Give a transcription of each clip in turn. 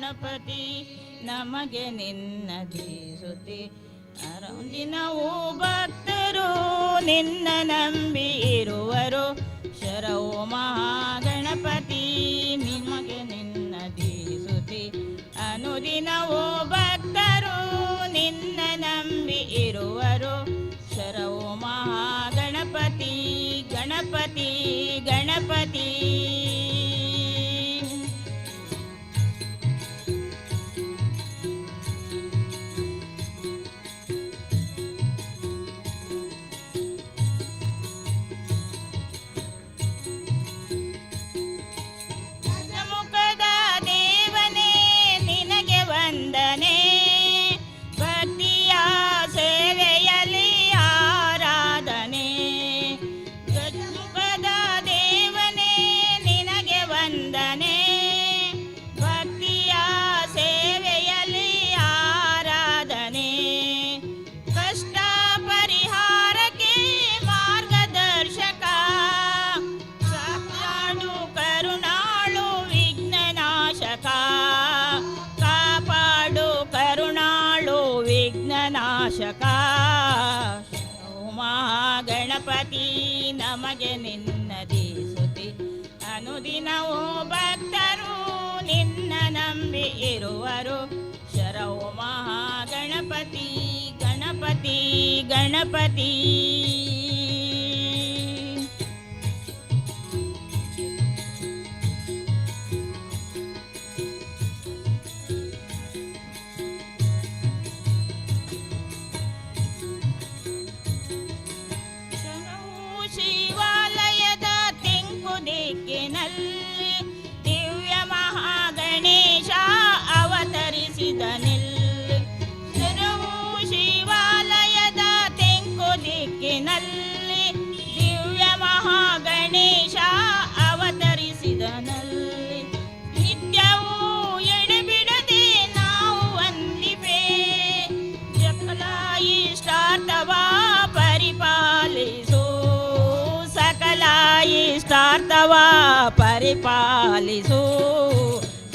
ಮಹಾಗಣಪತಿ ನಮಗೆ ನಿನ್ನದಿ ಸುತಿ. ದಿನವೂ ಭಕ್ತರು ನಿನ್ನ ನಂಬಿ ಇರುವರು. ಶರವು ಮಹಾಗಣಪತಿ ನಿಮಗೆ ನಿನ್ನದಿ ಸುತಿ. ಅನುದಿನವೂ ಭಕ್ತರು ನಿನ್ನ ನಂಬಿ ಇರುವರು. ಶರವು ಮಹಾಗಣಪತಿ ಗಣಪತಿ ಗಣಪತಿ. ಮುಖದ ದೇವನೇ ನಿನಗೆ ವಂದನೆ. ಭಕ್ತಿಯ ಸೇವೆಯಲ್ಲಿ ಆರಾಧನೆ. ಗಜಮುಖದ ದೇವನೇ ನಿನಗೆ ವಂದನೆ. ಭಕ್ತಿಯ ಸೇವೆಯಲ್ಲಿ ಆರಾಧನೆ. ಕಷ್ಟ ಪರಿಹಾರಕ್ಕೆ ಮಾರ್ಗದರ್ಶಕ. ಕಾಪಾಡು ಕರುಣಾಳು ವಿಘ್ನನಾಶಕ. ಕಾಪಾಡು ಕರುಣಾಳು ವಿಘ್ನನಾಶಕ. ಮಹಾಗಣಪತಿ ನಮಗೆ ನಿನ್ನದಿ ಸುತಿ. ಅನುದಿನವೂ ಭಕ್ತರು ನಿನ್ನ ನಂಬಿ ಇರುವರು. ಶರವು ಮಹಾಗಣಪತಿ ಗಣಪತಿ ಗಣಪತಿ. ಶರವು ಶಿವಾಲಯದ ತೆಂಕು ದಿಕ್ಕಿನಲ್ಲಿ ದಿವ್ಯ ಮಹಾಗಣೇಶ ಅವತರಿಸಿದನಿಲ್ಲಿ. ಶರವು ಶಿವಾಲಯದ ತೆಂಕು ದಿಕ್ಕಿನಲ್ಲಿ ದಿವ್ಯ ಮಹಾಗಣೇಶ ಅವತರಿಸಿದನಲ್ಲಿ. ನಿತ್ಯವೂ ಎಡೆಬಿಡದೆ ನಾವು ವಂದಿಪೆ. ಸಕಲ ಇಷ್ಟಾರ್ಥವ ಪರಿಪಾಲಿಸು. ಸಕಲ ಇಷ್ಟಾರ್ಥವ ಪರಿಪಾಲಿಸು.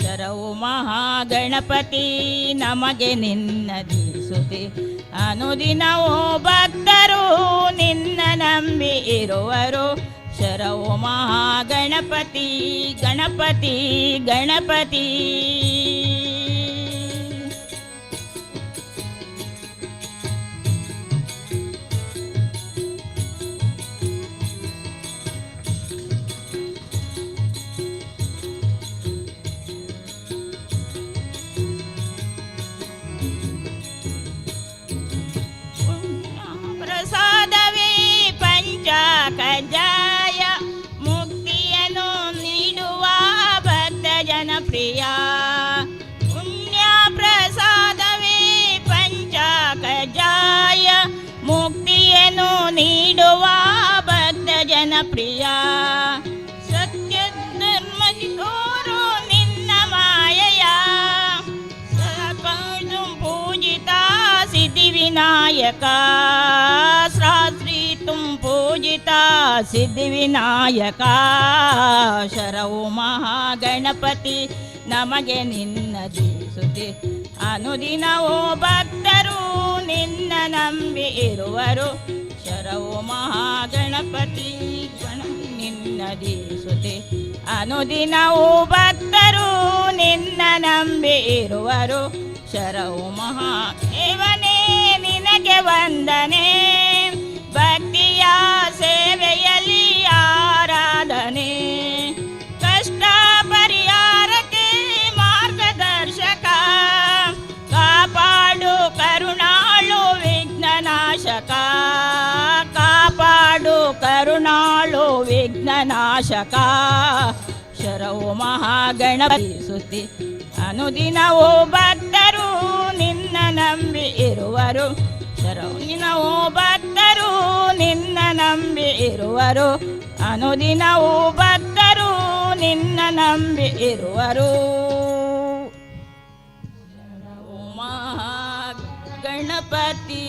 ಶರವು ಮಹಾಗಣಪತಿ ನಮಗೆ ನಿನ್ನದಿ ಸುತಿ. ಅನುದಿನವೂ ಭಕ್ತರು ನಿನ್ನ ನಂಬಿ ಇರುವರು. ಶರವು ಮಹಾಗಣಪತಿ ಗಣಪತಿ ಗಣಪತಿ. ಪ್ರಸಾದವೇ ಪಂಚ ಕಜ್ಜಾಯ ಮುಕ್ತಿಯನ್ನು ನೀಡುವ ಭಕ್ತ ಜನಪ್ರಿಯ. ಪುಣ್ಯ ಪ್ರಸಾದವೇ ಪಂಚ ಕಜ್ಜಾಯ ಮುಕ್ತಿಯನ್ನು ನೀಡುವ ಭಕ್ತ ಜನಪ್ರಿಯ. ಸತ್ಯ ಧರ್ಮದಿ ತೋರು ನಿನ್ನ ಮಾಯೆಯ. ಸಕಲು ಪೂಜಿತ ಸಿದ್ಧಿವಿನಾಯಕ. ಶಾಸ್ತ್ರೀತುಂ ಪೂಜಿತ ಸಿದ್ಧಿವಿನಾಯಕ. ಶರವು ಮಹಾಗಣಪತಿ ನಮಗೆ ನಿನ್ನದಿ ಸುತಿ. ಅನುದಿನವೂ ಭಕ್ತರು ನಿನ್ನ ನಂಬಿ ಇರುವರು. ಶರವು ಮಹಾಗಣಪತಿ ಗಣ ನಿನ್ನದಿ ಸುತಿ. ಅನುದಿನವೂ ಭಕ್ತರು ನಿನ್ನ ನಂಬಿ ಇರುವರು. ಶರವು ಮಹಾದೇವನೇ ನಿನಗೆ ವಂದನೆ. ಭಕ್ತಿಯ ಸೇವೆಯಲ್ಲಿ ಆರಾಧನೆ. ಕಷ್ಟ ಪರಿಹಾರಕ್ಕೆ ಮಾರ್ಗದರ್ಶಕ. ಕಾಪಾಡು ಕರುಣಾಳು ವಿಘ್ನನಾಶಕ. ಕಾಪಾಡು ಕರುಣಾಳು ವಿಘ್ನನಾಶಕ. ಶರವು ಮಹಾಗಣಪತಿ ಸುತಿ. ಅನುದಿನವೂ ಭಕ್ತರು ನಿನ್ನ ನಂಬಿ ಇರುವರು. ಶರವಿನವೂ ಭಕ್ತರು ನಿನ್ನ ನಂಬಿ ಇರುವರು. ಅನುದಿನವೂ ಭಕ್ತರು ನಿನ್ನ ನಂಬಿ ಇರುವರು. ಶರವು ಮಹಾಗಣಪತಿ.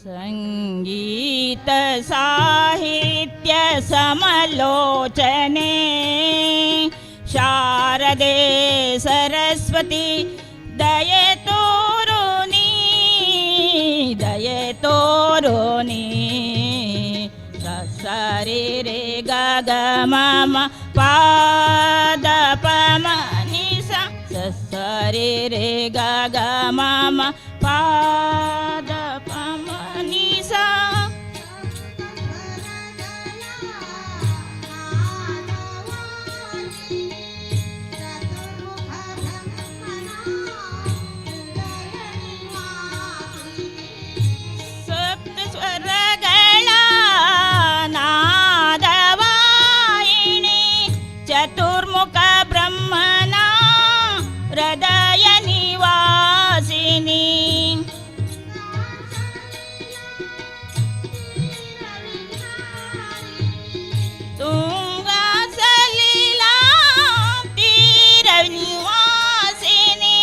ಸಂಗೀತ ಸಾಹಿತ್ಯ ಸಮಾಲೋಚನೆ, ಶಾರದೆ ಸರಸ್ವತಿ ದಯೆ ತೋರು ನೀ, ದಯೆ ತೋರು ನೀ. ಸರಿ ರೇ ಗ ಗ ಮ ಮ ಪಾದ ಪ ಮ ನಿ ಸ, ಸರಿ ರೇ ಗ ಗ ಮ ಮ ಪಾದ ಪ ಮ ನಿ ಸ. ಸಪ್ತ ಸ್ವರಗಳ ನಾದವಾಹಿನಿ, ಚತುರ್ಮುಖ ಬ್ರಹ್ಮನ ಹೃದಯ ನಿವಾಸಿನಿ. ತುಂಗಾ ಸಲಿಲಾ ತೀರ ನಿವಾಸಿನಿ.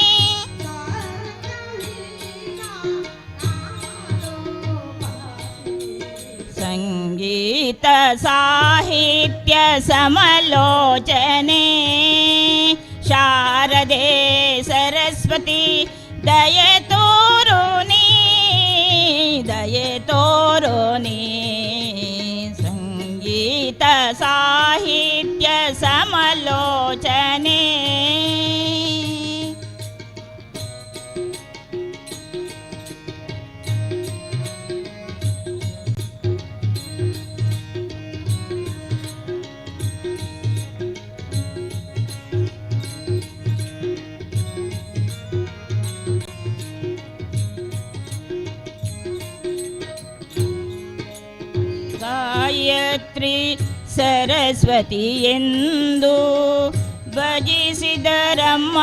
ಸಂಗೀತ ಸಾಹಿತ್ಯ ಸಮಾಲೋಚನೆ, ಶಾರದೆ ಸರಸ್ವತಿ ದಯೆ ತೋರು ನೀ, ದಯೆ ತೋರು ನೀ. ಸಂಗೀತ ಸಾಹಿತ್ಯ ಸಮಾಲೋಚನೆ. ಗಾಯತ್ರಿ ಸರಸ್ವತಿ ಎಂದು ಭಜಿಸಿದರಮ್ಮ,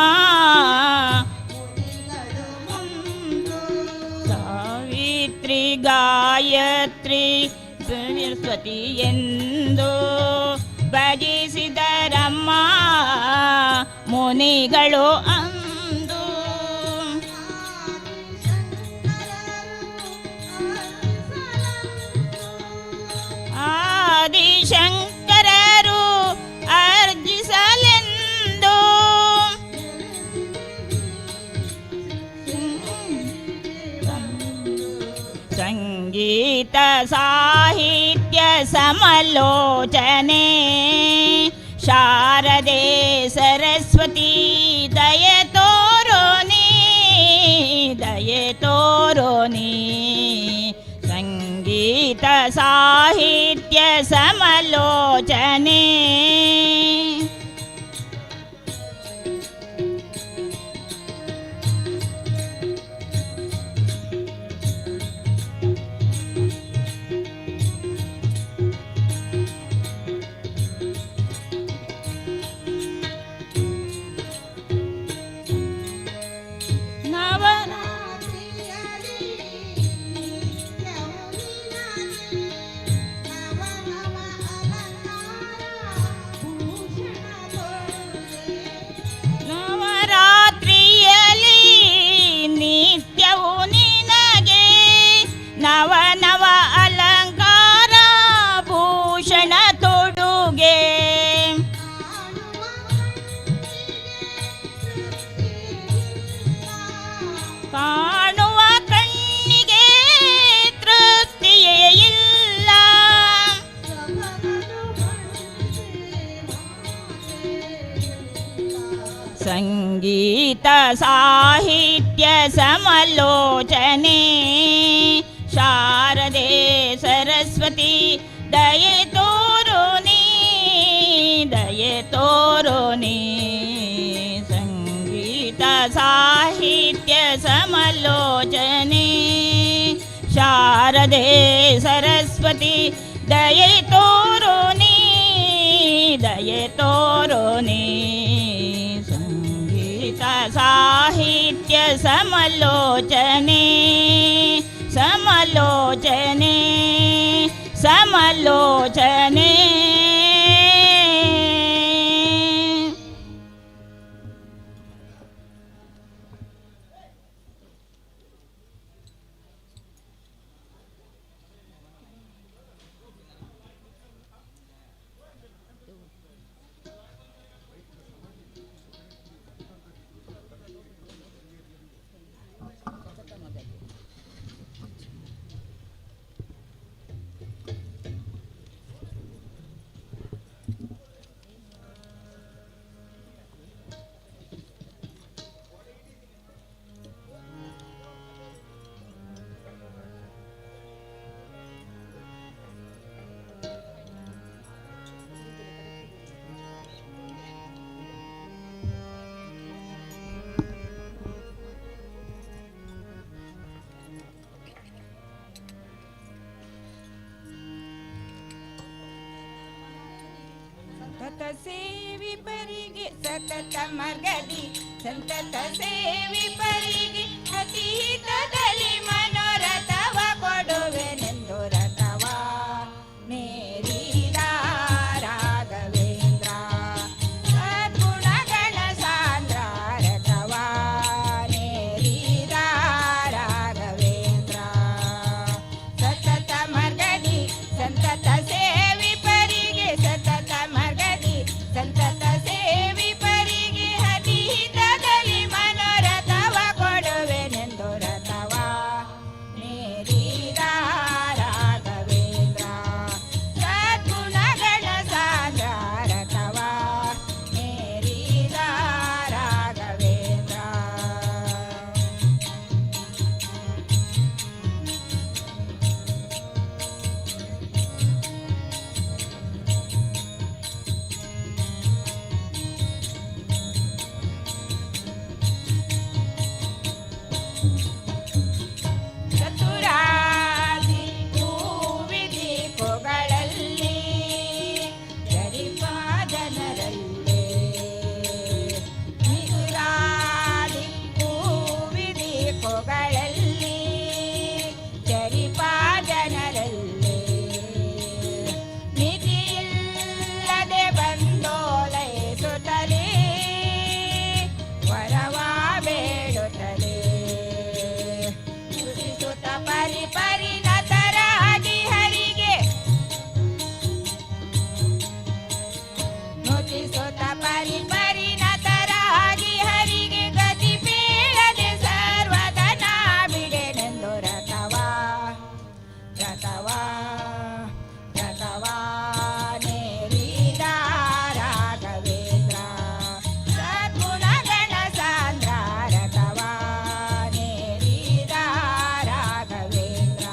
ಸಾವಿತ್ರಿ ಗಾಯತ್ರಿ ಸರಸ್ವತಿ ಎಂದು ಭಜಿಸಿದರಮ್ಮ ಮುನಿಗಳು ಅಂದು. ಆದಿಶಂಕರರು ಅರ್ಜಿಸಲೆಂದು. ಸಂಗೀತ ಸಾಹಿತ್ಯ ಸಮಾಲೋಚನೆ, ಶಾರದೆ ಸರಸ್ವತಿ ದಯೆ ತೋರೋ ನೀ, ದಯೆ ತೋರೋ ನೀ. ಸಂಗೀತ ಸಾಹಿತ್ಯ ಸಮಾಲೋಚನೆ. ನವ ನವರಾತ್ರಿಯಲ್ಲಿ ನಿತ್ಯವೂ ನಿನಗೆ ನವ ನವ ಅಲಂಕಾರ ಭೂಷಣ ತೊಡುಗೆ. ಕಾಣುವ ಕಣ್ಣಿಗೆ ತೃಪ್ತಿಯೇ ಇಲ್ಲ. ಸಂಗೀತ ಸಾಹಿತ್ಯ ಸಮಾಲೋಚನೆ, ಶಾರದೆ ಸರಸ್ವತಿ ದಯೆ ತೋರು ನೀ, ದಯೆ ತೋರು ನೀ. ಸಂಗೀತ ಸಾಹಿತ್ಯ ಸಮಾಲೋಚನೆ, ಶಾರದೆ ಸರಸ್ವತಿ ದಯೆ ತೋರು ನೀ, ದಯೆ ತೋರು ನೀ. ಸಂಗೀತ ಸಾಹಿತ್ಯ ಸಮಾಲೋಚನೆ, ಸಮಾಲೋಚನೆ, ಸಮಾಲೋಚನೆ. ಸತತ ಮಾರ್ಗದಿ ಸಂತತ ಸೇವಿಪರಿಗೆ ಅತಿ ಹಿತದಲ್ಲಿ ಮನೋರಥವ ಕೊಡುವೆನೆಂದು ರಥವ ಮೇರಿದ ರಾಘವೇಂದ್ರ. ಸದ್ಗುಣಗಳ ಸಾಂದ್ರ ರಥವ ನೇರಿದ ರಾಘವೇಂದ್ರ. ಸತತ ಮಾರ್ಗದಿ ಸಂತತ ಸೇವಿಪರಿಗೆ, ಸತತ ಮಾರ್ಗದಿ ಸಂತತ ಸೇವಿಪರಿಗೆ ಅತಿ ಹಿತದಲ್ಲಿ ಮನೋರಥವ ಕೊಡುವೆನೆಂದು ರಥವ ನೇರಿದ ರಾಘವೇಂದ್ರ. ಸದ್ಗುಣಗಳ ಸಾಂದ್ರ ರಥವ ನೇರಿದ ರಾಘವೇಂದ್ರ. ಚತುರಾದಿ ಭೂವಿದೀಪಗಳಲ್ಲಿ ಚರಿಪ ಜನರಲ್ಲೇ, ಮಿಥುರಾದಿ ಭೂವಿದೀಪಗಳಲ್ಲಿ ಚರಿಪ ಜನರಲ್ಲೇ, ಮಿತಿಯಿಲ್ಲದೆ ಬಂದೋಲೈಸುತ್ತಲೇ ವರವ ಬೇಡುತ್ತಲೇ, ಸ್ತುತಿಸುತ್ತ ಪರಿ ಪರಿಣತರಾಗಿ ಹರಿಗೆ, ನುತಿಸುತ್ತ ಪರಿ ಪರಿಣತರಾಗಿ ಹರಿಗೆ, ಗತಿ ಬೀಳದೆ ಸರ್ವದನ ಬಿಡೆನೆಂದು ರಥವ ರಥವ ರಥವ ನೇರಿದ ರಾಘವೇಂದ್ರ. ಸದ್ಗುಣಗಳ ಸಾಂದ್ರ ರಥವ ನೇರಿದ ರಾಘವೇಂದ್ರ.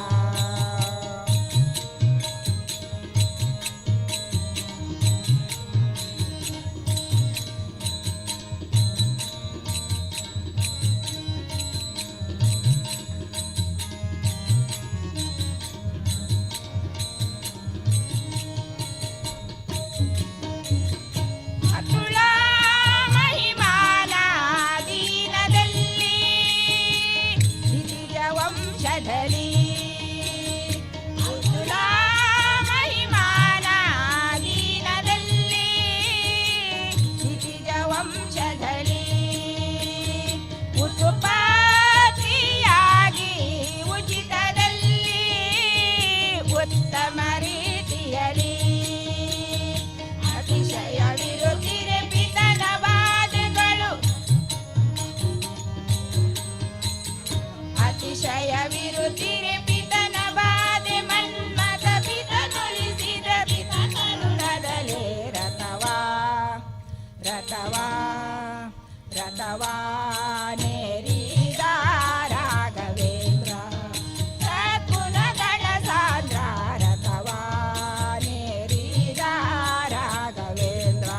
ಅತುಳ ಮಹಿಮಾನ ದೀನದಲ್ಲಿ ದಿವಿಜ ವಂಶದಲ್ಲಿ, ಅತುಳ ಮಹಿಮಾನ ದೀನದಲ್ಲಿ ದಿವಿಜ ವಂಶದಲ್ಲಿ, ಉತ್ಪತ್ತಿಯಾಗಿ ಉಚಿತದಲ್ಲಿ ಉತ್ತಮ ರೀತಿಯಲ್ಲಿ, ಅತಿಶಯವಿರುತ್ತಿರೆ ಪಿತನ ಬಾಧೆಗಳು, ಅತಿಶಯವಿರುತ್ತಿರೆ ಪಿತನ ಬಾಧೆ, ಮನ್ಮಥ ಪಿತನುಳಿಸಿದ ಪಿತ ಕರುಣದಲೇ ರಥವ ರಥವ ರಥವ ನೇರಿದ ರಾಘವೇಂದ್ರ. ಸದ್ಗುಣಗಳ ಸಾಂದ್ರ ರಥವ ನೇರಿದ ರಾಘವೇಂದ್ರ.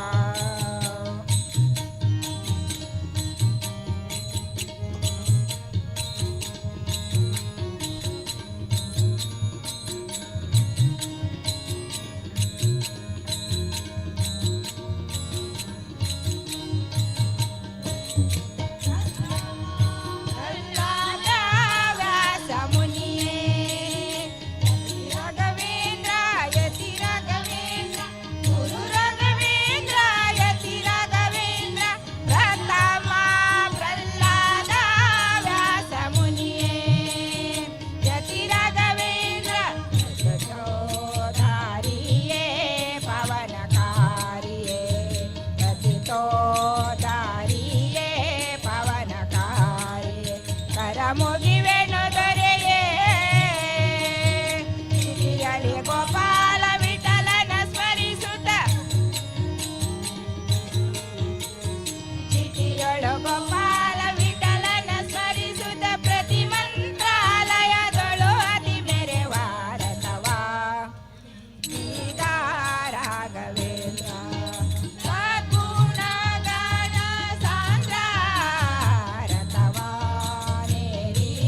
ವ್ಯಾಸ ಮುನಿಯೇ ರಾಘವೇಂದ್ರ, ಯತಿ ರಾಘವೇಂದ್ರ, ಗುರು ರಾಘವೇಂದ್ರ, ಯತಿ ರಾಘವೇಂದ್ರ, ಪ್ರಥಮ ಪ್ರಹ್ಲಾದ ವ್ಯಾಸ ಮುನಿಯೇ, ಯತಿ ರಾಘವೇಂದ್ರ ಧಾರಿಯೇ ಪವನಕಾರಿಯೇ, ಧಾರಿಯೇ ಪವನಕಾರಿಯೇ, ಕರ ಮುಗಿವೆನು ದೊರೆಯೇ. ಸಿರಿಯಲಿ ಗೋಪಾಲ ವಿಠಲನ ಸ್ಮರಿಸುತ್ತ, ಚಿಟಿಯೊಳು ಗೋಪಾಲ ವಿಠಲನ ಸ್ಮರಿಸುತ್ತ, ಪ್ರತಿ ಮಂತ್ರಾಲಯದೊಳು ಅತಿ ಮೆರೆವಾರತವ ರಾಘವೇಂದ್ರ. ಸದ್ಗುಣಗಣ ಸಾಂದ್ರ ರಥವ ನೇರಿದ.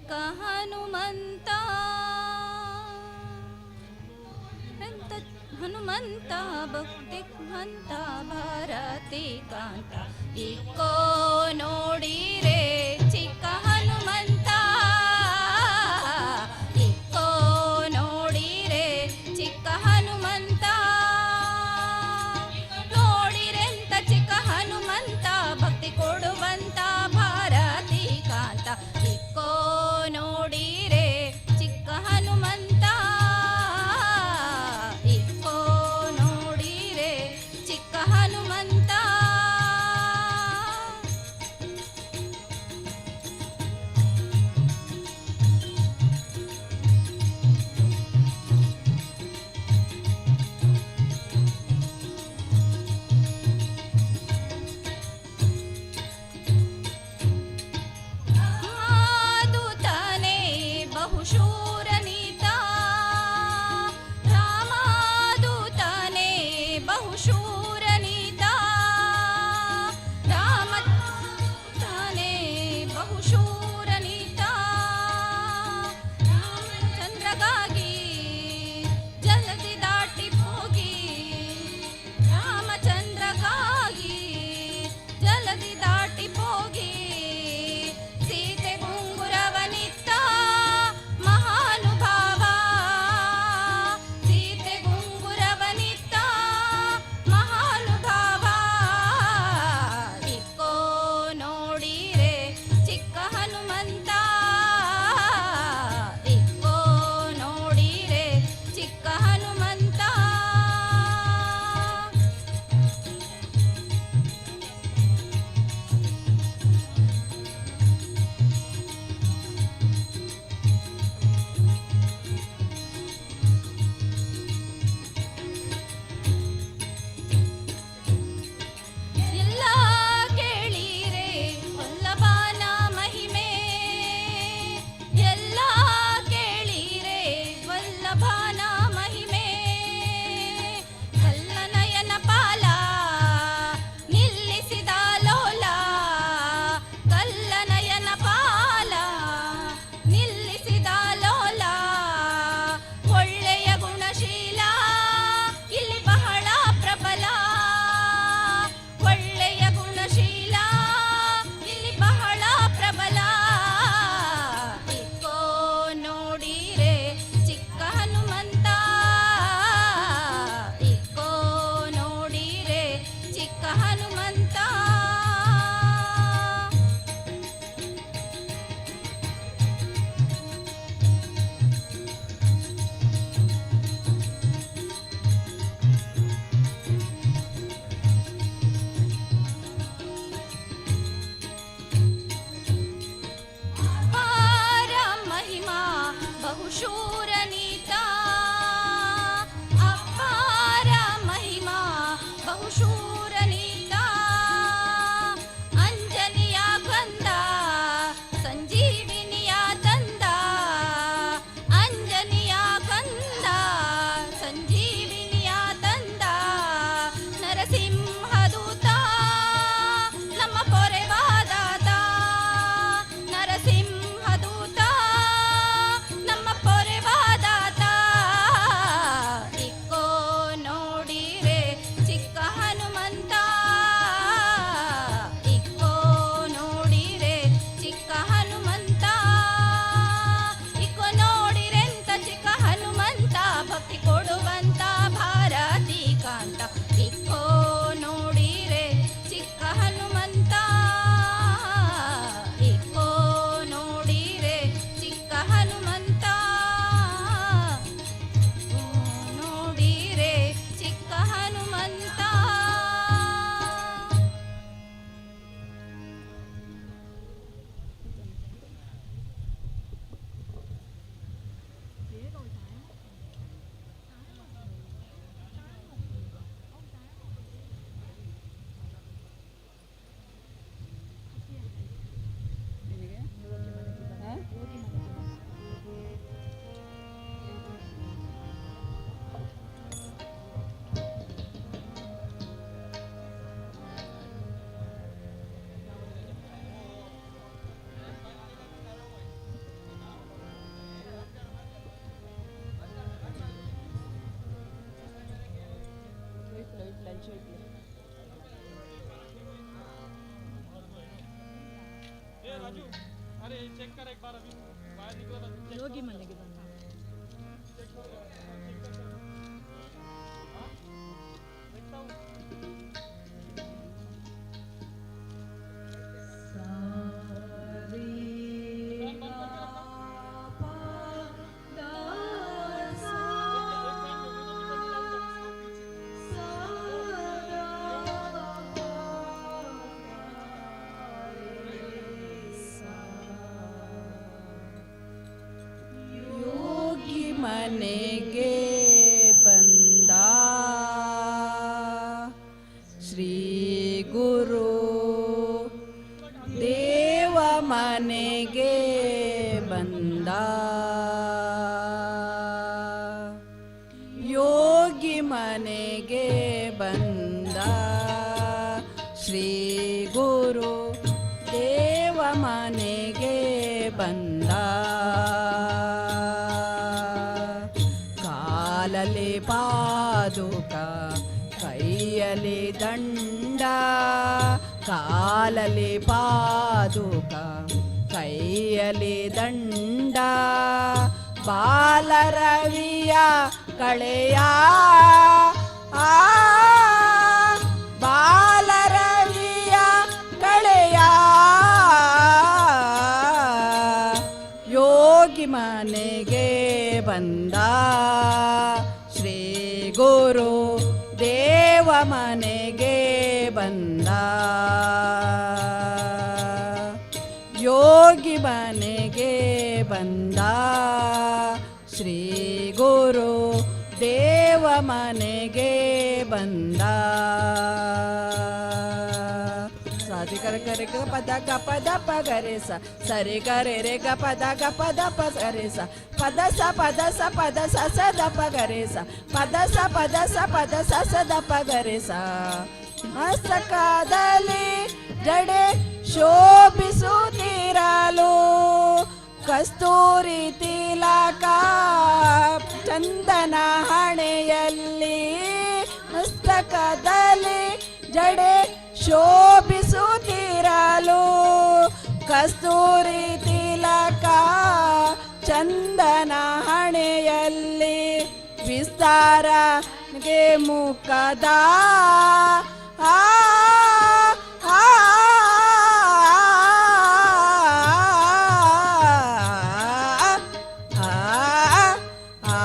ಚಿಕ್ಕ ಹನುಮಂತ. ಎಂತ ಹನುಮಂತ ಭಕ್ತಿ ಹಂತ ಭಾರತಿ ಕಾಂತ, ಇಕ್ಕೋ ನೋಡಿರೆ ಚಿಕ್ಕ ಹನುಮಂತ. ಇಕ್ಕೋ ನೋಡಿರೆ ಚಿಕ್ಕ ಹನುಮಂತ. ನೋಡಿರೆಂತ ಚಿಕ್ಕ ಹನುಮಂತ, ಭಕ್ತಿ ಕೊಡುವಂತ ಭಾರತಿ ಕಾಂತ. ಇಕ್ಕೋ ನೋಡಿರೆ ಚಿಕ್ಕ ಹನುಮಂತ. ಇಕ್ಕೋ ನೋಡಿರೆ ಚಿಕ್ಕ ಹನುಮಂತ. ಮಾದುತನೇ ಬಹುಶೂರನಿತ, ರಾಮಾದೂತನೇ ಬಹುಶೂರನಿತ, ರಾಮತಾನೇ ಬಹುಶೂರನಿತ. ರಾಮಚಂದ್ರಗಾಗಿ ಜಲದಿ ದಾಟಿ ಹೋಗಿ, ರಾಮಚಂದ್ರಗಾಗಿ ಜಲದಿ ದಾಟಿ ಹೋಗಿ, ಸೀತೆ ಗುಂಗುರವನಿತ್ತ ಮಹಾನುಭಾವ. ಸೀತೆ ಗುಂಗುರವನಿತ್ತ ಮಹಾನುಭಾವ. ಇಕ್ಕೋ ನೋಡಿರೆ ಚಿಕ್ಕ ಹನುಮಂತ. ಇಕ್ಕೋ ನೋಡಿರೆ ಚಿಕ್ಕ ಹನುಮಂತ. ಎಲ್ಲ ಕೇಳಿರೆ ವಲ್ಲಭನ ಮಹಿಮೆ, ಎಲ್ಲ ಕೇಳಿರೆ ವಲ್ಲಭನ ಮಹಿಮೆ. ಕಲ್ಲನಯನ ಪಾಲ ನಿಲ್ಲಿಸಿದ ಲೋಲ, ಕಲ್ಲನಯನ ಪಾಲ ನಿಲ್ಲಿಸಿದ ಲೋಲ. ಒಳ್ಳೆಯ ಗುಣಶೀಲ ಇಲ್ಲಿ ಬಹಳ ಪ್ರಬಲ, ಒಳ್ಳೆಯ ಗುಣಶೀಲ ಇಲ್ಲಿ ಬಹಳ ಪ್ರಬಲ. ಇಕ್ಕೋ ನೋಡಿರೆ ಚಿಕ್ಕ ಹನುಮಂತ. ಇಕ್ಕೋ ನೋಡಿರೆ ಚಿಕ್ಕ ಹನುಮಂತ. ಯೋಗಿ ಮನೆಗೆ ಬಂದ. ಯೋಗಿ ಮನೆಗೆ ಬಂದ ಶ್ರೀ ಗುರು ದೇವ ಮನೆಗೆ ಬಂದ. ಯೋಗಿ ಮನೆಗೆ ಬಂದ ಶ್ರೀ ಗುರು ದೇವ ಮನೆಗೆ ಬಂದ. ಕಾಲಲ್ಲಿ ಪಾದುಕ, ಕೈಯಲ್ಲಿ ದಂಡ. ಕಾಲಲ್ಲಿ ಪಾದುಕ, ಕೈಯಲ್ಲಿ ದಂಡ. ಬಾಲರವಿಯ ಕಳೆಯ, ಆ ಬಾಲರವಿಯ ಕಳೆಯ. ಯೋಗಿ ಮನೆಗೆ ಬಂದ ಶ್ರೀ ಗುರು ದೇವ ಮನೆಗೆ ಬಂದ. ಯೋಗಿ ಮನೆಗೆ ಬಂದ ಶ್ರೀ ಗುರು ದೇವ ಮನೆಗೆ ಬಂದ. ಸಾರಿ ಕರ ಕರೆ ಗ ಪದ ಗ ಪದ ಪ ಗರೆ ಸ, ಸರಿ ಗರೆ ರೆ ಗ ಪದ ಗ ಪದ ಪ ಗರೆ ಸ, ಪದ ಸ ಪದ ಸ ಪದ ಸ ಸ the ಪ ಗರೆ ಸ, ಪದ ಸ ಪದ ಸ ಪದ ಸ ಸ the ಪ ಗರೆ ಸ. ಮಸ್ತಕದಲ್ಲಿ ಜಡೆ ಶೋಭಿಸುತ್ತಿರಲು, ಕಸ್ತೂರಿ ತಿಲಕ ಚಂದನ ಹಣೆಯಲ್ಲಿ. ಮಸ್ತಕದಲ್ಲಿ ಜಡೆ ಶೋಭಿಸುತ್ತಿರಲು, ಕಸ್ತೂರಿ ತಿಲಕ ಚಂದನ ಹಣೆಯಲ್ಲಿ. ವಿಸ್ತಾರಗೆ ಮುಖದ, ಆ ಆ ಆ ಆ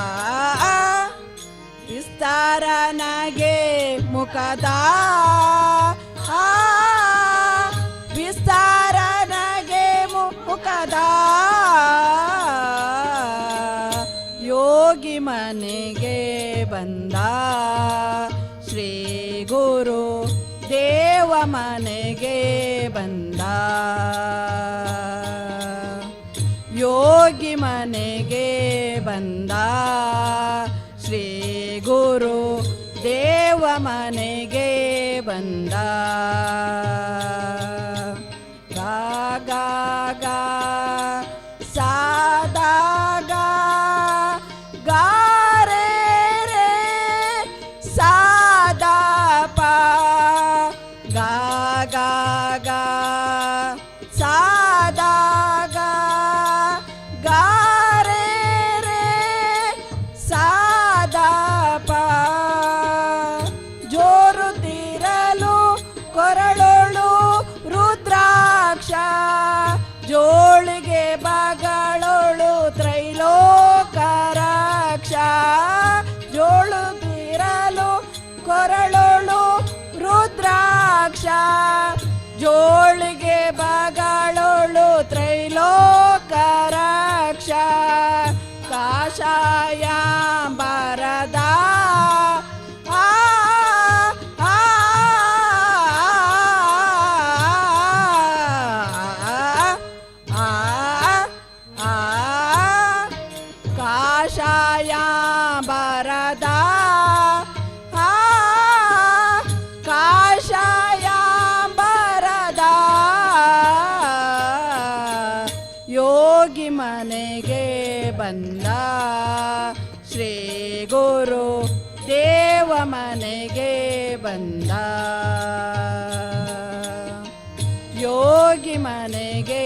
ವಿಸ್ತಾರನಗೆ ಮುಖದ, ಆ ವಿಸ್ತಾರನಗೆ ಮುಖದ. ಯೋಗಿ ಮನೆಗೆ ಬಂದ ಶ್ರೀ ಗುರು ದೇವ ಮನೆಗೆ ಬಂದ. ಯೋಗಿ ಮನೆಗೆ ಬಂದ ಶ್ರೀ ಗುರು ದೇವ ಮನೆಗೆ ಬಂದ. ಗಾ ಗಾ ಗಾ ಸಾದಾ ಗಾ ಗಾ ರೇ ರೇ ಸಾದಾ ಪ. ಗಾ ಗಾ ಗಾ ಸಾದಾ ಗಾ ಗಾ ರೇ ರೇ ಸಾದಾ ಪ. ಜೋರುತ್ತಿರಲು ಕೊರಳೋಳು ರುದ್ರಾಕ್ಷ, ಜೋಳಿಗೆ ಬಗಳೋಳು ತ್ರೈಲೋಕ ರಕ್ಷ. ಜೋಳುತ್ತಿರಲು ಕೊರಳೋಳು ರುದ್ರಾಕ್ಷ, ಜೋಳಿಗೆ ಬಗಳೋಳು ತ್ರೈಲೋಕ ರಕ್ಷ. ಕಾಷಾಯ ಬರದ, ಆ ಆ ಆ ಆ ಕಾಷಾಯ ಬರದ, ಆ ಕಾಷಾಯ ಬರದ. ಯೋಗಿ ಮನೆಗೆ ಬಂದ ಶ್ರೀ ಗುರು ದೇವ ಮನೆಗೆ ಬಂದ. ಯೋಗಿ ಮನೆಗೆ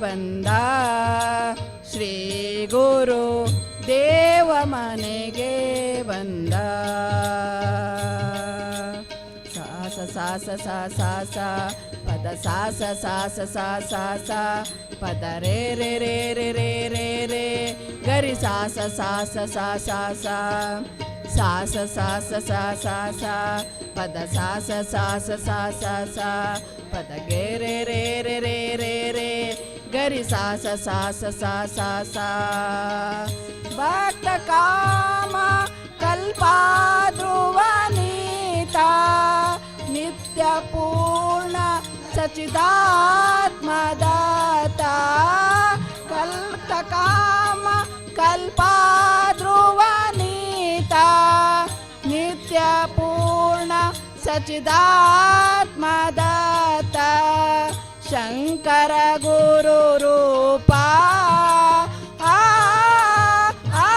ಬಂದ, ಶ್ರೀ ಗುರು ದೇವ ಮನೆಗೆ ಬಂದ. ಸಾ ಸ ಸಾ ಸ ಸಾ ಸಾ ಸಾ ಪದ ಸಾ ಸ ಸಾ ಸ ಸಾ ಸಾ ಸಾ ಪದ ರೇ ರೇ ರೇ ರೇ ರೇ ರೇ ರೇ ಗರಿ ಸಾ ಸ ಸಾ ಸ ಸಾ ಸಾ ಸಾ ಸಾ ಸ ಸಾ ಸ ಸಾ ಸಾ ಸಾ ಪದ ಸಾ ಸ ಸಾ ಸ ಸಾ ಸಾ ಸಾ ಪದ ಗೆ ರೇ ರೇ ರೇ ರೇ ರೇ ರೇ ಗರಿ ಸಾ ಸ ಸಾ ಸ ಸಾ ಸಾ ಸಾ. ಭಕ್ತ ಕಾಮ ಕಲ್ಪಾದ್ರುವನೀತ, ನಿತ್ಯ ಪೂರ್ಣ ಸಚಿದಾತ್ಮದಾತ. ಕಲ್ಪ ಕಾಮ ಕಲ್ಪಾದ್ರುವನೀತ, ನಿತ್ಯ ಪೂರ್ಣ ಸಚಿದಾತ್ಮದಾತ. ಶಂಕರ ಗುರು ರೂಪ ಆ ಆ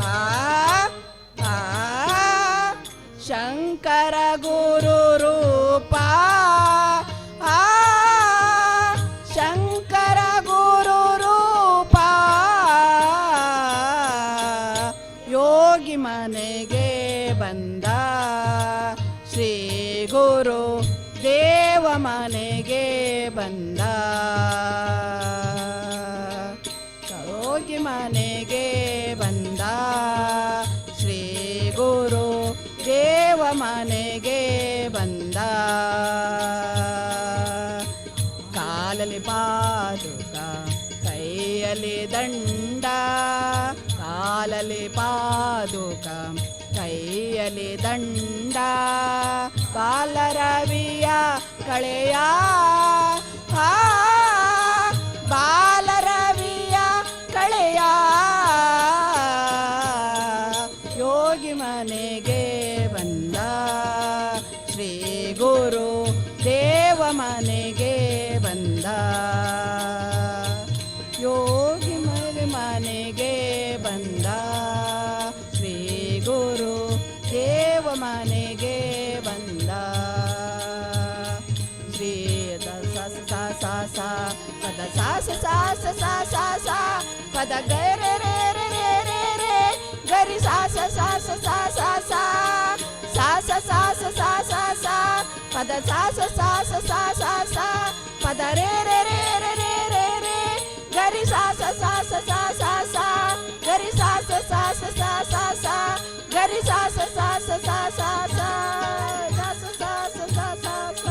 ಆ ಆ ಶಂಕರ ಗುರು ರೂಪ ಆ ಶಂಕರ ಗುರು ರೂಪ. ಯೋಗಿ ಮನೆಗೆ ಬಂದ, ಶ್ರೀ ಗುರು ದೇವ ಮನೆಗೆ ಬಂದ. ಯೋಗಿ ಮನೆಗೆ ಬಂದ, ಶ್ರೀ ಗುರು ದೇವ ಮನೆಗೆ ಬಂದ. ಕಾಲಲ್ಲಿ ಪಾದುಕ ಕೈಯಲ್ಲಿ ದಂಡ, ಕಾಲಲ್ಲಿ ಪಾದುಕ ಕೈಯಲ್ಲಿ ದಂಡ. ಬಾಲರವಿಯ ಕಳೆಯ ಆ, ಬಾಲರವಿಯ ಕಳೆಯ. ಯೋಗಿ ಮನೆಗೆ ಬಂದ, ಶ್ರೀ ಗುರು ದೇವ ಮನೆಗೆ ಬಂದ. ಯೋಗಿ ಮನೆ ಮನೆಗೆ ಬಂದ, ಶ್ರೀ ಗುರು ದೇವ ಮನೆಗೆ ಬಂದ. ಶ್ರೀ the ಸ ಸ ಸ ಸ ಪದ ಸ ಸ ಸ ಸ ಸ ಸ ಸ ಪದ ಗ ರೆ ರೇ ರೇ ರೇ ರೇ ರೇ ಗರಿ ಸ ಸ ಸ ಸ ಸ ಸ ಸ ಸಾ ಸ ಸ ಸ ಸ ಸ ಸ ಪದ ಸ ಸ ಸ ಸ ಸ ಸ ಸ ಪದ ರೇ ರೇ ರೇ ರೇ ರೇ ರೇ ರೇ ಗರಿ ಸ ಸ ಸ ಸ ಸ ಸ ಸ ಗರಿ ಸ ಸ ಸ ಸ ಸ ಸ ಸ ಗರಿ ಸ ಸ ಸ ಸ ಸ ಸ ಸ ಸ ಸ ಸ ಸ ಸ ಸ.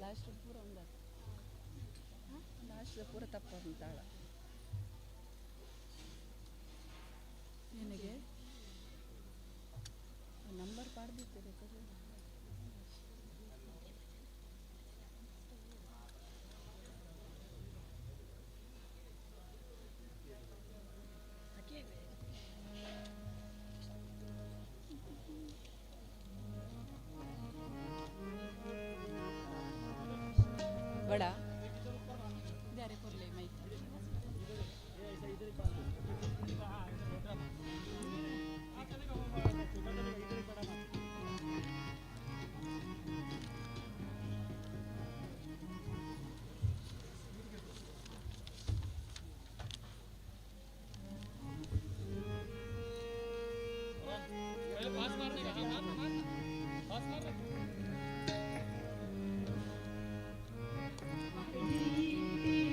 ಲಾಸ್ಟ್ ಪೂರ ಉಂಡ, ಲಾಸ್ಟ್ ಪೂರ ತಪ್ಪ ಉಂಟಾಳ ನಿನಗೆ ನಂಬರ್ ಪಾಡ್ದಿತ್ತು ಬೇಕಾದ್ರೆ. ಬಡ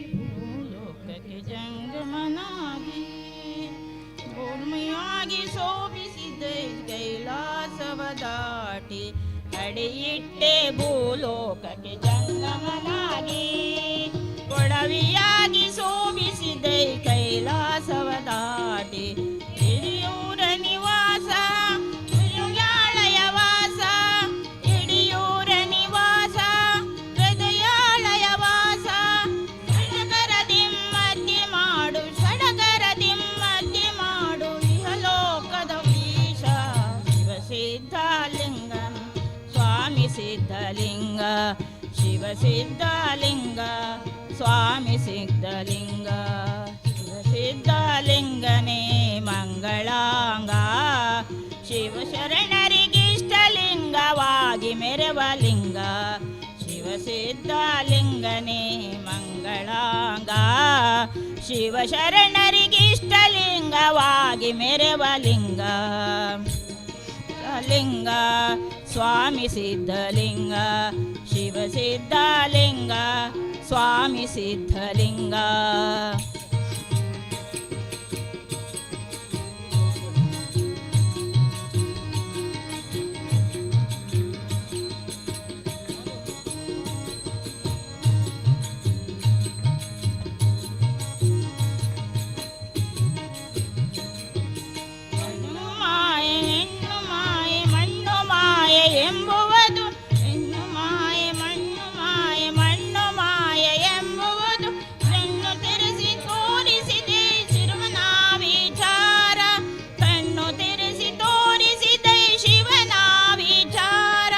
ಭೂಲೋಕಕ್ಕೆ ಜಂಗಮನಾಗಿ ಭೂಮಿಯಾಗಿ ಶೋಭಿಸಿದ ಕೈಲಾಸವ ದಾಟಿ ಅಡಿಯಿಟ್ಟೆ. ಭೂಲೋಕಕ್ಕೆ ಜಂಗಮನಾಗಿ ಕೊಡವಿಯಾಗಿ ಶೋಭಿಸಿದ ಕೈಲಾಸವ ದಾಟಿ. ಹಿರಿಯೂರ ನಿವಾಸ ಹಿರಿಯಾಳಯ ವಾಸ, ಹಿಡಿಯೂರ ನಿವಾಸ ಹೃದಯಾಲಯ ವಾಸ. ಸಡಗರ ದಿಮ್ಮತಿ ಮಾಡು, ಸಡಗರ ದಿಮ್ಮತಿ ಮಾಡು ಇಹಲೋಕದ ಈಶ. ಶಿವ ಸಿದ್ಧಲಿಂಗ ಸ್ವಾಮಿ ಸಿದ್ಧಲಿಂಗ, ಶಿವ ಸಿದ್ಧಲಿಂಗ ಸ್ವಾಮಿ ಸಿದ್ಧಲಿಂಗ, ಶಿವ. ಶಿವಸಿದ್ಧಲಿಂಗನೇ ಮಂಗಳಾಂಗ. ಶಿವಶರಣರಿಗಿಷ್ಟಲಿಂಗವಾಗಿ ಮೆರವ ಲಿಂಗ, ಶಿವಸಿದ್ಧಲಿಂಗನೇ ಮಂಗಳಾಂಗ. ಶಿವಶರಣರಿಗಿಷ್ಟಲಿಂಗವಾಗಿ ಮೆರವ ಲಿಂಗ, ಲಿಂಗ ಸ್ವಾಮಿ ಸಿದ್ಧಲಿಂಗ, ಶಿವಸಿದ್ಧಲಿಂಗ ಸ್ವಾಮಿ ಸಿದ್ಧಲಿಂಗ. ಮಣ್ಣು ಮಾಯೆ, ಹೆಣ್ಣು ಮಾಯೆ, ಮಣ್ಣು ಮಾಯೆ ಎಂಬುವುದು, ಹೆಣ್ಣು ಮಾಯೆ, ಮಣ್ಣು ಮಾಯೆ, ಮಣ್ಣು ಮಾಯೆ ಎಂಬುವುದು ಕಣ್ಣು ತೆರೆಸಿ ತೋರಿಸಿದೆ ಶಿವನ ವಿಚಾರ, ಕಣ್ಣು ತೆರೆಸಿ ತೋರಿಸಿದೆ ಶಿವನ ವಿಚಾರ.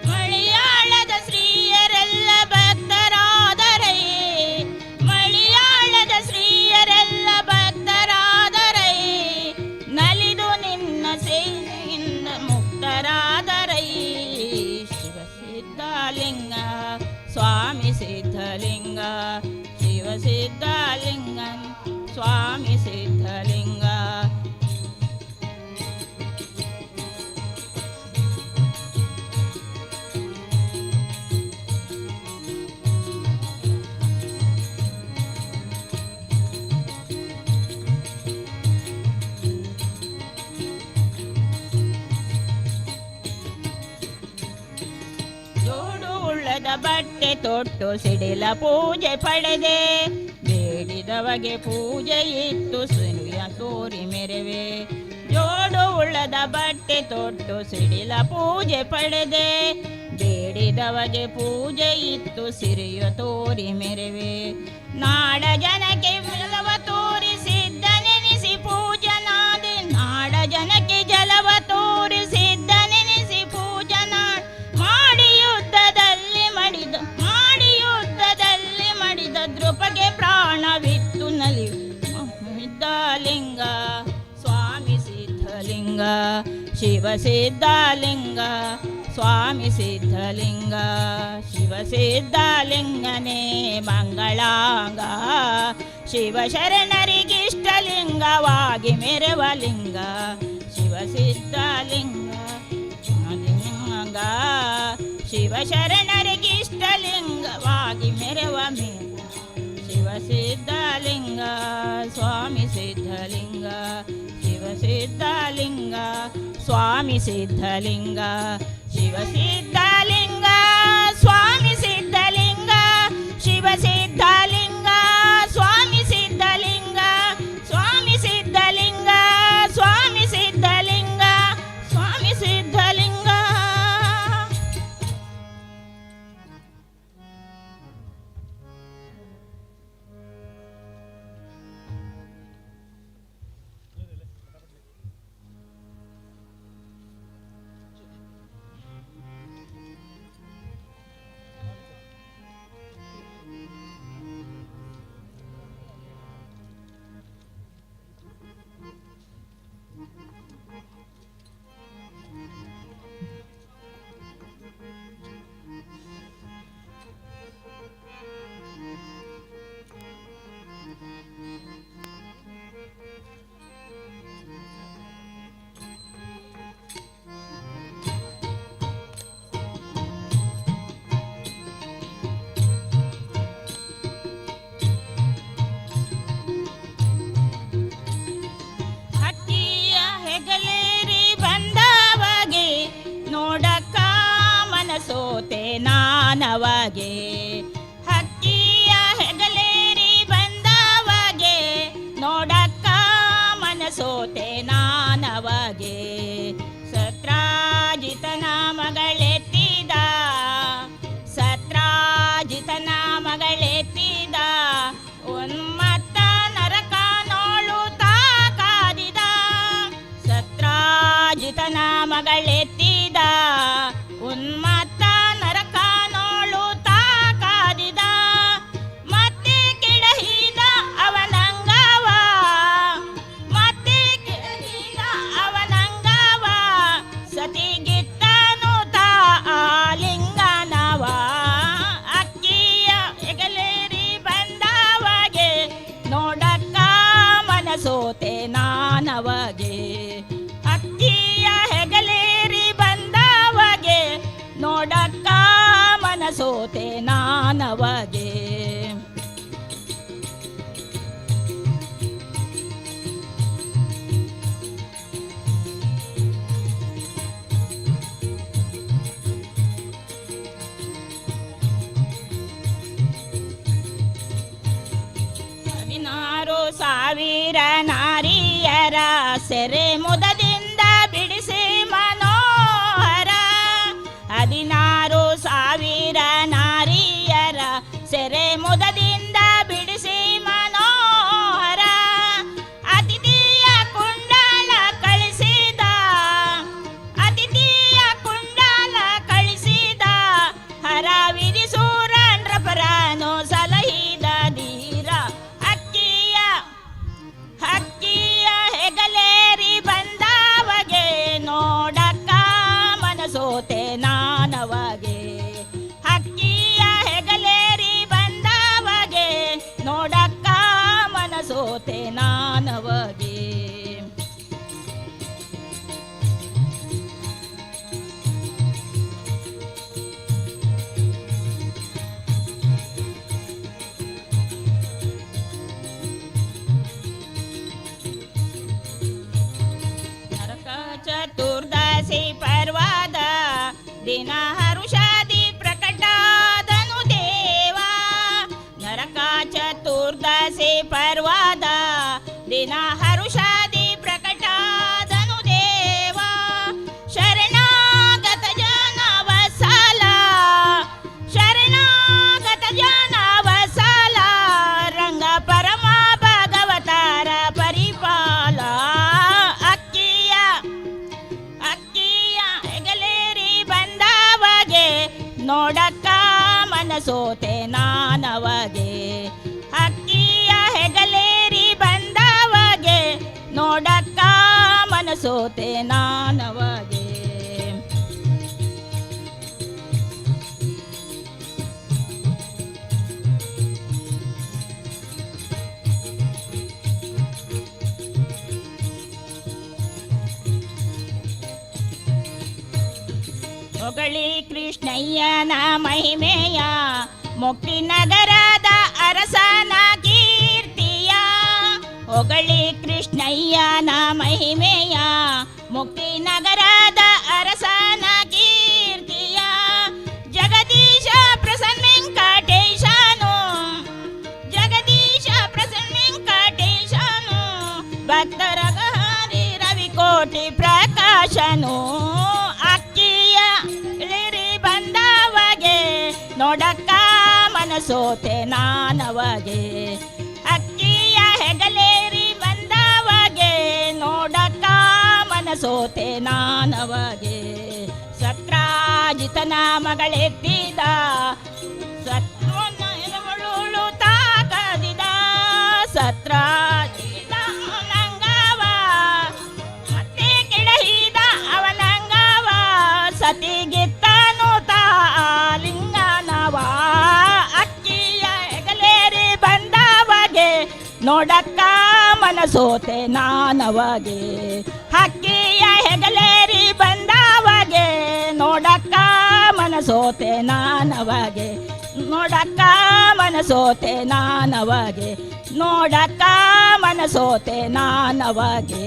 ಮಲಯಾಳದ ಸ್ತ್ರೀಯರೆಲ್ಲ ಭಕ್ತರಾದರೆ, ಮಲಯಾಳದ ಸ್ತ್ರೀಯರೆಲ್ಲ ಭಕ್ತರಾದರೆ, ನಲಿದು ನಿನ್ನ ಸೇವೆಯಿಂದ ಮುಕ್ತರಾದರೈ. ಶಿವ ಸಿದ್ಧಲಿಂಗ ಸ್ವಾಮಿ ಸಿದ್ಧಲಿಂಗ, ಶಿವ ಸಿದ್ಧಲಿಂಗ ಸ್ವಾಮಿ ಸಿದ್ಧಲಿಂಗ. ಜೋಡು ಉಳ್ಳದ ಬಟ್ಟೆ ತೊಟ್ಟು ಸಿಡಿಲ ಪೂಜೆ ಪಡೆದೆ, ಬೇಡಿದವಗೆ ಪೂಜೆ ಇತ್ತು ಸುನಿಯ ತೋರಿ ಮೆರವೆ. ಜೋಡು ಉಳ್ಳದ ಬಟ್ಟೆ ತೊಟ್ಟು ಸಿಡಿಲ ಪೂಜೆ ಪಡೆದೆ, ಬೇಡಿದವಗೆ ಪೂಜೆ ಇತ್ತು ಸಿರಿಯ ತೋರಿ ಮೆರವೆ. ನಾಡ ಜನಕ್ಕೆ ಜಲವ ತೋರಿಸಿದ್ದ ನೆನೆಸಿ ಪೂಜನಾದೆ, ನಾಡ ಜನಕ್ಕೆ ಜಲವ ತೋರಿಸಿದ್ದ ನೆನೆಸಿ ಪೂಜನ ಮಾಡಿ, ಯುದ್ಧದಲ್ಲಿ ಮಡಿದ, ಮಾಡಿ ಯುದ್ಧದಲ್ಲಿ ಮಡಿದ ದೃಪಗೆ ಪ್ರಾಣವಿತ್ತು ನಲಿ ಸಿದ್ಧಲಿಂಗ ಸ್ವಾಮಿ ಸಿದ್ಧಲಿಂಗ, ಶಿವ ಸಿದ್ಧಲಿಂಗ ಸ್ವಾಮಿ ಸಿದ್ಧಲಿಂಗ. ಶಿವ ಸಿದ್ಧಲಿಂಗನೇ ಮಂಗಳಾಂಗ, ಶಿವ ಶರಣರಿಗಿಷ್ಟಲಿಂಗವಾಗಿ ಮೆರವ ಲಿಂಗ, ಶಿವ ಸಿದ್ಧಲಿಂಗ ಲಿಂಗ, ಶಿವ ಶರಣರಿಗಿಷ್ಟಲಿಂಗವಾಗಿ ಮೆರವ ಮೇ ಶಿವ ಸಿದ್ಧಲಿಂಗ ಸ್ವಾಮಿ ಸಿದ್ಧಲಿಂಗ, ಶಿವ ಸಿದ್ಧಲಿಂಗ ಸ್ವಾಮಿ ಸಿದ್ಧಲಿಂಗ, ಶಿವ ಸಿದ್ಧಲಿಂಗ ಸ್ವಾಮಿ ಸಿದ್ಧಲಿಂಗ, ಶಿವ ಸಿದ್ಧಲಿಂಗ ಸ್ವಾಮಿ ಸಿದ್ಧಲಿಂಗ, ಸ್ವಾಮಿ ಸಿದ್ಧಲಿಂಗ ಸ್ವಾಮಿ ಸಿದ್ಧಲಿಂಗ, ಸ್ವಾಮಿ ಸಿದ್ಧಲಿಂಗ. ಹಕ್ಕಿಯ ಹೆಗಲೇರಿ ಬಂದವಗೆ, ನೋಡಕ್ಕ ಮನಸೋತೆ ನಾನವಗೆ. ಹಕ್ಕಿಯ ಹೆಗಲೇರಿ ಬಂದವಗೆ, ನೋಡಕ್ಕ ಮನಸೋತೆ ನಾನವಗೆ. ಸತ್ರಾಜಿತನ ಮಗಳೆತ್ತಿದ, ಸತ್ರಾಜಿತನ ಮಗಳೆತ್ತಿದ, ಉನ್ಮತ್ತ ನರಕನೋಳು ತಾಕಾದಿದ. ಸತ್ರಾಜಿತನ ಮಗಳೆತ್ತಿದ, ಉನ್ಮತ್ತ ನರಕನೋಳು ತಾಕಾದಿದ, ಮತ್ತೆ ಕೆಡಹಿದ ಅವನಂಗವ. ಮನಸೋತೆ ನಾನವಗೆ. ಅಕ್ಕಿಯ ಹೆಗಲೇರಿ ಬಂದವಗೆ ನೋಡಕ್ಕ ಮನಸೋತೆ ನಾನವಗೆ. 16,000 ನಾರಿಯರ ಸೆರೆ ಮುದದಿಂದ ಬಿಡಿಸಿ ಮನೋಹರ. 16,000 ನಾರಿಯರ ಸೆರೆ ಮುದದಿಂದ ಬಿಡಿಸಿ ಮನೋಹರ. ಅತಿಥಿಯ ಕುಂಡಲ ಕಳಿಸಿದ, ಅತಿಥಿಯ ಕುಂಡಲ ಕಳಿಸಿದ, ಹರ ವಿಧಿಸೂರನ್ರಪರನು ಸಲಹಿದ ಧೀರ. ಅಕ್ಕಿಯ ಹಕ್ಕಿಯ ಹೆಗಲೇರಿ ಬಂದವಗೆ ನೋಡಕ್ಕ ಮನಸೋತೆ ನಾನವಗೆ. ಹಕ್ಕಿಯ ಹೆಗಲೇರಿ ಬಂದವಗೆ ನೋಡಕ್ಕ ಮನಸೋತೆ ನಾನವಗೆ. ನರಕ ಚತುರ್ದಶಿ ಪರ್ವದ ದಿನ ಹರುಷಾದಿ ಪ್ರಕಟಾದನು ದೇವ. ನರಕ ಚತುರ್ದಶಿ ಪರ್ವದ ದಿನ ಹರುಷಾದಿ ಪ್ರಕಟಾದನು ದೇವ. ಶರಣಾಗತ ಜನವಸಲ, ಶರಣಾಗತ ಜನವಸಲ, ರಂಗ ಪರಮ ಭಗವತಾರ ಪರಿಪಾಲ. ಅಕ್ಕಿಯ ಅಕ್ಕಿಯ ಹೆಗಲೇರಿ ಬಂದವಗೆ ನೋಡಕ್ಕ ಮನಸೋತೆ ನಾನವಗೆ. ಅಕ್ಕಿಯ ಹೆಗಲೇರಿ ಬಂದವಗೆ ನೋಡಕ್ಕ ಮನಸೋತೆ ನಾನವಗೆ. ಹೊಗಳಿ ಕೃಷ್ಣಯ್ಯನ ಮಹಿಮೆಯ, ಮುಕ್ತಿ ನಗರದ ಅರಸನ ಕೀರ್ತಿಯ. ಹೊಗಳಿ ಕೃಷ್ಣಯ್ಯನ ಮಹಿಮೆಯ, ಮುಕ್ತಿ ನಗರದ ಅರಸನ ಕೀರ್ತಿಯ. ಜಗದೀಶ ಪ್ರಸನ್ನ ವೆಂಕಟೇಶನು, ಜಗದೀಶ ಪ್ರಸನ್ನ ವೆಂಕಟೇಶನು, ಭಕ್ತರ ಹರಿ ರವಿಕೋಟಿ ಪ್ರಕಾಶನು. ಅಕ್ಕಿಯ ಇಳಿರಿ ಬಂದವಗೆ ನೋಡಕ್ಕ ಮನಸೋತೆ ನಾನವಗೆ. ಅಕ್ಕಿಯ ಹೆಗಲೇರಿ ಬಂದವಗೆ ನೋಡಕ್ಕ ಮನಸೋತೆ ನಾನವಗೆ. ಸತ್ರಾಜಿತನ ಮಗಳೆತ್ತಿದ, ಸತ್ವಳು ತಾಕದಿದ, ಸತ್ರಾಜಿತ ನಂಗವ ಮತ್ತೆ ಕೆಡಹಿದ ಅವನಂಗವ, ಸತಿಗಿತ್ತನು ತಾಲಿಂಗನವ. ಅಕ್ಕಿಯ ಹೆಗಲೇರಿ ಬಂದವಗೆ ನೋಡಕ್ಕ ಮನಸೋತೆ ನಾನವಗೆ. ಹಕ್ಕಿಯ ಹೆಗಲೇರಿ ಬಂದವಗೆ ನೋಡಕ್ಕ ಮನಸೋತೆ ನಾನವಗೆ. ನೋಡಕ್ಕ ಮನಸೋತೆ ನಾನವಗೆ. ನೋಡಕ್ಕ ಮನಸೋತೆ ನಾನವಗೆ.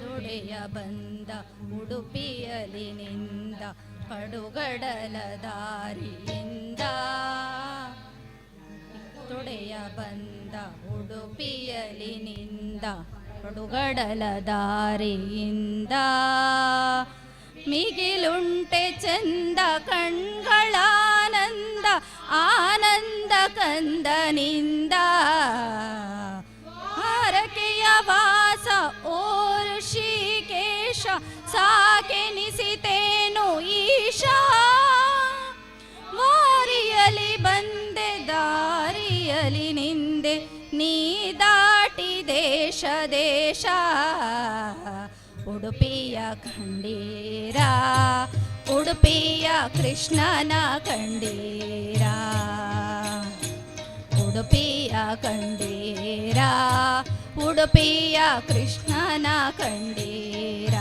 ದೊಡೆಯ ಬಂದ ಉಡುಪಿಯಲಿ ನಿಂದ ಪಡುಗಡಲ ದಾರಿಯಿಂದ. ತೊಡೆಯ ಬಂದ ಉಡುಪಿಯಲಿ ನಿಂದ. ಪಡುಗಡಲ ದಾರಿಯಿಂದ. ಮಿಗಿಲುಂಟೆ ಚಂದ ಕಣ್ಗಳಾನಂದ ಆನಂದ ಕಂದನಿಂದ. ಹಾರಕೆಯ ವಾಸ ಓ ಋಷಿಕೇಶ, ಸಾಕೆನಿಸಿತೇನು ಈಶಾ. ವಾರಿಯಲಿ ಬಂದೆ ದಾರಿಯಲಿ ನಿಂದೆ, ನೀ ದಾಟಿ ದೇಶ ದೇಶ. ಉಡುಪಿಯ ಕಂಡೀರ, ಉಡುಪಿಯ ಕೃಷ್ಣನ ಕಂಡೀರ. ಉಡುಪಿಯ ಕಂಡೀರ, ಉಡುಪಿಯ ಕೃಷ್ಣನ ಕಂಡೀರ.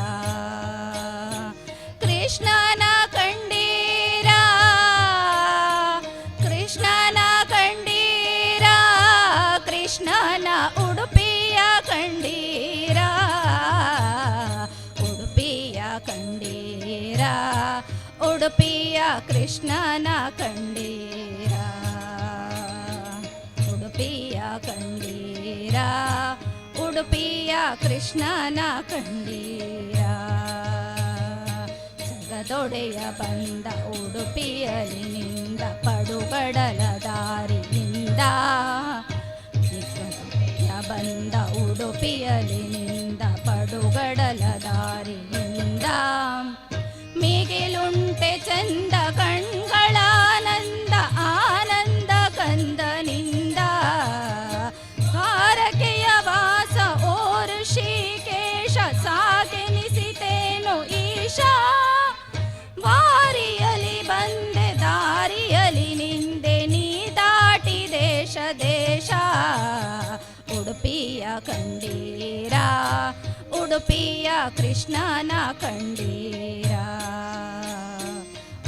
ಕೃಷ್ಣನ ಕಂಡೀರ, ಕೃಷ್ಣನ ಕಂಡೀರ, ಕೃಷ್ಣನ ಉಡುಪಿಯ ಕಂಡೀರ. ಉಡುಪಿಯ ಕಂಡೀರ, ಉಡುಪಿಯ ಕೃಷ್ಣನ ಕಂಡೀರ. ಉಡುಪಿಯ ಕಂಡೀರ, ಉಡುಪಿಯ ಕೃಷ್ಣನ ಕಂಡೀರ. ಜಗದೊಡೆಯ ಬಂದ ಉಡುಪಿಯಲಿ ನಿಂದ, ಪಡುಗಡಲ ದಾರಿಯಿಂದ. ಜಗದೊಡೆಯ ಬಂದ ಉಡುಪಿಯಲಿ ನಿಂದ, ಪಡುಗಡಲ ದಾರಿಯಿಂದ. ಮಿಗಿಲುಂಟೆ ಚಂದ ಕಣ್ಗಳಾನಂದ ಆನಂದ ಕಂದನಿಂದ. ದ್ವಾರಕೆಯ ವಾಸ ಓ ಋಷಿಕೇಶ, ಸಾಕೆನಿಸಿತೇನು ಈಶಾ. ವಾರಿಯಲಿ ಬಂದೆ ದಾರಿಯಲಿ ನಿಂದೆ, ನೀ ದಾಟಿ ದೇಶ ದೇಶ. ಉಡುಪಿಯ ಕಂಡೀರ, ಉಡುಪಿಯ ಕೃಷ್ಣನ ಕಂಡೀರ.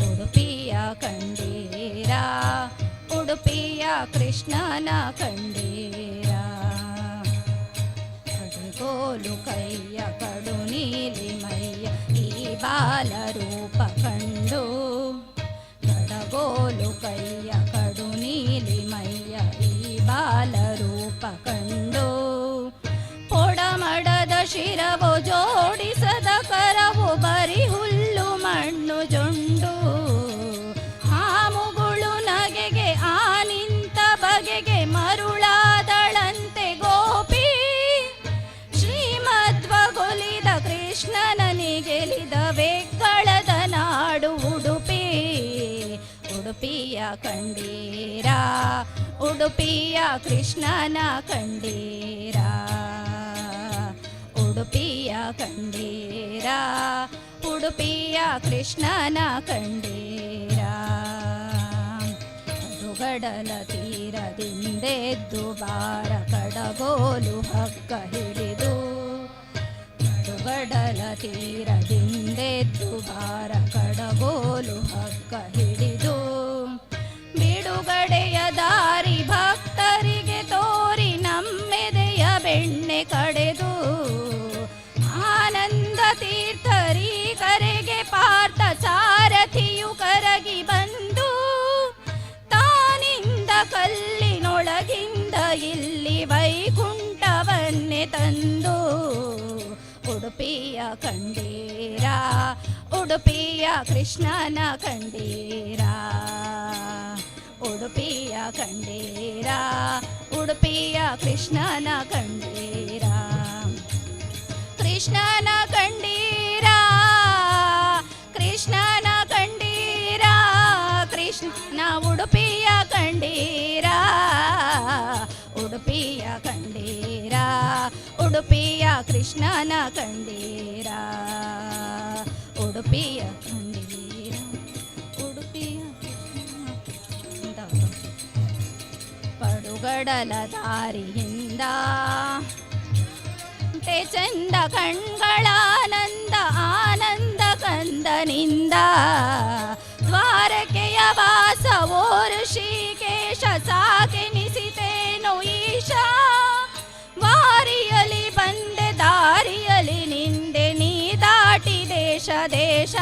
ಉಡುಪಿಯ ಕಂಡೀರ, ಉಡುಪಿಯ ಕೃಷ್ಣನ ಕಂಡೀರ. ಕಡುಗೋಲು ಕೈಯ ಕಡು ನೀಲಿ ಮೈಯ, ಈ ಬಾಲರೂಪ ಕಂಡು. ಕಡಗೋಲು ಕೈಯ ಕಡು ನೀಲಿ ಮೈಯ, ಈ ಬಾಲರೂಪ ಕಂಡು. ಪೊಡಮಡದ ಶಿರವು ಜೋಡಿಸದ ಕರವು, ಬರಿ ಹುಲ್ಲು ಮಣ್ಣು ಜೊಂಡು. ಆ ಮುಗುಳು ನಗೆಗೆ ಆ ನಿಂತ ಬಗೆಗೆ ಮರುಳಾದಳಂತೆ ಗೋಪಿ. ಶ್ರೀಮಧ್ವಗೊಲಿದ ಕೃಷ್ಣನನಿಗೆಲಿದ ವೆಗ್ಗಳದ ನಾಡು ಉಡುಪಿ. ಉಡುಪಿಯ ಕಂಡೀರ, ಉಡುಪಿಯ ಕೃಷ್ಣನ ಕಂಡೀರ. ಉಡುಪಿಯ ಕಂಡೀರ, ಉಡುಪಿಯ ಕೃಷ್ಣನ ಕಂಡೀರ. ಕಡಲ ತೀರದಿಂದೆದ್ದು ಬಾರ, ಕಡಗೋಲು ಹಗ್ಗ ಹಿಡಿದು. ಕಡುಗಡಲ ತೀರದಿಂದೆದ್ದು ಬಾರ, ಕಡಗೋಲು ಹಗ್ಗ ಹಿಡಿದು. ಬಿಡುಗಡೆಯ ದಾರಿ ಭಕ್ತರಿಗೆ ತೋರಿ, ನಮ್ಮೆದೆಯ ಬೆಣ್ಣೆ ಕಡೆದು. ಆನಂದ ತೀರ್ಥರಿ ಕರೆಗೆ ಪಾರ್ಥ ಸಾರಥಿಯು ಕರಗಿ ಬಂದು, ತಾನಿಂದ ಕಲ್ಲಿನೊಳಗಿಂದ ಇಲ್ಲಿ ವೈಕುಂಠವನ್ನೇ ತಂದು. ಉಡುಪಿಯ ಕಂಡೀರ, ಉಡುಪಿಯ ಕೃಷ್ಣನ ಕಂಡೀರ. ಉಡುಪಿಯ ಕಂಡೀರ, ಉಡುಪಿಯ ಕೃಷ್ಣನ ಕಂಡೀರ. ಕೃಷ್ಣನ ಕಂಡೀರ, ಕೃಷ್ಣನ ಕಂಡೀರ, ಕೃಷ್ಣ ಉಡುಪಿಯ ಕಂಡೀರ. ಉಡುಪಿಯ ಕಂಡೀರ, ಉಡುಪಿಯ ಕೃಷ್ಣನ ಕಂಡೀರ. ಉಡುಪಿಯ ಕಂಡೀರ, ಉಡುಪಿಯ ಕೃಷ್ಣನ. ಪಡುಗಡಲ ದಾರಿಯಿಂದ ತೆ ಚಂದ ಕಣ್ಗಳಾನಂದ ಆನಂದ ಕಂದನಿಂದ. ದ್ವಾರಕೆಯ ವಾಸ ಓ ಋಷಿಕೇಶ, ಸಾಕೆನಿಸಿತೇನು ಈಶಾ. ವಾರಿಯಲಿ ಬಂದೆ ದಾರಿಯಲಿ ನಿಂದೆ, ನೀ ದಾಟಿ ದೇಶ ದೇಶ.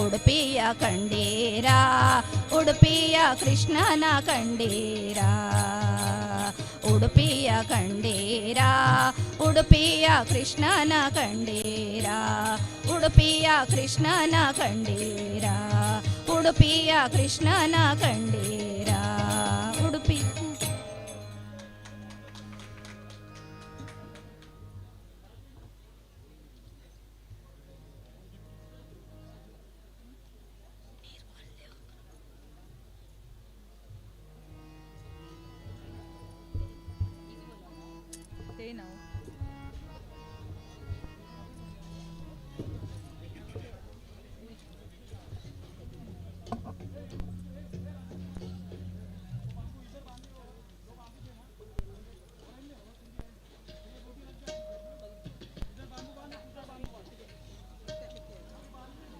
ಉಡುಪಿಯ ಕಂಡೀರ, ಉಡುಪಿಯ ಕೃಷ್ಣನ ಕಂಡೀರ. ಉಡುಪಿಯ ಕಂಡೀರ. ಉಡುಪಿಯ ಕೃಷ್ಣನ ಕಂಡೀರ, ಉಡುಪಿಯ ಕೃಷ್ಣನ ಕಂಡೀರ, ಉಡುಪಿಯ ಕೃಷ್ಣನ ಕಂಡೀರ, ಉಡುಪಿ.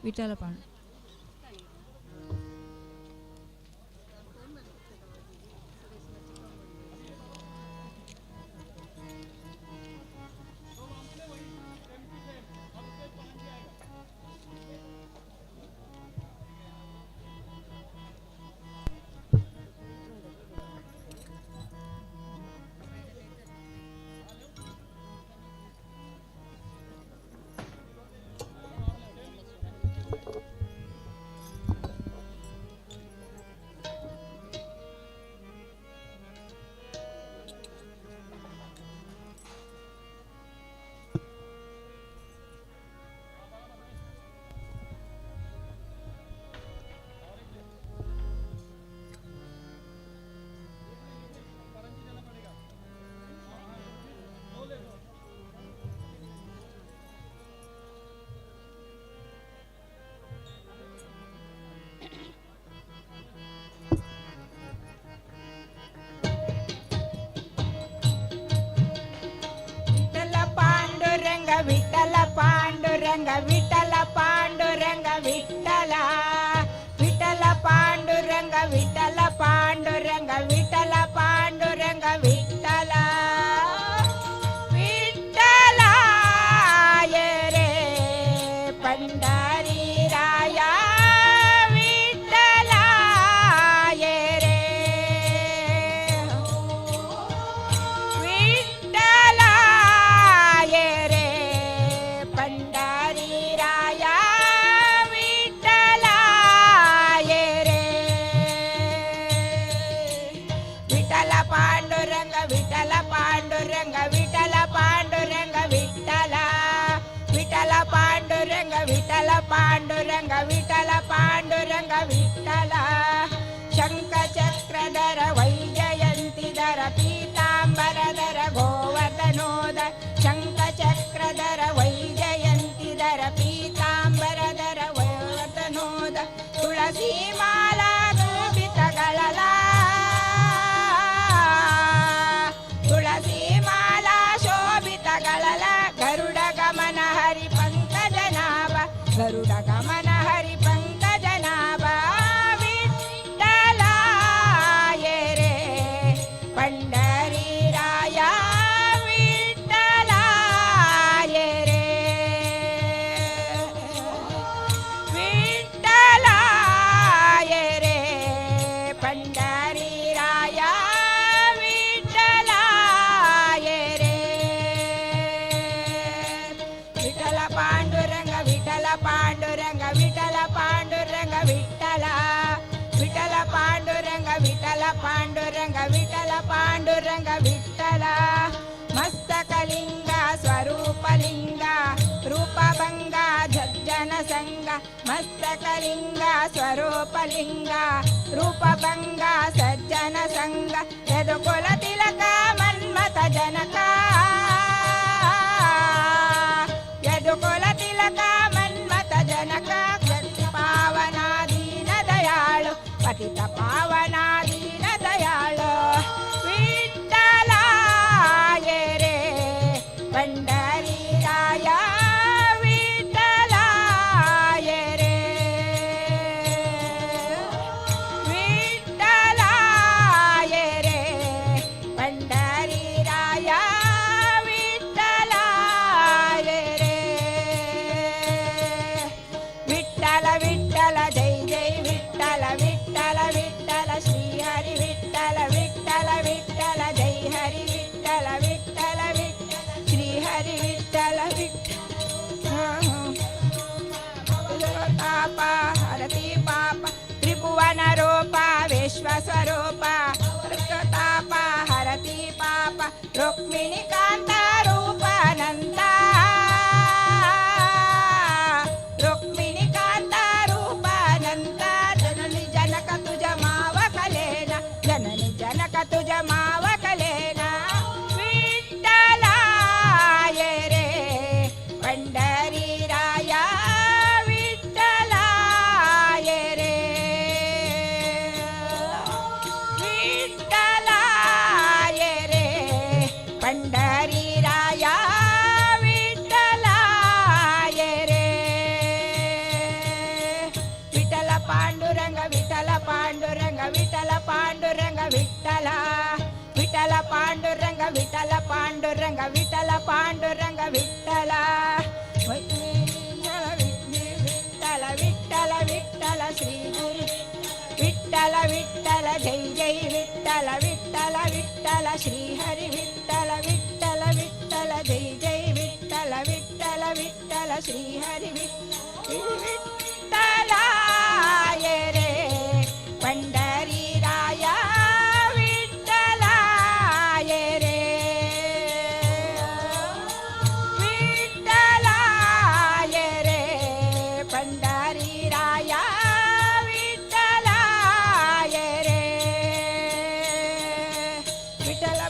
ವಿಠಲ ಪಾಂಡು. ವಿಠಲ ಪಾಂಡುರಂಗ, ವಿಠಲ ಪಾಂಡುರಂಗ, ವಿಠಲ ಪಾಂಡುರಂಗ, ವಿಠಲ, ವಿಠಲ ಪಾಂಡುರಂಗ, ವಿಠಲ ಪಾಂಡುರಂಗ, ವಿಠಲ ಪಾಂಡುರಂಗ, ವಿಠಲ, ವಿಠಲ ರೇ ಪಂಡರಿ ರಾಯ, ವಿಠಲ ರೇ, ವಿಠಲಾಯ ರೇ ಪಂಡರಿ ರಾಯ, ವಿಠಲಾಯ ರೇ, ವಿಠಲ ಪಾಂಡುರಂಗ, ವಿಠಲ ಪಾಂಡುರಂಗ, ವಿಠಲ ಪಾಂಡುರಂಗ, ವಿಠಲ, ವಿಠಲ ಪಾಂಡುರಂಗ, ವಿಠಲ ಪಾಂಡುರಂಗ, ವಿಠಲ ಪಾಂಡುರಂಗ, ವಿಠಲ. ಶಂಖ ಚಕ್ರಧರ, ವೈಜಯಂತಿಧರ, ಪೀತಾಂಬರಧರ, ಗೋವರ್ಧನೋದ, ಶಂಖ ಚಕ್ರಧರ, ವೈಜಯಂತಿಧರ, ಪೀತಾಂಬರಧರ, ಗೋವರ್ಧನೋದ, ತುಳಸಿ ಮಾಲಾ ಶೋಭಿತಗಳಲ, ತುಳಸಿ ಮಾಲಾ ಶೋಭಿತಗಳಲ, ಗರುಡ ಗಮನ ಹರಿ ಪಂಕಜನಾಭ, ಗರುಡ ಗಮನ ಹರಿ ಪಂಕಜನಾಭ, ವಿಠಲಾಯ ರೇ ಪಂಡರಿ ರಾಯ, ವಿಠಲಾಯ ರೇ, ವಿಠಲಾಯ ರೇ ಪಂಡರಿ ರಾಯ, ವಿಠಲಾಯ ರೇ, ವಿಠಲ ಪಾಂಡುರಂಗ, ವಿಠಲ ಪಾಂಡುರಂಗ, ವಿಠಲ ಪಾಂಡುರಂಗ, ವಿಠಲ, ವಿಠಲ ಪಾಂಡುರಂಗ, ವಿಠಲ ಪಾಂಡುರಂಗ, ವಿಠಲ ಪಾಂಡುರಂಗ, ವಿಠಲ. ಮಸ್ತಕಲಿಂಗ ಸ್ವರೂಪಲಿಂಗ, ರೂಪಭಂಗ ಜಜ್ಜನ ಸಂಗ, ಮಸ್ತಕಲಿಂಗ ಸ್ವರೂಪಲಿಂಗ, ರೂಪಭಂಗ ಸಜ್ಜನ ಸಂಗ, ಯದುಕುಲ ತಿಲಕ ಮನ್ಮಥ ಜನಕ, ಯದುಕುಲ ತಿಲಕ ಮನ್ಮಥ ಜನಕ, ಪತಿ ಪಾವನ ದೀನ ದಯಾಳು, ಪತಿತ ಪಾವನ ದೀನ ದಯಾಳು, ವಿಠಲಾಯ ರೇ ಪಂಡರಿ ರಾಯ, ವಿಠಲಾಯ ರೇ, ವಿಠಲಾಯ ರೇ ಪಂಡರಿ ರಾಯ, ವಿಠಲಾಯ ರೇ, ವಿಠಲ ವಿಠಲ ಜೈ ಜೈ ವಿಠಲ, ವಿಠಲ ವಿಠಲ ಶ್ರೀ ಹರಿ ವಿಠಲ, ವಿಠಲ ವಿಠಲ ಜೈ ಹರಿ ವಿಠಲ, ವಿಠಲ ವಿಠಲ ಶ್ರೀ ವಿಠಲ ವಿಠಲ ತಾಪ ಹರತಿ ಪಾಪ ತ್ರಿಭುವನ ರೂಪ ವಿಶ್ವ ಸ್ವರೂಪ ತಾಪ ಹರತಿ ಪಾಪ ರುಕ್ಮಿಣಿ ಕಾಂತ ರೂಪಾನಂದ ರುಕ್ಮಿಣಿ ಕಾಂತ ರೂಪಾನಂದ ಜನನಿ ಜನಕ ತುಜ ಮಾವ ಕಲೇನ ಜನನಿ ಜನಕ ತುಜ ಮಾವ ಕಲೇನ ವಿಠಲಾಯ ರೇ ಪಂಡರಿ ರಾಯ ವಿಠಲಾಯ ರೇ ವಿಠಲಾಯ ರೇ ಪಂಡರಿ ರಾಯ ವಿಠಲಾಯ ರೇ ವಿಠಲ ಪಾಂಡುರಂಗ ವಿಠಲ ಪಾಂಡುರಂಗ ವಿಠಲ ಪಾಂಡುರಂಗ ವಿಠಲ ವಿಠಲ ಪಾಂಡುರಂಗ ವಿಠಲ ಪಾಂಡುರಂಗ ವಿಠಲ ಪಾಂಡುರಂಗ ವಿಠಲ ವಿಠಲ ವಿಠಲ ವಿಠಲ ಶ್ರೀ ಗುರು ವಿಠಲ ವಿಠಲ ಜೈ ಜೈ ವಿಠಲ ವಿಠಲ ವಿಠಲ ಶ್ರೀ ಹರಿ ವಿಠಲ ವಿಠಲ ವಿಠಲ ಜೈ ಜೈ ವಿಠಲ ವಿಠಲ ವಿಠಲ ಶ್ರೀ ಹರಿ ವಿಠಲಾಯ ರೇ ಪಂಡರಿ ರಾಯ ವಿಠಲಾಯ ರೇ ವಿಠಲಾಯ ರೇ ಪಂಡರಿ ರಾಯ ವಿಠಲಾಯ ರೇ ವಿಠಲ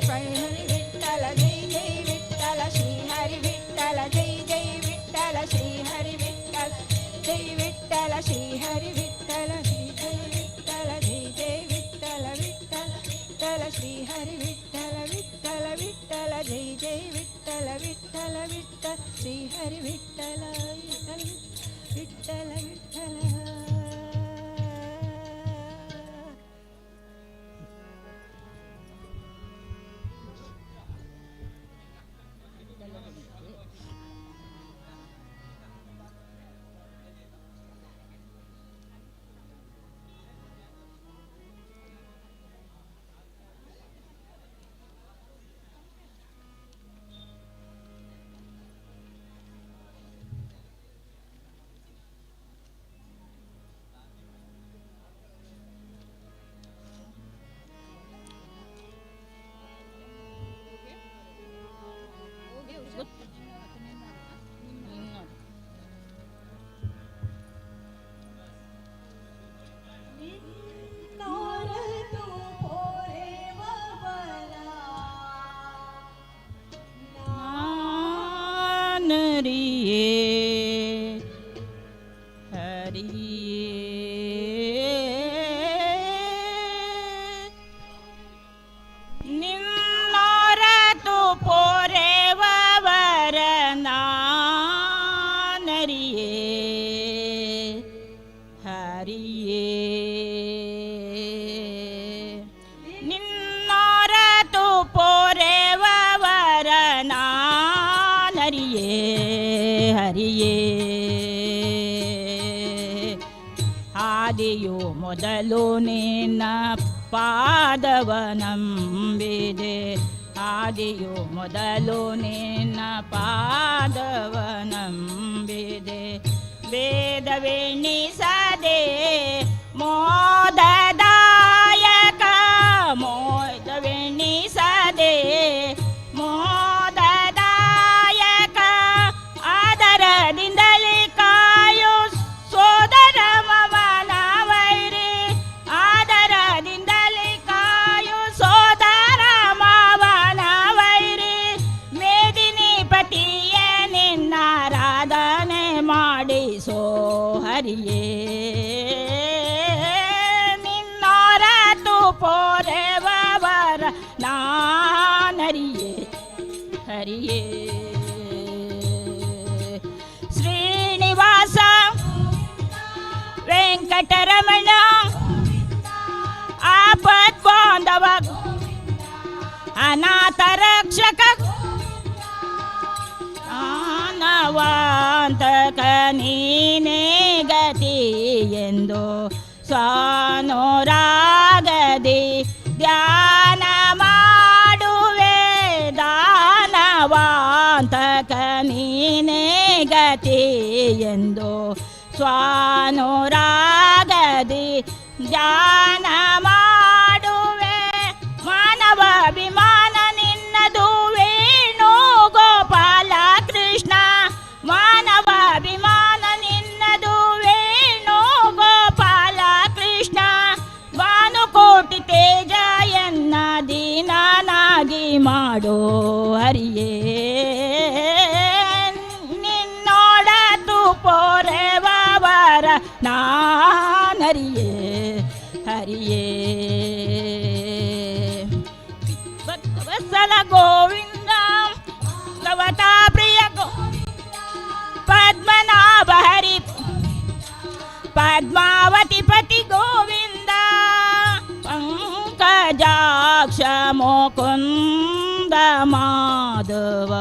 ಹರಿ ವಿಠಲ ಜೈ ಜೈ ವಿಠಲ ಶ್ರೀ ಹರಿ ವಿಠಲ ಜೈ ಜೈ ವಿಠಲ ಶ್ರೀ ಹರಿ ವಿಠಲ ಜೈ ವಿಠಲ ಶ್ರೀ ಹರಿ ವಿಠಲ ಶ್ರೀ ಜೈ ವಿಠಲ ಜೈ ಜೈ ವಿಠಲ ವಿಠಲ ವಿಠಲ ಶ್ರೀ ಹರಿ ವಿಠಲ ವಿಠಲ ವಿಠಲ ಜೈ ಜೈ ವಿಠಲ ವಿಠಲ ವಿಠಲ ಶ್ರೀ ಹರಿ ವಿಠಲ ವಿಠಲ ವಿಠಲ ವಿಠಲ. ನಾನರಿಯೇ ಹರಿಯೇ ನಿನ್ನೊರತು ಪೊರೆವರ ನಾನರಿಯೇ ಹರಿಯೇ ನಿನ್ನೊರತು ಪೊರೆವರ ನಾನರಿಯೇ ಹರಿಯೇ ಆದಿಯು ಮೊದಲು ನಿನ್ನ ಪಾದವ ನಂಬಿದೆ ಆದಿಯು ಮೊದಲು ನಿನ್ನ ಪಾದವ ನಂಬಿದೆ ವೇದವೆಣಿಸದೆ ಮೋದದಾಯಕ ಮೋದವೆಣಿಸದೆ ಮೋದದಾಯಕ ಆದರದಿಂದಲೇ ಕಾಯು ಸೋದರ ಮಮನ ವೈರಿ ಆದರದಿಂದಲೇ ಕಾಯು ಸೋದರ ಮಾವನ ವೈರಿ ಮೇದಿನಿ ಪತಿಯ ನಿನ್ನಾರಾಧನೆ ಮಾಡಿಸೋ ಹರಿಯೇ ನಿನ್ನೊರತು ಪೊರೆವರ ನಾನರಿಯೇ ಹರಿಯೇ ಶ್ರೀನಿವಾಸ ವೆಂಕಟರಮಣ ಆಪತ್ ಬಾಂಧವ ಅನಾಥ ರಕ್ಷಕ ಮಾನವಾಂತಕ ನೀನೇ ಗತಿ ಎಂದು ಸ್ವಾನುರಾಗದಿ ಧ್ಯಾನ ಮಾಡುವೆ ದಾನವಾಂತಕ. ಅಂತಕ ನೀನೇ ಗತಿ ಎಂದು ಸ್ವಾನುರಾಗದಿ ಧ್ಯಾನ ಮಾಡುವೆ. ಮಾನವಾಭಿಮಾನ ನಿನ್ನದು ವೇಣು ಗೋಪಾಲ ಕೃಷ್ಣ. ಮಾನವಾಭಿಮಾನ ನಿನ್ನದು ವೇಣು ಗೋಪಾಲ ಕೃಷ್ಣ. ಭಾನುಕೋಟಿ ತೇಜ ಎನ್ನ ದೀನನಾಗಿ ಮಾಡೋ ಹರಿಯೇ. ನಿನ್ನೋಡತು ಪೋರೆವರ ನಾನರಿಯೇ ಹರಿಯೇ. ಭಕ್ತವತ್ಸಲ ಗೋವಿಂದ, ಭಗವತಾ ಪ್ರಿಯ ಗೋ ಪದ್ಮನಾಭ ಹರಿ, ಪದ್ಮಾವತಿ ಪತಿ ಗೋವಿಂದ. ಪಂಕಜಾಕ್ಷ ಮುಕುಂದ ಮಾಧವ,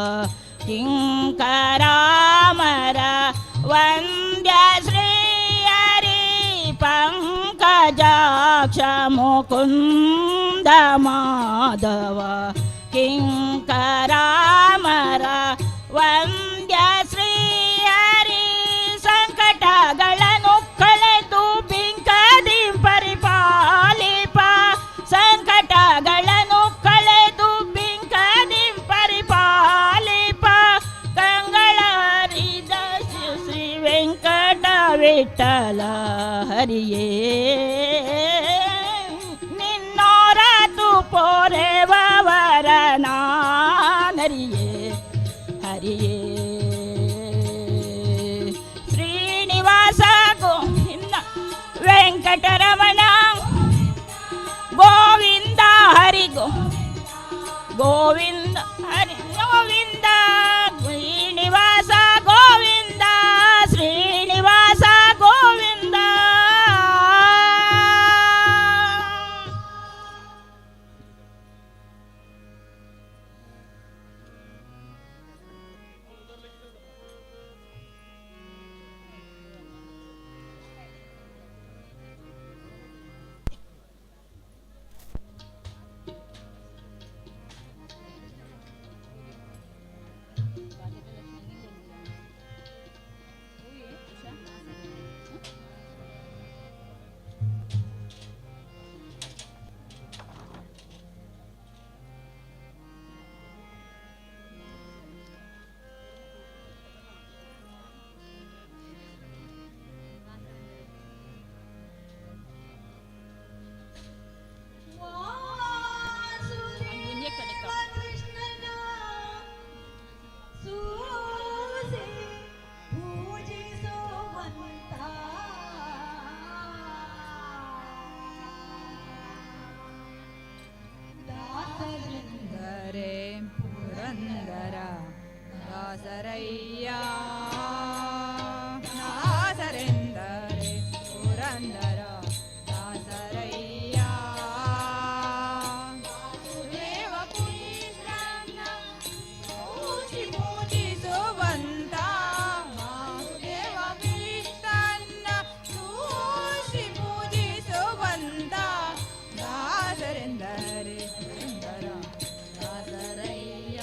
ಕಿಂಕರಾಮರ ವಂದ್ಯ ಶ್ರೀ ಹರಿ. ಪಂಕಜಾಕ್ಷ ಮುಕುಂದ ಮಾಧವ, ಕಿಂಕರಾಮರ ವಂದ್ಯ ಶ್ರೀ ಹರಿ. ಸಂಕಟಗಳನ್ನು ಕಳೆದು ಬಿಂಕದಿ ಪರಿಪಾಲಿಪ. ಸಂಕಟಗಳನ್ನು ಕಳೆದು ಬಿಂಕದಿ ಪರಿಪಾಲಿಪ. ಕಂಗಳರಿದ ಶ್ರೀ ವೆಂಕಟ ವಿಠಲ ಹರಿಯೇ. ನಿನ್ನೋರತು ಪೋರೆವರ ನಾನರಿಯೇ ಹರಿಯೇ. ಶ್ರೀನಿವಾಸ ಗೋವಿಂದ ವೆಂಕಟರಮಣ ಗೋವಿಂದ ಹರಿ ಗೋ ಗೋವಿಂದ ಹರಿ ಗೋವಿಂದ. ಶ್ರೀನಿವಾಸ ಗೋವಿಂದ, ಶ್ರೀನಿವಾಸ ಗೋವಿಂದ. ಕೃಷ್ಣನ ಸೂಸಿ ಪೂಜಿಸುವಂತ ದಾಸರೆಂದರೆ ಪುರಂದರ ದಾಸರಯ್ಯ. ದಾಸರೆಂದರೆ ಪುರಂದರ ದಾಸರಯ್ಯ. ದೇವ ಕೃಷ್ಣನ ಪೂಜಿ ಪೂಜಿಸುವಂತ, ವಾಸುದೇವ ಕೃಷ್ಣನ ಸೂಷಿ ಪೂಜಿಸುವಂತ ದಾಸರೆಂದರೆ ಪುರಂದರ ದಾಸರಯ್ಯ.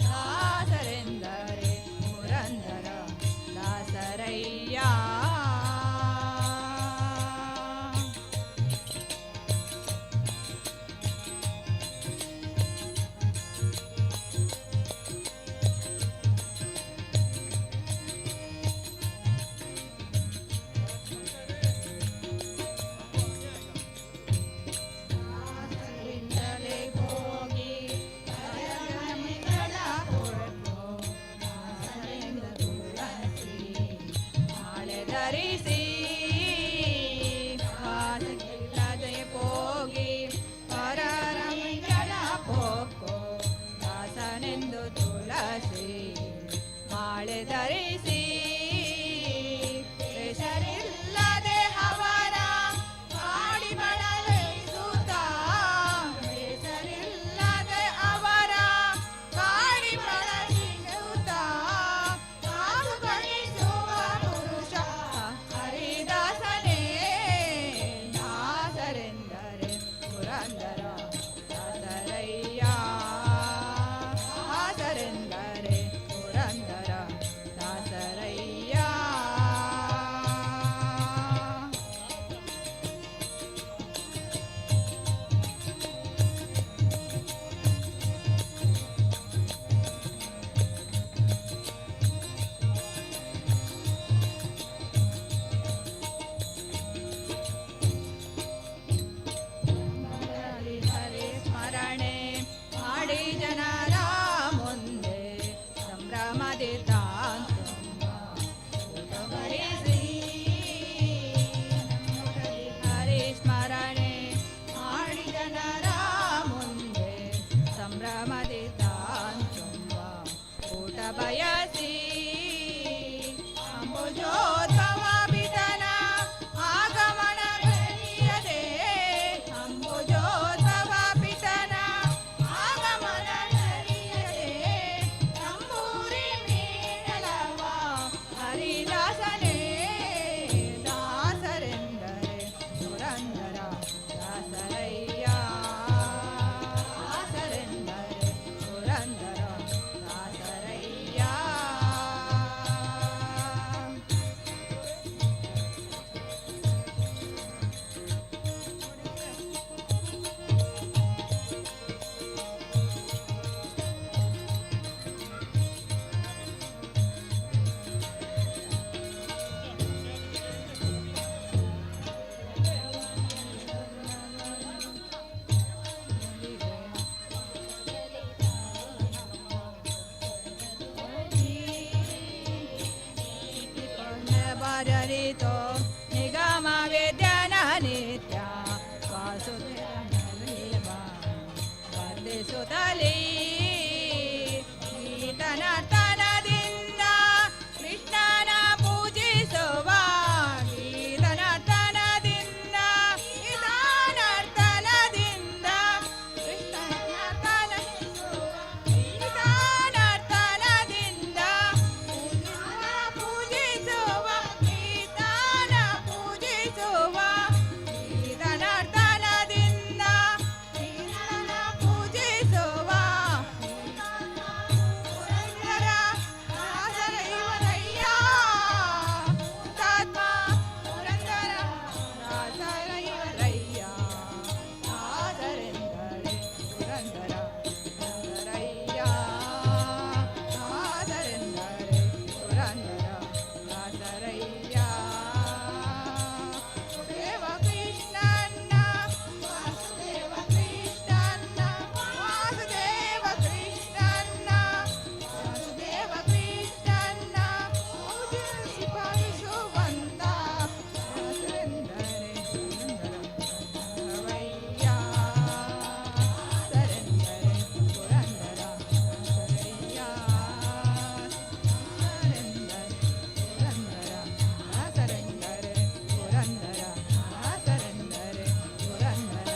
ದಾಸರೆಂದರೆ ಪುರಂದರ ದಾಸರಯ್ಯ. ದಾಸರಿಂದಲೇ ಹೋಗಿ ಪರಗಮಿಗಳ ಹೊರಟು, ದಾಸರಿಂದ ತುಳಸಿ ಮಾಲೆ ಧರಿಸಿ. ದಾಸರಿಲ್ಲದೆ ಹೋಗಿ ಪರರಮಿಗಳ ಪೋಕು, ದಾಸನೆಂದು ತುಳಸಿ ಮಾಲೆ ಧರಿಸಿ. ಹೆಸರಿಲ್ಲದೆ ಅವರ ಮಾಡಿ ಬಳಲಿಸುತ್ತ, ಹೆಸರಿಲ್ಲದೆ ಅವರ ಕಾಡಿ ಬಳಲಿಸುತ್ತ, ಕಾದು ಗಳಿಸುವ ಪುರುಷ ಹರಿದಾಸನೇ. ದಾಸರೆಂದರೆ ಪುರಂದರ ದಾಸರಯ್ಯ. ದಾಸರೆಂದರೆ ಬಯಸಿ ಅಂಬುಜೋದ್ಭವ ಪಿತನ ಆಗಮನ ಘಳಿಯದೆ, ಅಂಬುಜೋದ್ಭವ ಪಿತನ ಆಗಮನ ಘಳಿಯದೆ, ತಂಬೂರಿ ಮೀಟಲವ ಹರಿದಾಸನೇ. ದಾಸರೆಂದರೆ ಪುರಂದರ ದಾಸರಯ್ಯ, ದಾಸರೆಂದರೆ ಪುರಂದರ ದಾಸರಯ್ಯ. ಭಜರಿತೋ ನಿಗಮ ವಿದ್ಯನ ನಿತ್ಯ ವಾಸುದೇವ ವಂದಿಸುತ್ತಲೇ, ಗೀತನರ್ತನದಿಂದ ಕೃಷ್ಣನ ಪೂಜಿಸುವ, ಗೀತನರ್ತನದಿಂದ, ಗೀತನರ್ತನದಿಂದ ಕೃಷ್ಣನ, ಗೀತನರ್ತನದಿಂದ ಪೂಜಿಸುವ, ಗೀತನ ಪೂಜಿಸುವ, ಗೀತನರ್ತನದಿಂದ ಕೃಷ್ಣನ ಪೂಜಿಸುವ ಪುರಂದರ ದಾಸರೈವರಯ್ಯ, ಹುತಾತ್ಮ ಪುರಂದರ ದಾಸರೈವರಯ್ಯ. ದಾಸರೆಂದರೆ ಪುರಂದರ ದಾಸರಯ್ಯ, ದಾಸರೆಂದರೆ ಪುರಂದರ ದಾಸರಯ್ಯ. ದೇವ ಕೃಷ್ಣನ್ನ, ವಾಸುದೇವ ಕೃಷ್ಣನ್ನ, ವಾಸುದೇವ ಕೃಷ್ಣನ್ನ, ವಾಸುದೇವ ಕೃಷ್ಣನ್ನ ಪೂಜಿಸಿ ಪಾಲಿಸುವಂತ ದಾಸರೆಂದರೆ ಪುರಂದರವಯ್ಯ, ದಾಸರೆಂದರೆ ಪುರಂದರ ದಾಸರಯ್ಯ, ದಾಸರೆಂದರೆ ಪುರಂದರ, ದಾಸರೆಂದರೆ ಪುರಂದರ, ದಾಸರೆಂದರೆ ಪುರಂದರ.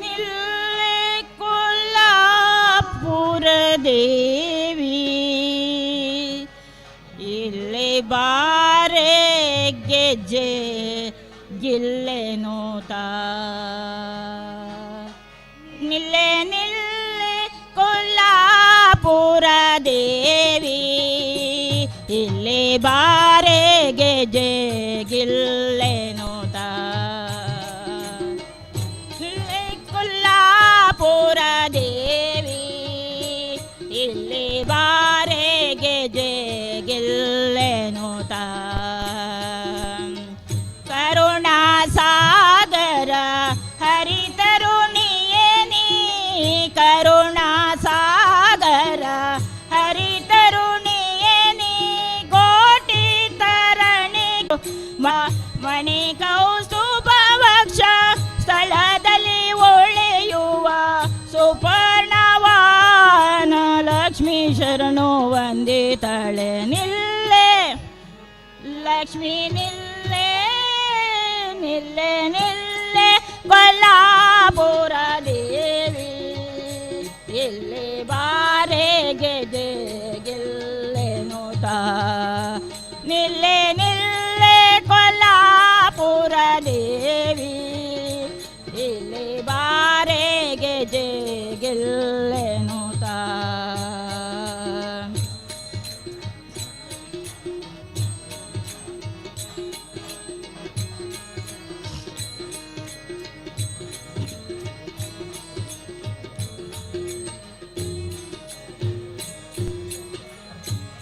ನಿಲ್ಲೆ ಕೊಲ್ಲಾಪುರ ದೇವಿ, ಇಲ್ಲಿ ಬಾರೆ ಗೆಜ್ಜೆ ಗಿಲ್ಲೆನೋತ. ನಿಲ್ಲೆ ನಿಲ್ಲೆ ಕೊಲ್ಲಾಪುರ ದೇವಿ, ಇಲ್ಲಿ ಬಾರೆ ಗೆಜ್ಜೆ ಗಿಲ್ಲೆನೋತ. ಕೊಲ್ಲಾಪುರ ದೇವಿ, ಇಲ್ಲಿ ಬಾರೆ ಗೆಜೆ ಗಿಲ್ಲೆನುತ. ಕರುಣಾ ಸಾಗರ ಹರಿತರುಣಿಯೇ ನೀ, ಕರುಣಾ ಸಾಗರ ಹರಿತರುಣಿಯೇ ನೀ, ಕೋಟಿ ತರಣಿ ಮಣಿ ಕೌಸ್ತುಭವಕ್ಷ ಸ್ಥಳದಲ್ಲಿ ಒಳೆಯುವ ಸುಪರ್ಣವಾನ ಲಕ್ಷ್ಮೀ ಶರಣು ವಂದಿತಳೆ. ನಿಲ್ಲೆ ಲಕ್ಷ್ಮೀ ನಿಲ್ಲೆ, ನಿಲ್ಲೆ ನಿಲ್ಲೆ ಕೊಲ್ಲಾಪುರ ದೇವಿ, ಇಲ್ಲಿ ಬಾರೆ ಗೆಜೆ ಗಿಲ್ಲೆನುತ. ನಿಲ್ಲೆ ನಿಲ್ಲೆ ಕೊಲ್ಲಾಪುರ ದೇವಿ, ಇಲ್ಲಿ ಬಾರೆ ಗೆಜೆ ಗಿಲ್ಲೆನುತ.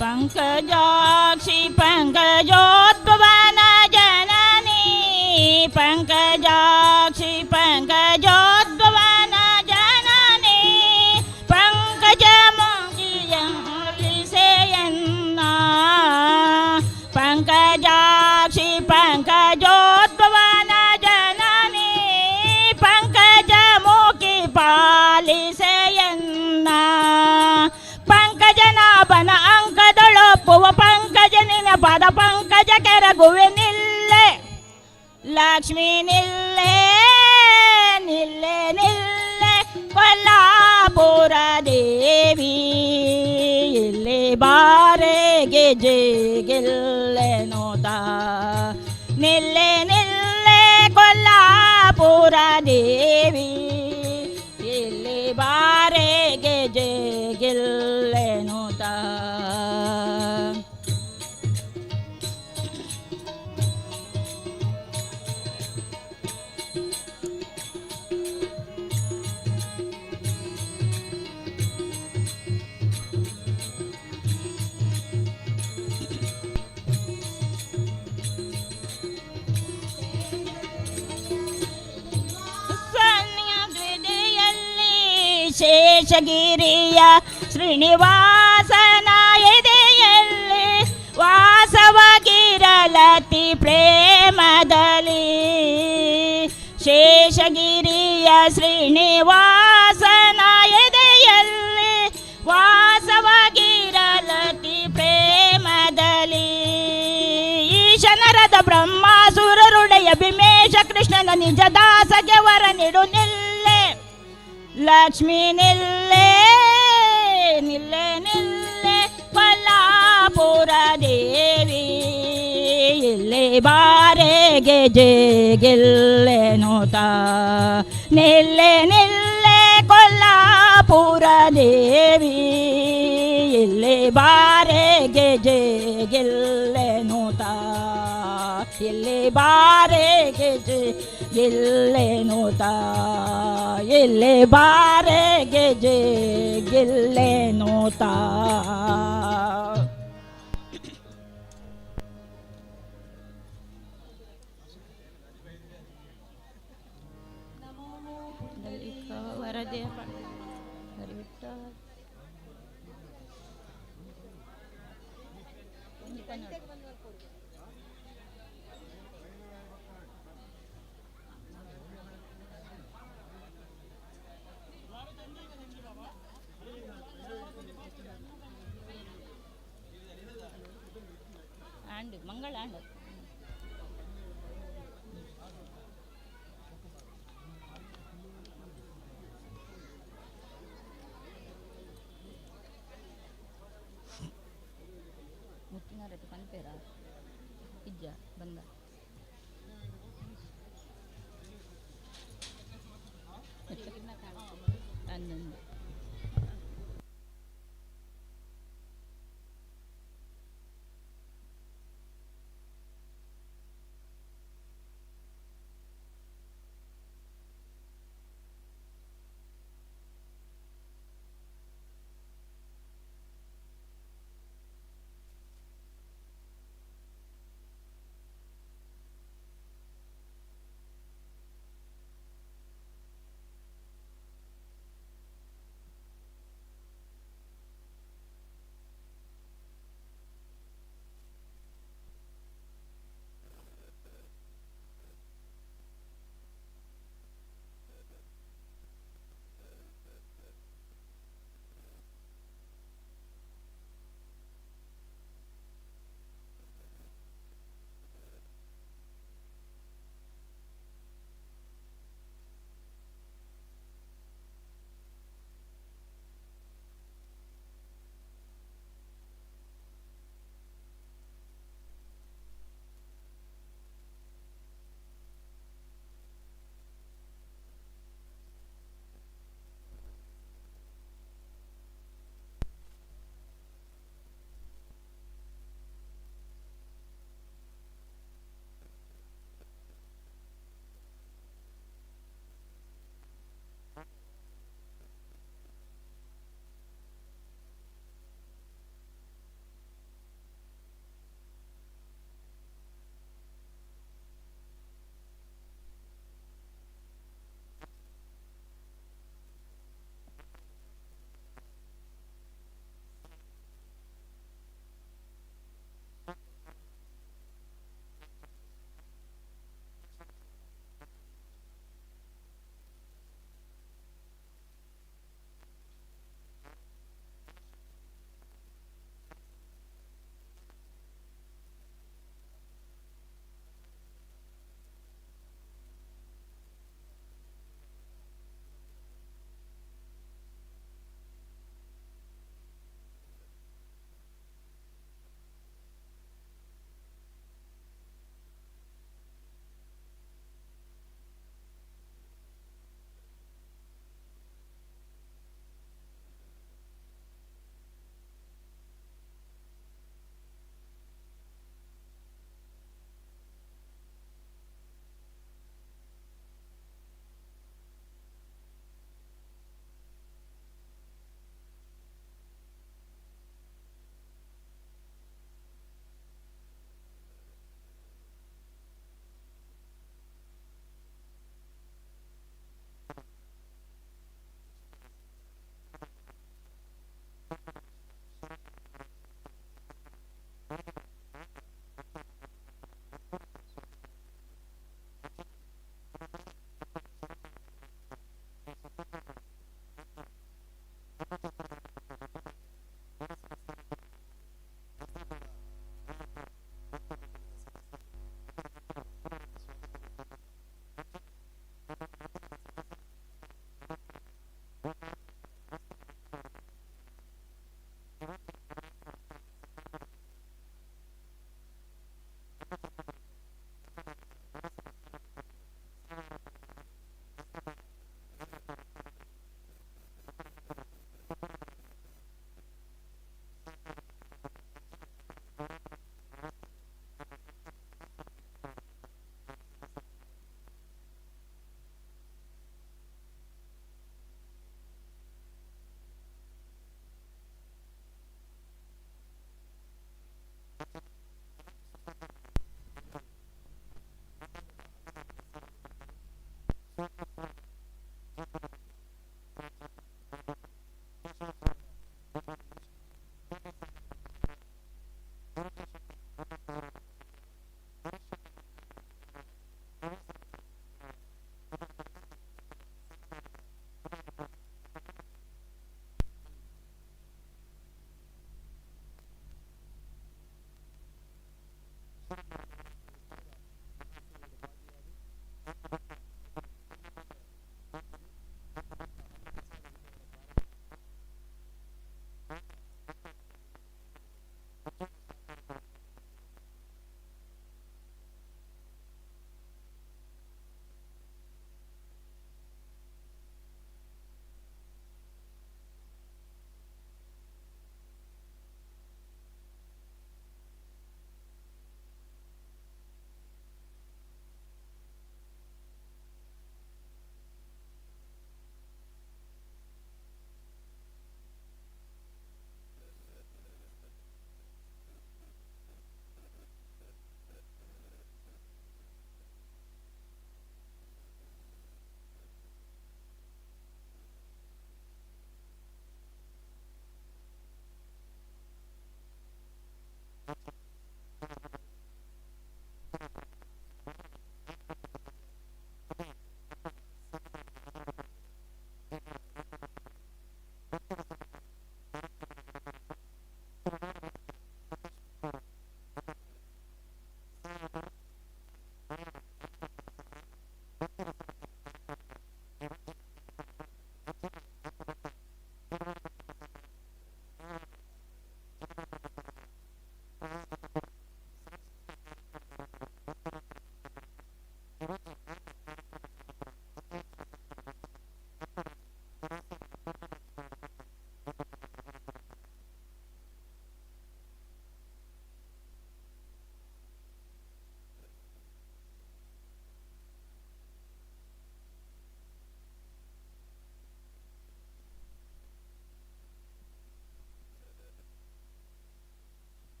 ಪಂಕಜಾಕ್ಷಿ ಪಂಕಜೋದ್ಭವನ ಜನನಿ, ಪಂಕಜಾಕ್ಷಿ ಪಂಕಜೋದ್ಭವನ ಜನನಿ, ಪಂಕಜ ಮುಖಿಯನ್ನ. ಪಂಕಜಾಕ್ಷಿ ಪಂಕಜೋದ್ಭವನ ಜನನಿ, ಪಂಕಜ ಮುಖಿ ಪಾಲಿಸೆಯನ್ನ. ಪಂಕಜನಾಭನ ಅಂಕದೊಳೊಪ್ಪುವ ಪಂಕಜನಿನ ಪದ ಪಂಕಜ ಕೆರಗುವೆ. ನಿಲ್ಲೆ ಲಕ್ಷ್ಮೀ ನಿಲ್ಲೆ ನಿಲ್ಲೆ ನಿಲ್ಲೆ ಕೊಲ್ಲಾಪುರ ದೇವಿ, ಇಲ್ಲಿ ಬಾರೆಗೆ ಗೆಲ್ಲೆ ನೋತ. ನಿಲ್ಲೆ ನಿಲ್ಲೆ ಕೊಲ್ಲಾಪುರ ದೇವಿ, ಇಲ್ಲಿ ಬಾರೆಗೆ ಗೆಲ್ಲೆ ನೋತ. ಸನ್ಯದ್ವಿದೆಯಲ್ಲಿ ಶೇಷಗಿರಿಯ ಶ್ರೀನಿವಾಸನ ಎದೆಯಲ್ಲಿ ವಾಸವಾಗಿರಲತಿ ಪ್ರೇಮದಲ್ಲಿ. ಶೇಷಗಿರಿಯ ಶ್ರೀನಿವಾಸನ ಎದೆಯಲ್ಲಿ ವಾಸವಾಗಿರಲತಿ ಪ್ರೇಮದಲ್ಲಿ. ಈಶನರದ ಬ್ರಹ್ಮಾಸುರರುಡೆಯ ಭೀಮೇಶ ಕೃಷ್ಣನ ನಿಜ ದಾಸಗೆ ವರ ನೀಡು. ನಿಲ್ಲೆ ಲಕ್ಷ್ಮೀ ನಿಲ್ಲೆ ನಿಲ್ಲೆ ನಿಲ್ಲೆ ಕೊಲ್ಲಾಪುರ ದೇವಿ, ಇಲ್ಲಿ ಬಾರೆಗೆ ಗೆಲ್ಲೆ ನೋತ. ನಿಲ್ಲೆ ನಿಲ್ಲೆ ಕೊಲ್ಲಾಪುರ ದೇವಿ, ಇಲ್ಲಿ ಬಾರೆಗೆ ಗೆಲ್ಲೆ ನೋತ. ಇಲ್ಲಿ ಬಾರೆಗೆ ಗೆಲ್ಲೆ ನೋತ. ಇಲ್ಲಿ ಬಾರೆಗೆ ಗೆಲ್ಲೆ ನೋತ. ವರದೆ ಹರಿ ವಿಠ್ಠಲ. ಆಂಡ್ ಮಂಗಳ ಆಂಡ್. ಮುತ್ತಿನಾರಟ್ಟು ಪನ್ಪೇರ ಇಜ್ಜ ಬಂದ. 11.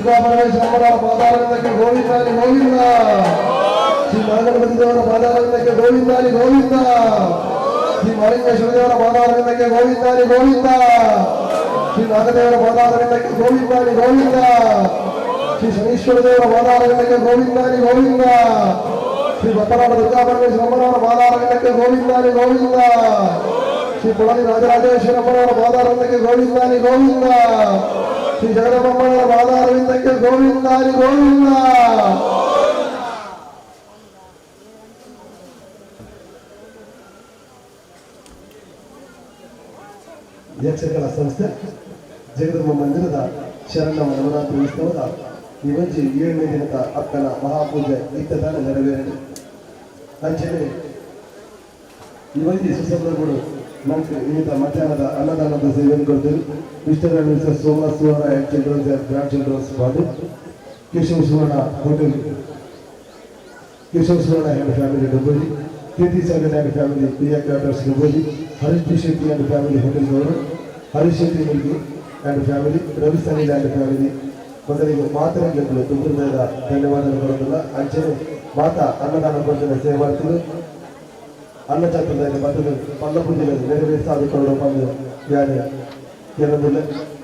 ದುರ್ಗಾ ಪರಮೇಶ್ವರಮ್ಮನವರ ಪಾದಾರವಿಂದಕ್ಕೆ ಗೋವಿಂದಾಲಿ ಗೋವಿಂದ. ಶ್ರೀ ಮಹಾಗಣಪತಿ ದೇವರ ಪಾದಾರವಿಂದಕ್ಕೆ ಗೋವಿಂದಾಲಿ ಗೋವಿಂದ. ಶ್ರೀ ಮಹಾಲಿಂಗೇಶ್ವರ ದೇವರ ಪಾದಾರವಿಂದಕ್ಕೆ ಗೋವಿಂದಾಲಿ ಗೋವಿಂದ. ಶ್ರೀ ನಾಗದೇವರ ಪಾದಾರವಿಂದಕ್ಕೆ ಗೋವಿಂದಾಲಿ ಗೋವಿಂದ. ಶ್ರೀ ಶನೀಶ್ವರ ದೇವರ ಪಾದಾರವಿಂದಕ್ಕೆ ಗೋವಿಂದಾಲಿ ಗೋವಿಂದ. ಶ್ರೀ ಬಪ್ಪನಾಡ ದುರ್ಗಾ ಪರಮೇಶ್ವರಮ್ಮನವರ ಪಾದಾರವಿಂದಕ್ಕೆ ಗೋವಿಂದಾಲಿ ಗೋವಿಂದ. ಶ್ರೀ ಪೊಳಲಿ ರಾಜರಾಜೇಶ್ವರಮ್ಮನವರ ಪಾದಾರವಿಂದಕ್ಕೆ ಗೋವಿಂದಾಲಿ ಗೋವಿಂದ. ಶ್ರೀ ಜಗದಮ್ಮನವರ ಪಾದಾರವಿಂದಕ್ಕೆ ಗೋವಿಂದಾಲಿ ಗೋವಿಂದ. ಯಕ್ಷಕಲಾ ಸಂಸ್ಥೆ ಜಗದಂಬ ಮಂದಿರದ ಶರಣವ ನವರಾತ್ರಿ ಉತ್ಸವದ ಈ ಒಂಜಿ 7ನೇ ದಿನದ ಅಕ್ಕನ ಮಹಾಪೂಜೆ ಇತ್ತದಾನ ನೆರವೇರಲಿ. ಅಂಚನೆ ಈ ಒಂಜಿ ಸುಸಂದರ್ಭಗಳು ನಂಗೆ ಇನ್ನಿತ ಮಧ್ಯಾಹ್ನದ ಅನ್ನದಾನದ ಸೇವೆಯನ್ನು ಕೊಡ್ತೇವೆ. Mr and Mrs Somanath Suvarna and childrens and grand childrens Badu, Keshav Suvarna hotel, Keshav Suvarna and family Dubboli, Keerthi Sagar and family Priya quarters Dubboli, Harish P Shetty and family hotel Gaurav, Harish Shetty Mulki and family, Ravi Sanil and family ಮೊದಲಿಗೆ ಮಾತನಾಡಲು ತುಂಬ ಹೃದಯದ ಧನ್ಯವಾದಗಳು ಕೊಡೋದಿಲ್ಲ. ಅಂಚನೆ ಮಾತಾ ಅನ್ನದಾನ ಭೋಜನ ಸೇವಾರ್ಥಿಗಳು ಅನ್ನಛತ್ರದ ಬತ್ತದ ಪಲ್ಲ ಪೂಜೆ ನೆರವೇರಿಸಾದುಕೊಳ್ಳೋ ಬಂದು ಯಾರು ಕೆಲವೊಂದಿಲ್ಲ.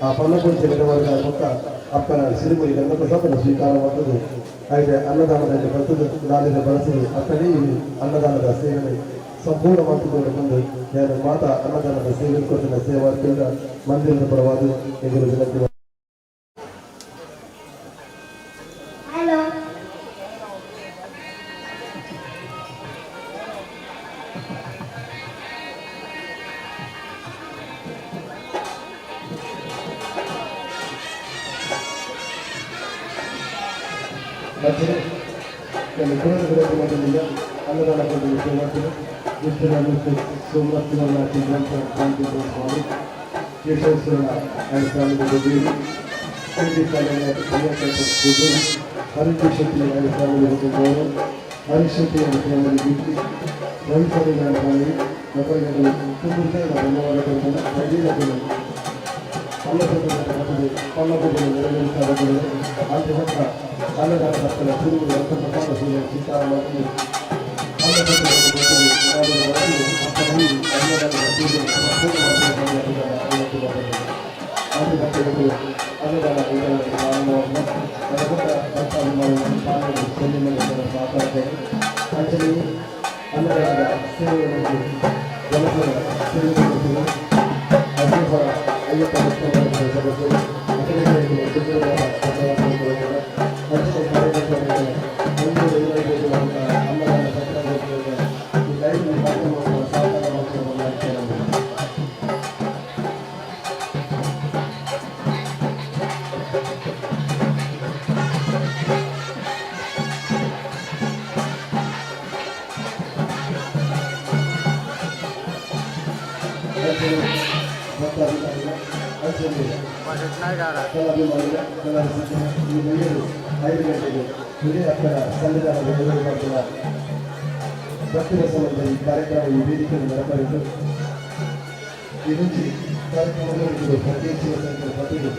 ಆ ಪಲ್ಲ ಪೂಜೆ ನೆರವೇರಿದ ಮೊತ್ತ ಅಪ್ಪನ ಸಿರಿಮುರಿ ಗಂಧಪ್ರಸಾದನ ಸ್ವೀಕಾರ ಮಾಡ್ತದೆ. ಹಾಗೆ ಅನ್ನದಾನದಲ್ಲಿ ಬರ್ತದೆ ನಾಲಿನ ಬಳಸಲು ಅಪ್ಪನೇ ಈ ಅನ್ನದಾನದ ಸೇವೆ ಸಂಪೂರ್ಣ ಮಾಡಿಕೊಂಡು ಬಂದು ನಾನು ಮಾತಾ ಅನ್ನದಾನದ ಸೇವೆ ಕೊಡ್ತೇನೆ. ಸೇವಾರ್ಥಿಗಳ ಮಂದಿರದ ಪರವಾಗಿ ಎದುರು ವಿನಂತಿ. ಹಲೋ. ಮತ್ತೆ ನನ್ನ ಕುಲದ ವಿರೋಧ ಮೊದಲಿಗೆ ಅನ್ನದಾನ ಕೊಡಲು ಸೇವಾರ್ಥಿಗಳು mister and Mrs Somanath Suvarna children's and grand childrens Badu, Keshav Suvarna and family Dubboli, Keerthi Sagar Priya quarters Dubboli, Harish Shetty and family hotel Gaurav, Harish Shetty and family Deepti, Ravi Sanil and family ಮಕ್ಕಳಿಗೆ ತುಂಬ ಹೃದಯದ ಧನ್ಯವಾದ ಕೊಡ್ತೇನೆ. ಐದು ಪಲ್ಲಪೂಜೆ ಪಲ್ಲ ಪೂಜೆ ನೆರವೇರಿಸಲಾಗುತ್ತದೆ. ಅಂತೆ ಅನ್ನದಾನ ಭಕ್ತರ ತಿರುಗುವ ಪ್ರಸಾದ ಸೇವೆ ಸ್ವೀಕಾರ ಮಾಡಲು ಅನ್ನದಾನದ ಪೂಜೆ ಸಂಪೂರ್ಣ ಭಕ್ತರಿಗೆ ಅನ್ನದಾನ ವಿತರಣೆ ಪ್ರಾರಂಭವಾದ ನರಗುಂದ ಭಕ್ತಾಭಿಮಾನಿಗಳು ಪಾಲನೆ ಸನ್ನಿಮನೆ ಸಹಕಾರದಲ್ಲಿ ಅಂಜಲಿ ಅನ್ನದಾನದ ಸೇವೆಯನ್ನು ಜನಸೇವೆ ಸೇವೆ ಅಜ್ಜೇಶ್ವರ ಅಯ್ಯಪ್ಪ ಭಕ್ತರ ಸದಸ್ಯರು ಅಖಿಲೇಶ್ವರಿಗೆ ಧನ್ಯವಾದ. ಅಂಚಿನ ಕಾರ್ಯಕರ್ತರಿಗೆ 555 ಅನ್ನದಾನ ಸತ್ರಾಗೋಷ್ಠಿಯ ಈ ಲೈವ್ ಕಾರ್ಯಕ್ರಮವನ್ನು ಸಹಕಾರ ಮಾಡಿಸಿದ. ಭಕ್ತಾಭಿಮಾನಿಗಳ ಅಂಚನೆ ಕಲಾಭಿಮಾನಿಗಳ ಕಲಾರಸಿಕರ ಈ ಬೆಳಿಗ್ಗೆ 5 ಗಂಟೆಗೆ ಹಿರಿಯ ಅಕ್ಕನ ಸನ್ನಿಧಾನದ ನೆರವೇರಿಸುವ ಭಕ್ತರ ಸಂಬಂಧ ಈ ಕಾರ್ಯಕ್ರಮ ಈ ವೇದಿಕೆಯನ್ನು ನಡಪಡಿತು. ಈ ಮುಂಚೆ ಕಾರ್ಯಕ್ರಮದಲ್ಲಿ ಅತಿ ಹೆಚ್ಚಿನ ಸಂಖ್ಯೆಯ ಭಕ್ತರು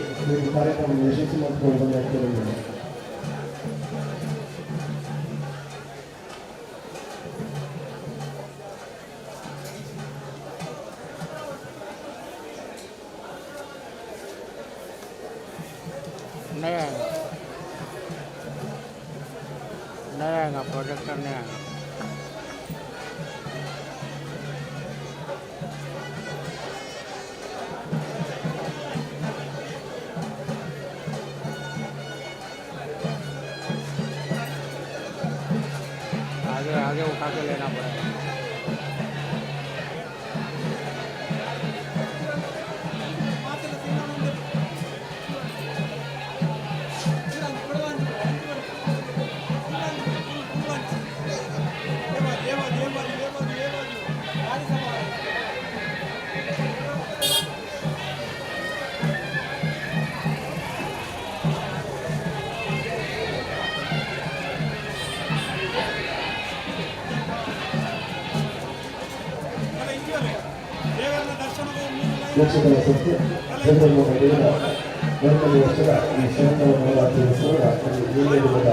ಈ ಕಾರ್ಯಕ್ರಮ ಯಶಸ್ವಿ ಮಾಡಿಕೊಂಡು ಬಂದ. नहीं आएगा, नहीं आएगा, प्रोजेक्टर नहीं आएगा। आगे आगे उठा के लेना पड़ेगा। ಯಕ್ಷಕಲಾ ಸಂಸ್ಥೆ ಜಗದಂಬ ಮಂದಿರದ 2ನೇ ವರ್ಷದ ಈ ಶರಣವ ನವರಾತ್ರಿ ಉತ್ಸವದ ಒಂದು 7ನೇ ದಿನದ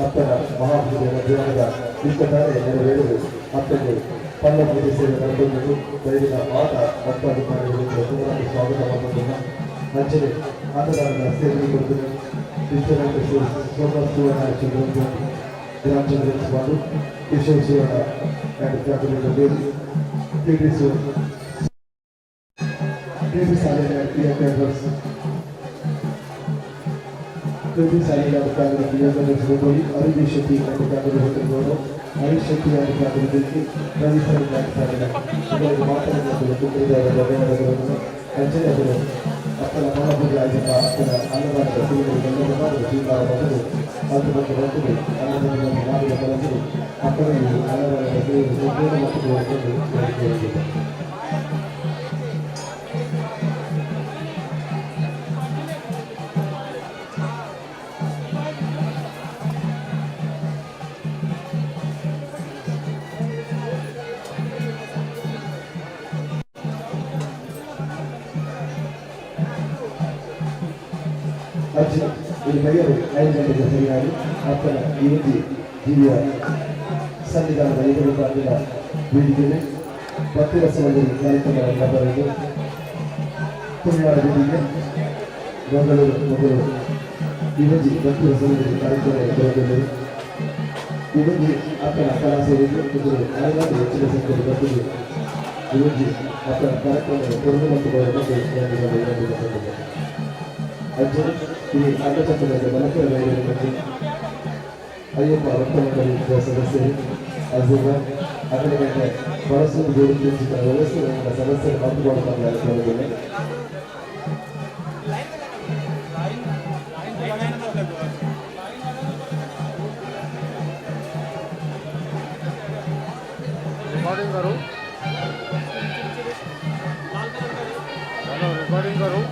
ಅಪ್ಪನ ಮಹಾಪೂಜೆ ಮಧ್ಯಾಹ್ನದ 20 ನೆರವೇರಲು ಅಪ್ಪಗೆ ಪಲ್ಲ ಪೂಜೆ ಸೇವೆ ನಡೆದುಕೊಂಡು ಬೈದಿನ ಮಾತ ಭಕ್ತಾಭಿಮಾನಿಗಳಿಗೆ ಸ್ವಾಗತ ಮಾಡಿಕೊಂಡಿದ್ದ ಅಂಚನೆ ಅನ್ನದಾನದ ಸೇವೆ ಕೊಡ್ತೀನಿ. Vishwanath Soma Suvarna children, Gram children's Bandhu, Kishore Suvarna and family Baby, P T Suvarna, P P Salin and P M members, P P Salin and family P M members Gopali, Arun Shetty and family hotel Gaurav, Harish Shetty and family Dilki, Ravi Salin and family. ಇವರಿಗೆ ಮಾತನಾಡಲು ಧನ್ಯವಾದಗಳನ್ನು. ಅಂಚನೆ ಅವರು ಅಪ್ಪನ ಮಹಾಪೂಜೆ ಆಯೋಜಕ ಅಪ್ಪನ ಅನ್ನದಾನದ ಸೇವೆಗಳು ಮಾಡಿ ಸ್ವೀಕಾರ ಮಾಡಲು ಮತ್ತು ಮತ್ತು ಬಂದು ಅನ್ನದಾನವನ್ನು ಮಾಡಿದ ಕಲಸಲು ಅಪ್ಪನ ಈ ಅನ್ನದಾನದ ಸೇವೆ ಸಂಪೂರ್ಣ ಮತ್ತು ಬೇಡಿಕೆಯಾಗಿದೆ. ಅರ್ಜಿ ಇಲ್ಲಿ ಬೈಯರು 5 ಗಂಟೆಗೆ ಸರಿಯಾಗಿ ಅಪ್ಪನ ಈ ಒಂದು ದಿವ್ಯ ಸನ್ನಿಧಾನದ ಎದುರು ಬಾಗಿಲ ವೇದಿಕೆಯಲ್ಲಿ ಭಕ್ತಿ ರಸಮಂಜರಿ ಕಾರ್ಯಕ್ರಮ ನಡೆಯಲಿದೆ. ತುಳುನಾಡ ವೇದಿಕೆ, ಮಂಗಳೂರು ಮಂಗಳೂರು. ಈ ಒಂಜಿ ಭಕ್ತಿ ರಸಮಂಜರಿ ಕಾರ್ಯಕ್ರಮ ಬರೋದಿಲ್ಲ. ಈ ಒಂಜಿ ಅಪ್ಪನ ಕಲಾ ಸೇವೆಗೆ ಕುದುರೆ ಅಲೆಮಾರಿ ಹೆಚ್ಚಿನ ಸಂಖ್ಯೆಯಲ್ಲಿ ಬರ್ತಿದೆ. ಈ ಒಂಜಿ ಅಪ್ಪನ ಕಾರ್ಯಕ್ರಮ ಕೊರಗು ಮತ್ತು ಬರುವ ಅಂಚನೆ ಈ ಅನ್ನಚಕ್ರದ ಬಲಕರ ಬಗ್ಗೆ ಅಯ್ಯಪ್ಪ ಭಕ್ತ ಮಂಡಳಿ ಸದಸ್ಯರು ಅಜೀವ ಅದರ ಮೇಲೆ ಬಳಸುವುದು ಬೇಡಿಕೆ ವ್ಯವಸ್ಥೆ ಸದಸ್ಯರು ಮಾತುಕೊಳ್ಳುತ್ತಾರೆ. रिकॉर्डिंग करूँ? हेलो, रिकॉर्डिंग करूँ?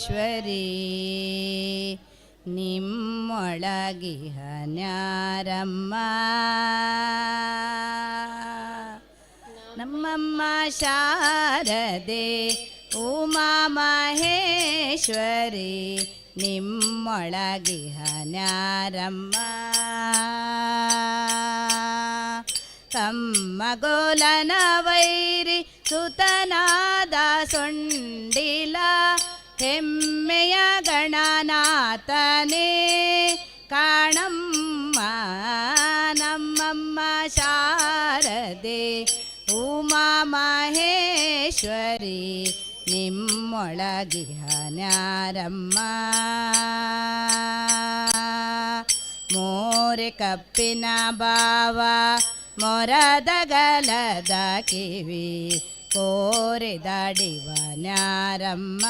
ಮಹೇಶ್ವರಿ ನಿಮ್ಮೊಳಗಿಹ ನ್ಯಾರಮ್ಮ. ನಮ್ಮಮ್ಮ ಶಾರದೆ ಉಮಾ ಮಹೇಶ್ವರಿ ನಿಮ್ಮೊಳಗಿಹ ನ್ಯಾರಮ್ಮ. ಕಮ್ಮಗೋಲನ ವೈರಿ ಸುತನಾದ ಸೊಂಡಿಲ ಹೆಮ್ಮೆಯ ಗಣನಾಥನೇ ಕಾಣಮ್ಮ. ನಮ್ಮಮ್ಮ ಶಾರದೆ ಉಮಾ ಮಹೇಶ್ವರಿ ನಿಮ್ಮೊಳಗಿಹ ನ್ಯಾರಮ್ಮ. ಮೋರೆ ಕಪ್ಪಿನ ಬಾವ ಮೊರದಗಲದ ಕಿವಿ ಕೋರೆದಾಡಿವ ನ್ಯಾರಮ್ಮ.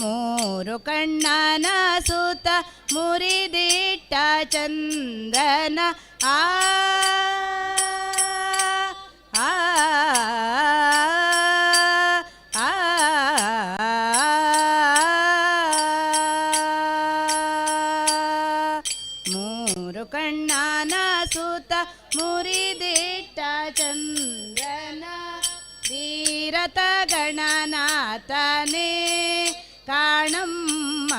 ಮೂರು ಕಣ್ಣನ ಸುತ ಮುರಿದಿಟ್ಟ ಚಂದ್ರನ ಆ ಆ ಆ ಮೂರು ಕಣ್ಣನ ಸುತ ಮುರಿದಿಟ್ಟ ಚಂದ್ರನ ಧೀರತ ಗಣನಾಥನೇ ಕಾಣಮ್ಮ.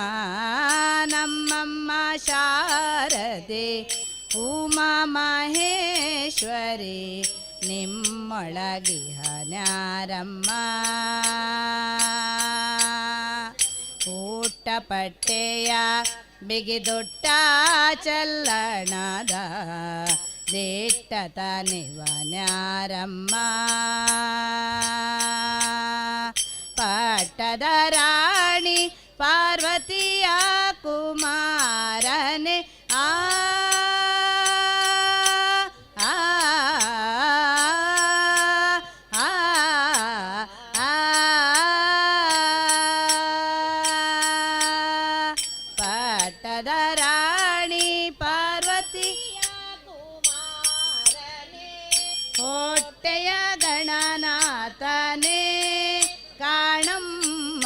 ನಮ್ಮಮ್ಮ ಶಾರದೆ ಉಮಾ ಮಹೇಶ್ವರಿ ನಿಮ್ಮೊಳಗಿಹ ನ್ಯಾರಮ್ಮ. ಊಟ ಪಟ್ಟೆಯ ಬಿಗಿದೊಟ್ಟ ಚಲ್ಲಣದ ದಿಟ್ಟ ತನಿವ ನ್ಯಾರಮ್ಮ. ಪಟ್ಟದ ರಾಣಿ ಪಾರ್ವತಿಯ ಕುಮಾರನೆ ಆ ಆ ಆ ಆ ಪಟ್ಟದ ರಾಣಿ ಪಾರ್ವತಿಯ ಕುಮಾರನೆ ಹೊಟ್ಟೆಯ ಗಣನಾಥನೇ ಕಾಣಮ್ಮ.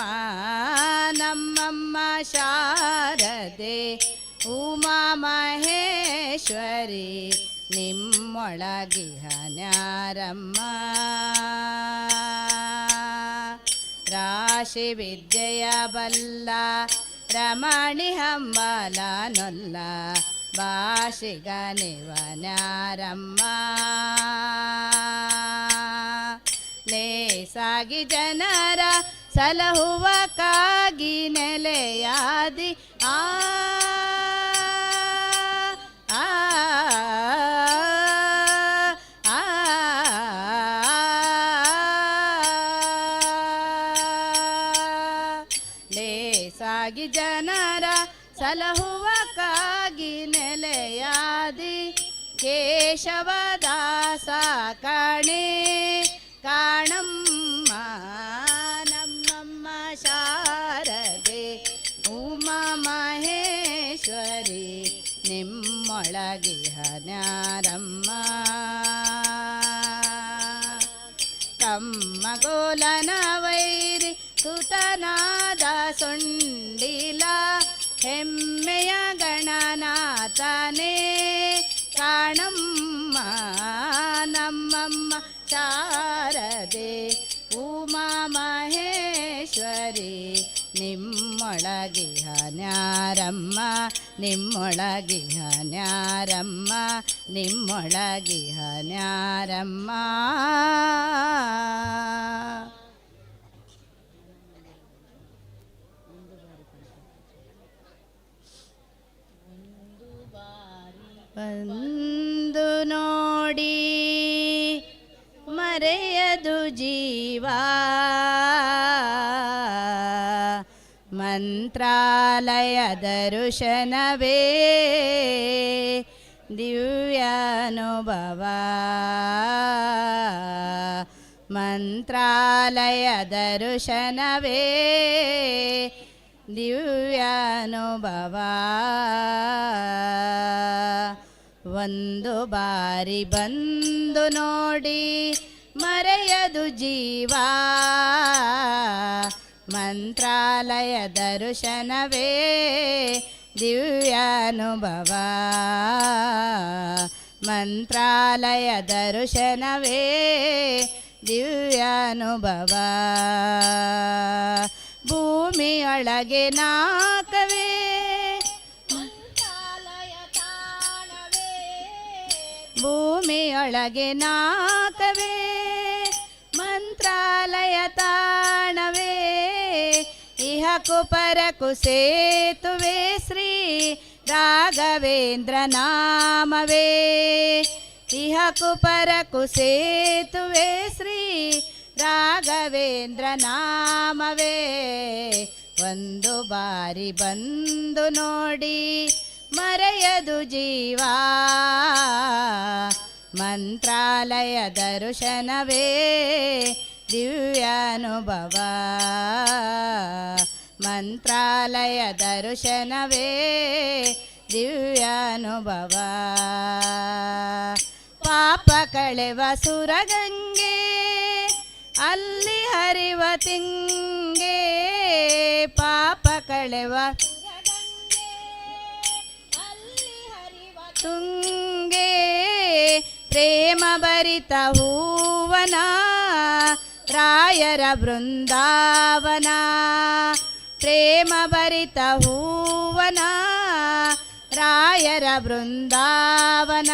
ನಮ್ಮಮ್ಮ ಶಾರದೆ ಉಮಾ ಮಹೇಶ್ವರಿ ನಿಮ್ಮೊಳಗಿಹ ನ್ಯಾರಮ್ಮ. ರಾಶಿ ವಿದ್ಯೆಯ ಬಲ್ಲ ರಮಣಿ ಹಂಬಲನೊಲ್ಲ ಭಾಷಿಗನಿವ ನ್ಯಾರಮ್ಮ. ಲೇಸಾಗಿ ಜನರ ಸಲಹುವಕ್ಕಾಗಿ ನೆಲೆಯಾದಿ ಆ ಆ ಆ ಲೇಸಾಗಿ ಜನರ ಸಲಹುವಕ್ಕಾಗಿ ನೆಲೆಯಾದಿ ಕೇಶವದಾಸ ಕಣೆ ಕಾಣಮ್ಮ. ನಮ್ಮಮ್ಮ ಶಾರದೆ ಉಮಾ ಮಹೇಶ್ವರಿ ನಿಮ್ಮೊಳಗಿಹ ನ್ಯಾರಮ್ಮ. ಕಮ್ಮಗೋಲನ ವೈರಿ ಸುತನಾದ ಸೊಂಡಿಲ ಹೆಮ್ಮೆಯ ಗಣನಾಥನೇ ಕಾಣಮ್ಮ. ನಮ್ಮಮ್ಮ ಶಾರದೆ ಉಮಾ ಮಹೇಶ್ವರಿ ನಿಮ್ಮೊಳಗಿಹ ನ್ಯಾರಮ್ಮ. ನಿಮ್ಮೊಳಗಿಹ ನ್ಯಾರಮ್ಮ. ನಿಮ್ಮೊಳಗಿಹ ನ್ಯಾರಮ್ಮ. ಬಂದು ನೋಡಿ ಮರೆಯದು ಜೀವ ಮಂತ್ರಾಲಯ ದರ್ಶನವೇ ದಿವ್ಯಾನುಭವ. ಮಂತ್ರಾಲಯ ದರ್ಶನವೇ ದಿವ್ಯಾನುಭವ. ಒಂದು ಬಾರಿ ಬಂದು ನೋಡಿ. ಮರೆಯದು ಜೀವ. ಮಂತ್ರಾಲಯ ದರ್ಶನವೇ ದಿವ್ಯಾನುಭವ. ಮಂತ್ರಾಲಯ ದರ್ಶನವೇ ದಿವ್ಯಾನುಭವ. ಭೂಮಿಯೊಳಗೆ ನಾಕವೇ, ಭೂಮಿಯೊಳಗೆ ನಾಕವೇ, ಮಂತ್ರಾಲಯ ತಾಣವೇ. ಇಹಕು ಪರಕು ಸೇತುವೆ ಶ್ರೀ ರಾಘವೇಂದ್ರ ನಾಮವೇ. ಇಹಕು ಪರಕು ಸೇತುವೆ ಶ್ರೀ ರಾಘವೇಂದ್ರ ನಾಮವೇ. ಒಂದು ಬಾರಿ ಬಂದು ನೋಡಿ, ಮರೆಯದು ಜೀವ. ಮಂತ್ರಾಲಯ ದರ್ಶನವೇ ದಿವ್ಯಾನುಭವ. ಮಂತ್ರಾಲಯ ದರ್ಶನವೇ ದಿವ್ಯಾನುಭವ. ಪಾಪ ಕಳೆವ ಸುರಗಂಗೆ, ಅಲ್ಲಿ ಹರಿವ ತಿಂಗೆ. ಪಾಪ ಕಳೆವ ತುಂಗೆ, ಪ್ರೇಮ ಭರಿತ ಹೂವನ, ರಾಯರ ಬೃಂದಾವನ. ಪ್ರೇಮ ಭರಿತ ಹೂವನ, ರಾಯರ ಬೃಂದಾವನ.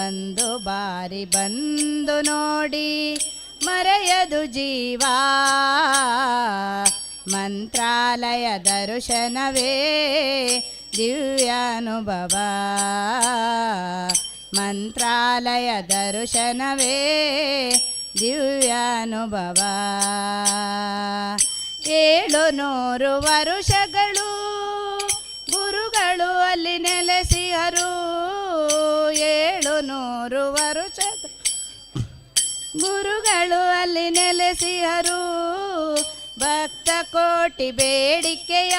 ಒಂದು ಬಾರಿ ಬಂದು ನೋಡಿ, ಮರೆಯದು ಜೀವ. ಮಂತ್ರಾಲಯ ದರ್ಶನವೇ ದಿವ್ಯಾನುಭವ. ಮಂತ್ರಾಲಯ ದರ್ಶನವೇ ದಿವ್ಯಾನುಭವ. 700 ವರುಷಗಳು ಗುರುಗಳು ಅಲ್ಲಿ ನೆಲೆಸಿಹರು. 700 ವರುಷ ಗುರುಗಳು ಅಲ್ಲಿ ನೆಲೆಸಿಹರು. ಭಕ್ತ ಕೋಟಿ ಬೇಡಿಕೆಯ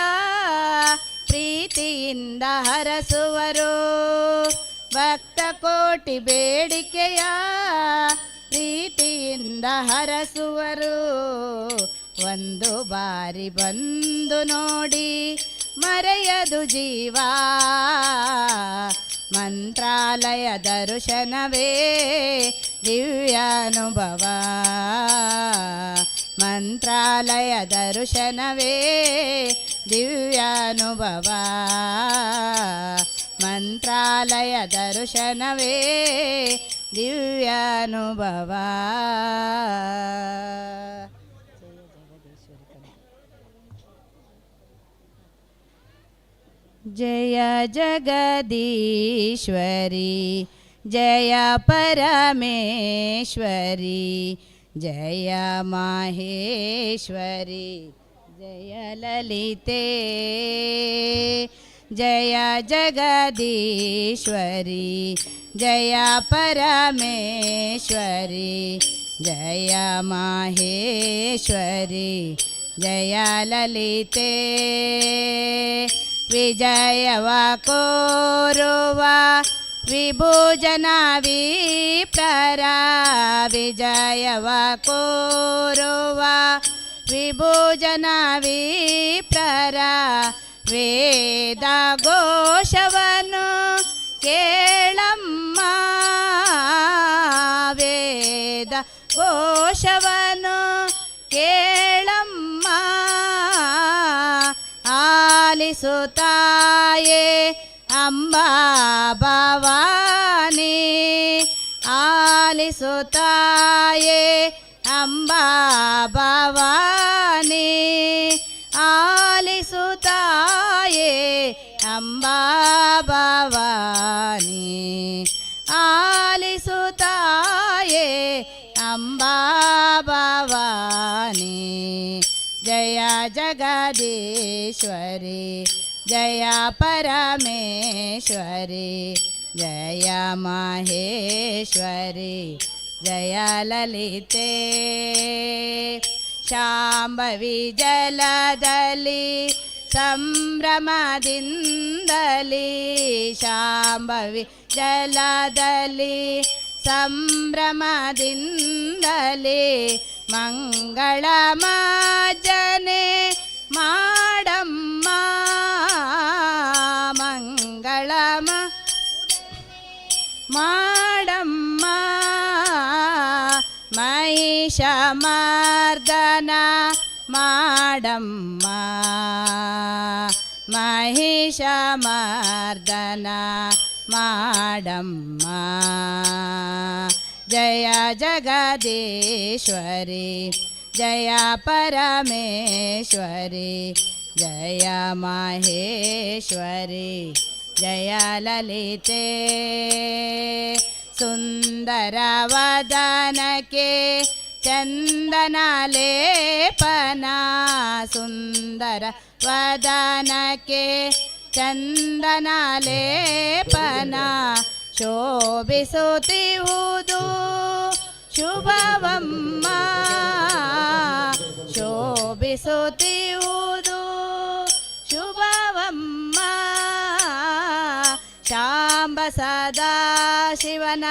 ಪ್ರೀತಿಯಿಂದ ಹರಸುವರು. ಭಕ್ತ ಕೋಟಿ ಬೇಡಿಕೆಯ ಪ್ರೀತಿಯಿಂದ ಹರಸುವರು. ಒಂದು ಬಾರಿ ಬಂದು ನೋಡಿ, ಮರೆಯದು ಜೀವ. ಮಂತ್ರಾಲಯ ದರ್ಶನವೇ ದಿವ್ಯಾನುಭವ. ಮಂತ್ರಾಲಯ ದರ್ಶನವೇ ದಿವ್ಯಾನುಭವ. ಮಂತ್ರಾಲಯ ದರ್ಶನವೇ ದಿವ್ಯಾನುಭವ. ಜಯ ಜಗದೀಶ್ವರಿ, ಜಯ ಪರಮೇಶ್ವರಿ, ಜಯ ಮಾಹೇಶ್ವರಿ, ಜಯ ಲಲಿತೆ. ಜಯ ಜಗದೀಶ್ವರಿ, ಜಯ ಪರಮೇಶ್ವರಿ, ಜಯ ಮಾಹೇಶ್ವರಿ, ಜಯ ಲಲಿತೆ. ವಿಜಯವ ಕೋರುವ ವಿಭುಜನ ವಿಪ್ರರ, ವಿಜಯವ ಕೋರುವ ವಿಭುಜನ ವಿಪ್ರರ, ವೇದ ಘೋಷವನ್ನು ಕೇಳಮ್ಮ. ವೇದ ಘೋಷವನ್ನು ಕೇಳಮ್ಮ. ಆಲಿಸುತ್ತಾಯೇ ಅಂಬಾ ಭವಾನಿ, ಆಲಿಸುತ್ತಾಯೇ ಅಂಬಾ ಭವಾನಿ, ಆಲಿಸುತ್ತಾಯೇ ಅಂಬಾ ಭವಾನಿ, ಆಲಿಸುತ್ತಾಯೇ ಅಂಬಾ ಭವಾನಿ. ಜಯ ಜಗದೀಶ್ವರಿ, ಜಯ ಪರಮೇಶ್ವರಿ, ಜಯ ಮಹೇಶ್ವರಿ, ಜಯ ಲಲಿತೆ. ಶಾಂಭವಿ ಜಲದಲ್ಲಿ ಸಂಭ್ರಮದಿಂದಲಿ, ಶಾಂಭವಿ ಜಲದಲ್ಲಿ ಸಂಭ್ರಮದಿಂದಲೇ ಮಂಗಳ ಮಾಜನೆ ಮಾಡಮ್ಮ. ಮಂಗಳಮ ಮಾಡಮ್ಮ. ಮಹಿಷಮರ್ದನ ಮಾಡಮ್ಮ. ಮಹಿಷಮರ್ದನ ಮಾಡಮ್ಮ. ಜಯ ಜಗದೀಶ್ವರಿ, ಜಯ ಪರಮೇಶ್ವರಿ, ಜಯ ಮಹೇಶ್ವರಿ, ಜಯ ಲಲಿತೆ. ಸುಂದರವದನಕ್ಕೆ ಚಂದನ ಲೇಪನ, ಸುಂದರ ವದನಕ್ಕೆ ಚಂದನ ಲೇಪನ ಶೋಭಿಸುತ್ತಿಹುದು ಶುಭವಮ್ಮ. ಶೋಭಿಸುತ್ತಿಹುದು ಶುಭವಮ್ಮ. ಶಾಂಬ ಸದಾ ಶಿವನ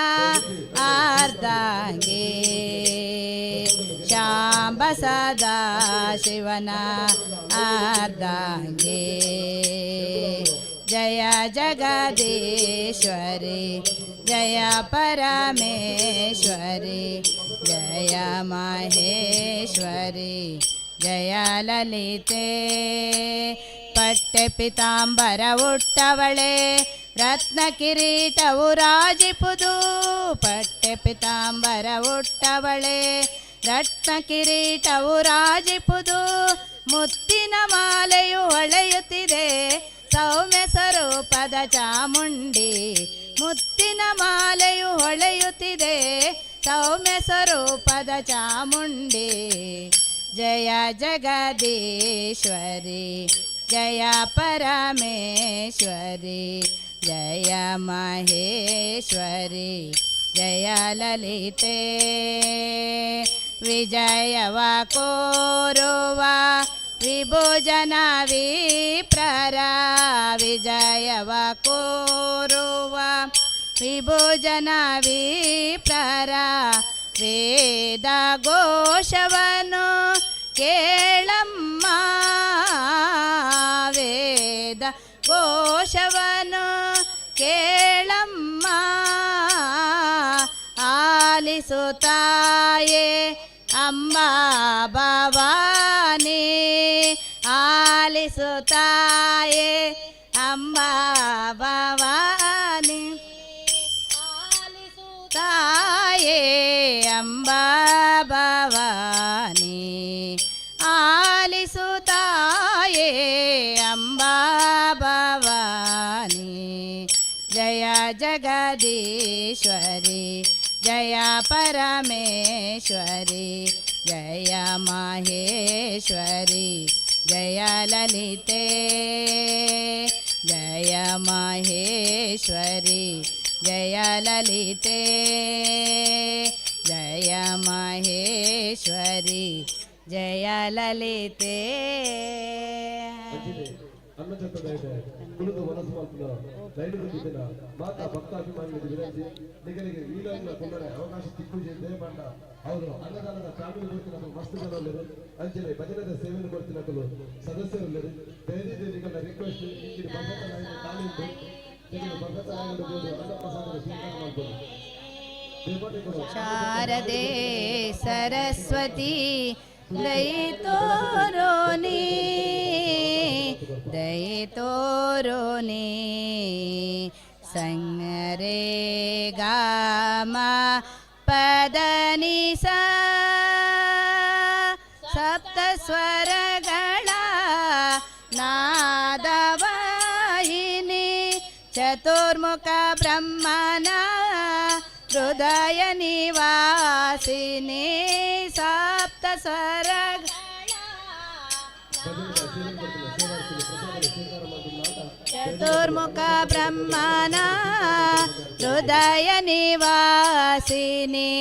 ಅರ್ಧಾಂಗಿ, ಶಾಂಬ ಸದಾ ಶಿವನ ಅರ್ಧಾಂಗಿ. ಜಯ ಜಗದೀಶ್ವರಿ, ಜಯ ಪರಮೇಶ್ವರಿ, ಜಯ ಮಹೇಶ್ವರಿ, ಜಯ ಲಲಿತೆ. ಪಟ್ಟೆ ಪಿತಾಂಬರ ಉಟ್ಟವಳೆ, ರತ್ನ ಕಿರೀಟವು ರಾಜಿಪುದು. ಪಟ್ಟೆ ಪಿತಾಂಬರ ಉಟ್ಟವಳೆ, ರತ್ನ ಕಿರೀಟವು ರಾಜಿಪುದು. ಮುತ್ತಿನ ಮಾಲೆಯು ಹೊಳೆಯುತ್ತಿದೆ ಸೌಮ್ಯ ಸ್ವರೂಪದ ಚಾಮುಂಡಿ. ಮುತ್ತಿನ ಮಾಲೆಯು ಹೊಳೆಯುತ್ತಿದೆ ಸೌಮ್ಯ ಸ್ವರೂಪದ ಚಾಮುಂಡಿ. ಜಯ ಜಗದೀಶ್ವರಿ, ಜಯ ಪರಮೇಶ್ವರಿ, ಜಯ ಮಹೇಶ್ವರಿ, ಜಯ ಲಲಿತೆ. ವಿಜಯವ ಕೋರುವ ವಿಭುಜನ ವಿಪ್ರರ, ವಿಜಯವ ಕೋರುವ ವಿಭುಜನ ವಿಪ್ರರ ವೇದ ಘೋಷವನ್ನು ಕೇಳಮ್ಮ. ವೇದ ಘೋಷವನ್ನು ಕೇಳಮ್ಮ. ಆಲಿಸುತ್ತಾಯೇ ಅಮ್ಮ ಭವಾನಿ, ಆಲಿಸುತ್ತಾಯೇ ಅಮ್ಮ ಭವಾನಿ, ತಾಯೇ ಅಂಬಾ ಭವಾನಿ, ಆಲಿಸುತ್ತಾಯೇ ಅಂಬಾ ಭವಾನಿ. ಜಯ ಜಗದೀಶ್ವರಿ, ಜಯ ಪರಮೇಶ್ವರಿ, ಜಯ ಮಹೇಶ್ವರಿ, ಜಯ ಲಲಿತೆ. ಜಯ ಮಹೇಶ್ವರಿ, ಜಯ ಲಲಿತೆ, ಜಯ ಮಹೇಶ್ವರಿ, ಜಯ ಲಲಿತೆ. ಅಂಚನೆ ಅನ್ನಛತ್ರದ ಕುಲುದು ಮನಸ್ಸು ಮಲ್ಪುನ ಲೈನ್ ಬಿದ್ದಿನ ಮಾತಾ ಭಕ್ತಾಭಿಮಾನಿಗಳಿಗೆ ವಿನಂತಿ. ನಿಗಲಿಗೆ ವೀಲಾಗ್ಲ ಕುಲ್ಲರೆ ಅವಕಾಶ ತಿಕ್ಕುಜಿ ದೇವಪಂಡ ಅವರು ಅನ್ನದಾನದ ಫ್ಯಾಮಿಲಿ ಕೊಡ್ತಿನಕುಲು ಮಸ್ತ್ ಜನ ಉಲ್ಲೆರ್. ಅಂಚನೆ ಭಜನೆದ ಸೇವೆಯನ್ನು ಕೊಡ್ತಿನಕುಲು ಸದಸ್ಯರುಲ್ಲೆರ್. ದಯದೀದ್ ನಿಗಲ್ನ ರಿಕ್ವೆಸ್ಟ್, ಇಂಚಿನ ಭಗತ ನಾಯಕ ಖಾಲಿ ಉಂಡು. ನಿಗಲು ಭಗತ ನಾಯಕರು ಪೋದು ಅನ್ನ ಪ್ರಸಾದದ ಸ್ವೀಕಾರ ಮಲ್ಪೊಡು. ದೇವಪಂಡ. ಶಾರದೆ ಸರಸ್ವತಿ ದಯಿತೋರೋನಿ, ದಯಿತೋರೋನಿ. ಸಂಗರೆ ಗಾಮ ಪದನಿ ಸ ಸಪ್ತ ಸ್ವರಗಳ ನಾದವಾಹಿನಿ, ಚತುರ್ಮುಖ ಬ್ರಹ್ಮನ ಹೃದಯ ನಿವಾಸಿನಿ, ಸಪ್ತ ಸ್ವರ ಭಜನೆದ ಸೇವೆ ಕೊಡ್ತಿನ ಸೇವಾರ್ಥಿಗಳು ಪ್ರಸಾದದ ಸ್ವೀಕಾರ ಮಲ್ಪುನ ಚತುರ್ಮುಖ ಬ್ರಹ್ಮನ ಹೃದಯ ನಿವಾಸಿನಿ,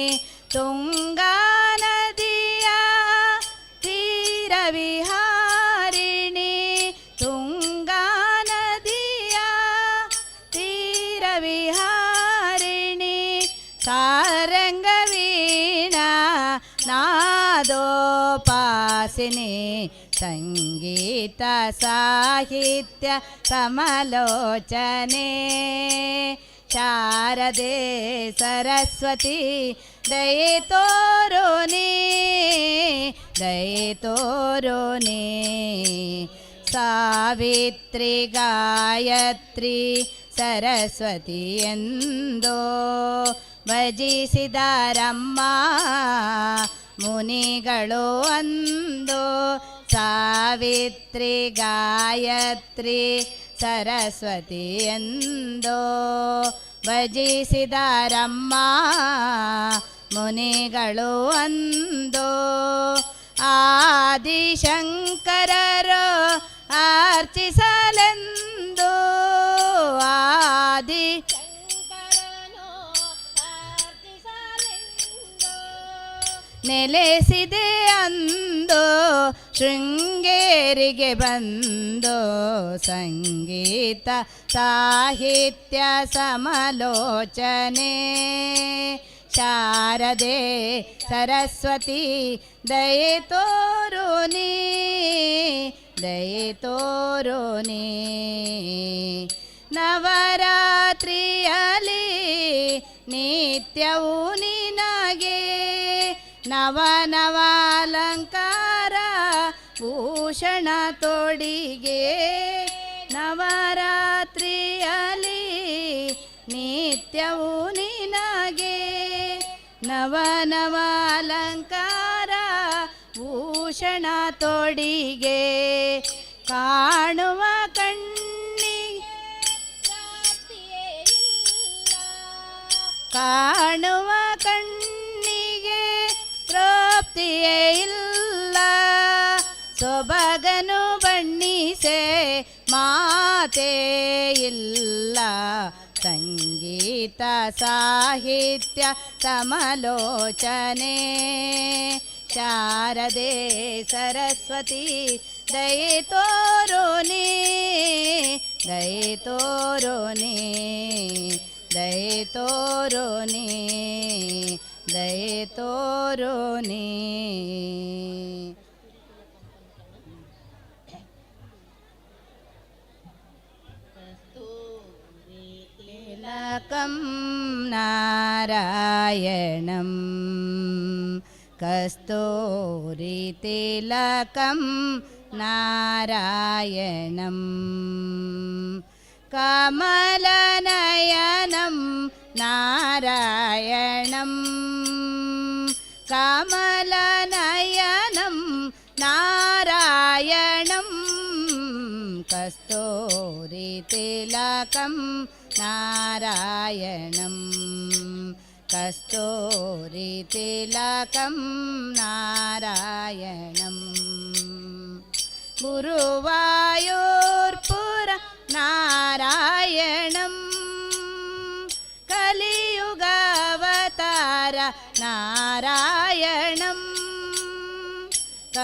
ತುಂಗಾ ನದಿಯ ತೀರವಿಹಾರಿಣಿ, ತುಂಗಾ ನದಿಯ ತೀರವಿಹಾರಿಣಿ, ಸಾಕ್ಷಾತ್ ನಿವಾಸಿನಿ, ಸಂಗೀತ ಸಾಹಿತ್ಯ ಸಮಾಲೋಚನೆ, ಶಾರದೆ ಸರಸ್ವತಿ ದಯೆ ತೋರೋ ನೀ, ದಯೆ ತೋರೋ ನೀ. ಸಾವಿತ್ರಿ ಗಾಯತ್ರಿ ಸರಸ್ವತಿ ಎಂದೋ ಭಜಿಸಿದಾರಮ್ಮ ಮುನಿಗಳು ಅಂದು. ಸಾವಿತ್ರಿ ಗಾಯತ್ರಿ ಸರಸ್ವತಿ ಎಂದೋ ಭಜಿಸಿದಾರಮ್ಮ ಮುನಿಗಳು ಅಂದು. ಆದಿಶಂಕರರು ಅರ್ಚಿಸಲೆಂದು, ಆದಿ ಶಂಕರನು ಆರ್ತಿಸಲೆಂದು ನೆಲೆಸಿದೆ ಅಂದು ಶೃಂಗೇರಿಗೆ ಬಂದು. ಸಂಗೀತ ಸಾಹಿತ್ಯ ಸಮಾಲೋಚನೆ, ಶಾರದೆ ಸರಸ್ವತಿ ದಯೆ ತೋರು ನೀ, ದಯೆ ತೋರು ನೀ. ನವರಾತ್ರಿಯಲ್ಲಿ ನಿತ್ಯವೂ ನಿನಗೆ ನವ ನವಾಲಂಕಾರ ಭೂಷಣ ತೊಡಿಗೆ. ನವರಾತ್ರಿಯಲ್ಲಿ ನಿತ್ಯವೂ ನಿನಗೆ ನವ ನವಾಲಂಕಾರ ಭೂಷಣ ತೊಡಿಗೆ. ಕಾಣುವ ಕಣ್ಣಿಗೆ ಪ್ರಾಪ್ತಿಯೇ ಇಲ್ಲ. ಕಾಣುವ ಕಣ್ಣಿಗೆ ತೃಪ್ತಿಯೇ ಇಲ್ಲ. ಸೊಬಗನು ಬಣ್ಣಿಸೆ ಮಾತೇ ಇಲ್ಲ. ಸಂಗೀತ ಸಾಹಿತ್ಯ ಸಮಾಲೋಚನೆ, ಶಾರದೆ ಸರಸ್ವತಿ ದಯೆ ತೋರೋ ನೀ, ದಯೆ ತೋರೋ ನೀ, ದಯೆ ತೋರೋ ನೀ, ದಯೆ ತೋರೋ ನೀ. ತಿಲಕಂ ನಾರಾಯಣಂ, ಕಸ್ತೂರಿ ತಿಲಕಂ ನಾರಾಯಣಂ, ಕಮಲನಯನಂ ನಾರಾಯಣಂ, ಕಮಲನಯನಂ ನಾರಾಯಣಂ, ಕಸ್ತೂರಿ ತಿಲಕಂ ನಾರಾಯಣಂ, ಕಸ್ತೂರಿ ತಿಲಕಂ ನಾರಾಯಣಂ. ಗುರುವಾಯೂರ್ಪುರ ನಾರಾಯಣಂ, ಕಲಿಯುಗಾವತಾರ ನಾರಾಯಣಂ, ಕ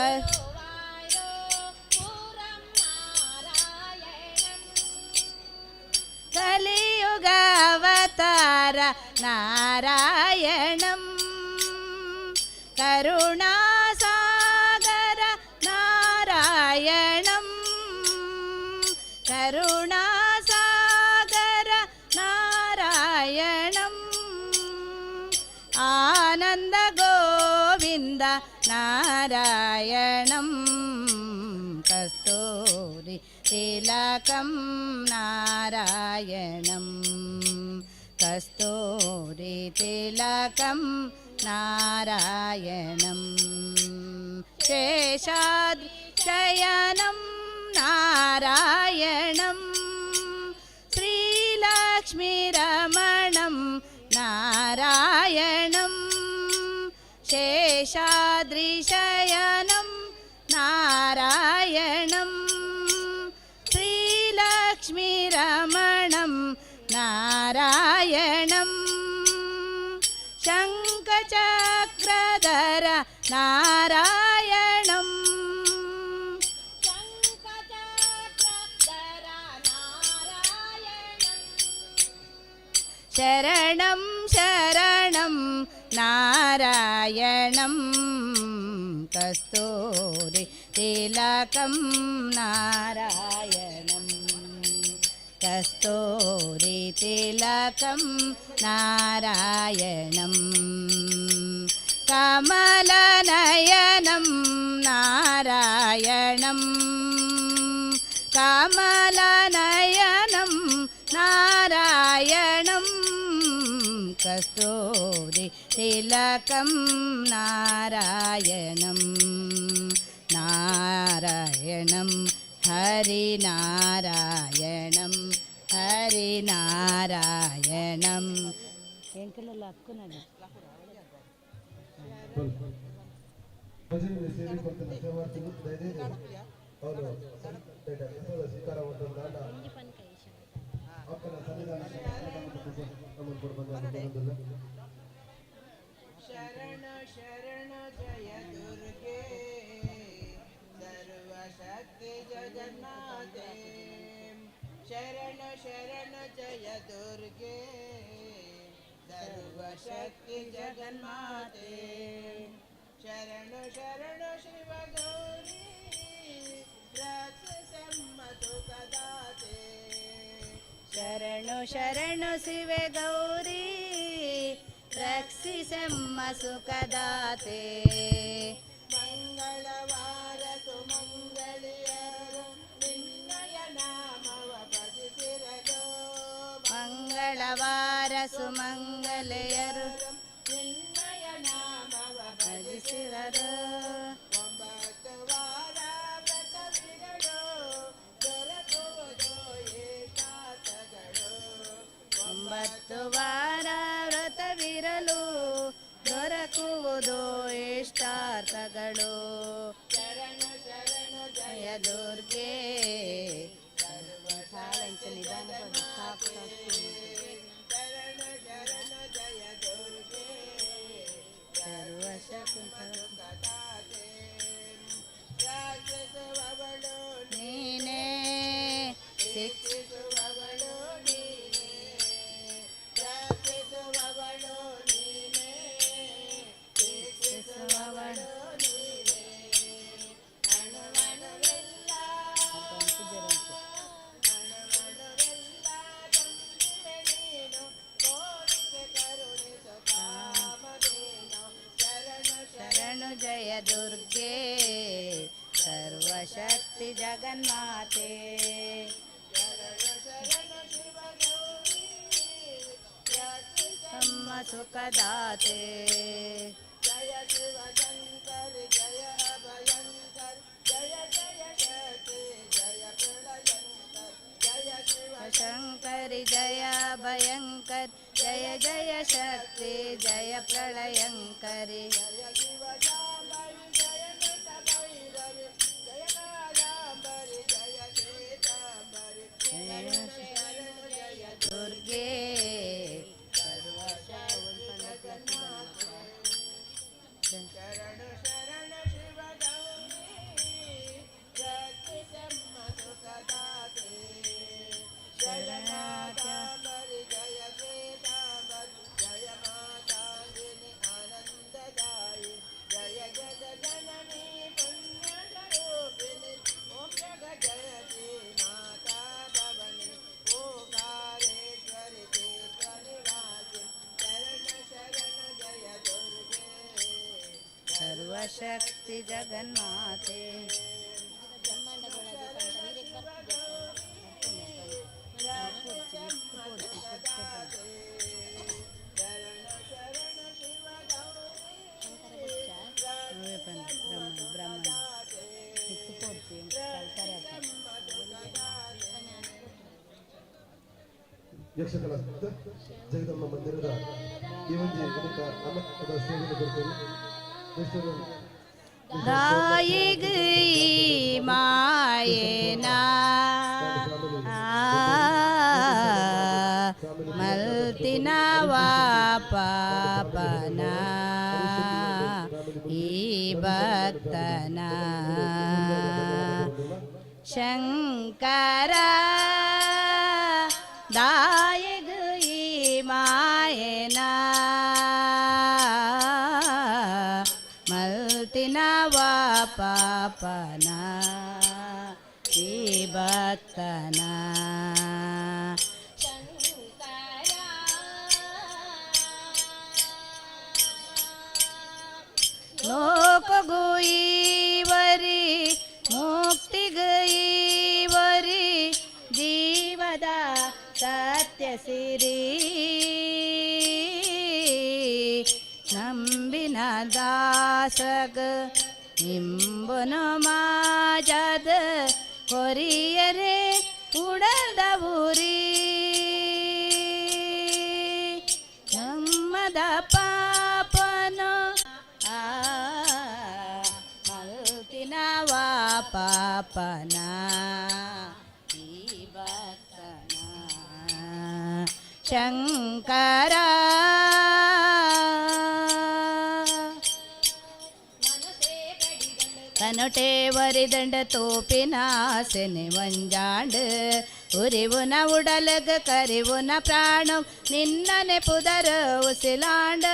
ಪುರಂ ನಾರಾಯಣಂ. ಕಲಿಯುಗಾವತಾರ ನಾರಾಯಣಂ, ಕರುಣಾಸಾಗರ ನಾರಾಯಣಂ, ಕರುಣಾಸಾಗರ ನಾರಾಯಣಂ, ಆನಂದ ಗೋವಿಂದ ನಾರಾಯಣಂ, ಕಸ್ತೂರಿ ತಿಲಕಂ ನಾರಾಯಣಂ, ಕಸ್ತೂರಿ ತಿಲಕಂ ನಾರಾಯಣಂ. ಶೇಷಾದ್ರಿ ಶಯನಂ ನಾರಾಯಣಂ, ಶ್ರೀಲಕ್ಷ್ಮೀರಮಣಂ ನಾರಾಯಣಂ, ಶೇಷಾದ್ರಿಶಯನಂ ನಾರಾಯಣಂ, ಶ್ರೀಲಕ್ಷ್ಮೀರಮಣಂ ನಾರಾಯಣಂ, ಶಂಖಚಕ್ರಧರ ನಾರಾಯಣಂ, ಶಂಖಚಕ್ರಧರ ನಾರಾಯಣಂ. ಶರಣಂ ಶರಣಂ ನಾರಾಯಣಂ, కస్తూరి తిలకం నారాయణం కస్తూరి తిలకం నారాయణం కమలనయనం నారాయణం కమలనయనం నారాయణం కస్తూరి తిలకం నారాయణం నారాయణం హరి నారాయణం హరి నారాయణం. ಭಜನೆ ಸೇವೆ ಕೊಡ್ತಾನೆ ಸೇವಾರ್ಥಿಗಳು ದಯದೀದು ಅವರು ಪ್ರಸಾದ ಸ್ವೀಕಾರ ಮಾಡ್ತಾರೆ. ಅಕ್ಕನ ಸನ್ನಿಧಾನ ನಮ್ಮನ್ನು ಕೊಡು ಬಂದ. ಶರಣ ಶರಣ ಜಯ ದುರ್ಗೆ, ಸರ್ವಶಕ್ತಿ ಜಗನ್ನಾಥೆ. ಶರಣ ಶರಣ ಜಯ ದುರ್ಗೆ, ಸರ್ವಶಕ್ತಿ ಜಗನ್ಮಾತೆ. ಶರಣ ಶರಣ ಶಿವಗೌರಿ, ರಕ್ಷಸಮ್ಮತು ಕದಾತೆ. ಶರಣು ಶರಣು ಶಿವೆ ಗೌರಿ, ರಕ್ಷಿಸಮ್ಮ ಸುಖದಾತೆ. ಮಂಗಳವಾರ ಸುಮಂಗಳಿಯರು ನಿನ್ನಯ ನಾಮವ ಭಜಿಸಿರಲು. ಮಂಗಳವಾರ ಸುಮಂಗಲೆಯರು ನಿನ್ನಯ ನಾಮವ ಭಜಿಸಿದರು. 9 ವಾರ ವ್ರತವಿರಲು ದೊರಕುವುದು ಏಕಾತಗಳು. 9 ವಾರ ವ್ರತವಿರಲು ದೊರಕುವುದು ಇಷ್ಟಾರ್ಥಗಳು. ಶರಣು ಶರಣು ಜಯ ದುರ್ಗೆ. ಶರಣು ಶರಣು ಜಯ ದುರ್ಗೆ, ಕದಾತೆ. ರಾಕ್ಷಸುವವಳು ನೀನೇ ಶಿಕ್ಷ ಶಿಕ್ಷಿಸುವವಳು ನೀನೇ, ರಕ್ಷಿಸುವವಳು ನೀನೇ, ಶಿಕ್ಷಿಸುವವಳು ನೀನೇ. ಅಣುವಣುವೆಲ್ಲ ಅಣುವಣುವೆಲ್ಲ ತುಂಬಿವೆ ನೀನು, ತೋರಿಸಿ ಕರುಣಿಸು ಕಾಮಧೇನು. ಶರಣು ಶರಣು ಜಯ ದುರ್ಗೆ, ಸರ್ವಶಕ್ತಿ ಜಗನ್ಮಾತೆ. ಶರಣು ಶರಣು ಶಿವಗೌರಿ, ಅಮ್ಮ ಸುಖದಾತೆ. ಜಯ ಶಿವಶಂಕರಿ, ಜಯ ಅಭಯಂಕರ್, ಜಯ ಜಯ ಶಕ್ತಿ, ಜಯ ಪ್ರಳಯಂಕರ್, ಜಯ ಶಿವ ಶಂಕರಿ ಜಯ ಭಯಂಕರ್, ಜಯ ಜಯ ಶಕ್ತಿ, ಜಯ ಪ್ರಳಯಂಕರಿ. ಜಯ ಶಿವ ಶಾಂಭವಿ, ಜಯ ನಟ ಭೈರವಿ, ಜಯ ಕಾದಾಂಬರಿ, ಜಯ ಶ್ವೇತಾಂಬರಿ. ಶರಣು ಶರಣು ಜಯ ದುರ್ಗೆ. ಶರಣು ಶರಣ ಶಿವಗೌರಿ, ರಕ್ಷಿಸಮ್ಮ ಸುಖದಾತೆ. ಶರಣಾಂಬರಿ, ಜಯ ಶ್ವೇತಾಂಬರಿ, ಜಯ ಮಾತಾಂಗಿನಿ ಆನಂದದಾಯಿ, ಜಯ ಜಗ ಜನನಿ ಪುಣ್ಯ ಸ್ವರೂಪಿಣಿ, ಓಂ ಜಗ ಜಯತಿ ಮಾತಾ ಭವನಿ, ಓಂಕಾರೇಶ್ವರಿ ತೀರ್ಥ ನಿವಾಸಿ. ಶರಣ ಶರಣ ಜಯ ದುರ್ಗೆ, ಸರ್ವಶಕ್ತಿ ಜಗನ್ಮಾತೆ. ಶರಣ ಶರಣ ಶಿವಗೌರಿ. ಬ್ರಹ್ಮ ಬ್ರಹ್ಮ. ಯಕ್ಷಕಲಾ ಜಗದಮ್ಮ ಮಂದಿರದ ಈ ಒಂಜಿ ಬಳಿಕ ಅಮರದ ಸೇವೆಯನ್ನು ಕೊಡ್ತೇನೆ. ಮಿಸ್ಟರ್ ದಾಯಿಗ್ ಈ ಮಾಯೇನ ಮಲ್ತಿನವ ಪಾಪನ ಈ ಭಕ್ತನ ಶಂಕರ, ದಾಯಿಗ್ ಈ ಮಾಯೇನ ಮಲ್ತಿನವ ಪಾಪನ ಈ ಭಕ್ತನ. ಲೋಕಗುಯಿವರಿ ಮುಕ್ತಿಗೈವರಿ ಜೀವದ ಸತ್ಯ ಸಿರಿ ನಂಬಿನ ದಾಸಗ ನಿಂಬುನ ಮಾಜದ ಕೊರಿಯರೆ ಉಡದ ಊರಿ ನಮ್ಮದ ಪಾಪನ ಆ ಮಲ್ತಿನವ ಪಾಪನ ಈ ಭಕ್ತನ. ಶಂಕರ. ಕನಟೆ ವರಿದಂಡ ತೋಪಿನ ಸೆನೆ ಒಂಜಾಂಡ್ ಉರಿವುನ ಉಡಲಗ ಕರಿವುನ ಪ್ರಾಣ ನಿನ್ನನೆ ಪುದರ ಉಸಿಲಾಂಡ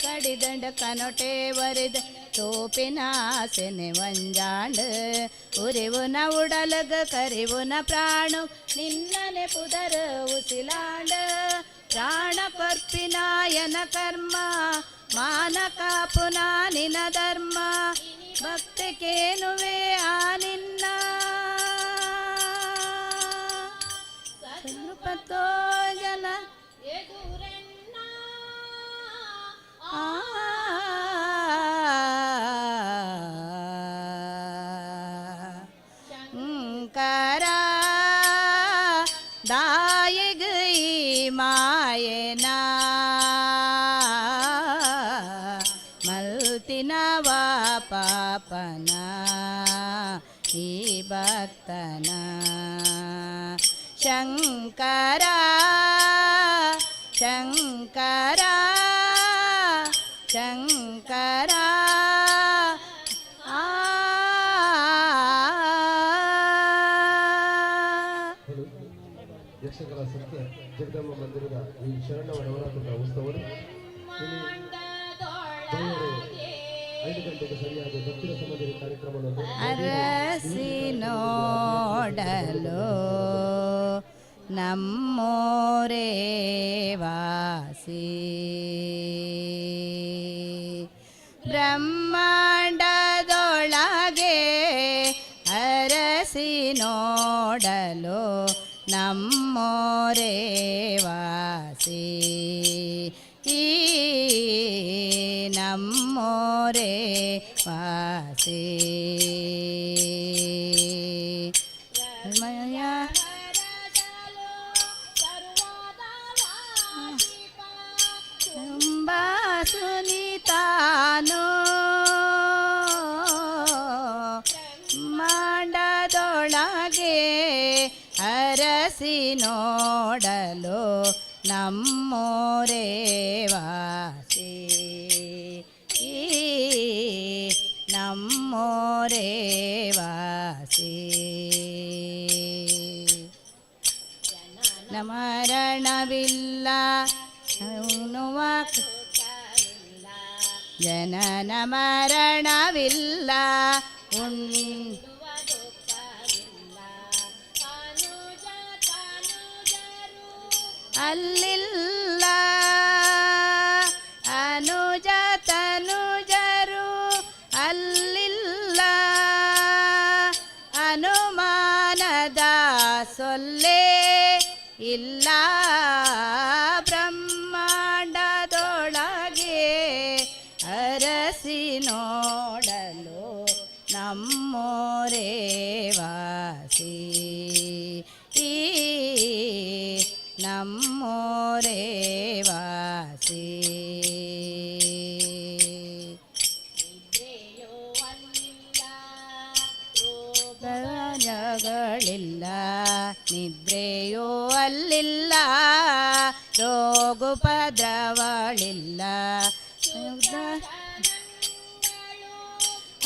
ಕಡಿದಂಡ ಕನಟೆ ವರಿದ ತೋಪಿನ ಸೆನೆ ಒಂಜಾಂಡ್ ಉರಿವುನ ಉಡಲಗ ಕರಿವುನ ಪ್ರಾಣ ನಿನ್ನನೆ ಪುದರ ಉಸಿಲಾಂಡ ಪ್ರಾಣ ಕೊರ್ಪಿನಾಯನ ಕರ್ಮ ಮಾನ ಕಾಪುನ ನಿನ ಧರ್ಮ ಭಕ್ತಿ ಕೇನುವೆ ಆ ನಿನ್ನ ನೃಪತೋ ಜನ ಆ. ಶಂಕರ ದಾಯಗ ಈ ಮಾಯನ ಮಲ್ತಿನವ ಪಾಪನ ಈ ಭಕ್ತನ. ಶಂಕರ ಶಂಕರ ಶಂಕರ ಆ. ಹಲೋ. ಯಕ್ಷಕಲಾ ಸತ್ಯ ಜಗದಂಬ ಮಂದಿರದ ಈ ಶರಣವ ನವರಾತ್ರದ ಉತ್ಸವರು ಇಲ್ಲಿ ಬೈಯರೆ 5 ಗಂಟೆಗೆ ಸರಿಯಾದ ದಕ್ಷಿಣ ಸಮಾಜದ ಕಾರ್ಯಕ್ರಮವನ್ನು ಅರಸಿ ನೋಡಲು ನಮ್ಮೋರೇ ವಾಸಿ ಬ್ರಹ್ಮಾಂಡದೊಳಗೆ ಅರಸಿ ನೋಡಲು ನಮ್ಮೋರೇ ವಾಸಿ ಈ ನಮ್ಮೋರೇ ವಾಸಿ ಮಯ ಸುನಿತಾನು ಮಾಂಡದೊಳಗೆ ಅರಸಿ ನೋಡಲು ನಮ್ಮೋರೇ ವಾಸಿ ಈ ನಮ್ಮೋರೇ ವಾಸಿ ಮರಣವಿಲ್ಲ ಉಣ್ಣುವ ಜನನ ಮರಣವಿಲ್ಲ ಉಣ್ ಅಲ್ಲಿಲ್ಲ ಅನುಜ ತನುಜರು ಅಲ್ಲಿಲ್ಲ ಅನುಮಾನದ ಸೊಲ್ಲೇ ಇಲ್ಲ ಬ್ರಹ್ಮಾಂಡದೊಳಗೆ ಅರಸಿ ನೋಡಲು ನಮ್ಮೋರೇ ವಾಸಿ ಈ ನಮ್ಮೋರೇ ವಾಸಿ ಗಳಿಲ್ಲ ನಿದ್ರೆಯೋ ಅಲ್ಲಿಲ್ಲ ರೋಗುಪದ್ರವಳಿಲ್ಲ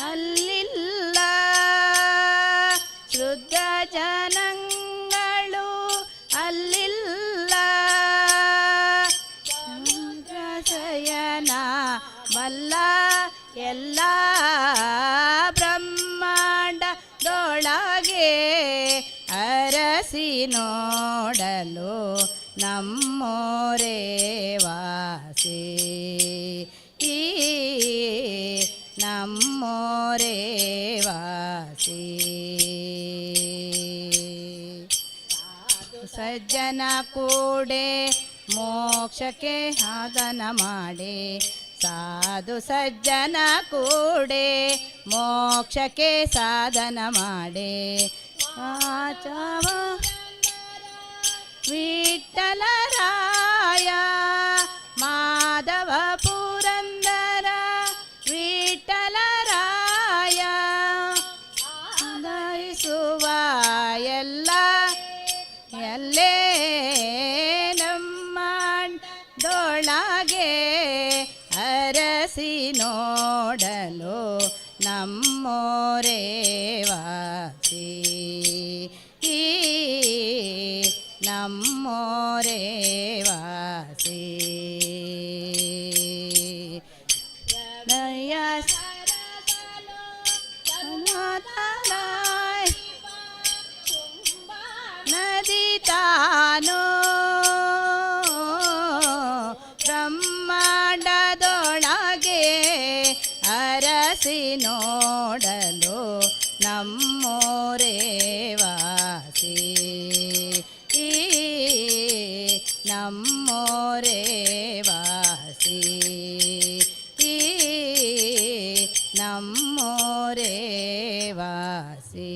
ಅಲ್ಲಿಲ್ಲ ಶುದ್ಧ ಜನಗಳು ಅಲ್ಲಿಲ್ಲ ಶಯನ ಬಲ್ಲ ಎಲ್ಲ. ಅರಸಿ ನೋಡಲು ನಮ್ಮೋರೇ ವಾಸಿ, ನಮ್ಮೋರೇ ವಾಸಿ. ಸಜ್ಜನ ಕೂಡೆ ಮೋಕ್ಷಕ್ಕೆ ಸಾಧನ ಮಾಡಿ, ಸಾಧು ಸಜ್ಜನ ಕೂಡೆ ಮೋಕ್ಷಕ್ಕೆ ಸಾಧನ ಮಾಡಿ. ಆಚವ ವಿಠಲರಾಯ ಮಾಧವ ಪುರಂದರ ವಿಠಲರಾಯ, ಧರಿಸುವ ಎಲ್ಲ ಎಲ್ಲೇ ನಮ್ಮದೊಳಗೆ ಅರಸಿ ನೋಡಲು ನಮ್ಮೋರೇ ವಾಸಿ, ನಮ್ಮೋರೇ ವಾಸಿ. ನಯ ನದಿ ತಾನು ಬ್ರಹ್ಮಾಂಡದೊಳಗೆ ಅರಸಿ ನೋಡಲು ನಮ್ಮೋರೇ ವಾಸಿ, ನಮ್ಮೋರೇ ವಾಸಿ, ನಮ್ಮೋರೇ ವಾಸಿ.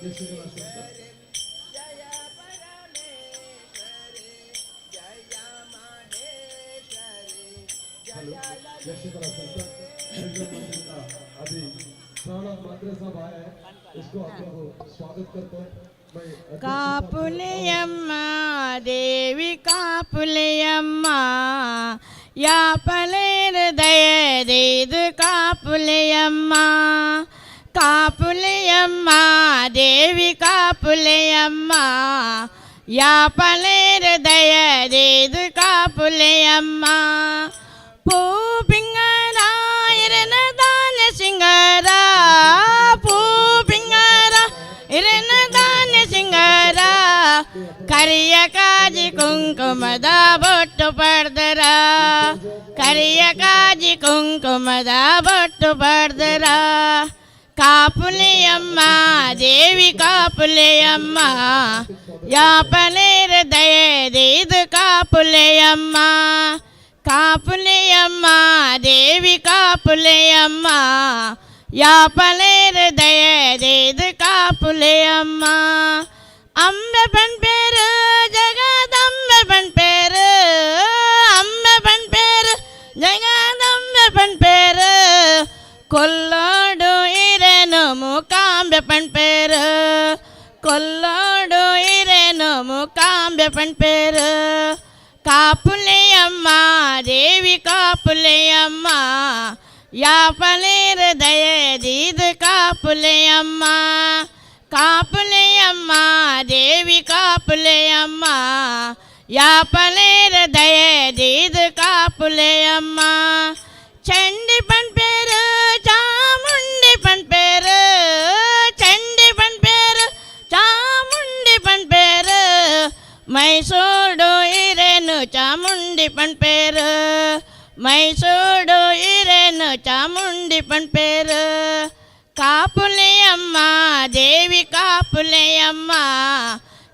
ಯಕ್ಷಗಾನ ಸಂಸ್ಥೆ. ಹಲೋ, ಯಕ್ಷಗಾನ ಸಂಸ್ಥೆ. मांद्रे साहब आया है, उसको आप लोग स्वागत करते हैं। मैं अध्यक्ष साहब को- ಕಾಪುಲೆಯಮ್ಮ ದೇವಿ ಕಾಪುಲೆಯಮ್ಮ, ಯಾಪಲೇರ ದಯದೇದು ಕಾಪುಲೆಯಮ್ಮ. ಕಾಪುಲೆಯಮ್ಮ ದೇವಿ ಕಾಪುಲೆಯಮ್ಮ, ಯಾಪಲೇರ ದಯದೇದು ಕಾಪುಲೆಯಮ್ಮ. ಪೂ ಪಿಂಗರ ಇರನ ದಾನ ಸಿಂಗರ, ಪೂ ಪಿಂಗರ ಇರನ ದಾನ ಸಿಂಗರ, ಕರಿಯ ಕಾಜಿ ಕುಂಕುಮದ ಬೊಟ್ಟು ಪಡ್ದರ, ಕರಿಯ ಕಾಜಿ ಕುಂಕುಮದ ಬೊಟ್ಟು ಪಡ್ದರ. ಕಾಪುಲೆಯಮ್ಮ ದೇವಿ ಕಾಪುಲೆಯಮ್ಮ, ಯಾಪಲೇರ ದಯದೇದು ಕಾಪುಲೆಯಮ್ಮ. ಕಾಪುಲೆಯಮ್ಮ ದೇವಿ ಕಾಪುಲೆಯಮ್ಮ, ಯಾಪಲೇರ ದಯದೇದು ಕಾಪುಲೆಯಮ್ಮ. ಅಂಬೆ ಪನ್ಪೇರು ಜಗದಂಬೆ ಪನ್ಪೇರು, ಅಂಬೆ ಪನ್ಪೇರು ಜಗದಂಬೆ ಪನ್ಪೇರು, ಕೊಲ್ಲೋಡು ಇರೇನು ಮೂಕಾಂಬೆ ಪನ್ಪೇರು, ಕೊಲ್ಲೋಡು ಇರೇನು ಮೂಕಾಂಬೆ ಪನ್ಪೇರು. ಕಾಪುಲೆಯಮ್ಮ ದೇವಿ ಕಾಪುಲೆಯಮ್ಮ, ಯಾಪಲೇರ ದಯದೀದು ಕಾಪುಲೆಯಮ್ಮ. ಕಾಪುಲೆಯಮ್ಮ ದೇವಿ ಕಾಪುಲೆಯಮ್ಮ, ಯಾಪಲೇರ ದಯದೀದು ಕಾಪುಲೆಯಮ್ಮ. ಚಂಡಿ ಪನ್ಪೇರು ಚಾಮುಂಡಿ ಪನ್ಪೇರು, ಚಂಡಿ ಪನ್ಪೇರು ಚಾಮುಂಡಿ ಪನ್ಪೇರು, ಮೈಸೂರು ಇರೇನು ಚಾಮುಂಡಿ ಪನ್ಪೇರು, ಮೈಸೂರು ಇರೇನು ಚಾಮುಂಡಿ ಪನ್ಪೇರು. ಕಾಪುಲೆಯಮ್ಮ ದೇವಿ ಕಾಪುಲೆಯಮ್ಮ,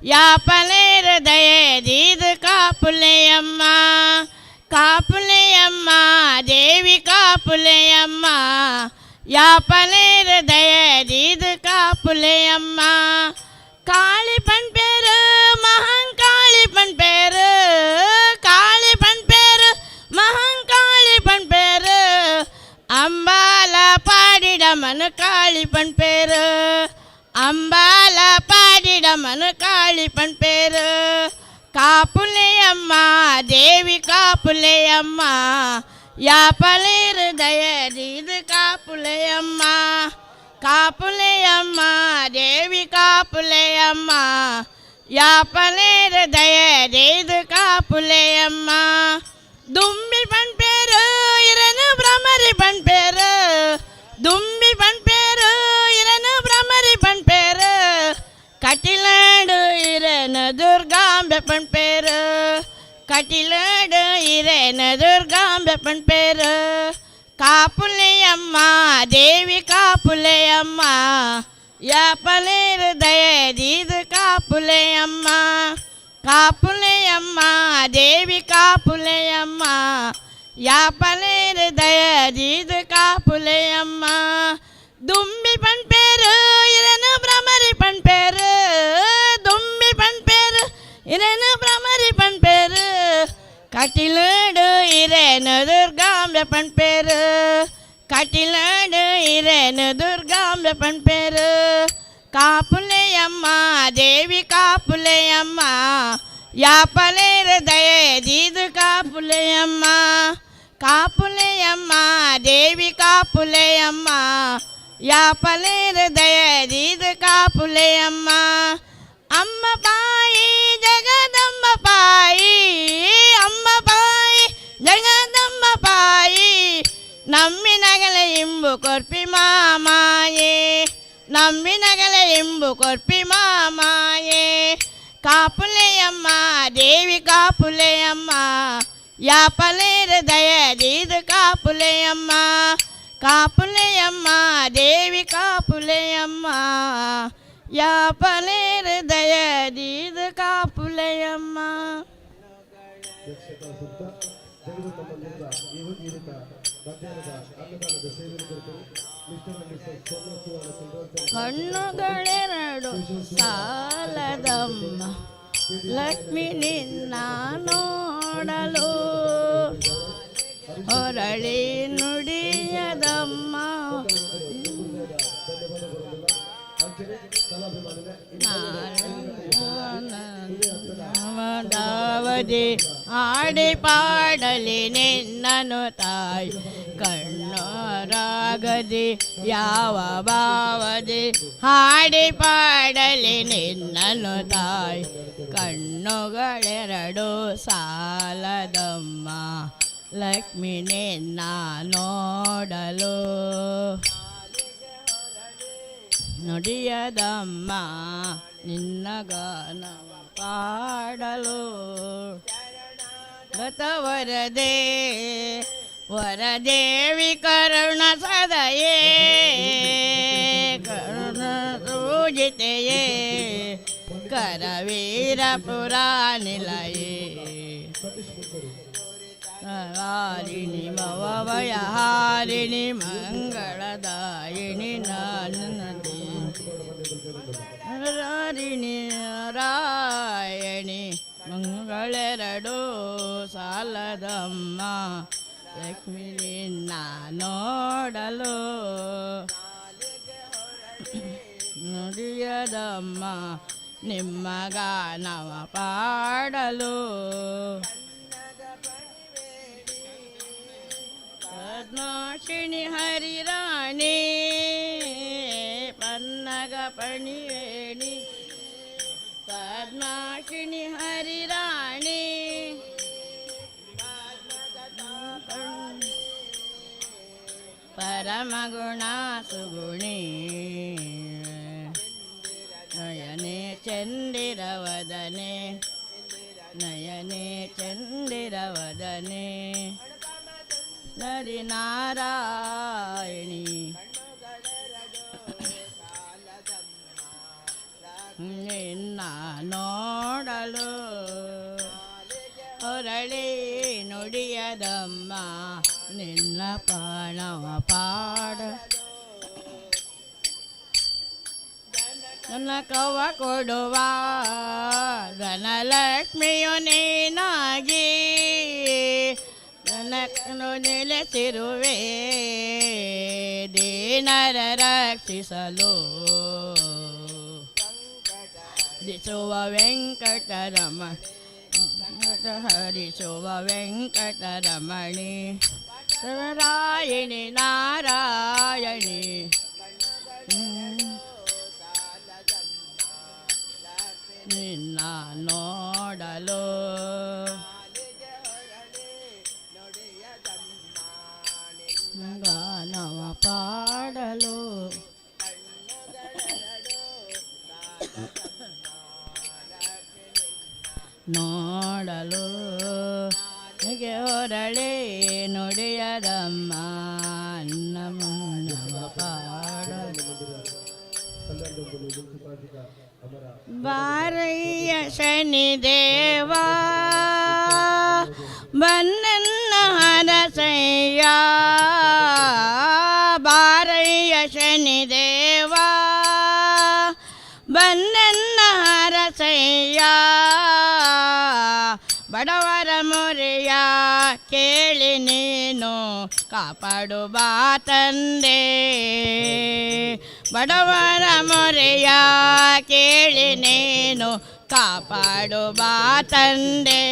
ಯಾಪಲೇರ ದಯದೀದು ಕಾಪುಲೆಯಮ್ಮ. ಕಾಪುಲೆಯಮ್ಮ ದೇವಿ ಕಾಪುಲೆಯಮ್ಮ, ಯಾಪಲೇರ ದಯದೀದು ಕಾಪುಲೆಯಮ್ಮ. ಕಾಳಿ ಪನ್ಪೇರು ಮಹಂಕಾಳಿ ಪನ್ಪೇರು, ಕಾಳಿ ಪನ್ಪೇರು ಮಹಂಕಾಳಿ ಪನ್ಪೇರು, ಅಂಬಾಲ ಪಾಡಿಡಮನು ಕಾಳಿ ಪನ್ಪೇರು, ಅಂಬಾಲ ಪಾಡಿಡಮನು ಕಾಳಿ ಪನ್ಪೇರು. ಕಾಪುಲೆಯಮ್ಮ ದೇವಿ ಕಾಪುಲೆಯಮ್ಮ, ಯಾಪಲೇರು ದಯದೀದು ಕಾಪುಲೆಯಮ್ಮ. ಕಾಪುಲೆಯಮ್ಮ ದೇವಿ ಕಾಪುಲೆಯಮ್ಮ, ಯಾಪಲೇರ ದಯದೀದು ಕಾಪುಲೆಯಮ್ಮ. ದುಂಬಿ ಪನ್ಪೇರು ಇರನು ಭ್ರಮರಿ ಪನ್ಪೇರು, ದುಂಬಿ ಪನ್ಪೇರು ಇರನು ಭ್ರಮರಿ ಪನ್ಪೇರು, ಕಟಿಲಾಡು ಇರನು ದುರ್ಗಾಂಬೆ ಪನ್ಪೇರು, ಕಟಿಲಾಡು ಇರೇನ ದುರ್ಗಾಂಬೆ ಪನ್ಪೇರು. ಕಾಪುಲೆಯಮ್ಮ ದೇವಿ ಕಾಪುಲೆಯಮ್ಮ, ಯಾಪಲೇರು ದಯದೀದು ಕಾಪುಲೆಯಮ್ಮ. ಕಾಪುಲೆಯಮ್ಮ ದೇವಿ ಕಾಪುಲೆಯಮ್ಮ, ಯಾಪಲೇರು ದಯದೀದು ಕಾಪುಲೆಯಮ್ಮ. ದುಂಬಿ ಪನ್ಪೇರು ಇರನು ಭ್ರಮರಿ ಪನ್ಪೇರು, ದುಂಬಿ ಪನ್ಪೇರು ಇರನು ಭ್ರಮರಿ ಪನ್ಪೇರು, ಕಟಿಲಾಡು ಇರೇನು ದುರ್ಗಾಂಬೆ ಪನ್ಪೇರು, ಕಟಿಲಾಡು ಇರೇನು ದುರ್ಗಾಂಬೆ ಪನ್ಪೇರು. ಕಾಪುಲೆಯಮ್ಮ ದೇವಿ ಕಾಪುಲೆಯಮ್ಮ, ಯಾಪಲೇರ ದಯದೀದು ಕಾಪುಲೆಯಮ್ಮ. ಕಾಪುಲೆಯಮ್ಮ ದೇವಿ ಕಾಪುಲೆಯಮ್ಮ, ಯಾಪಲೇರ ದಯದೀದು ಕಾಪುಲೆಯಮ್ಮ. ಅಮ್ಮ ಪಾಯಿ ಜಗದಂಬ ಪಾಯಿ, ಅಮ್ಮ ಪಾಯಿ ಜಗದಂಬ ಪಾಯಿ, ನಂಬಿನಗಲೆ ಇಂಬು ಕೊರ್ಪಿ ಮಾಮಾಯೇ, ನಂಬಿನಗಲೆ ಇಂಬು ಕೊರ್ಪಿ ಮಾಮಾಯೇ. ಕಾಪುಲೆಯಮ್ಮ ದೇವಿ ಕಾಪುಲೆಯಮ್ಮ, ಯಾಪಲೇರ ದಯದೀದು ಕಾಪುಲೆಯಮ್ಮ. ಕಾಪುಲೆಯಮ್ಮ ದೇವಿ ಕಾಪುಲೆಯಮ್ಮ, ಯಾಪಲೇರ ದಯದೀದು ಕಾಪುಲೆಯಮ್ಮ. ಯಕ್ಷಕ ಸುತ್ತ ಜಗದಂಬ ಮಂದಿರದ ಯುವ ಮಧ್ಯಾಹ್ನದ ಅನ್ನದಾನದ ಸೇವೆಯನ್ನು ಕೊಡ್ತಾರೆ ಮಿಸ್ಟರ್ ಅಂಡ್ ಮಿಸ್ಸಸ್ ಸೋಮನಾಥ್ ಸುವರ್ಣ ಚಿಲ್ಡ್ರನ್ಸ್. ಕಣ್ಣುಗಳೆರಡು ಸಾಲದಮ್ಮ ಲಕ್ಷ್ಮಿ ನಿನ್ನ ನೋಡಲು, ಹೊರಳಿ ನುಡಿಯದಮ್ಮ. ಭಾವದಿ ಹಾಡಿ ಪಾಡಲಿ ನಿನ್ನನು ತಾಯಿ. ಕಣ್ಣು ರಾಗದಿ ಯಾವ ಭಾವದಿ ಹಾಡಿ ಪಾಡಲಿ ನಿನ್ನನು ತಾಯಿ. ಕಣ್ಣುಗಳೆರಡು ಸಾಲದಮ್ಮ ಲಕ್ಷ್ಮಿ ನಿನ್ನ ನೋಡಲು. ನುಡಿಯದಮ್ಮ ನಿನ್ನ ಗಾನವ ಪಾಡಲು. ಗತವರದೆ ವರದೇವಿ ಕರುಣ ಸದಯೇ ಕರುಣ ಪೂಜಿತೆಯೇ ಕರವೀರ ಪುರ ನಿಲಯೇ. ಹಾರಿಣಿ ಭವಭಯ ಹಾರಿಣಿ ಮಂಗಳದಾಯಿನಿ ನದಿ ಹಾರಿಣಿ ನಾರಾಯಣಿ. ಮಂಗಳೆರಡು ಸಾಲದಮ್ಮ ಲಕ್ಷ್ಮಿ ನಿನ್ನ ನೋಡಲು. ನುಡಿಯದಮ್ಮ ನಿಮ್ಮ ಗಾನವ ಪಾಡಲು. ಪದ್ಮಾಶಿನಿ ಹರಿರಾಣಿ ಪನ್ನಗ ಪಣಿವೇಣಿ. ಪದ್ಮಾಶಿನಿ ಹರಿರಾಣಿ ಪರಮಗುಣ ಸುಗುಣಿ. ನಯನೆ ಚಂದಿರವದನೆ ನಯನೆ ಚಂದಿರವದನೆ ನರಿ ನಾರಾಯಣಿ. ನಿನ್ನ ನೋಡಲು ಹೊರಳಿ ನುಡಿಯದಮ್ಮ ನಿನ್ನ ಪಾಣವ ಪಾಡ. ನನ್ನ ಕವ ಕೊಡುವ ಧನಲಕ್ಷ್ಮಿಯು ನೀನಾಗಿ ನನಕನು ನೆಲೆಸಿರುವೆ ದೀನರ ರಕ್ಷಿಸಲು. ಹರಿಸುವ ವೆಂಕಟರಮ ಹರಿಸುವ ವೆಂಕಟರಮಣಿ ರಾಯಣಿ ನಾರಾಯಣಿ. ನಿನ್ನ ನೋಡಲು ಗಾನವ ಪಾಡಲು. ನೋಡಲು ನಿಗೆ ಹೊರಳಿ ನುಡಿಯದಮ್ಮ ನಮ್ಮನವ ಪಾಡಲು. ಬಾರಯ್ಯ ಶನಿದೇವ ಬನ್ನನ್ನ ಹರಸಯ್ಯ. ಬಾರಯ್ಯ ಶನಿದೇವ ಬನ್ನನ್ನ ಹರಸಯ್ಯ. ಬಡವರ ಮೊರೆಯ ಕೇಳಿ ನೀನು ಕಾಪಾಡು ಬಾ ತಂದೆ. ಬಡವರ ಮೊರೆಯ ಕೇಳಿ ನೀನು ಕಾಪಾಡು ಬಾ ತಂದೆ.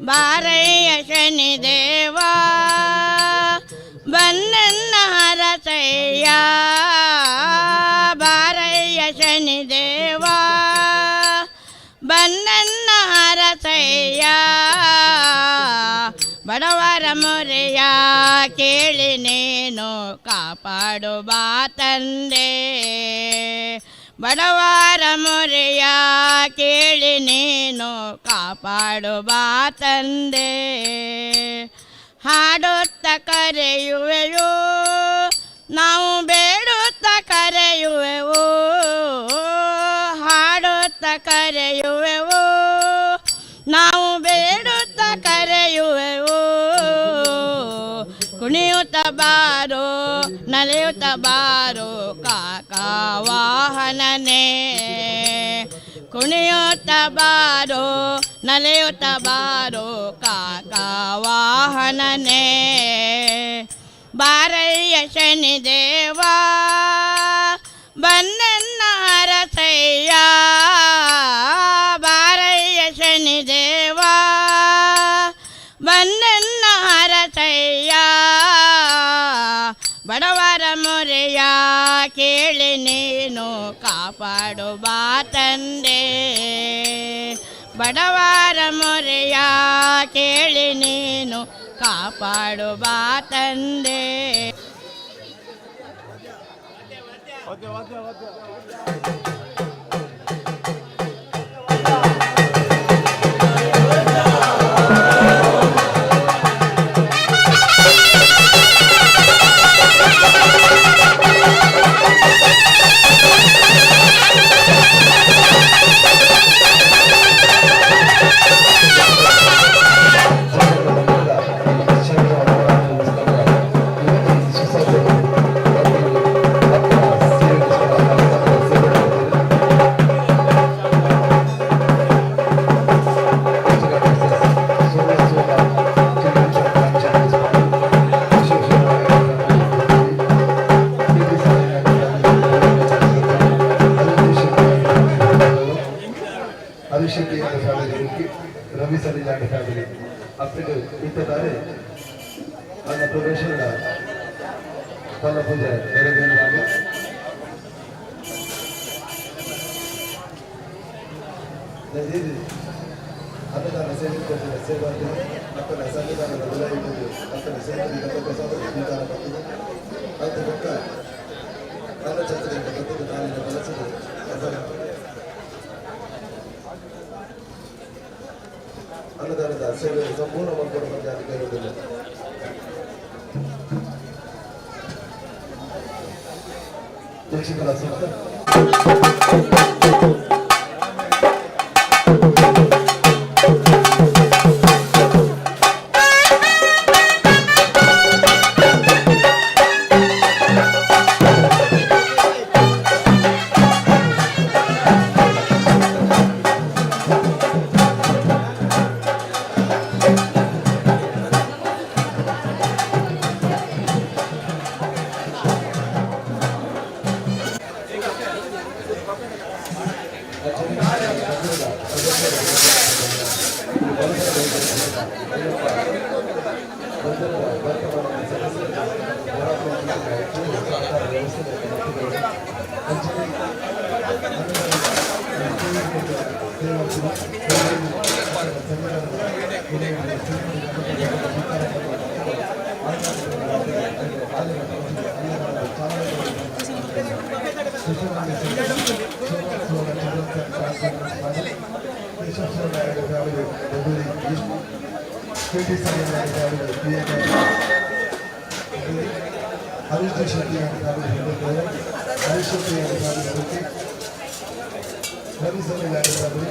ಬಾರಯ್ಯ ಶನಿದೇವ ಬನ್ನನ್ನ ಹರಸಯ್ಯ. ಬಾರಯ್ಯ ಶನಿದೇವ ಬನ್ನನ್ನ ಹರಸಯ್ಯ. ಬಡವರ ಮೊರೆಯ ಕೇಳಿ ನೀನು ಕಾಪಾಡು ಬಾ ತಂದೆ. ಬಡವರ ಮೊರೆಯ ಕೇಳಿ ನೀನು ಕಾಪಾಡು ಬಾ ತಂದೆ. ಹಾಡುತ್ತ ಕರೆಯುವೆವು ನಾವು, ಬೇಡುತ್ತ ಕರೆಯುವೆವು. ಹಾಡುತ್ತ ಕರೆಯುವೆವು ನಾವು, ಬೇಡುತ್ತ ಕರೆಯುವೆವು. ಕುಣಿಯುತ್ತ ಬಾರೋ ನಲಿಯುತ್ತ ಬಾರೋ ಕಾಕವಾಹನನೇ. ಕುಣಿಯುತ್ತ ಬಾರೋ ನಲಿಯುತ್ತ ಬಾರೋ ಕಾಕವಾಹನನೇ. ಬಾರಯ್ಯ ಶನಿದೇವ ಬನ್ನನ್ನ ಹರಸಯ್ಯ. ಬಾರಯ್ಯ ಶನಿದೇವ ಬಡವರ ಮೊರೆಯ ಕೇಳಿ ನೀನು ಕಾಪಾಡು ಬಾ ತಂದೆ. ಬಡವರ ಮೊರೆಯ ಕೇಳಿ ನೀನು ಕಾಪಾಡು ಬಾ ತಂದೆ. ಹರೀಶ್ ಶೆಟ್ಟಿ ಫ್ಯಾಮಿಲಿ, ರವಿ ಸಲಿಲ್ ಅಂಡ್ ಫ್ಯಾಮಿಲಿ ಅಪ್ಪಿಗೆ ಇಟ್ಟಿದ್ದಾರೆ. ನನ್ನ ಪ್ರವೇಶದ ಫಲ ಪೂಜೆ ನೆರವೇರುವಾಗ ಅನ್ನದಾನ ಸೇವೆ ಕೊಟ್ಟಿದ ಸೇವಾರ್ಥಿಗಳು ಅಕ್ಕನ ಸನ್ನಿಧಾನದ ಉಲಯಿಡುವುದು ಅಕ್ಕನ ಸೇವೆ ಪ್ರಸಾದ ಸ್ವೀಕಾರ ಮಾಡ್ತದೆ. ಅಂತ ಬೊಕ್ಕ ಅನ್ನಛತ್ರದಿಂದ ಬತ್ತದ ನಾಲಿನ ಬಳಸಲು ಅದರ ಅನ್ನದಾನದ ಸೇವೆ ಸಂಪೂರ್ಣ ಮಾಡಿಕೊಡುವಂತೆ ಅಧಿಕಾರಿಗಳಿಲ್ಲ. ಯಕ್ಷಕಲಾ ಸಂಸ್ಥೆ. ಹರೀಶ್ ಶೆಟ್ಟಿ, ಹರೀಶ್ ಶೆಟ್ಟಿ, ರವಿ ಸಮಿಲ್, ಅಪ್ಪನ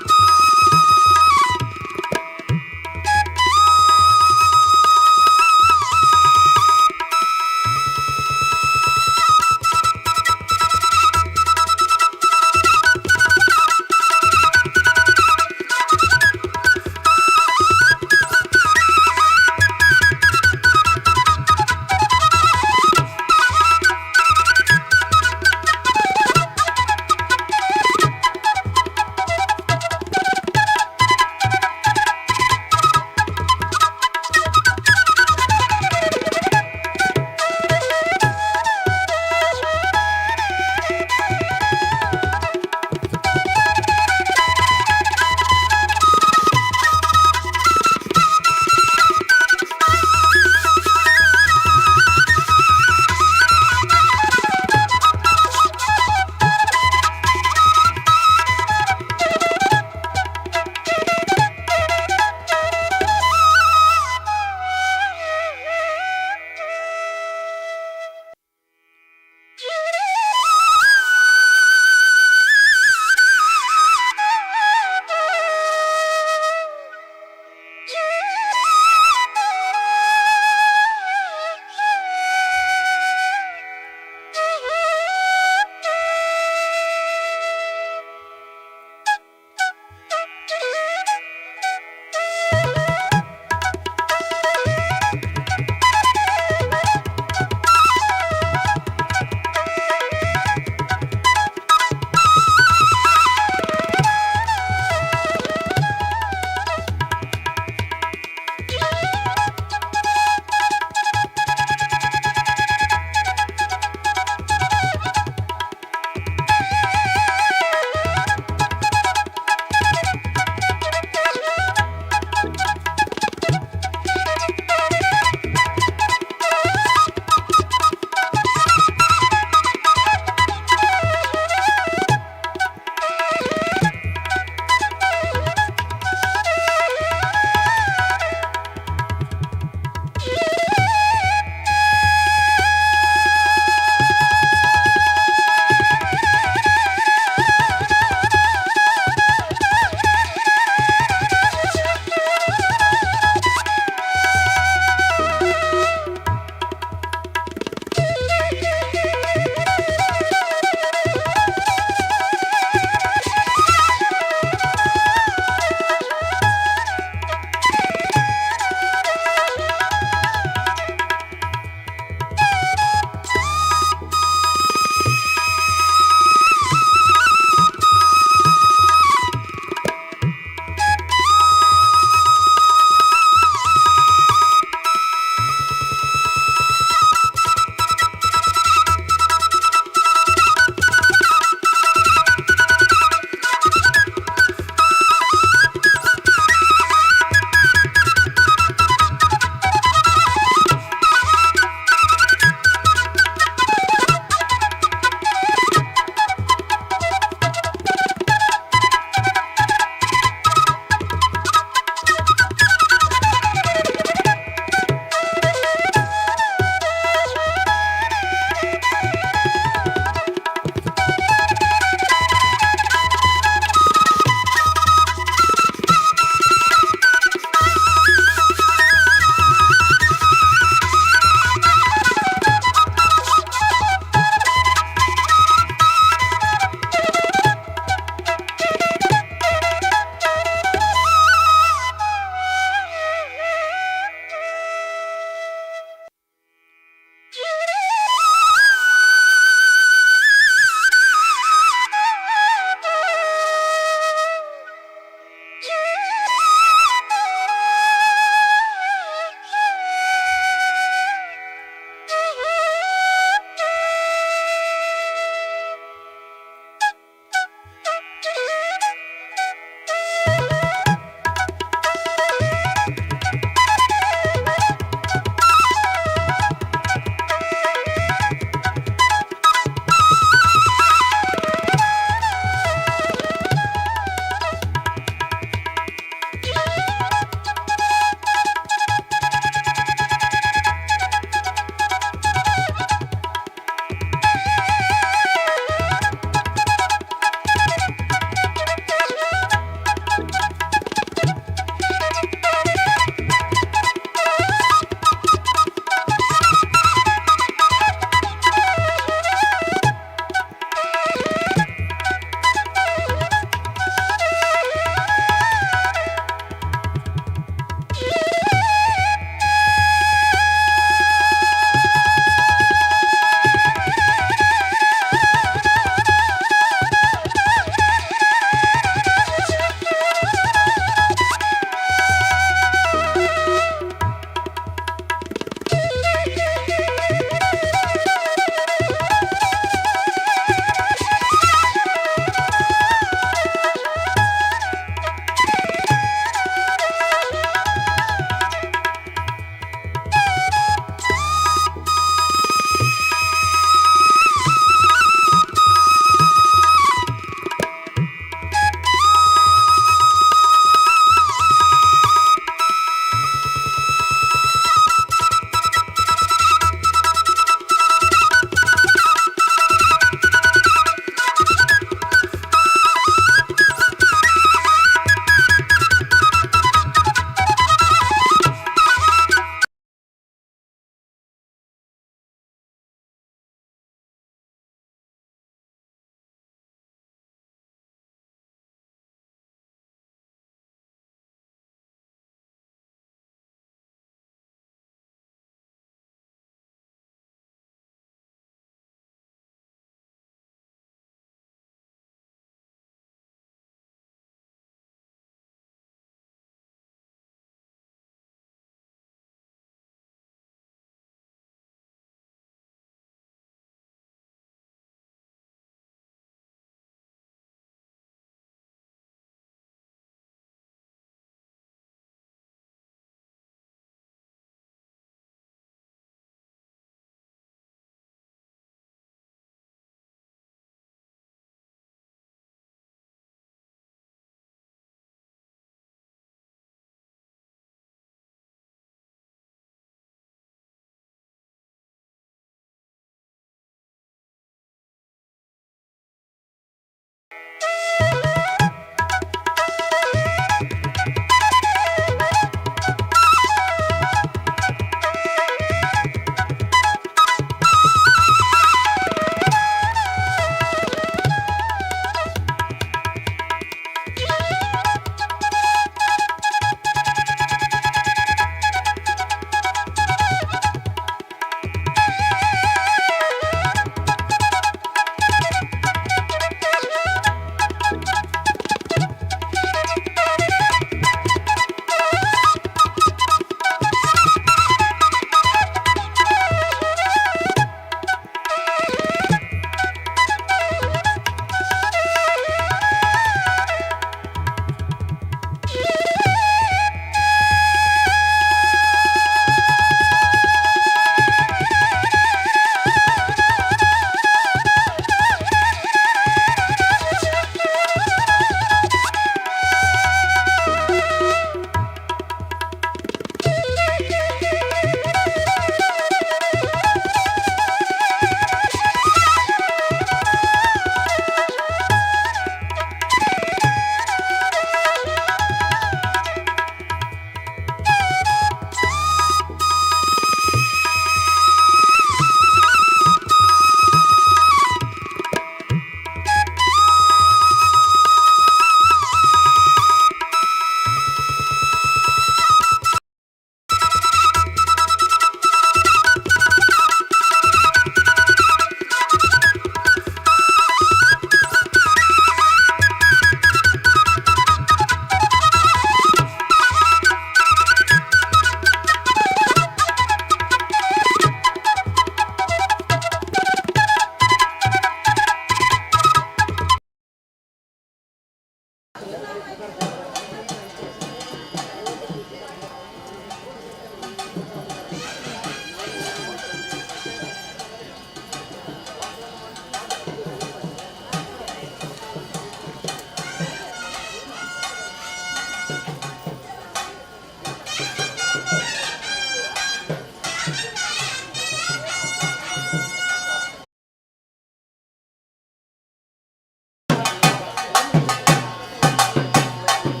Thank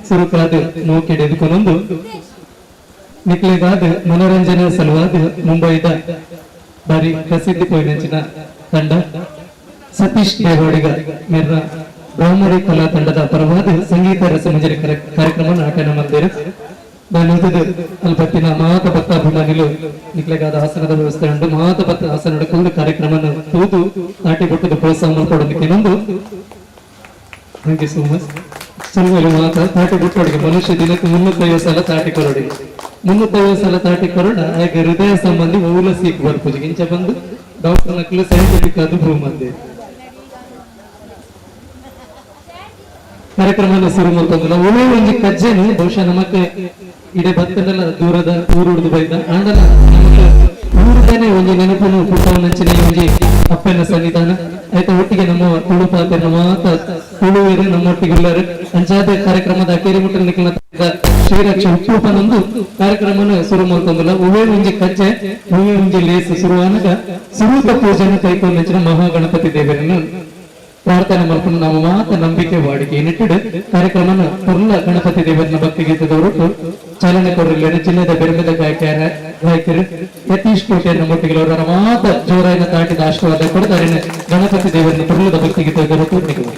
ಸುರುಕಾದ ಮೋಕೆಡ್ ಎದುಕೊನೊಂದು ನಿಕ್ಲೆಗಾದ್ ಮನೋರಂಜನೆ ಸಲುವಾದ್ ಮುಂಬೈದ ಬಾರಿ ಪ್ರಸಿದ್ಧಿ ಪೋಯಿನಂಚಿನ ತಂಡ ಸತೀಶ್ ದೇವಾಡಿಗ ಮೇರ್ನ ಬ್ರಾಹ್ಮರಿ ಕಲಾ ತಂಡದ ಪರವಾದ ಸಂಗೀತ ರಸಮಂಜರಿ ಕಾರ್ಯಕ್ರಮ ನಾಟನ ಮಂದಿರ. ಅಲ್ಪತ್ತಿನ ಮಾತ ಭಕ್ತಾಭಿಮಾನಿಲು ನಿಕ್ಲೆಗಾದ ಆಸನದ ವ್ಯವಸ್ಥೆ ಉಂಟು. ಮಾತ ಭಕ್ತ ಆಸನ ಕುಲ್ದು ಕಾರ್ಯಕ್ರಮ ತೂದು ನಾಟಿ ಕೊಟ್ಟದ ಪ್ರೋತ್ಸಾಹ ಮಾಡ್ಕೊಡೋದಕ್ಕೆ ಇನ್ನೊಂದು. Thank you so much. ಚಲುವಲು ಮಾತ ತಾಟಿ ಬಿಟ್ಟೊಡಿಗೆ ಮನುಷ್ಯ ದಿನಕ್ಕೆ 350 ಸಲ ತಾಟಿ ಕೊರೊಡಿಗೆ, 350 ಸಲ ತಾಟಿ ಕೊರೊಡ ಹಾಗೆ ಹೃದಯ ಸಂಬಂಧಿ ಓಲ ಸೀಕ್ ಬರ್ಪುಜಿ ಇಂಚ ಬಂದು ಡಾಕ್ಟರ್ ನಕಲು ಸೈಂಟಿಫಿಕ್ ಅದು ಪ್ರೂವ್ ಮಂದೆ. ಕಾರ್ಯಕ್ರಮ ಶುರು ಮಾಡ್ತಂದಿಲ್ಲ. ಒಳ್ಳೆ ಒಂಜಿ ಕಜ್ಜೆನು ಬಹುಶಃ ನಮಕ್ ಇಡೆ ಬತ್ತನಲ್ಲ ದೂರದ ಊರುಡ್ದು ಬೈದ ಆಂಡಲ ನಮಕ್ ಊರುದನೆ ಒಂಜಿ ನೆನಪುನು ಪುಟ್ಟವನಂಚಿನ ಒಂಜಿ ಅಪ್ಪನ ಸನ್ನಿಧಾನ ಆಯ್ತಾ. ಒಟ್ಟಿಗೆ ನಮ್ಮ ತುಳು ಪಾತ್ರ ಮಾತ ತುಳುವೇರು ನಮ್ಮೊಟ್ಟಿಗೆ ಉಳ್ಳರು. ಅಂಚಾದ ಕಾರ್ಯಕ್ರಮದ ಅಕೇರಿ ಮುಟ್ಟಲ ನಿಕ್ಲನ ಶ್ರೀರಕ್ಷ ಉಪ್ಪುಪನೊಂದು ಕಾರ್ಯಕ್ರಮನ ಶುರು ಮಾಡ್ತಂದಿಲ್ಲ. ಉವೇ ಒಂಜಿ ಕಜ್ಜೆ ಉವೇ ಒಂಜಿ ಲೇಸು ಶುರುವಾನಗ ಸುರೂತ ಪೂಜೆನ ಕೈಕೊಂಡಂಚಿನ ಮಹಾಗಣಪತಿ ದೇವರನ್ನು ಪ್ರಾರ್ಥನೆ ಮಾಡ್ಕೊಂಡು ನಮ್ಮ ಮಾತ ನಂಬಿಕೆ ವಾಡಿಕೆ ನಿಟ್ಟಿಡು ಕಾರ್ಯಕ್ರಮನ ಪುರ್ಲ ಗಣಪತಿ ದೇವರನ್ನ ಭಕ್ತಿ ಗೀತದವರು ಚಾಲನೆ ಕೊರಲಿಲ್ಲ. ಜಿಲ್ಲೆದ ಬೆರ್ಮೆದ ಗಾಯಕರು ಯತೀಶ್ ಕೋಟೆ ನಮ್ಮೊಟ್ಟಿಗೆ ಮಾತ ಜೋರಾಯಿನ ತಾಟಿದ ಆಶೀರ್ವಾದ ಕೊಡ್ತಾರೆ. ಗಣಪತಿ ದೇವರನ್ನ ಪುರ್ಲದ ಭಕ್ತಿ ಗೀತದವರು ನಿಗಮ.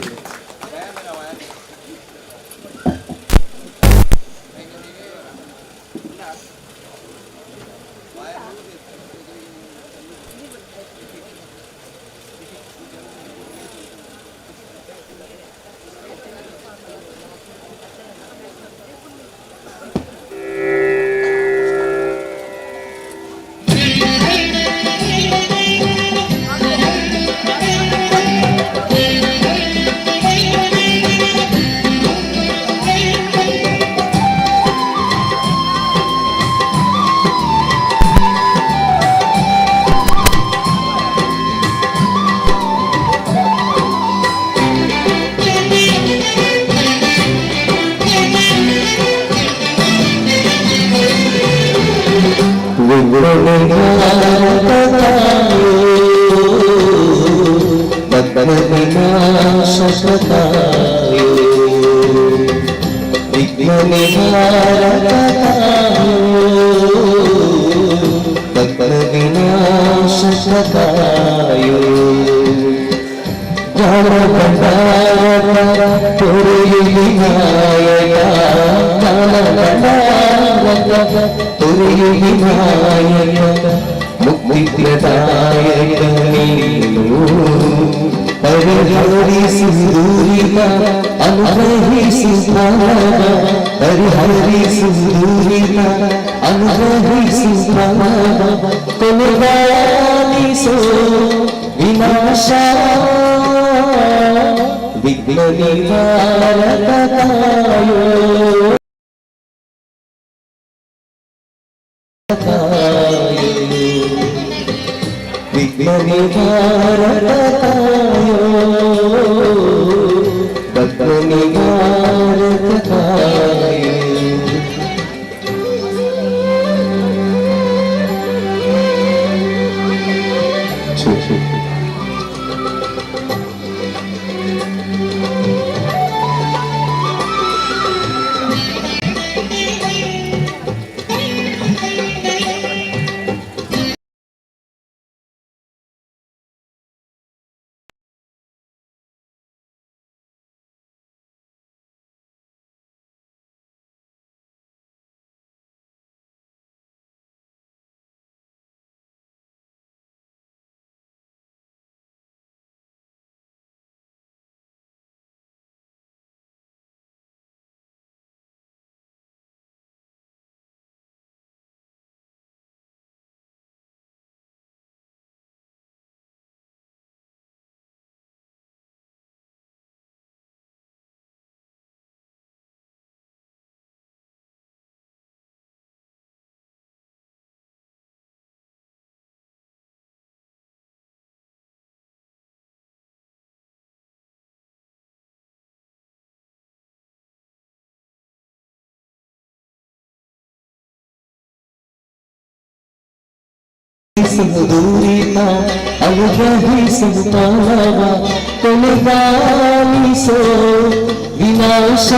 ವಿನಾಶ.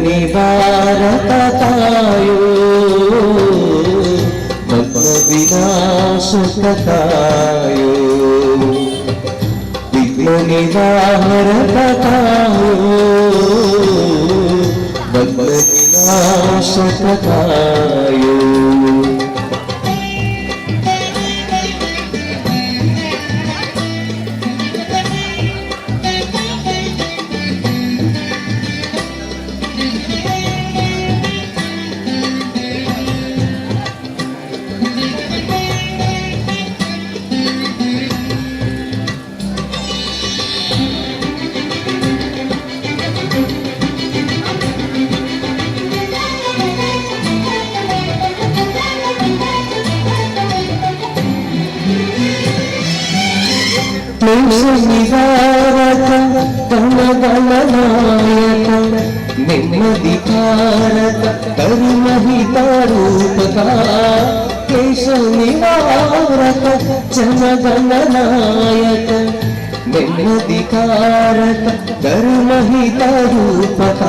ನಿವಾರಕ ತಾಯೋ ಪದ್ಮ ವಿನಾಶಕ ತಾಯೋ ವಿಘ್ನ ನಿವಾರಕ ತಾಯೋ ಪದ್ಮ ವಿನಾಶಕ ತಾಯೋ. ಕ್ಲೇಶ ನಿವಾರಕ ಗಣಗಣನಾಯಕ ನೆಮ್ಮದಿ ಕಾರಕ ಕರುಮಹಿತ ರೂಪಕ. ಕ್ಲೇಶ ನಿವಾರಕ ಜನಗಣನಾಯಕ ನೆಮ್ಮದಿ ಕಾರಕ ಕರುಮಹಿತ ರೂಪಕ.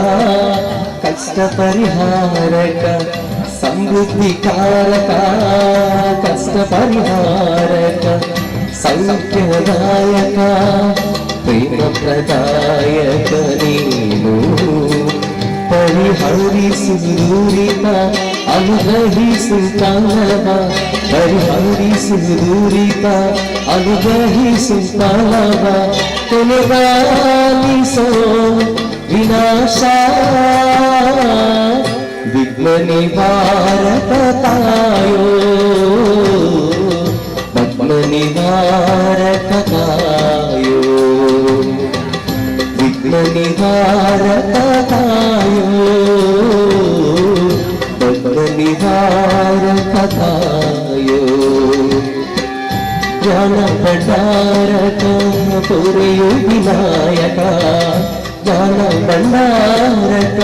ಕಷ್ಟ ಪರಿಹಾರಕ ಸಮೃದ್ಧಿಕಾರಕ ಕಷ್ಟ ಪರಿಹಾರಕ ಸೌಖ್ಯದಾಯಕ ಪ್ರೇಮ ಪ್ರದಾಯಕ ನೀನು. ಪರಿಹರಿಸು ದುರಿತ ಅನುಗ್ರಹಿಸು ಫಲವ, ಪರಿಹರಿಸು ದುರಿತ ಅನುಗ್ರಹಿಸು ಫಲವ, ಕೊನೆಗಾಲಿಸೋ ವಿನಾಶ ವಿಘ್ನ ನಿವಾರಕ ತಾಯೋ ಪದ್ಮ ನಿವಾರಕ ತಾಯೋ ವಿಘ್ನ ನಿವಾರಕ ತಾಯೋ ಪದ್ಮ ನಿವಾರಕ ತಾಯೋ. ಜ್ಞಾನ ಭಂಡಾರಕ ಪುರಿಯು ವಿನಾಯಕ, ಜ್ಞಾನ ಭಂಡಾರಕ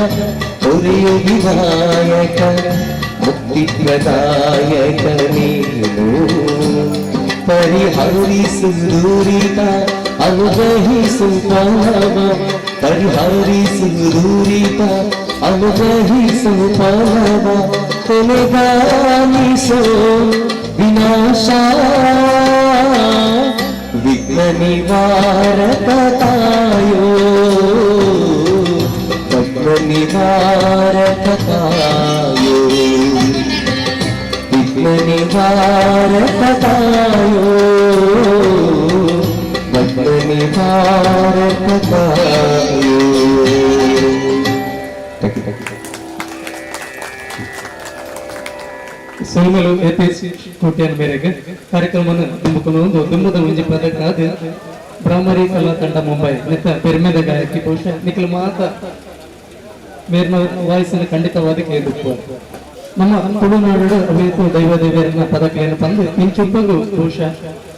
ಪುರಿಯು ವಿನಾಯಕ ಮುಕ್ತಿ ಪ್ರದಾಯಕ ನೀನು. ಪರಿಹರಿಸು ದುರಿತ ಅನುಗ್ರಹಿಸು ಫಲವ, ಪರಿಹರಿಸು ದುರಿತ ಅನುಗ್ರಹಿಸು ಫಲವ, ಕೊನೆಗಾಲಿಸೋ ವಿನಾಶ ವಿಘ್ನ ನಿವಾರಕ ತಾಯೋ ಪದ್ಮ ನಿವಾರಕ ತಾಯೋ ವಿಘ್ನ ನಿವಾರಕ ತಾಯೋ ಪದ್ಮ ನಿವಾರಕ ತಾಯೋ. Thank you, thank you. ಸೋಮಲು Yatish Kotian ಮೇರೆಗೆ ಕಾರ್ಯಕ್ರಮವನ್ನು ತುಂಬಿಕೊಂಡು ಒಂದು ದುಂಬದ ಒಂಜಿ ಪದಕ್ಕಾದ ಭ್ರಾಮರಿ ಕಲಾ ತಂಡ ಮುಂಬೈ ನೆತ್ತ ಪೆರ್ಮೆದ ಗಾಯಕಿ. ಬಹುಶಃ ನಿಖಲ್ ಮಾತ ಮೇರ್ನ ವಾಯ್ಸನ್ನು ಖಂಡಿತವಾದ ಕೇಳಿದ್ವು. ನಮ್ಮ ತುಳುನಾಡು ಅವೇತು ದೈವ ದೇವಿಯರನ್ನ ಪದಕ್ಲೇನು ಬಂದು ಇಂಚುಂಪಂಗು ಬಹುಶಃ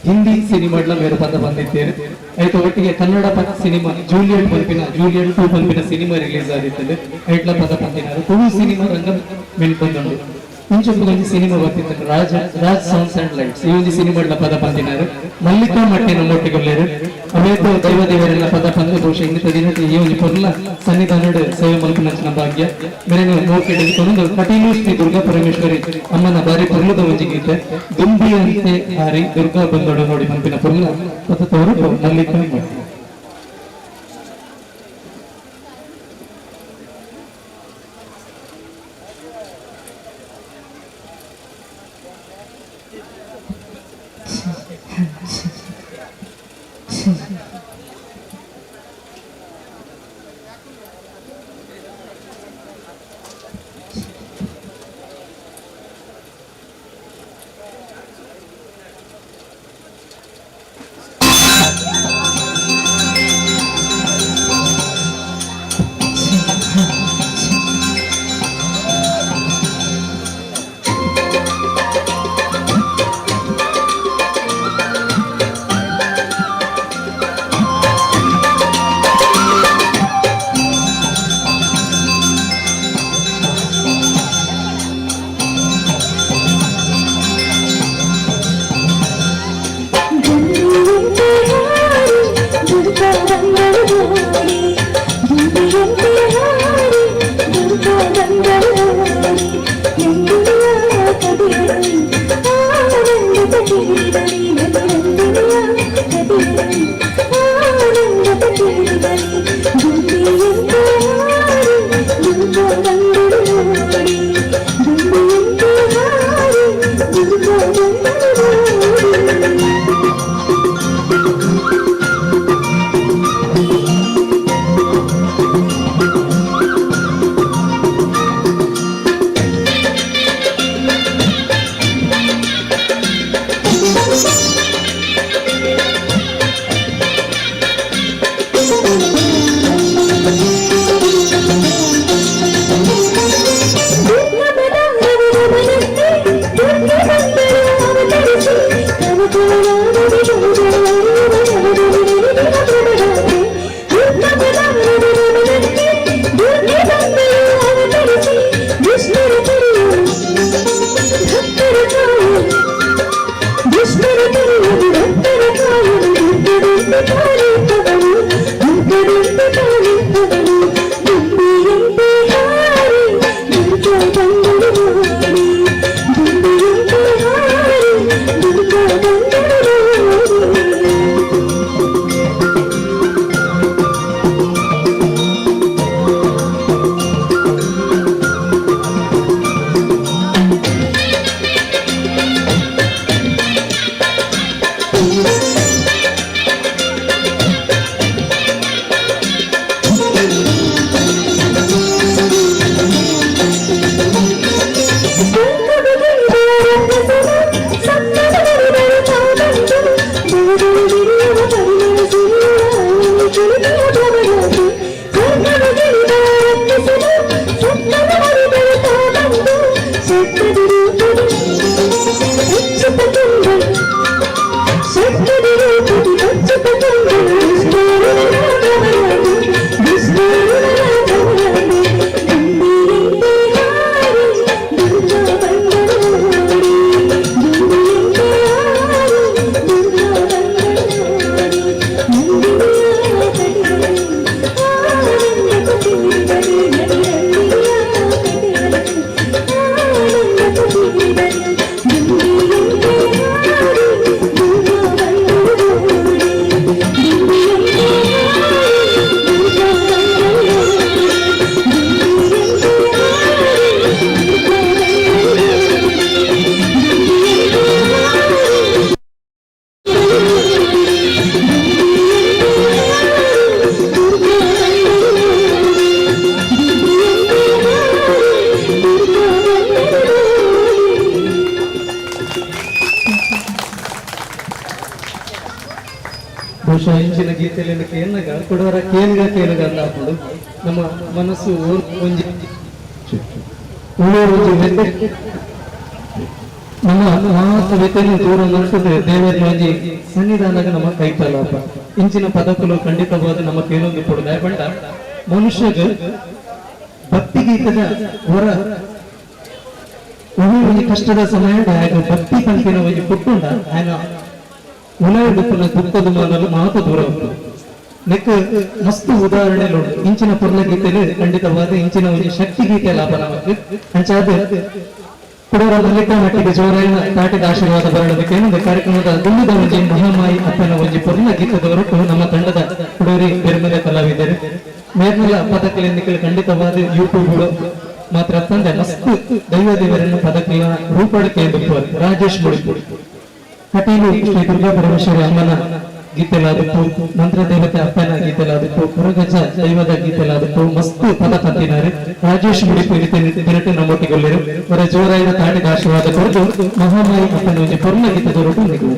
ಹಿಂದಿ ಸಿನಿಮಾಡ್ಲ ಮೇರು ಪದ ಬಂದಿದ್ದೇನೆ ಆಯ್ತು. ಒಟ್ಟಿಗೆ ಕನ್ನಡ ಪದ ಸಿನಿಮಾ ಜೂಲಿಯಟ್ ಪನ್ಪಿನ, ಜೂಲಿಯಟ್ 2 ಪನ್ಪಿನ ಸಿನಿಮಾ ರಿಲೀಸ್ ಆಗಿರ್ತದೆ, ಐಟ್ಲ ಪದ ಬಂದಿನಾರು. ತುಳು ಸಿನಿಮಾ ರಂಗ ಮೆನ್ ಬಂದುಂಡು. ಇಂಚೊಂದು ಒಂಜಿ ಸಿನಿಮಾ ಬರ್ತಿತ್ತು, ರಾಜ್ ರಾಜ್ ಸೌಂಡ್ಸ್ ಅಂಡ್ ಲೈಟ್ಸ್, ಈ ಒಂಜಿ ಸಿನಿಮಾಡ್ಲ ಪದ ಬಂದಿನಾರು. ಮಲ್ಲಿಕಾ ಮಟ್ಟಿ ನಮ್ಮೊಟ್ಟಿಗೊಲ್ಲೇರು. ಅವೇತು ದೈವ ದೇವರೆಲ್ಲ ಪದ ಬಂದು ಬಹುಶಃ ಇನ್ನಿತ ದಿನ ಈ ಒಂಜಿ ಪೊರ್ಲ ಸನ್ನಿಧಾನಡ್ ಸೇವೆ ಮಲ್ಪುನಂಚಿನ ಭಾಗ್ಯ ಮೇರೆ ಮೋಕೆ ಹಿಡಿದುಕೊಂಡು ಕಟೀಲು ಶ್ರೀ ದುರ್ಗಾ ಪರಮೇಶ್ವರಿ ಅಮ್ಮನ ಬಾರಿ ಪೊರ್ಲದ ಒಂಜಿ ಗೀತೆ, ದುಂಬಿಯಂತೆ ಹಾರಿ ದುರ್ಗಾ ಬಂದೊಡು ನೋಡಿ ಪನ್ಪಿನ ಪೊರ್ಲ ಪದ ತೋರು ಮಲ್ಲಿಕಾ ಮಟ್ಟಿ. ಪಾಲಿಪವಳು, ದುರ್ಗದಂತೆ ಪಾಲಿಪವಳು. ದುಂಬಿಯಂತೆ ಹಾರಿ ದುರ್ಗಾ ಬಂದಳು ನೋಡಿ, ದುಂಬಿಯಂತೆ ಹಾರಿ ದುರ್ಗಾ ಬಂದಳು ನೋಡಿ. ಬಹುಶಃ ಇಂಚಿನ ಗೀತೆಯಲ್ಲಿ ಕೇನಗ ಕೊಡವರ ಕೇನುಗ ಕೇನುಗ ಅಂತ ಹಾಕೊಂಡು ನಮ್ಮ ಮನಸ್ಸು ಒಂಜಿ ಊರು ಒಂಜಿ ನಮ್ಮ ಮಾತ ವ್ಯಥೆಯನ್ನು ದೂರ ನಡೆಸದೆ ದೇವರ ಒಂಜಿ ಸನ್ನಿಧಾನಗ ನಮ್ಮ ಕೈತಲ್ಲಪ್ಪ. ಇಂಚಿನ ಪದಕಲು ಖಂಡಿತವಾದ ನಮ್ಮ ಕೇಳೊಂದು ಕೊಡುದ ಬಂಡ ಮನುಷ್ಯಗ ಭಕ್ತಿ ಗೀತದ ಹೊರ ಒಂಜಿ ಕಷ್ಟದ ಸಮಯ ಭಕ್ತಿ ಪಂಕ್ತಿನ ಒಂಜಿ ಪುಟ್ಟುಂಡ ఆయన ಉಲಯ ದುಃಖದ ಮಾನಲು ಮಾತು ದೂರ ಉಂಟು. ನೆಕ್ ಮಸ್ತ್ ಉದಾಹರಣೆ ಉಂಟು. ಇಂಚಿನ ಪೊರ್ಲ ಗೀತೆಲು ಖಂಡಿತವಾದ ಇಂಚಿನ ಒಂಜಿ ಶಕ್ತಿ ಗೀತೆ ಲಾಭ ನಮಕ್. ಅಂಚಾದ ಕುಡವರ ಮಲ್ಲಿಕಾ ಮಟ್ಟಿಗೆ ಜೋರಾಯಿನ ತಾಟಿದ ಆಶೀರ್ವಾದ ಬರಡೋದಕ್ಕೆ ಏನೊಂದು ಕಾರ್ಯಕ್ರಮದ ದುಂಬಿದ ಒಂಜಿ ಮಹಾಮಾಯಿ ಅಪ್ಪನ ಒಂಜಿ ಪೊರ್ಲ ಗೀತದವರು ನಮ್ಮ ತಂಡದ ಕುಡೋರಿ ಬೆರ್ಮಲೆ ಕಲಾವಿದರು ಮೇರ್ನೆಲ ಪದಕಲೆಂದಿಕಲು ಖಂಡಿತವಾದ ಯೂಟ್ಯೂಬ್ ಮಾತ್ರ ತಂದೆ ಮಸ್ತ್ ದೈವ ದೇವರನ್ನು ಪದಕಲ ರೂಪಡಿಕೆ ರಾಜೇಶ್ ಮುಡಿಪು ಕಟೀಲು ಶ್ರೀ ದುರ್ಗಾ ಪರಮೇಶ್ವರಿ ಅಮ್ಮನ ಗೀತೆಲಾದಪ್ಪು, ಮಂತ್ರದೇವತೆ ಅಪ್ಪನ ಗೀತೆಲಾದಪ್ಪು, ಕೊರಗಜ್ಜ ದೈವದ ಗೀತೆಲಾದಪ್ಪು ಮಸ್ತ್ ಪದ ಪಂತಿನಾರು ರಾಜೇಶ್ ಮುಡಿಪು ದಿನಟು ನಮ್ಮೊಟ್ಟಿಗೊಳ್ಳಿರು ಅವರ ಜೋರಾಯಿನ ತಾಟಿದ ಆಶೀರ್ವಾದ ಕೊರದು ಮಹಾಮಾಯಿ ಅಪ್ಪನ ಒಂಜಿ ಪೊರ್ಲ ಗೀತೆದೊರಟು ನಿಗು.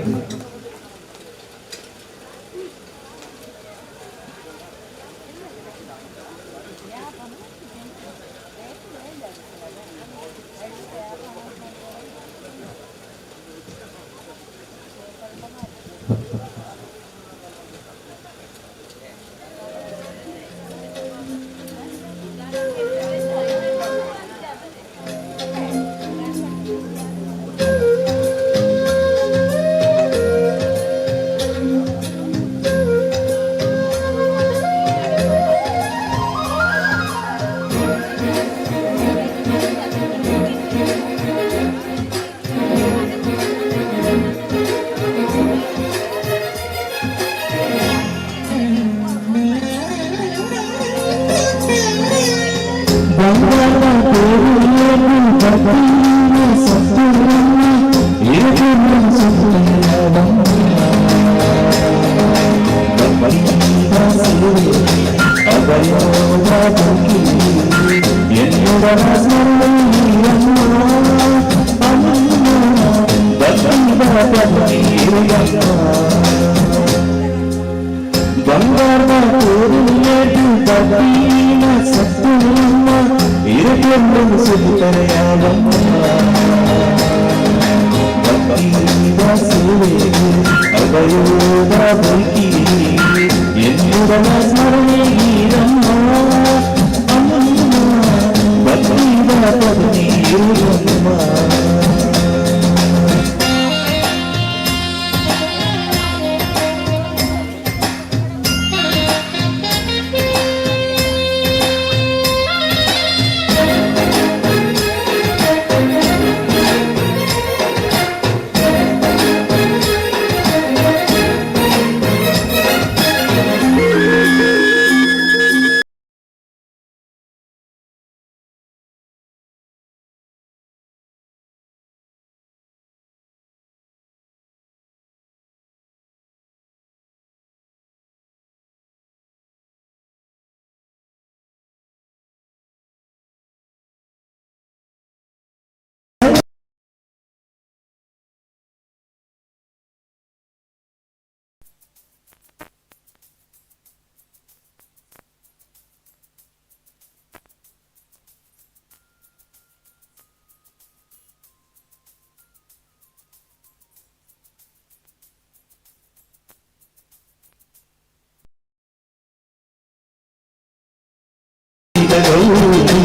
ಪ್ರೀತಿದ ಗೌರಿ,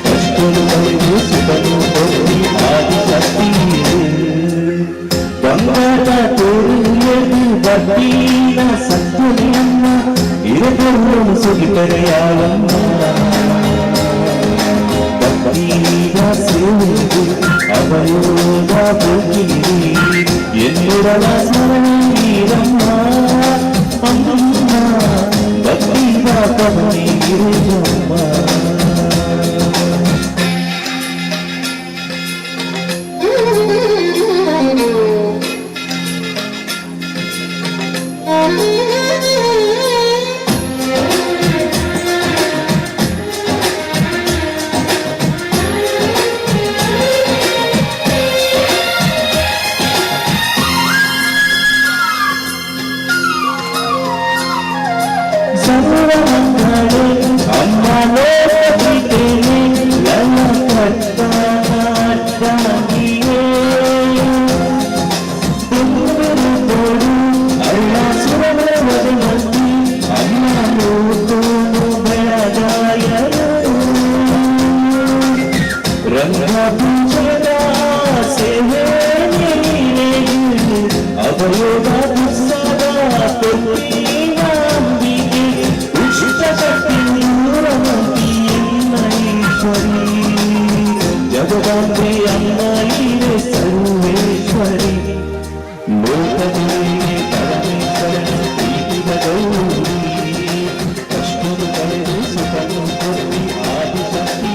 ಕಷ್ಟನು ಕಳೆದು ಸುಖನು ಕೊಟ್ಟಿ ಆದಿಶಕ್ತಿ. ಬಂಗಾರ ತೋರಿಯದು ಬದ್ದೀನ ಸತ್ಯನೇ ಅಮ್ಮ, ಇರದನ್ನು ಸುಗಿಪರೆಯಾವಮ್ಮ. ಭಕ್ತಿಯ ಸೇವೆಗೆ ಅಭಯೋಗ ಬುದ್ಧಿರಿ, ಎನ್ನುರಲ ಸ್ಮರಣೀರಮ್ಮ. ಅಮ್ಮ, ಭಕ್ತಿಯ ಕರುಣೀರಮ್ಮ. ಸರ್ವಮಂಗಳೇ ಅಮ್ಮ, ಲೋಕಗೀತೆನೆ ಲಲಕತ್ತಾಗಿಯೇ. ದುಂಬರು ಅಳ್ಳ ಸುರವರವದಿ ಅಮ್ಮ, ಲೋಕೋನು ಬೆಳಗಾಯರು. ರಂಗ ಪೂಜದ ಸೇವೆ ಅಭಯೋಗ ಪುಸ್ತಕ ತೊಟ್ಟಿನಾಂಬಿಕೆ, ಉಚಿತ ಶಕ್ತಿ ನೂರಮಂತಿ ಈಶ್ವರಿ. ಜಗದಾಂಬೆ ಅಮ್ಮ ಇರೆ ಸರ್ವೇಶ್ವರಿ, ಲೋಕದಲ್ಲಿ ಪರಮೇಶ್ವರನ ಪ್ರೀತಿದ ಗೌರಿ. ಕಷ್ಟನು ಕಳೆದು ಸುಖನು ಕೊಟ್ಟಿ ಆದಿಶಕ್ತಿ.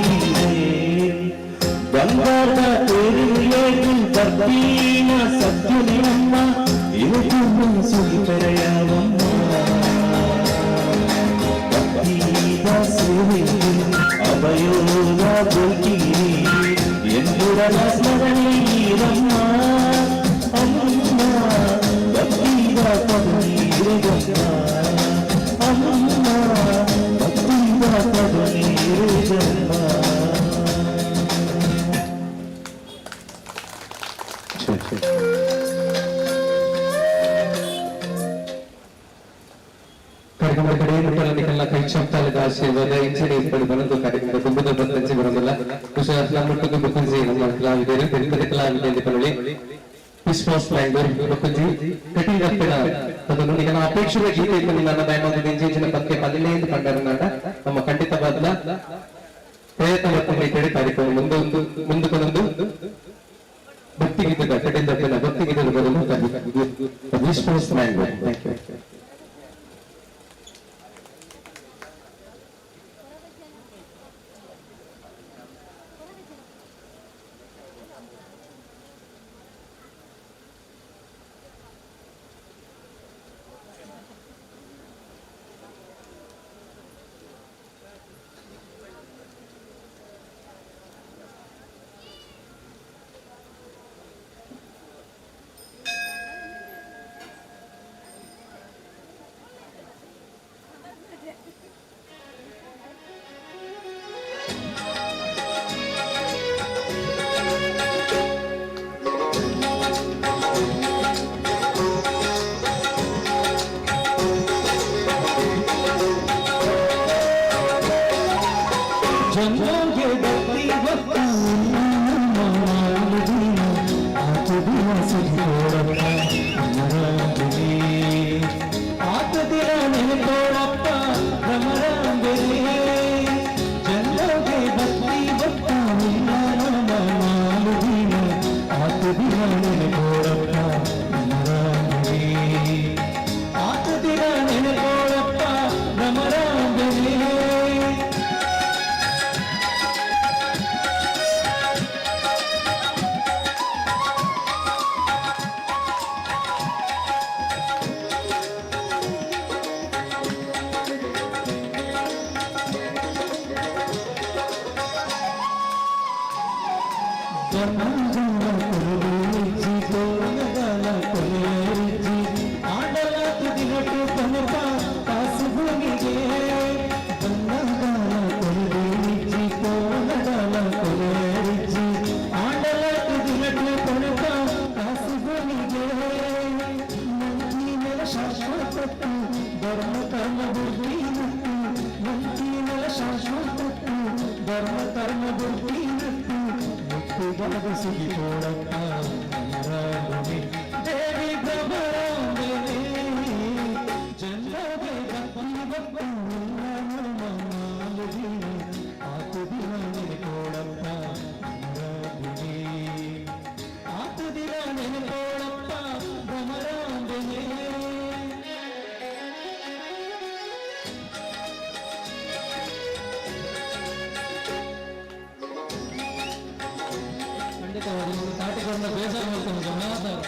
ಬಂಗಾರದ ತೇರು ಬರ್ತೀನ ಸತ್ಯನೇ ಅಮ್ಮ, ಇವತ್ತು ಸುಗಿಪೆರೆಯವಮ್ಮ. ಭಕ್ತಿದ ಸೇವೆಗೆ ಅಭಯೋಗ ಬುದ್ಧಿರಿ, ಎಂದುರಲ ಸ್ಮರಣೀರಮ್ಮ. ಅಮ್ಮ, ಭಕ್ತಿದ ಕರುಣೀರಮ್ಮ. ಅಮ್ಮ, ಭಕ್ತಿದ ಕರುಣೀರಮ್ಮ. ಕಾರ್ಯಕ್ರಮದ ಕಡೆ ಮುಟ್ಟಲ ಕೈ ಚಪ್ಪಾಲದ ಆಶೀರ್ವಾದ ಇಂಚಿನ ಇಪ್ಪಡಿ ಬರಂದು ಕಾರ್ಯಕ್ರಮದ ದುಂಬುದ ಬತ್ತಂಚಿ ಬರೋದಿಲ್ಲ. ಹುಷಾರ್ ಮುಟ್ಟದ ಬುಕ್ಕುಂಜಿ ನಮ್ಮ ಕಲಾವಿದರು, ಬೆಂಬಲ ಕಲಾವಿದೆ ಪನೊಳಿ ವಿಶ್ವಾಸ್ ಮ್ಯಾಂಗ್ಳೂರ್ ಬುಕ್ಕುಂಜಿ ಕಟೀಲ್ ಅಪ್ಪನ ಅದನ್ನು ಈಗ ನಾವು ಅಪೇಕ್ಷೆಯ ಗೀತೆ ಇತ್ತು. ನನ್ನ ದಯಮಾಡಿ ಇಂಚಿನ ಪಕ್ಕೆ ಪದಿನೇಂದು ಕಂಡರನಾಡ ನಮ್ಮ ಖಂಡಿತವಾದ ಪ್ರಯತ್ನ ಮತ್ತು ಈ ಕಾರ್ಯಕ್ರಮ ಮುಂದೆ ಮುಂದಕ್ಕೊಂದು ಭಕ್ತಿಗೀತೆದ ಕಟೀಲ್ ಅಪ್ಪನ ಭಕ್ತಿಗೀತೆದ ಬರಲು ವಿಶ್ವಾಸ್ ಮ್ಯಾಂಗ್ಳೂರ್. Thank you. ಜನ್ಮಗೆ ಭಕ್ತಿ ಭಕ್ತ ಆತ ದಿನ ಸುಖೋಡಪ್ಪ ನಮರಾಂಬೆ, ಆತ ದಿನ ನೆನಪೋಡಪ್ಪ ಭ್ರಮರಾಂಬೆ. ಜನ್ಮಗೆ ಭಕ್ತಿ ಭಕ್ತ ದಿನ ಆತ ದಿನ ನೆನಪೋಡಪ್ಪ ಭ್ರಮರಾಂಬೆ, ಆತ ದಿನ ನೆನಪೋಡಪ್ಪ ಭ್ರಮರಾಂಬೆ. ಧರ್ಮ ಕರ್ಮ ಬುದ್ಧಿ ಮಂತಿನಲ ಶಾಶ್ವತತ್ತು ಧರ್ಮ ಕರ್ಮ ಬುದ್ಧಿನತ್ತು ಮುಕ್ತಿಗಾದ ಸುಗಿಕೋಳಪ್ಪ ಭ್ರಮರಾಂಬನೆ ದೇವಿ ಭ್ರಮರಾಂಬನೆ ಜನ್ಮಗೆ ಭಕ್ತಿ ಭಕ್ತಿ ದಿನ ಆತು ದಿನ ನೆನೆಕೋಳಪ್ಪ ಭ್ರಮರಾಂಬನೆ ಆತು ದಿನ ನೆನೆಕೋಳಪ್ಪ ಭ್ರಮರಾಂಬನೆ. ಖಂಡಿತವಾಗಿ ನಿಮ್ಗೆ ತಾಟಿಕೊಂಡ ಬೇಜಾರು ಮಾಡ್ಕೊಂಡು ಮಾತಾಡ.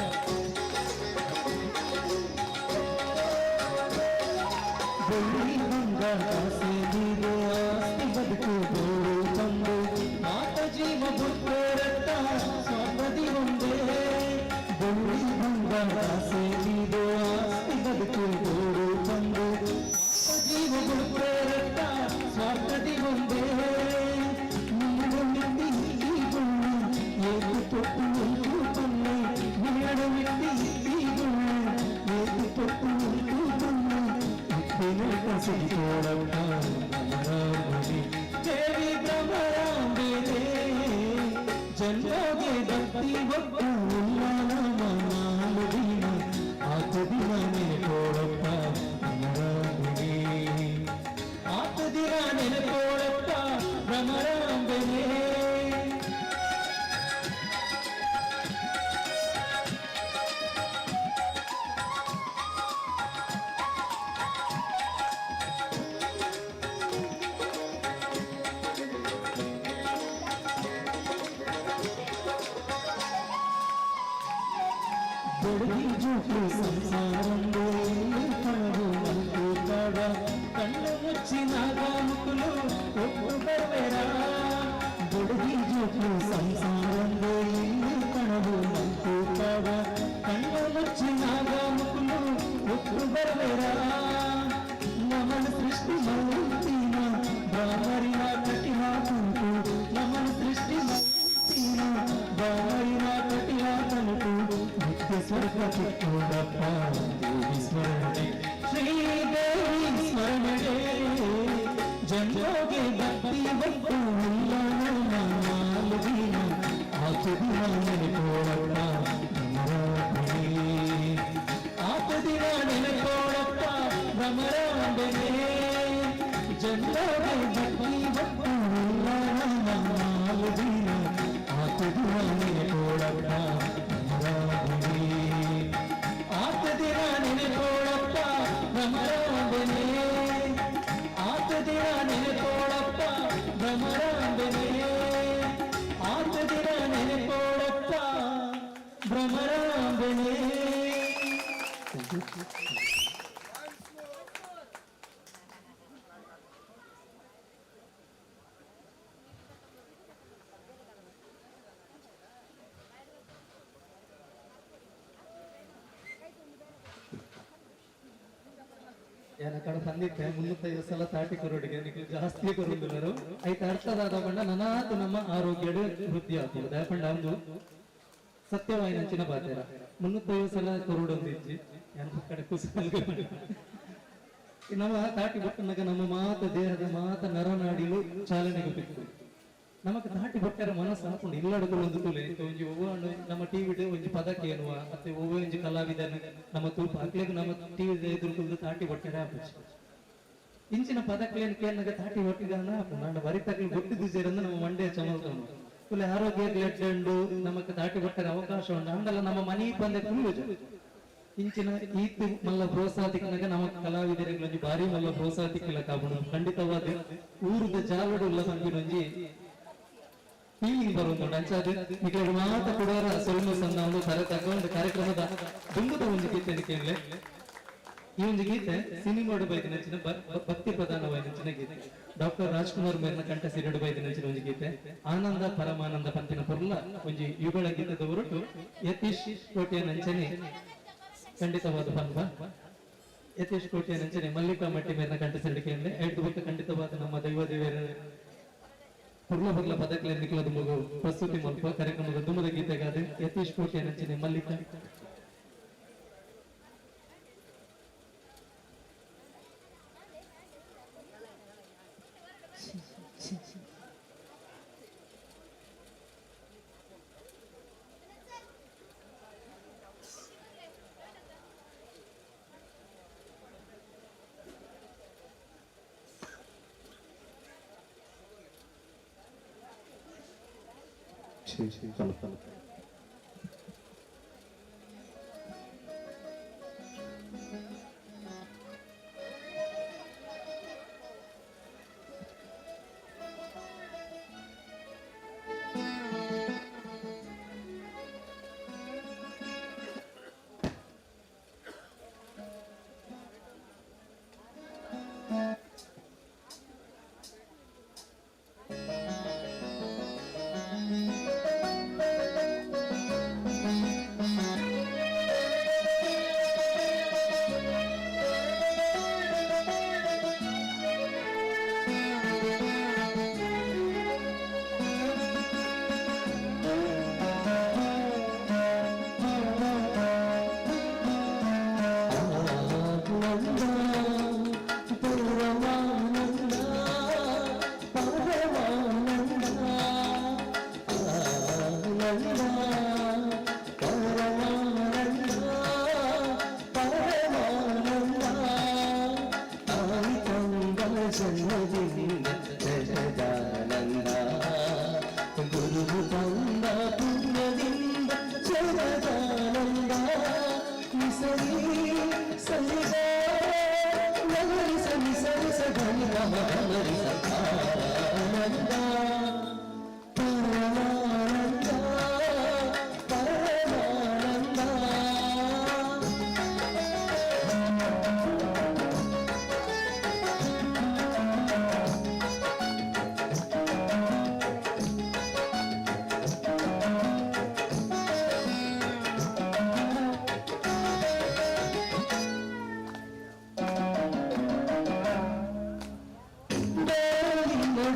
ಬೆಳ್ಳಿ ಬಂಗಾರ ಸೇದಿದೆ ಆಸ್ತಿ ಬದುಕು ಬೋರು ತಂದು ಮಾತ ಜೀವ ಬುದ್ಧರತ್ತ ಸ್ವಾಪದಿ ಒಂದೇ. ಬೆಳ್ಳಿ ಬಂಗಾರ ಸೇದಿದೆ ಆಸ್ತಿ ಬದುಕು ಬೋರು ತಂದು ಮಾತ ಜೀವ ಬುದ್ಧರತ್ತ ಸ್ವಾರ್ಥದಿ ಒಂದೇ. ನೀಡು ಮಿಟ್ಟಿ ಈ ಗುಳ್ಳ ಏಕು ತೊಟ್ಟು ಉಂಟು ಪನ್ನೆ. ನೀಡು ಮಿಟ್ಟಿ ಈ ಗುಳ್ಳ ಏಕು ತೊಟ್ಟು ಉಂಟು ಪನ್ನೆ. ಉಪ್ಪಿನಟ ಸಿಗಿತೋಳಪ್ಪ ಭ್ರಮರಾಂಬನೆ ದೇವಿ ಭ್ರಮರಾಂಬನೆ ಜನ್ಮೋಗೆ ಭಕ್ತಿ ಒಟ್ಟು ಉಲ್ಲಾನ ನಾಲು ದಿನ ಆತು ದಿನ ನೆನೆಕೋಳಪ್ಪ ಭ್ರಮರಾಂಬನೆ ಆತು ದಿನ ನೆನೆಕೋಳಪ್ಪ ಭ್ರಮರಾಂಬನೆ. ಬಡಗಿ ಜೋಕು ಸಂಸಾರಂದು ಕಣವು ಮಂತು ಕಾಡ ಕಣ್ಣು ಮುಚ್ಚಿನಾಗ ಮುಕುಲು ಒಟ್ಟು ಬರುವೆರ. ಬಡಗಿ ಜೋಕು ಸಂಸಾರಂದು ಕಣವು ಮಂತು ಕಾಡ ಕಣ್ಣು ಮುಚ್ಚಿನಾಗ ಮುಕುಲು ಒಟ್ಟು ಬರುವೆರ. ನಮನ ಸೃಷ್ಟಿ ಮಲ್ತಿನ ಬ್ರಾಹ್ಮರಿನ ಕಟಿನ ಕುಂಟು. ನಮನ ಸೃಷ್ಟಿ ಮಲ್ತಿನ ಬ್ರಾಹ್ಮರಿನ ಕಟಿನ ತನುಟು. ನಿತ್ಯ ಸ್ವರ್ಗ ಕಿತ್ತೋಡಪ್ಪ ದೇವಿ ಸ್ಮರಣೆ ಶ್ರೀದೇವಿ ಸ್ಮರಣೆ. ಜನ್ಮೋಗೆ ಭಕ್ತಿ ಒಟ್ಟು ನಾಲು ದಿನ ಆತು ದಿನ ನೆನೆಕೋಳಪ್ಪ ಭ್ರಮರಾಂಬನೆ ಆತು ದಿನ ನೆನೆಕೋಳಪ್ಪ ಭ್ರಮರಾಂಬನೆ. ಜನ್ಮೋಗೆ ಭಕ್ತಿ ಒಟ್ಟು ನಾಲು ದಿನ ಆತು ದಿನ ನೆನೆಕೋಳಪ್ಪ ಭ್ರಮರಾಂಬನೆ ಆತು ದಿನ ನೆನೆಕೋಳಪ್ಪ ಭ್ರಮರಾಂಬನೆ ಆತು ದಿನ ನೆನೆಕೋಳಪ್ಪ ಭ್ರಮರಾಂಬನೆ ಆತು ದಿನ ನೆನೆಕೋಳಪ್ಪ ಭ್ರಮರಾಂಬನೆ. ಏನ ಕಡೆ ಬಂದಿತ್ತೆ 350 ಸಲ ತಾಟಿ ಕೊರೊಡಿಗೆ ನಿಕ್ಲು ಜಾಸ್ತಿ ಕೊರೊಂದುಲ್ಲರು. ಐತ ಅರ್ಥದಾದ ಪಂಡ ನನಾತ್ ನಮ್ಮ ಆರೋಗ್ಯಡ್ ವೃದ್ಧಿ ಆಗ್ತದೆ. ದಯಪಂಡ ಒಂದು ಸತ್ಯವಾಯಿನಂಚಿನ ಬಾತೆರ 350 ಸಲ ಕೊರೊಡೊಂದಿಜ್ಜಿ ಏನ ಕಡೆ ಕುಸ ನಮ್ಮ ತಾಟಿ ಬೊಟ್ಟನಾಗ ನಮ್ಮ ಮಾತ ದೇಹದ ಮಾತ ನರನಾಡಿಲು ಚಾಲನೆಗೆ ಬಿತ್ತು. ನಮಕ್ ತಾಟಿ ಬೊಟ್ಟರ ಮನಸ್ಸು ಹಾಕೊಂಡು ಇಲ್ಲಡುಗಳು ಒಂದು ತುಲೆ ಒಂಜಿ ಒವ್ವ ನಮ್ಮ ಟಿವಿ ಒಂಜಿ ಪದಕ್ಕೆ ಏನುವ ಮತ್ತೆ ಒವ್ವ ಒಂಜಿ ಕಲಾವಿದನ ನಮ್ಮ ತೂಪ ಅಕ್ಲೆಗ್ ನಮ್ಮ ಟಿವಿ ಎದುರು ಕುಲ್ದು ತಾಟಿ ಬೊಟ್ಟರೆ ಆಪುಜಿ. ಇಂಚಿನ ಪದಕ್ಲೇನ್ ಕೇಳ್ನಾಗ ತಾಟಿ ಒಟ್ಟಿಗಾನ ಆಪುಂಡು. ಬರಿ ತಕ್ಲಿ ಬೊಟ್ಟಿದ್ದು ಸೇರಂದು ನಮ್ಮ ಮಂಡ್ಯ ಚಮಲ್ತನು ತುಲೆ ಆರೋಗ್ಯ ಲೆಡ್ಡು ನಮಕ್ ತಾಟಿ ಬೊಟ್ಟರೆ ಅವಕಾಶ ಉಂಡು. ಅಂದಲ್ಲ ನಮ್ಮ ಮನಿ ಬಂದೆ ಕುಲ್ಲುಜ ಇಂಚಿನ ಈತ್ ಮಲ್ಲ ಪ್ರೋತ್ಸಾಹ ತಿಕ್ಕನಾಗ ನಮ್ಮ ಕಲಾವಿದರಿಗೆ ಭಾರಿ ಮಲ್ಲ ಪ್ರೋತ್ಸಾಹ ತಿಕ್ಕಿಲ್ಲ ಕಾಪುಂಡು. ಖಂಡಿತವಾದ ಊರದ ಜಾಲಡು ಉಲ್ಲ ಪನ್ಪಿನೊಂಜಿ ಫೀಲಿಂಗ್ ಬರುವಂತ ಅಂಚಾದ ನಿಕ್ಲೆಗ್ ಮಾತ ಕೊಡೋರ ಸೊಲ್ಮೆ ಸಂದ ಒಂದು ತರ ತಕ್ಕ ಒಂದು ಕಾರ್ಯಕ್ರಮದ ದುಂಬುದ ಒಂದು ಗೀತೆ ಕೇಳಲೆ. ಈ ಒಂದು ಗೀತೆ ಸಿನಿಮಾಡು ಬೈದ ನಂಚಿನ ಭಕ್ತಿ ಪ್ರಧಾನವಾದ ನಂಚಿನ ಗೀತೆ. ಡಾಕ್ಟರ್ ರಾಜ್ಕುಮಾರ್ ಮೇರ್ನ ಕಂಠ ಸಿರಡು ಬೈದ ನಂಚಿನ ಒಂದು ಗೀತೆ ಆನಂದ ಪರಮಾನಂದ ಪಂತಿನ ಪೊರ್ಲ ಒಂಜಿ ಯುಗಳ ಗೀತೆದ ಹೊರಟು ಯತೀಶ್ ಕೋಟೆಯ ನಂಚನೆ ಖಂಡಿತವಾದ ಪನ್ಪ ಯತೀಶ್ ಕೋಟೆಯ ನಂಚನೆ ಮಲ್ಲಿಕಾ ಮಟ್ಟಿ ಮೇರ್ನ ಕಂಠ ಸಿರಡಿಕೆ ಐದು ಬೊಕ್ಕ ಖಂಡಿತವಾದ ನಮ್ಮ ದೈವ ದೇವರ ಪುರ್ಲ ಪುರ್ಲ ಪದಕ್ಲೆ ನಿಕ್ಲದ ಮಗು ಪ್ರಸ್ತುತಿ ಮಲ್ಪ ಕಾರ್ಯಕ್ರಮದ ದುಮದ ಗೀತೆಗಾದ ಯತೀಶ್ ಕೋಟೆಯ ನಂಚನೆ ಮಲ್ಲಿಕಾ. ಪನ್ಪುಂಡು.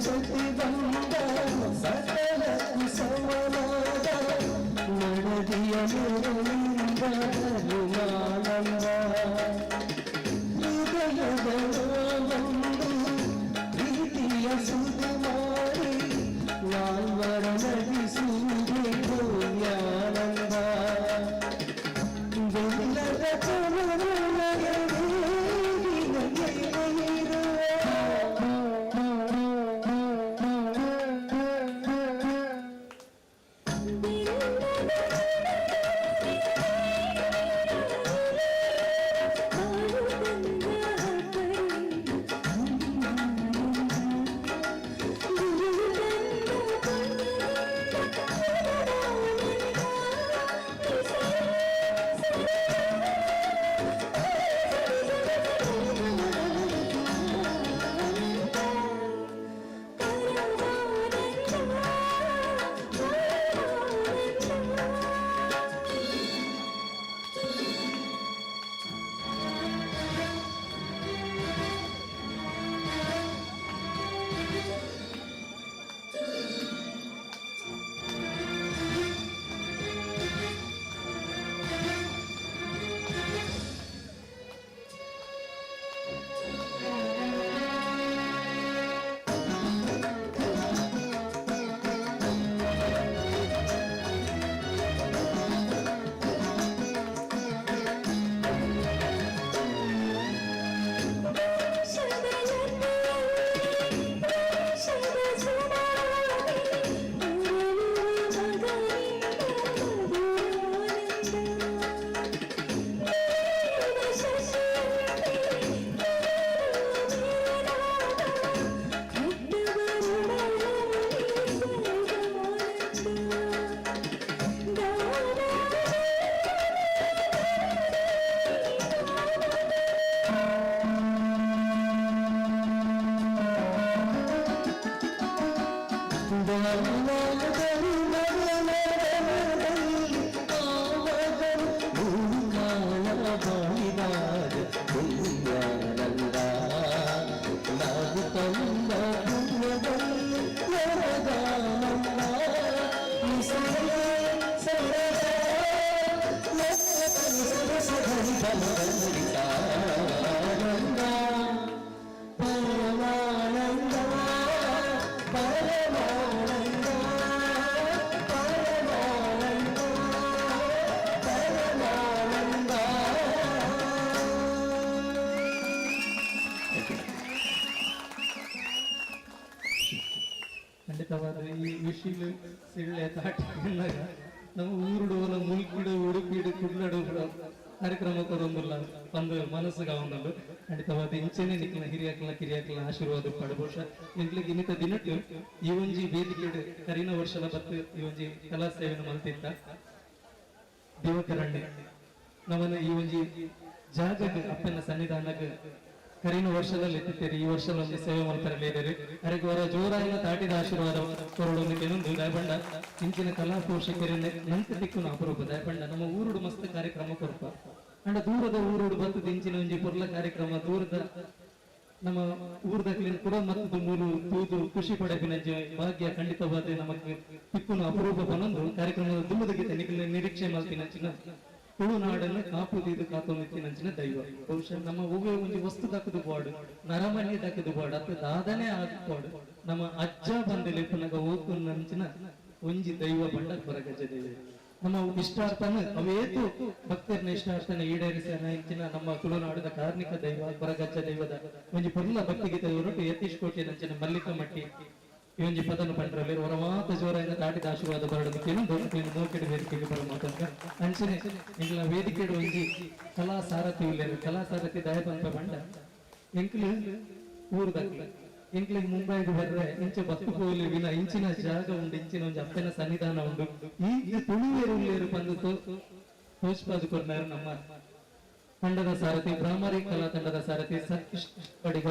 ಜೊತೆ ಬಂದ. ಖಂಡಿತವಾದ ಈ ವಿಶಿಲು ಸಿಳ್ಳೆ ತಾಟಿ ಎನ್ನಗ ನಮ್ಮ ಊರುಡು ಮುಲ್ಕಿಡು ಉಡುಪಿಡು ಕುಡ್ಲಡು ಕಾರ್ಯಕ್ರಮ ಕೊರೊಂದುಲ್ಲ ಒಂದು ಮನಸ್ಸುಗ ಒಂದುಂಡು. ಖಂಡಿತವಾದ ಇಂಚೆನೆ ನಿಕ್ಲಿನ ಹಿರಿಯಾಕ್ಲ ಕಿರಿಯಾಕ್ಲ ಆಶೀರ್ವಾದ ಉಪ್ಪಡು. ಬಹುಶಃ ಎಂಕ್ಲಿಗ್ ಇನ್ನಿತ ದಿನಟ್ಟು ಈ ಒಂಜಿ ವೇದಿಕೆಡ್ ಕರಿನ ವರ್ಷದ ಬತ್ತು ಈ ಒಂಜಿ ಕಲಾ ಸೇವೆಯನ್ನು ಮಲ್ತಿತ್ತ ದಿವಕರಣ್ಣೆ ನಮ್ಮನ್ನ ಈ ಒಂಜಿ ಜಾಗಕ್ಕೆ ಅಪ್ಪನ ಸನ್ನಿಧಾನಕ್ಕೆ ಕರಿನ ವರ್ಷದಲ್ಲಿ ಎತ್ತಿತ್ತೇರಿ. ಈ ವರ್ಷದ ಒಂದು ಸೇವೆ ಮಲ್ಪರಲೇರಿ. ಅರೆಗೆ ಅವರ ಜೋರಾಯಿನ ತಾಟಿದ ಆಶೀರ್ವಾದ ಕೊರಡೊಂದು ಕೆಲವೊಂದು ದಯಪಂಡ ಇಂಚಿನ ಕಲಾ ಪೋಷಕರನ್ನೇ ನಂತ ದಿಕ್ಕುನ ಅಪರೂಪ. ದಯಪಂಡ ನಮ್ಮ ಊರುಡು ಮಸ್ತ್ ಕಾರ್ಯಕ್ರಮ ಕೊರ್ಪ ಅಂಡ ದೂರದ ಊರುಡು ಬತ್ತದ ಇಂಚಿನ ಒಂಜಿ ಪೊರ್ಲ ಕಾರ್ಯಕ್ರಮ ದೂರದ ನಮ್ಮ ಊರ್ದಕ್ಲಿನ ಕೂಡ ಮತ್ತು ಮೂಲು ತೂದು ಖುಷಿ ಪಡೆಪಿನ ಭಾಗ್ಯ ಖಂಡಿತವಾದ ನಮಕ್ ತಿಕ್ಕುನ ಅಪರೂಪ ಪನೊಂದು ಕಾರ್ಯಕ್ರಮದ ದುಮ್ಮದ ಗೀತೆ ನಿಖಿಲ ನಿರೀಕ್ಷೆ ಮಲ್ತಿನಂಚಿನ ತುಳುನಾಡನ್ನು ಕಾಪು ದೀದು ಕಾತೊಂದಿತ್ತಿನಂಚಿನ ದೈವ. ಬಹುಶಃ ನಮ್ಮ ಒವ್ವೆ ಒಂಜಿ ವಸ್ತು ದಕ್ಕದು ಬೋಡು, ನರಮನಿ ದಕ್ಕದು ಬೋಡು, ಅತ್ತ ದಾದನೆ ಆಗೋಡು, ನಮ್ಮ ಅಜ್ಜ ಬಂದು ಲೆಪ್ಪುನಗ ಓಕುನಂಚಿನ ಒಂಜಿ ದೈವ ಬಂಡ ಕೊರಗಜ್ಜ ದೈವ. ನಮ್ಮ ಇಷ್ಟಾರ್ಥನ ಅವೇತು ಭಕ್ತರನ್ನ ಇಷ್ಟಾರ್ಥನ ಈಡೇರಿಸನ ಇಂಚಿನ ನಮ್ಮ ತುಳುನಾಡಿನ ಕಾರ್ಣಿಕ ದೈವ ಕೊರಗಜ್ಜ ದೈವದ ಒಂಜಿ ಪೊರ್ಲ ಭಕ್ತಿಗೀತೆ ಹೊರಟು ಯತೀಶ್ ಕೋಟೆ ನಂಚಿನ ಮಲ್ಲಿಕ ಮಟ್ಟಿ ಈ ಒಂಜಿ ಪದನ ಪಂಡ್ರಲ್ಲಿ ಹೊರ ಮಾತ ಜೋರಾಯಿನ ತಾಟಿದ ಆಶೀರ್ವಾದ ಬರಡೋದು ಕೆಲವೊಂದು ಮೋಕೆಡ್ ವೇದಿಕೆಗೆ ಬರೋ ಮಾತಂಕ ಅಂಚನೆ ಎಂಕ್ಲ ವೇದಿಕೆಡ್ ಒಂಜಿ ಕಲಾ ಸಾರಥಿ ಉಲ್ಲೇರು. ಕಲಾ ಸಾರಥಿ ದಯಪಂತ ಬಂಡ ಎಂಕ್ಲು ಊರುದಕ್ಲು ಎಂಕ್ಲಿಗ್ ಮುಂಬೈಗೆ ಬರ್ರೆ ಇಂಚೆ ಬತ್ತು ಪೋಲಿ ವಿನ ಇಂಚಿನ ಜಾಗ ಉಂಡು, ಇಂಚಿನ ಒಂಜಿ ಅಪ್ಪನ ಸನ್ನಿಧಾನ ಉಂಡು. ಈ ತುಳುವೇರು ಉಲ್ಲೇರು ಬಂದು ತೋಚ್ಪಾಜು ಕೊರ್ನಾರು ನಮ್ಮ ತಂಡದ ಸಾರಥಿ, ಬ್ರಾಹ್ಮರಿ ಕಲಾ ತಂಡದ ಸಾರಥಿ ಸತೀಶ್ ಅಡಿಗ.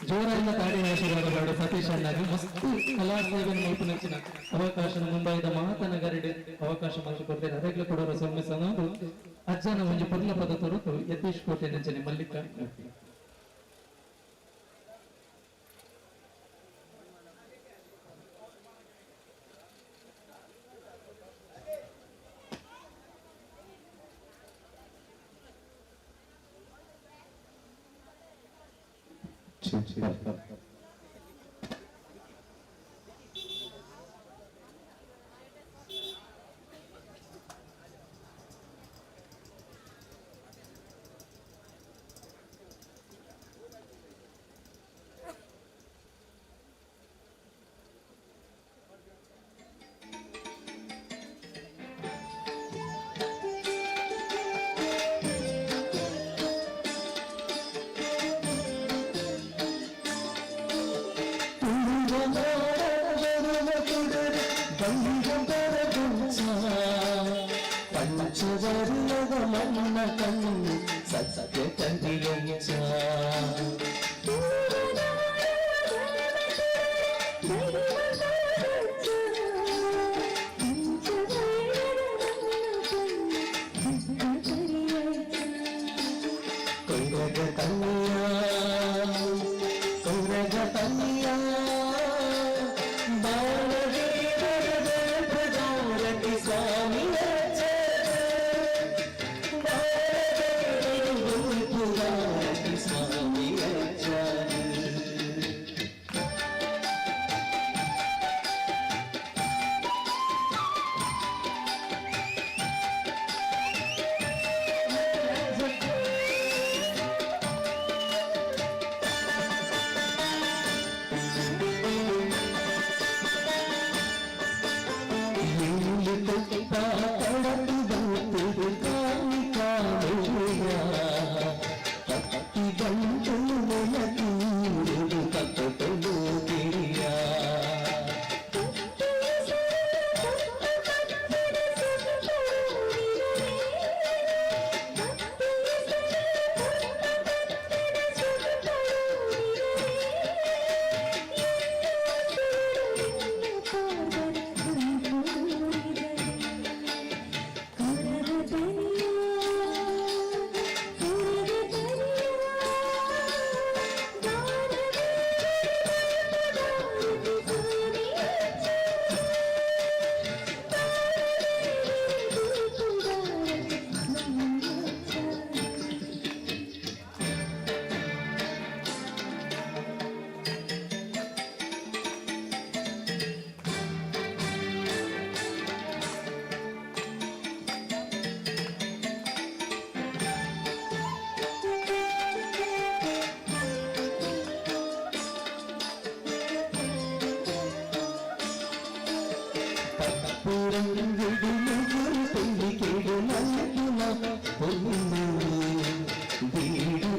ಜೋರಾಯಿನ ತಾಡಿನ ಆಶೀರ್ವಾದ ಮಾಡು ಸತೀಶ್ ಅಣ್ಣಗೆ. ಮಸ್ತ್ ಕಲಾ ಸೇವೆ ಮಲ್ಪುನಂಚಿನ ಅವಕಾಶ ಮುಂಬೈದ ಮಹಾತನಗರಡೆ ಅವಕಾಶ ಮಲ್ತು ಕೊಡ್ತೇನೆ. ಅದೇಗ್ಲ ಕೊಡೋರ ಸೊಮ್ಮೆ ಸನೋದು ಅಜ್ಜನ ಒಂಜಿ ಪೊರ್ಲ ಪದ ತೊರತು ಯತೀಶ್ ಕೋಟೆ ನಂಚನೆ ಮಲ್ಲಿಕ. ಪಂಚವರ್ಣದ ಮನ್ನ ಕಣ್ಣು ಸತ್ಯ ಕರಿಯಂಚ. ಕೊರಗ ತನಿಯ, ಕೊರಗ ತನಿಯ, ಬಾಳದೇವರ ಸ್ವಾಮಿ ಸ್ವಾಮಿ.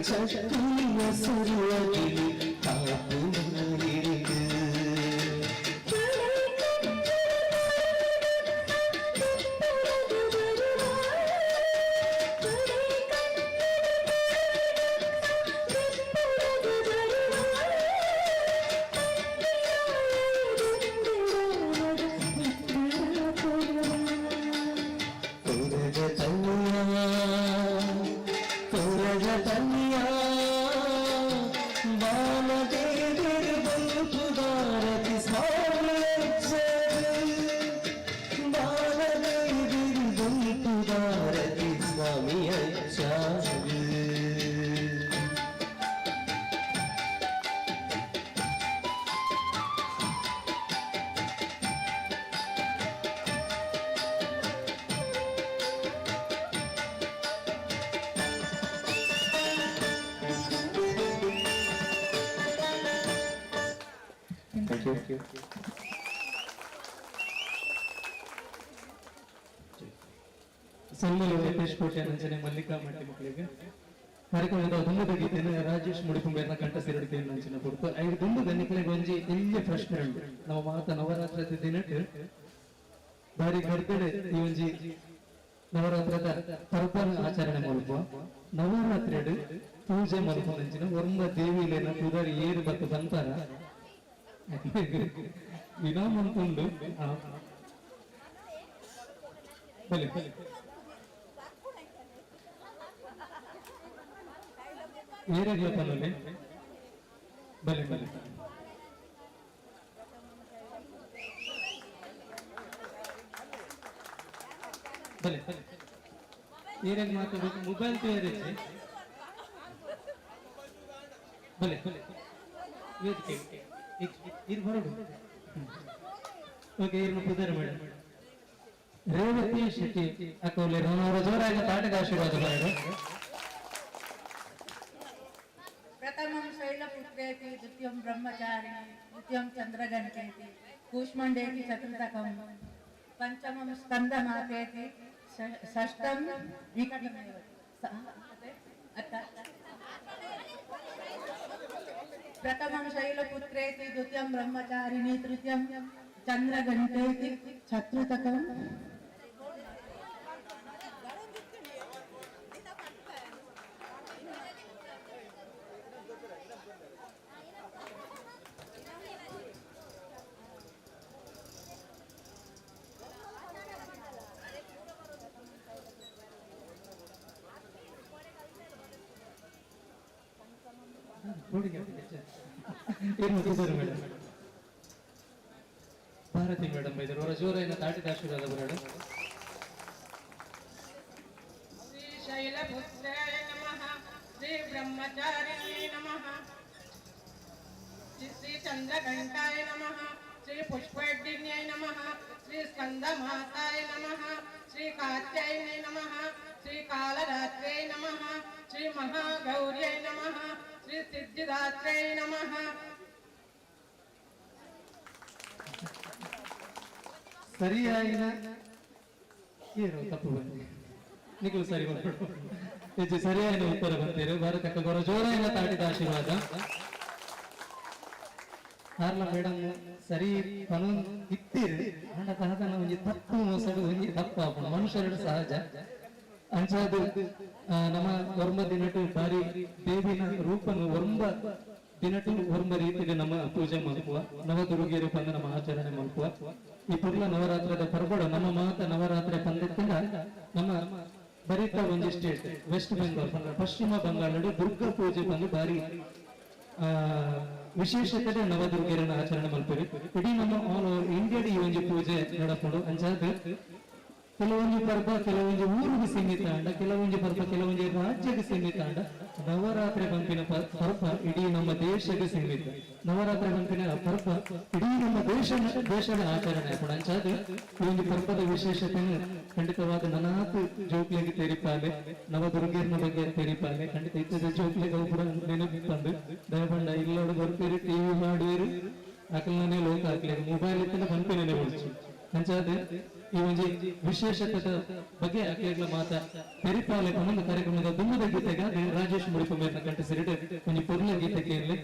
ಚಕ್ಕುಲಿಯ ಸುರುವಗಿಲಿ ಕಾಪುನಾಯಿರಿಗೆ. ಕೊರಗ ತನ್ನಿಯ, ಕೊರಗ ತನ್ನಿಯ, ಬಾಲದೇವರು ಬಲ್ಪುದಾರತಿ ಸ್ವಾಮಿ, ಬಾಲದೇವರು ಬಲ್ಪುದಾರತಿ ಸ್ವಾಮಿಯ. Thank you. ಸನ್ಮಲು ವೆಂಕಟೇಶ್ ಕೋಟೆ ನಂಚನೆ ಮಲ್ಲಿಕಾ ಮಟ್ಟಿ ಮಕ್ಕಳಿಗೆ. ಕಾರ್ಯಕ್ರಮದ ದುಂಬದ ಗೀತೆಯನ್ನು ರಾಜೇಶ್ ಮುಡಿಪುಂಬೇರ್ನ ಕಂಠ ಸಿರಡಿಕೆಯನ್ನು ನಂಚಿನ ಕೊಡ್ತು. ಐದು ದುಂಬು ಗನ್ನಿಕಲಿಗೆ ಒಂಜಿ ಎಲ್ಯ ಪ್ರಶ್ನೆ ಉಂಟು. ನಮ್ಮ ಮಾತ ನವರಾತ್ರದ ದಿನಟ್ ಬಾರಿ ಗರ್ಗಡೆ ಈ ಒಂಜಿ ನವರಾತ್ರದ ಪರ್ಬನ ಆಚರಣೆ ಮಲ್ಪ. ನವರಾತ್ರಿಡ್ ಪೂಜೆ ಮಲ್ಪುನಂಚಿನ ಒರ್ಂಬ ದೇವಿಲೇನ ಪುದರ್ ಏರು ಬತ್ತು ಬಂತಾರ? ವಿನಾಮ್ ಅಂತ ಉಂಡು. ಬಲೆ ಏರಾಗ್ಲ ಪನ್ನೊಲೆ. ಬಲೆ ಬಲೆ ಬಲೆ ಏರಾಗ ಮಾತಾಡ್ಬೇಕು? ಮೊಬೈಲ್ ತಯಾರಿಸಿ. ಬಲೆ ವೇದಿಕೆ ಇರ್ ಬರೋಡು. ಓಕೆ, ಇರ್ನ ಪುದರ್ ಮೇಡಮ್? ರೇವತಿ ಶೆಟ್ಟಿ ಅಕ್ಕವಲ್ಲಿ ಅವರ ಜೋರಾಗಿ ತಾಟದ ಆಶೀರ್ವಾದ ಬರೋಡು. ಪ್ರಥಮಂ ಶೈಲಪುತ್ರೇತಿ, ದ್ವಿತೀಯಂ ಬ್ರಹ್ಮಚಾರಿಣಿ, ತೃತೀಯಂ ಚಂದ್ರಘಂಟೇತಿ, ಕೂಷ್ಮಾಂಡೇತಿ ಚತುರ್ಥಕಂ, ಪಂಚಮಂ ಸ್ಕಂದಮಾತೇತಿ, ಷಷ್ಠಂ ವಿಕಟಮೇವ ಅತ್ತ. ಪ್ರಥಮಂ ಶೈಲಪುತ್ರೇತಿ, ದ್ವಿತೀಯಂ ಬ್ರಹ್ಮಚಾರಿಣಿ, ತೃತೀಯಂ ಚಂದ್ರಘಂಟೇತಿ, ಚತುರ್ಥಕಂ. ಇರ್ನ ಪುದರ್ ಮೇಡಮ್? ಭಾರತಿ ಮೇಡಮ್ ಬೈದರು. ಅವರ ಜೋರಾಯಿನ ತಾಟಿದ ಆಶೀರ್ವಾದ ಬರೋಡು. ಶ್ರೀ ಶೈಲಪುತ್ರಾಯ ನಮಃ, ಶ್ರೀ ಬ್ರಹ್ಮಚಾರಿಣೇ ನಮಃ, ಶ್ರೀ ಚಂದ್ರಘಂಟಾಯ ನಮಃ, ಶ್ರೀ ಪುಷ್ಪಡ್ಡಿನ್ಯೈ ನಮಃ, ಶ್ರೀ ಸ್ಕಂದಮಾತಾಯ ನಮಃ, ಶ್ರೀ ಕಾತ್ಯಾಯನೇ ನಮಃ, ಶ್ರೀ ಕಾಲರಾತ್ರ್ಯೈ ನಮಃ, ಶ್ರೀ ಮಹಾಗೌರ್ಯೈ ನಮಃ, ಶ್ರೀ ಸಿದ್ಧಿದಾತ್ರ್ಯೈ ನಮಃ. ಸರಿಯಾಯಿನ ಏನು ತಪ್ಪು ಬಂದಿ ನಿಖಿಲ್ ಸರಿ ಬಂದ್ಬಿಡು. ಹೆಚ್ಚು ಸರಿಯಾದ ಉತ್ತರ ಬಂತೀರಿ. ಭಾರತಕ್ಕೆ ಬರೋ ಜೋರಾಯಿನ ತಾಟಿದ ಆಶೀರ್ವಾದ. ಆರ್ಲ ಮೇಡಮ್ ಸರಿ ಪನೊಂದು ಇತ್ತೀರಿ. ಆಂಡ ದಾದನ ಒಂಜಿ ತಪ್ಪು ಮೋಸಡು ಒಂಜಿ ತಪ್ಪು ಆಪುಂಡು, ಮನುಷ್ಯರು ಸಹಜ. ಅಂಚಾದ್ ನಮ್ಮ ಒರ್ಂಬ ದಿನಟು ಬಾರಿ ದೇವಿನ ರೂಪನು ಒರ್ಂಬ ದಿನಟು ಒರ್ಂಬ ರೀತಿಯಲ್ಲಿ ನಮ್ಮ ಪೂಜೆ ಮಲ್ಪುವ, ನವದುರ್ಗಿಯರು ಪಂದ ನಮ್ಮ ಆಚರಣೆ ಮಲ್ಪುವ. ಈ ಪುರ್ಲ ನವರಾತ್ರದ ಪರ್ಬಡ ನಮ್ಮ ಮಾತ ನವರಾತ್ರಿ ಪಂದತ್ತಿನ ನಮ್ಮ ಬರಿತ ಒಂಜಿ ಸ್ಟೇಟ್ ವೆಸ್ಟ್ ಬೆಂಗಾಲ್ ಪಂಡ ಪಶ್ಚಿಮ ಬಂಗಾಳಡು ದುರ್ಗಾ ಪೂಜೆ ಬಂದು ಬಾರಿ ವಿಶೇಷತೆ ನವದುರ್ಗೆಯರನ್ನ ಆಚರಣೆ ಮಲ್ಪುರಿ. ಇಡೀ ನಮ್ಮ ಆಲ್ ಓವರ್ ಇಂಡಿಯಾಡ್ ಈ ಒಂಜಿ ಪೂಜೆ ನಡಪುಂಡು. ಅಂಚಾದ್ ಕೆಲವೊಂಜಿ ಪರ್ಬ ಕೆಲವೊಂಜಿ ಊರಿಗೆ ಸೀಮಿತ ಆಂಡ, ಕೆಲವೊಂಜಿ ಪರ್ಬ ಕೆಲವೊಂಜಿ ರಾಜ್ಯಕ್ಕೆ ಸೀಮಿತ ಆಂಡ, ನವರಾತ್ರಿ ಬಂಪಿನ ಪರ್ಬ ಇಡೀ ನಮ್ಮ ದೇಶಕ್ಕೆ ಸೀಮಿತ. ನವರಾತ್ರಿ ಬಂಪಿನ ಪರ್ಬ ಇಡೀ ನಮ್ಮ ದೇಶದ ಆಚರಣೆ ಆಪುಂಡು. ಅಂಚಾದ್ ಈ ಒಂದು ಪರ್ಬದ ವಿಶೇಷತೆಯನ್ನು ಖಂಡಿತವಾದ ನನಾತ್ ಜೋಕ್ಲೆಗ್ ತೆರಿಪಾಲೆ, ನವದುರ್ಗೆರ್ನ ಬಗ್ಗೆ ತೆರಿಪಾಲೆ. ಖಂಡಿತ ಇತ್ತದ ಜೋಕ್ಲೆಗ್ ಅವು ಪೂರ ನೆನಪು ಬಂದು ದಯಪಂಡ ಇಲ್ಲೋಡು ಬರ್ತೀರಿ, ಟಿವಿ ಮಾಡುವಿರು, ಅಕಲ್ನೇ ಲೋಕ ಹಾಕ್ಲಿ, ಮೊಬೈಲ್ ಇತ್ತಿನ ಬಂಪಿನೇ ಉಳಿಸು. ಅಂಚಾದ್ ಈ ಒಂಜಿ ವಿಶೇಷತೆದ ಬಗ್ಗೆ ಅಕ್ಲೆಗ್ಲ ಮಾತ ತೆರಿಪಾಲೆ ಪನ್ನೊಂದು ಕಾರ್ಯಕ್ರಮದ ದುಮ್ಮದ ಗೀತೆಗ ರಾಜೇಶ್ ಮುಡಿಪು ಮೇರ್ನ ಕಂಠ ಸಿರಿಟ್ ಒಂಜಿ ಪೊರ್ಲ ಗೀತೆ ಕೇರ್ಲೆ.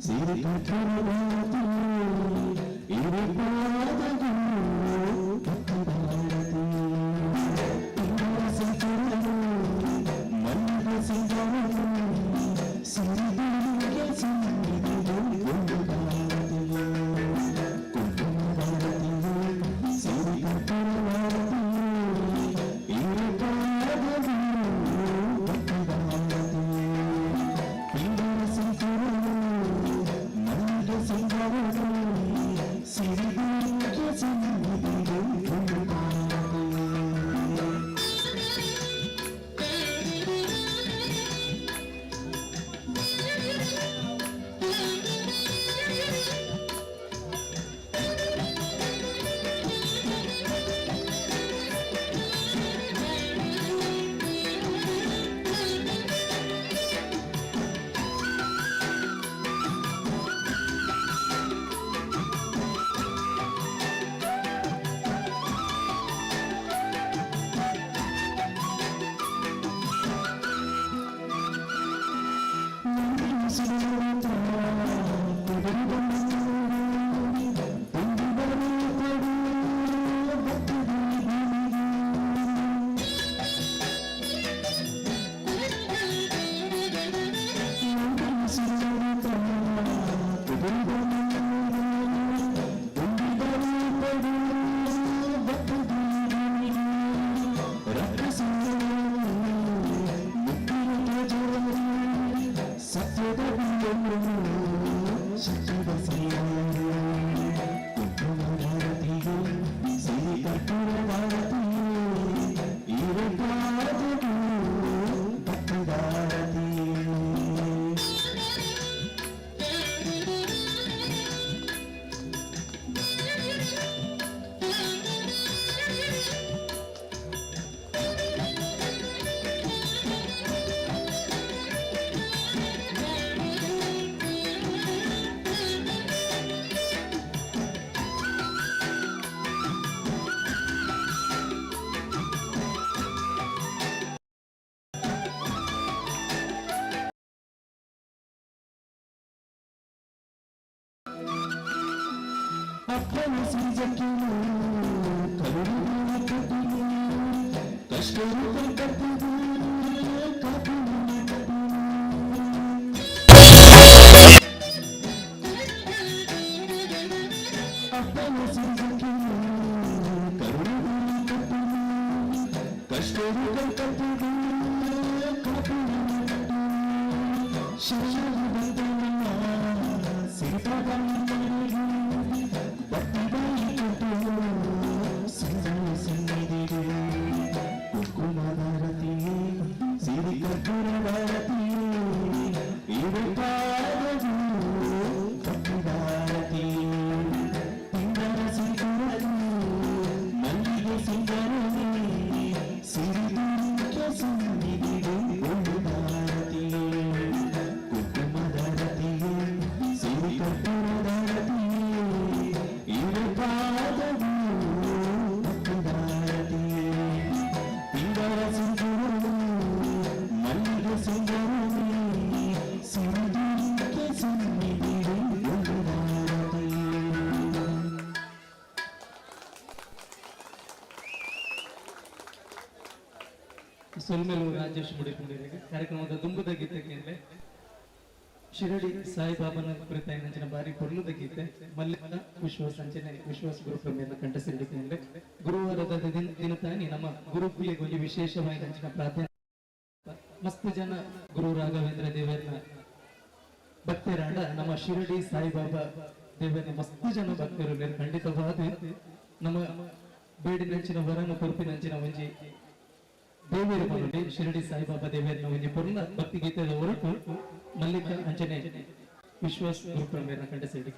ಸಿರಿ ಸೊಲ್ಮೆಲು ರಾಜೇಶ್ ಮುಡಿಪುಂಡಿರಿಗೆ. ಕಾರ್ಯಕ್ರಮದ ದುಂಬುದ ಗೀತೆ ಕೇಂದ್ರೆ. ಶಿರಡಿ ಸಾಯಿಬಾಬನ ಕುರಿತಾಯಿನಂಚಿನ ಬಾರಿ ಪೊರ್ಲುದ ಗೀತೆ ಮಲ್ಲಿಕ ವಿಶ್ವಾಸ ಅಂಚನೆ ವಿಶ್ವಾಸ ಗುರುಪ್ರಮೇಯ ಕಂಠಸಿರಿ ಕೇಂದ್ರೆ. ಗುರುವಾರದ ದಿನ ತಾನಿ ನಮ್ಮ ಗುರುಕುಲಿಗೆ ಒಂದು ವಿಶೇಷವಾಗಿ ಅಂಚಿನ ಪ್ರಾರ್ಥನೆ. ಮಸ್ತ್ ಜನ ಗುರು ರಾಘವೇಂದ್ರ ದೇವರನ್ನ ಭಕ್ತರಾದ ನಮ್ಮ ಶಿರಡಿ ಸಾಯಿಬಾಬಾ ದೇವರನ್ನ ಮಸ್ತ್ ಜನ ಭಕ್ತರು. ಖಂಡಿತವಾದ ನಮ್ಮ ಬೇಡಿನಂಚಿನ ವರನ ಕೊರ್ಪಿನಂಚಿನ ಒಂಜಿ ದೇವರು ಬರಲಿ ಶಿರಡಿ ಸಾಯಿಬಾಬಾ ದೇವರನ್ನ ಒಂಜಿ ಪೊರ್ಲ ಭಕ್ತಿ ಗೀತೆದ ಹೊರಟು ಮಲ್ಲಿಕ ಅಂಚನೆ ವಿಶ್ವಾಸ್ ಗುರುಪ್ರಮೇಯನ ಕಂಠಸಿರಿ.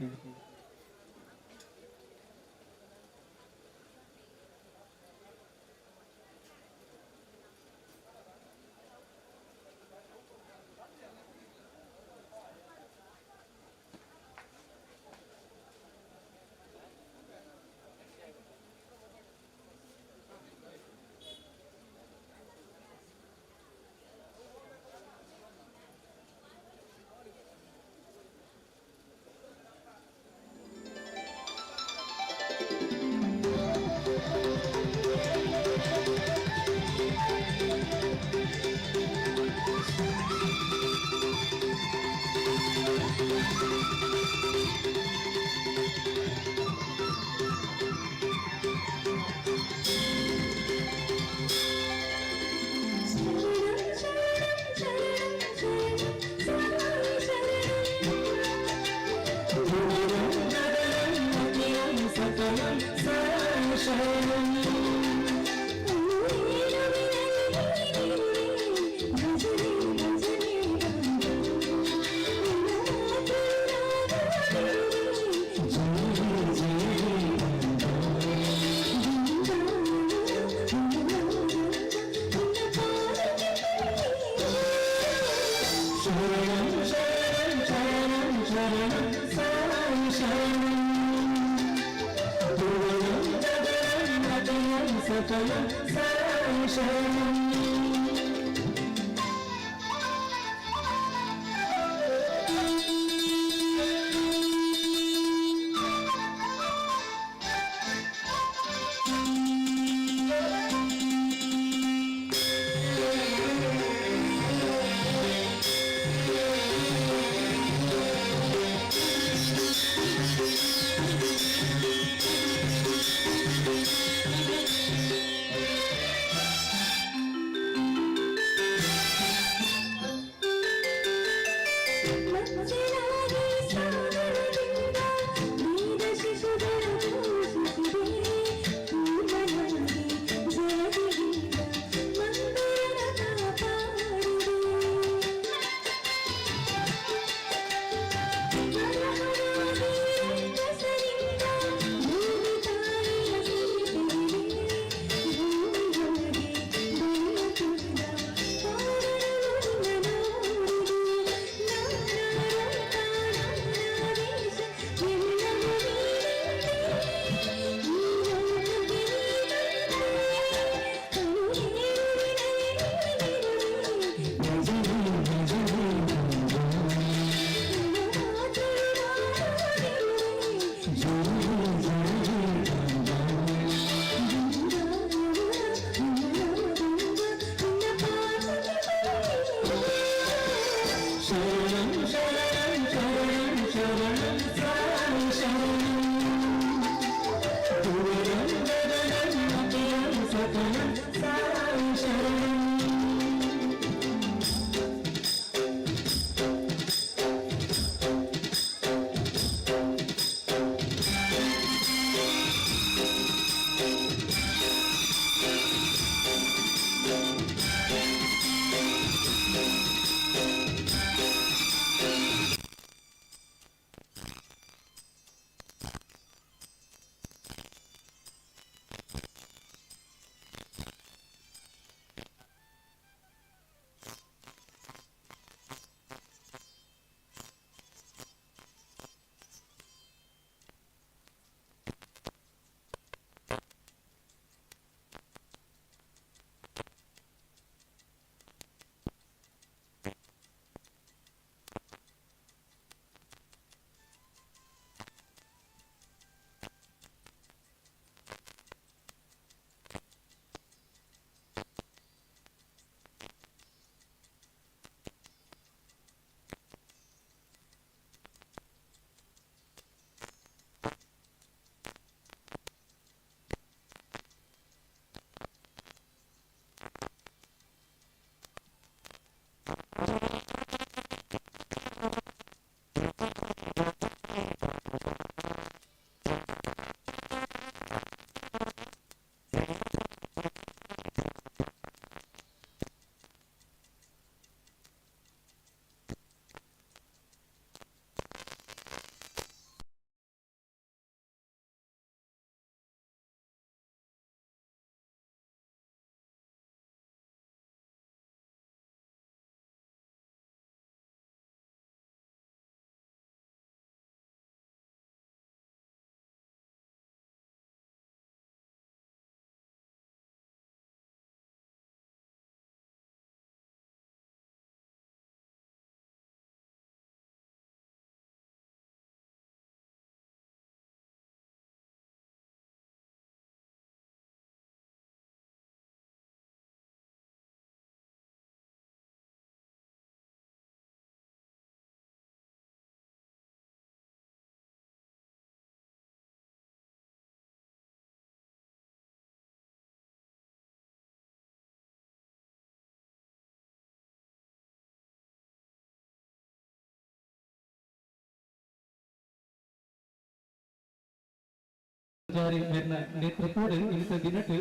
ಪೂಜಾರಿ ಮೇರ್ನ ನೇತೃತ್ವದ ಇನಿತ ದಿನಟ್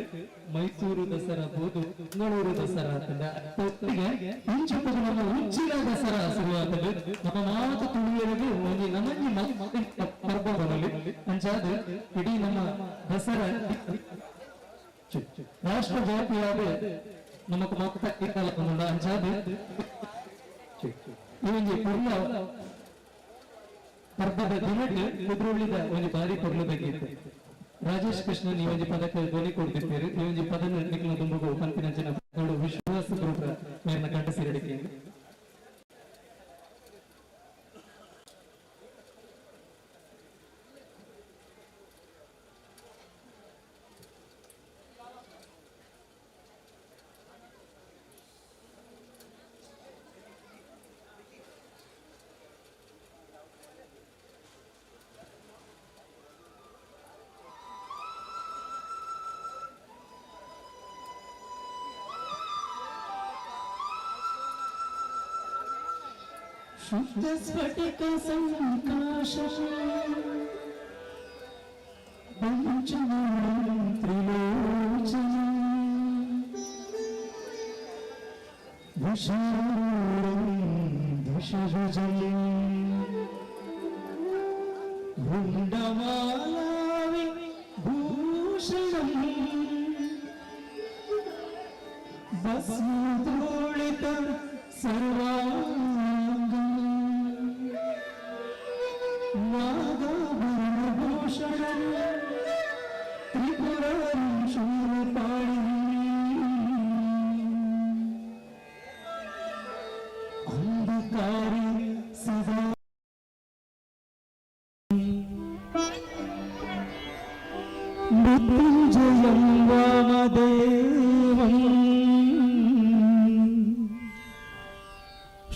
ಮೈಸೂರು ದಸರಾ ಬೋದು ಮಂಗಳೂರು ದಸರಾ ಆತಂಡ. ಒಟ್ಟಿಗೆ ಇಂಚಿಪ್ಪದ ನಮ್ಮ ಉಚ್ಚಿಲ ದಸರಾ ಶುರುವಾತಂಡ. ನಮ್ಮ ಮಾತ ತುಳುವೆರೆಗ್ ಒಂಜಿ ನಮಂಜಿ ಪರ್ಬ ಬರಲಿ ಅಂಚಾದ್ ಇಡೀ ನಮ್ಮ ದಸರಾ ರಾಷ್ಟ್ರ ವ್ಯಾಪಿಯಾದ ನಮಕ್ ಮಾತ ಇಕ್ಕಲ ಅಂಚಾದ್ ಈ ಒಂಜಿ ಪೊರ್ಲ ಪರ್ಬದ ದಿನಟ್ ಕುದ್ರೋಳಿದ ಒಂಜಿ ಬಾರಿ ಪೊರ್ಲುದ ಗೀತೆ. ರಾಜೇಶ್ ಕೃಷ್ಣನ್ ಈ ಒಂಜಿ ಪದಕ್ಕೆ ಧ್ವನಿ ಕೊಡ್ತಿರ್ತಾರೆ. ಈ ಒಂಜಿ ಪದನ ನಿಕ್ಲ ದುಂಬುಗು ಪನ್ಪಿನಂಚಿನ ವಿಶ್ವಾಸ ಗ್ರೂಪ್ ಮೇರ್ನ ಕಂಠ ಸಿರಡಿಕೆ. ಶುದ್ಧ ಸ್ಫಟಿಕ ಸಂಕಾಶ ಪಂಚಮಂ ತ್ರಿಲೋಚನ ವಿಷಾರೂಢಂ ದಶಭುಜಂ ಭುಂಡಮಾಲಾವಿ ಭೂಷಣಂ ಭಸ್ಮಧೂಳಿತ ಸರ್ವಾಂಗಂ ನಾಗಾಭರಣಭೂಷಣಂ ತ್ರಿಪುರಾರಿ ಶೂಲಪಾಣಿ ಅಂಧಕಾರಿ ಸದಾ ಮೃತ್ಯುಂಜಯಂ ವಾಮದೇವಂ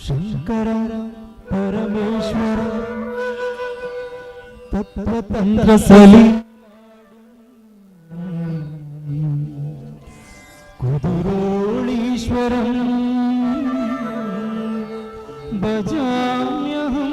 ಶಂಕರ ಪರಮೇಶ್ವರ ತತ್ವತಂತ್ರ ಸಲಿ ಕುದುರೋಳೀಶ್ವರಂ ಭಜಾಮ್ಯಹಂ.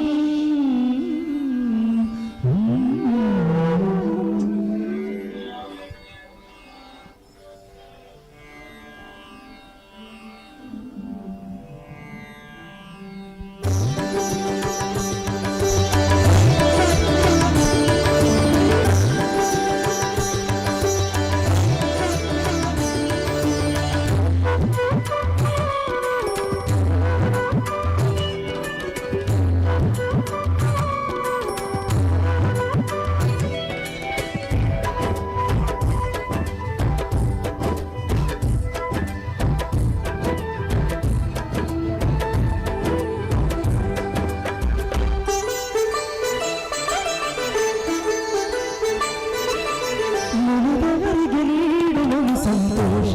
ಮನದವರಿಗೆ ನೀಡುವನು ಸಂತೋಷ,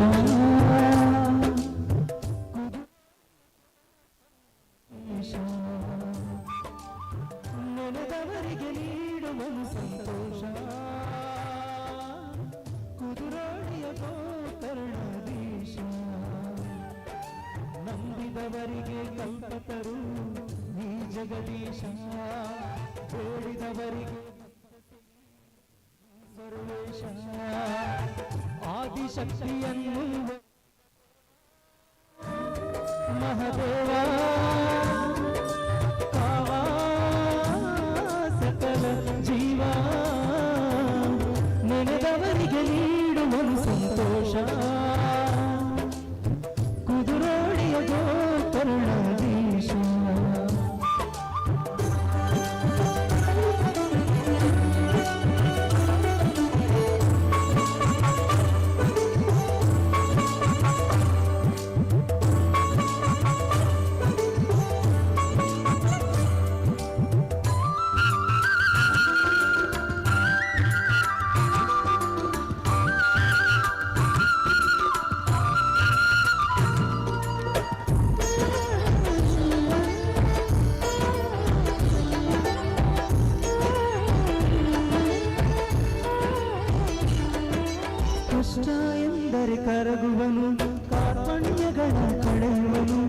ನೆನೆದವರಿಗೆ ನೀಡುವನು ಸಂತೋಷ, ಕುದುರೋಳಿಯ ಗೋಕರ್ಣಾಧೀಶ. ನಂಬಿದವರಿಗೆ ಕಲ್ಪತರು ನೀ ಜಗದೀಶ, ಬೇಡಿದವರಿಗೆ ಸರ್ವೇಶ. ಆದಿಶಕ್ತಿಯನ್ನು ಮಹದೇವ ಕಾವ ಸಕಲ ಜೀವ, ನೆನೆದವರಿಗೆ ನೀಡುವನು ಸಂತೋಷ, ಕುದುರೋಳಿಯ ಗೋಕರ್ಣಾಧೀಶ. ಕಷ್ಟ ಎಂದರೆ ಕರಗುವನು, ಕಾರ್ಪಣ್ಯಗಳ ಕಳೆಯುವನು.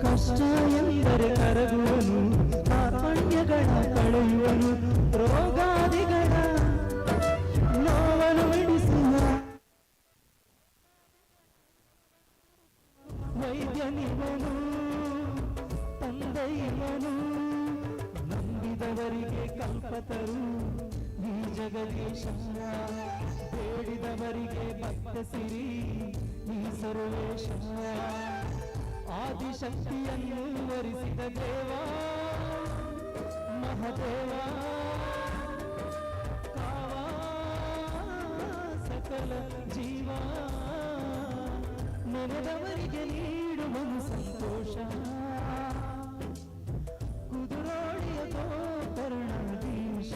ಕಷ್ಟ ಎಂದರೆ ಕರಗುವನು, ಕಾರ್ಪಣ್ಯಗಳ ಕಳೆಯುವನು. ರೋಗಾದಿಗಳ ನೋವ ರೋಗವನ್ನು ಬಿಡಿಸುವ ವೈದ್ಯನಿವನು, ತಂದೆಯವನು. ನಂಬಿದವರಿಗೆ ಕಲ್ಪತರು ಈ ಜಗದೀಶ, ಬೇಡಿದವರಿಗೆ ಭಕ್ತ ಸಿರಿ ಈ ಸರ್ವೇಶ. ಆದಿಶಕ್ತಿಯನ್ನು ವರಿಸಿದ ದೇವ ಮಹದೇವ, ಕಾವ ಸಕಲ ಜೀವ, ನೆನೆದವರಿಗೆ ನೀಡುವನು ಸಂತೋಷ. ಕುದುರೋಳಿಯ ಗೋಕರ್ಣಾಧೀಶ.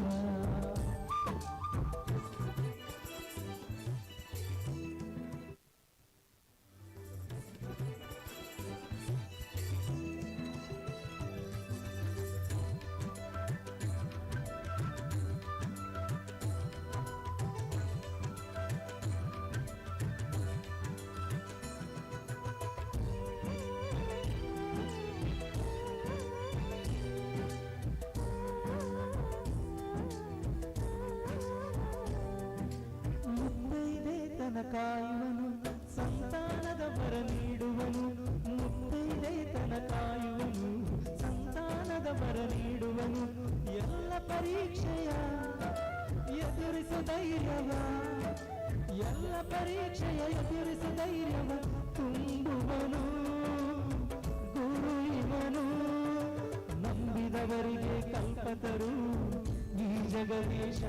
ಮುತ್ತೈದೆತನ ಕಾಯುವನು, ಸಂತಾನದ ವರ ನೀಡುವನು. ಮುತ್ತೈದೆತನ ಕಾಯುವನು, ಸಂತಾನದ ವರ ನೀಡುವನು. ಎಲ್ಲ ಪರೀಕ್ಷೆಯ ಎದುರಿಸು ಧೈರ್ಯವ, ಎಲ್ಲ ಪರೀಕ್ಷೆಯ ಎದುರಿಸು ಧೈರ್ಯವ ತುಂಬುವನು ಗುರು ಇವನು. ನಂಬಿದವರಿಗೆ ಕಲ್ಪತರು ಈ ಜಗದೀಶ,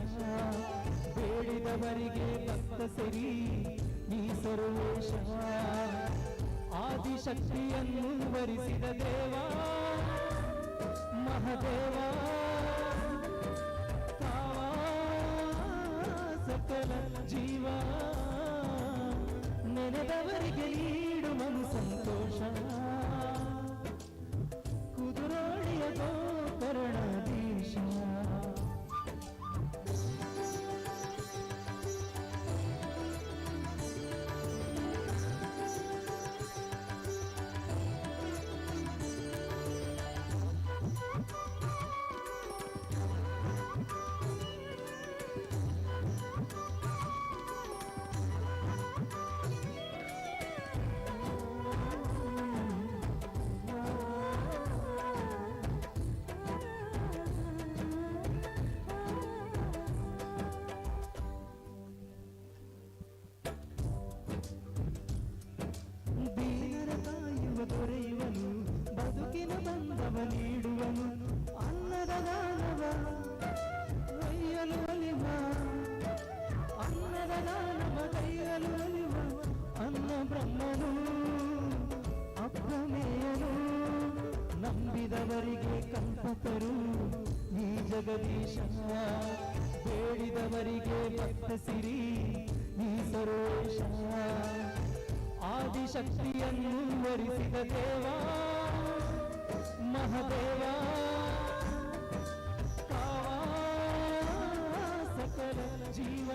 ಬೇಡಿದವರಿಗೆ ಭಕ್ತ ಸಿರಿ ಈ ಸರ್ವೇಶ. ಆದಿಶಕ್ತಿಯನ್ನು ವರಿಸಿದ ದೇವ ಮಹದೇವ, ಕಾವ ಸಕಲ ಜೀವ, ನೆನೆದವರಿಗೆ ನೀಡುವನು ಸಂತೋಷ. ಕುದುರೋಳಿಯ ಗೋಕರ್ಣಾಧೀಶ. ದೀನರ ಕಾಯುವ ದೊರೆಯುವನು, ಬದುಕಿನ ಬಂಧವ ನೀಡುವನು. ಅನ್ನದ ದಾನವ ಕೈಯಲು ಒಲಿವ, ಅನ್ನದ ದಾನವ ಕೈಯಲು ಒಲಿವ ಅನ್ನ ಬ್ರಹ್ಮನು ಅಪ್ರಮೇಯನು. ನಂಬಿದವರಿಗೆ ಕಲ್ಪತರು ಈ ಜಗದೀಶ, ಬೇಡಿದವರಿಗೆ ಭಕ್ತ ಸಿರಿ ಈ ಸರ್ವೇಶ. ಆದಿಶಕ್ತಿಯನ್ನು ವರಿಸಿದ ದೇವ ಮಹದೇವ, ಕಾವ ಸಕಲ ಜೀವ,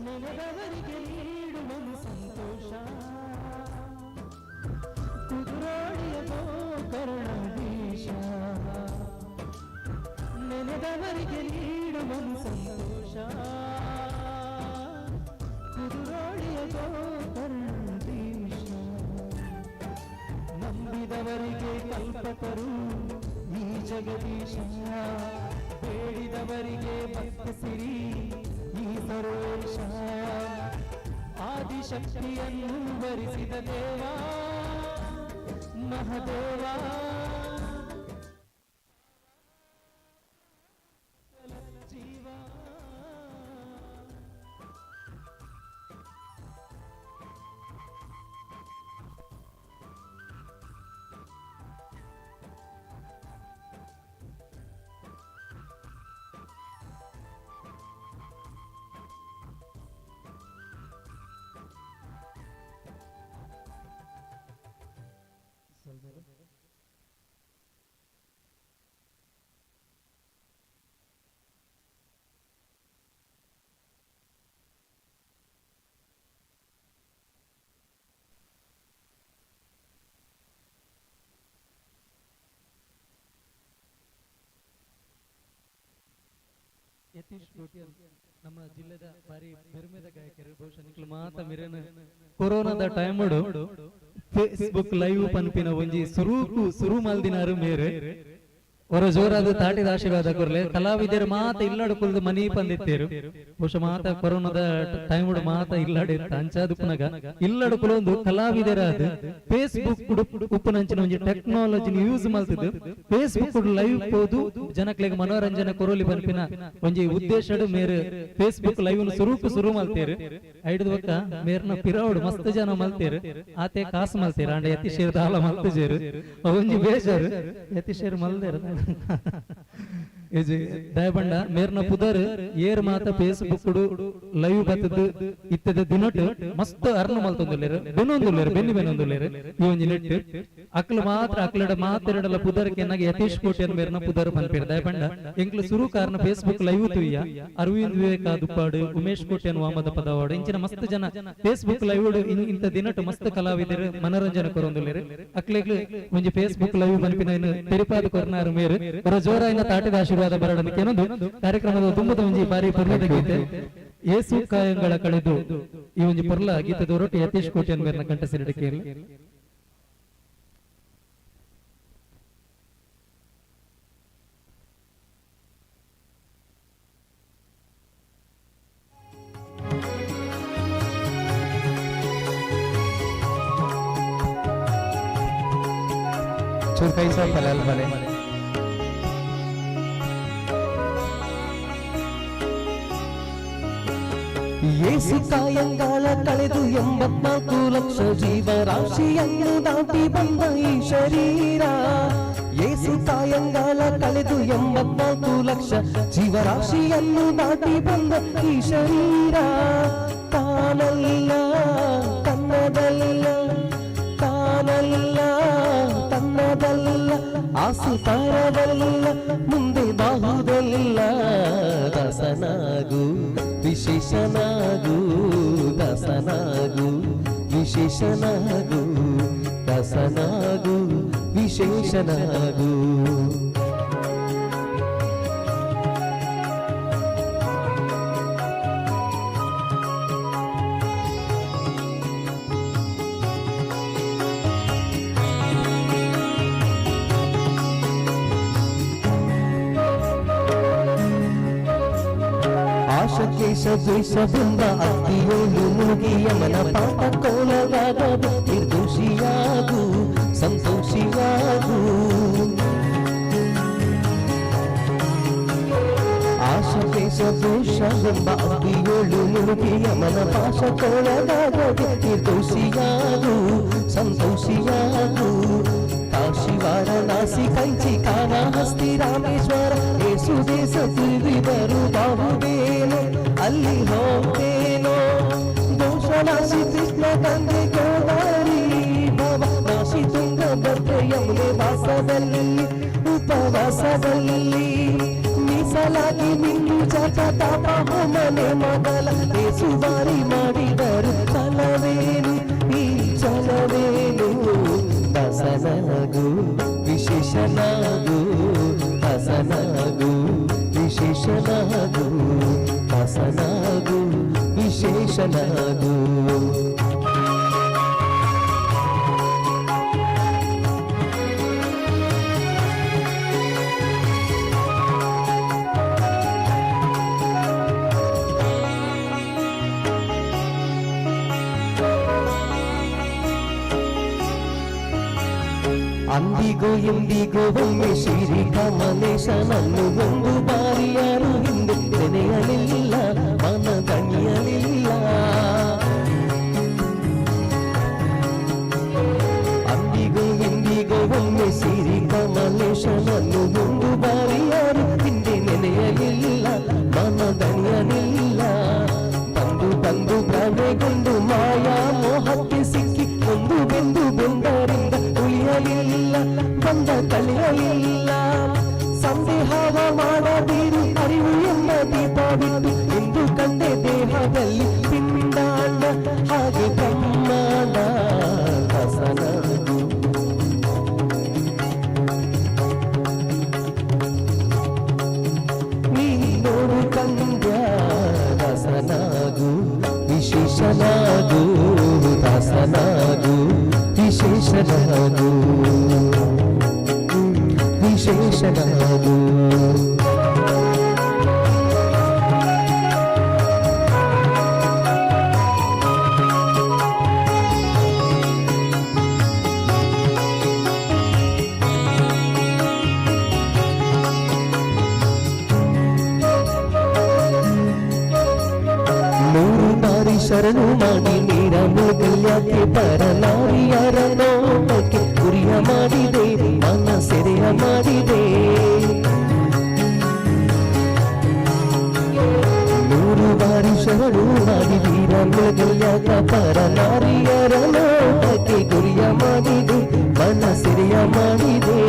ನೆನೆದವರಿಗೆ ನೀಡುವನು ಸಂತೋಷ. ಕುದುರೋಳಿಯ ಗೋಕರ್ಣಾಧೀಶ, ನೆನೆದವರಿಗೆ ನೀಡುವನು ಸಂತೋಷ. ಕುದುರೋಳಿಯ ಗೋಕರ್ಣಾಧೀಶ. ನಂಬಿದವರಿಗೆ ಕಲ್ಪತರು ಈ ಜಗದೀಶ, ಬೇಡಿದವರಿಗೆ ಭಕ್ತ ಸಿರಿ ಈ ಸರ್ವೇಶ. ಆದಿಶಕ್ತಿಯನ್ನು ವರಿಸಿದ ದೇವ ಮಹದೇವ, ಜೀವ. ಯತೀಶ್ ಕೋಟ್ಯಾನ್. ನಮ್ಮ ಜಿಲ್ಲೆದ ಬಾರಿ ಪೆರ್ಮೆದ ಗಾಯಕರು, ಬಹುಶಃ ನಿಕ್ಲು ಮಾತ ಮಿರೆನ ಕೊರೋನಾದ ಟೈಮ್ ಫೇಸ್ಬುಕ್ ಲೈವ್ ಪನ್ಪಿನ ಒಂಜಿ ಸುರುಕು ಸುರು ಮಲ್ದಿನಾರು ಮೇರೆ. ಹೊರ ಜೋರಾದ ತಾಟಿದ ಆಶೀರ್ವಾದ ಕೊರ್ಲೆ. ಕಲಾವಿದರು ಮಾತ ಇಲ್ಲಡು ಕುಲ್ದು ಮನಿ ಪಂದಿತ್ತೇರು. ಬಹುಶಃ ಮಾತ ಕೊರೋನಾದ ಟೈಮ್ ಮಾತ ಇಲ್ಲಡೆ ಇತ್ತ. ಅಂಚಾದ ಪುನಗ ಇಲ್ಲಡು ಕುಲೊಂದು ಕಲಾವಿದರಾದ ಫೇಸ್ಬುಕ್ ಉಪ್ಪುನಂಚಿನ ಒಂಜಿ ಟೆಕ್ನಾಲಜಿ ಯೂಸ್ ಮಲ್ತದ್ದು ಫೇಸ್ಬುಕ್ ಲೈವ್ ಪೋದು ಜನಕ್ಲೆಗ್ ಮನೋರಂಜನೆ ಕೊರೋಲಿ ಪನ್ಪಿನ ಒಂಜಿ ಉದ್ದೇಶಡ್ ಮೇರ್ ಫೇಸ್ಬುಕ್ ಲೈವ್ ಸುರುಕು ಸುರು ಮಲ್ತೇರು. ಐಡ್ದು ಬೊಕ್ಕ ಮೇರ್ನ ಪಿರವಡು ಮಸ್ತ್ ಜನ ಮಲ್ತೇರು. ಆತೆ ಕಾಸು ಮಲ್ತೇರು, ಆಂಡ ಯತಿಶೇರ್ ದಾಲ ಮಲ್ತಜೇರು. ಒಂಜಿ ಬೇಜಾರು, ಯತಿಶೇರ್ ಮಲ್ದೇರು. ದಯಬಂಡ ಮೇರ್ನ ಪುದರ್ ಏರ್ ಮಾತ ಫೇಸ್ಬುಕ್ ಲೈವ್ ಬತ್ತದ್ದು ಇತ್ತದ ದಿನಟ್ ಮಸ್ತ್ ಅರ್ನ ಮಲ್ತೊಂದುಲ್ಲೆರ್, ಬೆನೊಂದುಲ್ಲೆರ್, ಬೆನ್ನಿ ಬೆನೊಂದುಲ್ಲೆರ್. ಈ ಒಂಜಿ ನೆಟ್ ಅಕ್ಲು ಮಾತ್ರ ಅಕ್ಲಡ ಮಾತೆರಡಲ ಪುದರ್ ಕೆನ್ನಾಗ ಯತೀಶ್ ಕೋಟ್ಯನ್ ಮೇರ್ನ ಪುದರ್ ಪನ್ಪೇರ್. ದಯಬಂಡ ಎಂಕ್ಲು ಸುರು ಕಾರಣ ಫೇಸ್ಬುಕ್ ಲೈವ್ ತುಯ್ಯ ಅರವಿಂದ್ ವಿವೇಕ ದುಪ್ಪಾಡು, ಉಮೇಶ್ ಕೋಟ್ಯನ್ ವಾಮದ ಪದವಾಡು, ಇಂಚಿನ ಮಸ್ತ್ ಜನ ಫೇಸ್ಬುಕ್ ಲೈವ್ ಇಂತ ದಿನಟ್ ಮಸ್ತ್ ಕಲಾವಿದರು ಮನೋರಂಜನೆ ಕೊರೊಂದುಲ್ಲೆರ್. ಅಕ್ಲೆಗ್ಲು ಒಂಜಿ ಫೇಸ್ಬುಕ್ ಲೈವ್ ಪನ್ಪಿನ ತೆರಿಪಾದ ಕೊರ್ನಾರು ಮೇರು. ಹೊರ ಜೋರಾಯಿನ ತಾಟಿದ ಆಶೀರ್ವಾದ ಬರಡನಕ್ಕೆ ಕಾರ್ಯಕ್ರಮದ ತುಂಬದ ಒಂಜಿ ಬಾರಿ ಪೊರ್ಲದ ಗೀತೆ ಏಸು ಕಾಯಂಗಳ ಕಳೆದು ಈ ಒಂಜಿ ಪೊರ್ಲ ಗೀತೆ ದೊರಟು ಯತೀಶ್ ಕೋಟ್ಯನ್ ಮೇರ್ನ ಕಂಠ ಸಿರಿಡಿಕೆಯಲ್ಲಿ. ಚುರ್ಕೈಸ ಫಲಲ್ ಬಲೆ ಏಸು ಕಾಯಂಗಾಲ ಕಳೆದು 84 ಲಕ್ಷ ಜೀವರಾಶಿಯನ್ನು ದಾಟಿ ಬಂದ ಈ ಶರೀರ. ಏಸು ಕಾಯಂಗಾಲ ಕಳೆದು 84 ಲಕ್ಷ ಜೀವರಾಶಿಯನ್ನು ದಾಟಿ ಬಂದ ಈ ಶರೀರ. ತಾನಲ್ಲ ತನ್ನದಲ್ಲ, ತಾನಲ್ಲ ತನ್ನದಲ್ಲ, ಆಸುತಾರವಲ್ಲ ಮುಂದೆ ಬಾಹುದಲ್ಲ. ದಾಸನಾಗು ವಿಶೇಷನಾಗು, ದಾಸನಾಗು ವಿಶೇಷನಾಗು, ದಾಸನಾಗು ವಿಶೇಷನಾಗು. ಆಶಕೇಶ ದ್ವೇಷವೆಂಬ ಅತ್ತಿಯೋಳು ಮುಗಿ ಯಮನ ಪಾಪ ಕೋಲಗಾಗದೆ ನಿರ್ದೋಷಿಯಾಗು ಸಂತೋಷಿಯಾಗು. ಆಶಕೇಶ ದ್ವೇಷವೆಂಬ ಅತ್ತಿಯೋಳು ಮುಗಿ ಯಮನ ಪಾಶ ಕೋಲಗಾಗದೆ ನಿರ್ದೋಷಿಯಾಗು ಸಂತೋಷಿಯಾಗು. ಕಾಶಿ ವಾರಣಾಸಿ ಕಂಚಿ ಕಾಳಹಸ್ತಿ ರಾಮೇಶ್ವರ ಏಸು ದೇಶ ತಿಳಿದರು ಬಾಹುದೇನು ಅಲ್ಲಿ ಹೋಗ್ತೇನೋ. ದೋಷನಾಶಿ ಕೃಷ್ಣ ಗಂಗೆ ಗೋದಾರಿ ಭವ ನಾಶಿ ತುಂಗಭದ್ರೆ ಯಮುನೆ ವಾಸದಲ್ಲಿ ಉಪವಾಸದಲ್ಲಿ ಮೀಸಲಾಗಿ ನಿಂದು ಜಪ ತಾಪ ಹೋಮನೆ ಮೊದಲ ಏಸು ಬಾರಿ ಮಾಡಿದರು ಫಲವೇನು ಈ ಛಲವೇನು. ದಾಸನಾಗು ವಿಶೇಷನಾಗು, ದಾಸನಾಗು ವಿಶೇಷನಾಗು, ದಾಸನಾಗು ವಿಶೇಷನಾಗು. ಅಂದಿಗೂ ಇಂದಿಗೂ ಒಮ್ಮೆ ಶ್ರೀ ಕಮಲೇಶನನ್ನು ಒಂದು ಬಾರಿ ಯಾರು ಹಿಂದೆ ನೆನೆಯಲಿಲ್ಲ, ಮನದಣಿಯಲಿಲ್ಲ. ಅಂದಿಗೂ ಇಂದಿಗೂ ಒಮ್ಮೆ ಸಿರಿ ಕಮಲೇಶನನ್ನು ಒಂದು ಬಾರಿ ಯಾರು ಹಿಂದೆ ನೆನೆಯಲಿಲ್ಲ, ಮನದಣಿಯಲಿಲ್ಲ. ಬಂದು ಬಂದು ಭ್ರಮೆಗೊಂಡು ಮಾಯಾ ಮೋಹಕ್ಕೆ ಸಿಕ್ಕಿ ಒಂದು ಬೆಂದು ಬೆಂದರಿಂದ ಉಳಿಯಲಿಲ್ಲ, ಬಂದ ಕಳೆಯಲಿಲ್ಲ. ಸಂದೇಹವ ಮಾಡದಿರು ಅರಿವು ಎಂಬ ದೀಪ ಬಿಟ್ಟು ಎಂದು ಕಂಡೆ ದೇಹದಲ್ಲಿ ಪಿಂಡಾಂಡ ಹಾಗೆ ಬ್ರಹ್ಮಾಂಡ. ದಾಸನಾಗು ನೀ ನೋಡು ಕಂದ್ಯ, ದಾಸನಾಗು ವಿಶೇಷನಾಗು, ದಾಸನಾಗು ವಿಶೇಷನಾಗು, ವಿಶೇಷನಾಗು. 100 ಬಾರಿ ಶರಣು ಮಾಡಿ ನೀರ ಮುಳುಗಲ್ಯಾಕೆ ಪರನಾರಿಯರ ನೋಟಕ್ಕೆ ಗುರಿಯ ಮಾಡಿದೆ, ಮನ ಸೆರೆಯ ಮಾಡಿದೆ. 100 ಬಾರಿ ಶರಣು ಮಾಡಿ ವೀರ ಮುಳುಗಲ್ಯಾಕ ಪರನಾರಿಯರ ನೋಟಕ್ಕೆ ಗುರಿಯ ಮಾಡಿದೆ, ಮನ ಸೆರೆಯ ಮಾಡಿದೆ.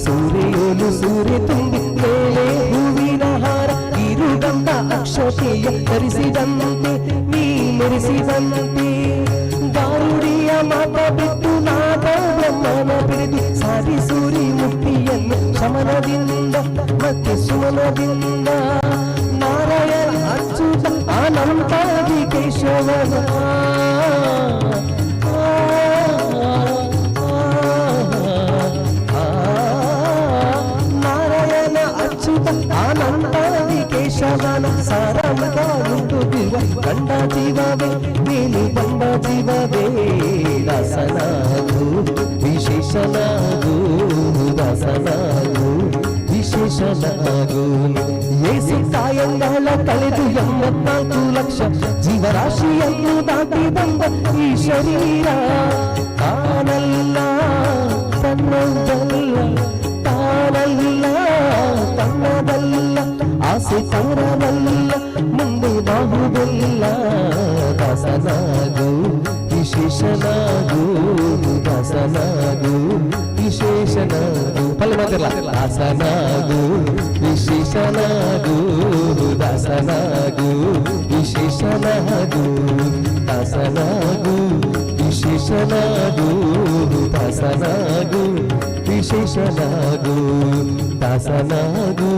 ಸೂರ್ಯೋಲು ಸೂರ್ಯ ತುಂಬಿ ಮೇಲೆ ಹೂವಿನ ಹಾರ ಇರುಗಂಧ ಅಕ್ಷತೆಯ ಧರಿಸಿದಂತೆ ನೀ ಮೆರೆಸಿದಂತೆ. ದಾರುಡಿಯ ಮಾತ ಬಿಟ್ಟು ನಾದ ಬ್ರಹ್ಮನ ಬಿಡಿದು ಸಾರಿಸೂರಿ ಮುಕ್ತಿಯನ್ನು ಶಮನದಿಂದ ಮತ್ತೆ ಸುಮನದಿಂದ. ನಾರಾಯಣ ಅಚ್ಯುತ ಅನಂತಾದಿ ಕೇಶವನ ನಾರಾಯಣ ಅಚ್ಯುತ ಅನಂತಾದಿ ಕೇಶವನ ಸಾರಮಗ ಉಂಟು ಕಂಡ ಜೀವವೇ ನೀನು ಬಂದ ಜೀವವೇ. ದಾಸನಾಗು ವಿಶೇಷನಾಗು, ದಾಸನಾಗು ವಿಶೇಷನಾಗು. ಏಸು ತಾಯಂಗಳ ಕಳೆದು 84 ಲಕ್ಷ ಜೀವರಾಶಿಯನ್ನು ದಾಟಿ ಬಂದ ಈ ಶರೀರ ತಾನಲ್ಲ ತನ್ನದಲ್ಲ, ತಾನಲ್ಲ ತನ್ನದಲ್ಲ, ಆಸೆ ತಾರವಲ್ಲ ಮುಂದೆ ಬಾಹುದಲ್ಲ. ದಾಸನಾಗು ವಿಶೇಷನಾಗು, ದಾಸನಾಗು ವಿಶೇಷನಾಗು. ಪಲ್ಲೆ ಮಾತಿರಲ್ಲ. ದಾಸನಾಗು ವಿಶೇಷನಾಗು, ದಾಸನಾಗು ವಿಶೇಷನಾಗು, ದಾಸನಾಗು ವಿಶೇಷನಾಗು, ದಾಸನಾಗು ವಿಶೇಷನಾಗು, ದಾಸನಾಗು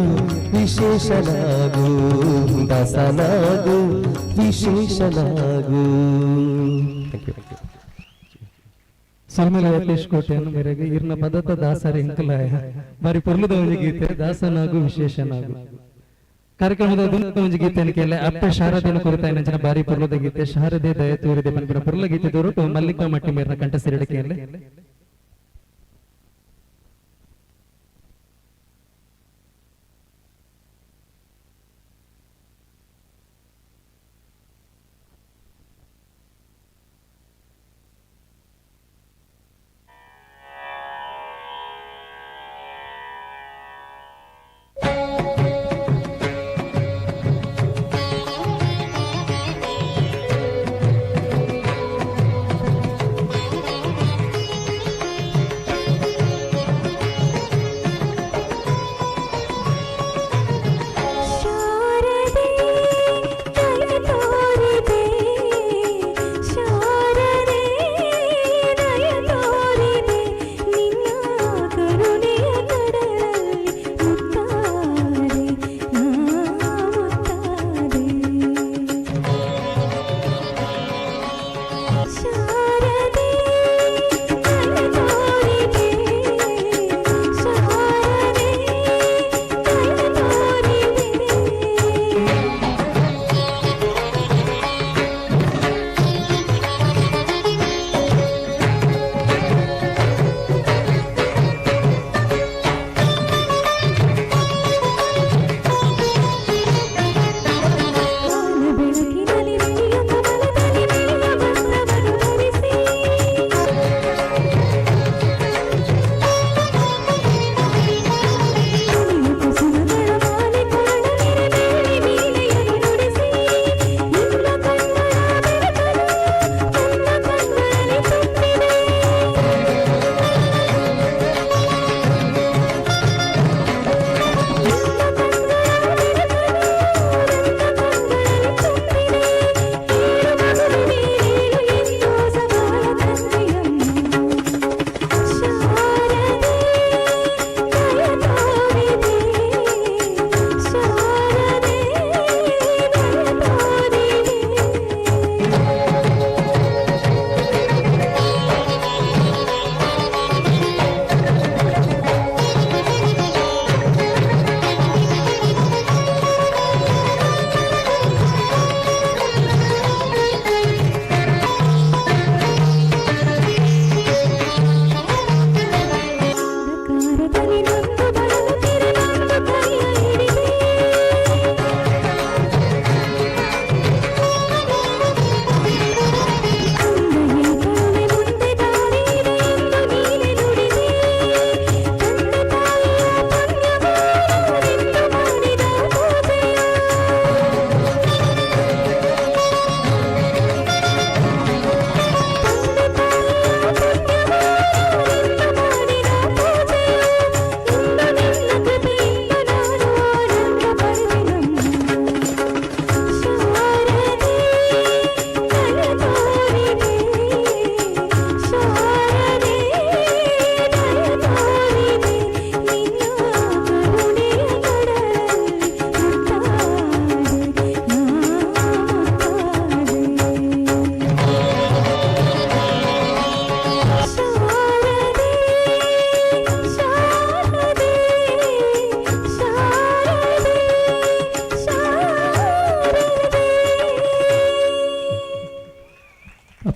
ವಿಶೇಷನಾಗು, ದಾಸನಾಗು ವಿಶೇಷನಾಗು. Thank you. ಸೊಲ್ಮೆಲ ಯತೇಶ್ ಕೋಟೆಯನ್ನು ಮೇರೆಗೆ ಇರ್ನ ಪದತ ದಾಸರ ಇಂಕಲಾಯ ಬಾರಿ ಪೊರ್ಲುದ ಒಂಜಿ ಗೀತೆ ದಾಸನಾಗು ವಿಶೇಷನಾಗು. ಕಾರ್ಯಕ್ರಮದ ಒಂಜಿ ಗೀತೆಯನ್ನು ಕೇಳಿ ಅಪ್ಪೆ ಶಾರದೆಯನ್ನು ಕುರಿತ ಜನ ಬಾರಿ ಪೊರ್ಲುದ ಗೀತೆ ಶಾರದೆ ದಯ ತೋರಿದೆ ಪನ್ಪಿನ ಪೊರ್ಲ ಗೀತೆ ದೊರಟು ಮಲ್ಲಿಕಾ ಮಟ್ಟಿ ಮೇರಿನ ಕಂಠ ಸಿರಡಿಕೆಯಲ್ಲಿ. ಿ.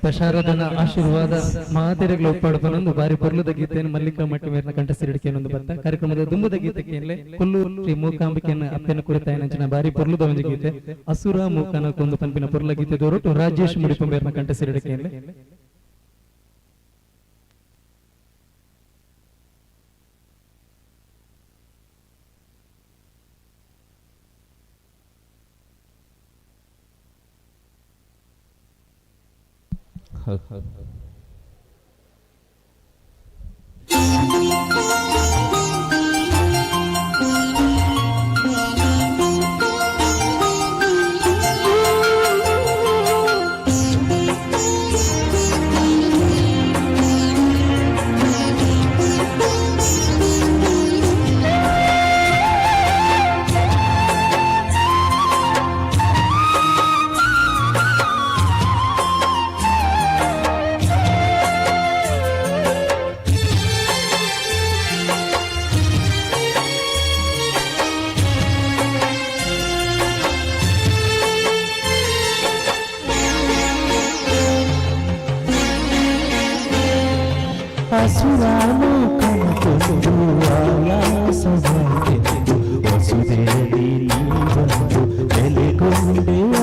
ಅಪ್ಪ ಶಾರದನ ಆಶೀರ್ವಾದ ಮಾತೆರೆಗ್ಲ ಒಪ್ಪಾಡ್ಪನೊಂದು ಬಾರಿ ಪೊರ್ಲುದ ಗೀತೆಯನ್ನು ಮಲ್ಲಿಕಾ ಮಟ್ಟಿ ಮೇರ್ನ ಕಂಠಸಿರಿಡಿಕೆಯನ್ನೊಂದು ಬಂತ ಕಾರ್ಯಕ್ರಮದ ದುಂಬುದ ಗೀತೆಕ್ಕೆ ಕೊಲ್ಲೂರು ಶ್ರೀ ಮೂಕಾಂಬಿಕೆಯನ್ನು ಅಪ್ಪೆನ ಕುರಿತಾಯನಂಚಿನ ಬಾರಿ ಪೊರ್ಲುದ ಒಂಜಿ ಗೀತೆ ಅಸುರ ಮೂಕನ ಕೊಂದು ಪನ್ಪಿನ ಪೊರ್ಲ ಗೀತೆ ದೊರಟು ರಾಜೇಶ್ ಮುಡಿಪಂಬೇರ್ನ ಕಂಠಸಿರಿಡಿಕೆಯಲ್ಲಿ. ಅಸುರಾಲೋಕನ ಕೊಂದು ಆಯಾಸವಾಯಿತೆಂದು ವಸುದೇವಿ ನೀ ಬಂದು ನೆಲೆಗೊಂಡೆಯ.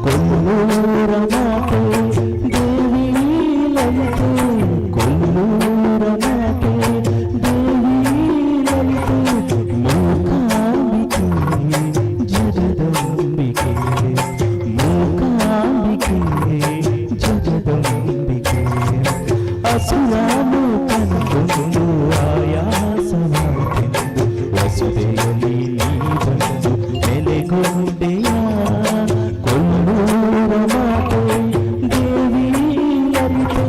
ಕೊಲ್ಲೂರ ಮಾತೆ ದೇವಿ ಲಲಿತೆ, ಕೊಲ್ಲೂರ ಮಾತೆ ದೇವಿ ಲಲಿತೆ, ಮೂಕಾಂಬಿಕೆ ಜಗದಂಬಿಕೆ, ಮೂಕಾಂಬಿಕೆ ಜಗದಂಬಿಕೆ. ಅಸುರಾಲೋಕನ ಕೊಂದು ಆಯಾಸವಾಯಿತೆಂದು ವಸುದೆಯಲ್ಲಿ ನೀ ಬಂದು ನೆಲೆಗೊಂಡೆಯ. ಕೊಲ್ಲೂರ ಮಾತೆ ದೇವಿ ಲಲಿತೆ,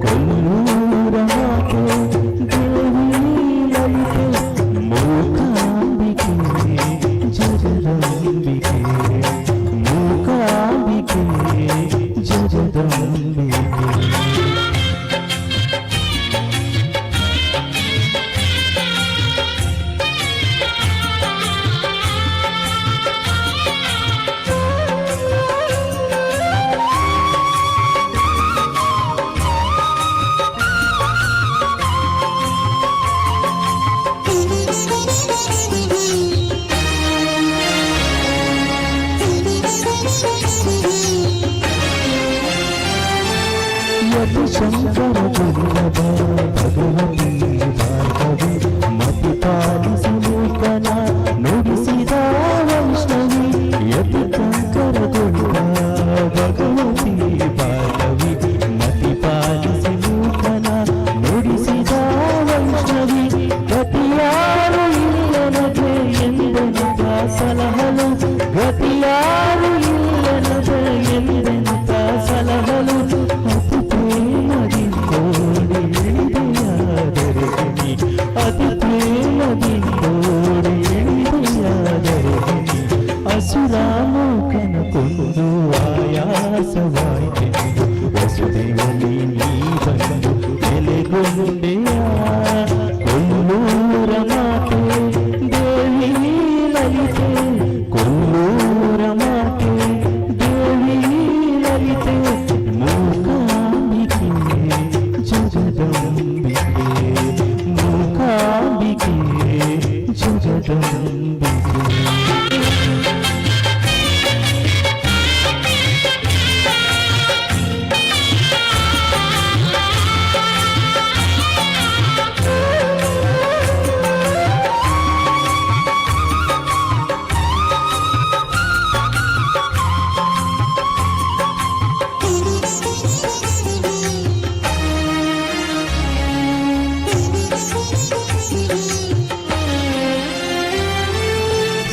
ಕೊಲ್ಲೂರ ಮಾತೆ ದೇವಿ ಲಲಿತೆ, ಮೂಕಾಂಬಿಕೆ ಜಗದಂಬಿಕೆ, ಮೂಕಾಂಬಿಕೆ ಜಗದಂಬಿಕೆ. ಯತಿ ಶಂಕರ ದುರ್ಲಭ ಭಗವತಿ ಭಾರ್ಗವಿ, ಮತಿ ಪಾಲಿಸಿ ಮೂಕನ ನುಡಿಸಿದ ವೈಷ್ಣವಿ. ಯತಿ ಶಂಕರ ದುರ್ಲಭ ಭಗವತಿ ಭಾರ್ಗವಿ, ಮತಿ ಪಾಲಿಸಿ ಮೂಕನ ನುಡಿಸಿದ ವೈಷ್ಣವಿ. ಗತಿಯಾರು ಇಲ್ಲನಗೆ ಎಂದೆಂತ ಸಲಹಲು, ಗತಿಯಾರು ಇಲ್ಲನಗೆ ಎಂದೆಂತ ಸಲಹಲು. ಅತಿ ಪ್ರೇಮದಿ ಕೋಡಿ ಇಳಿದೆಯಾದರೆಗಿನಿ, ಅತಿ ಪ್ರೇಮದಿ ಕೋಡಿ ಇಳಿದೆಯಾದರೆಗಿನಿ. ಅಸುರಾಲೋಕನ ಕೊಂದು ಆಯಾಸವಾಯಿತೆಂದು ವಸುದೇವಲಿ ನೀ ಬಂದು ನೆಲೆಗೊಂಡೆಯ. ಕೊಲ್ಲೂರ ಮಾತೆ ದೇವಿ ಲಲಿತೆ, ಕೊಲ್ಲೂರ ಮಾತೆ ದೇವಿ ಲಲಿತೆ, ಮೂಕಾಂಬಿಕೆ ಜಗದಂಬಿಕೆ, ಮೂಕಾಂಬಿಕೆ ಜಗದಂಬಿಕೆ.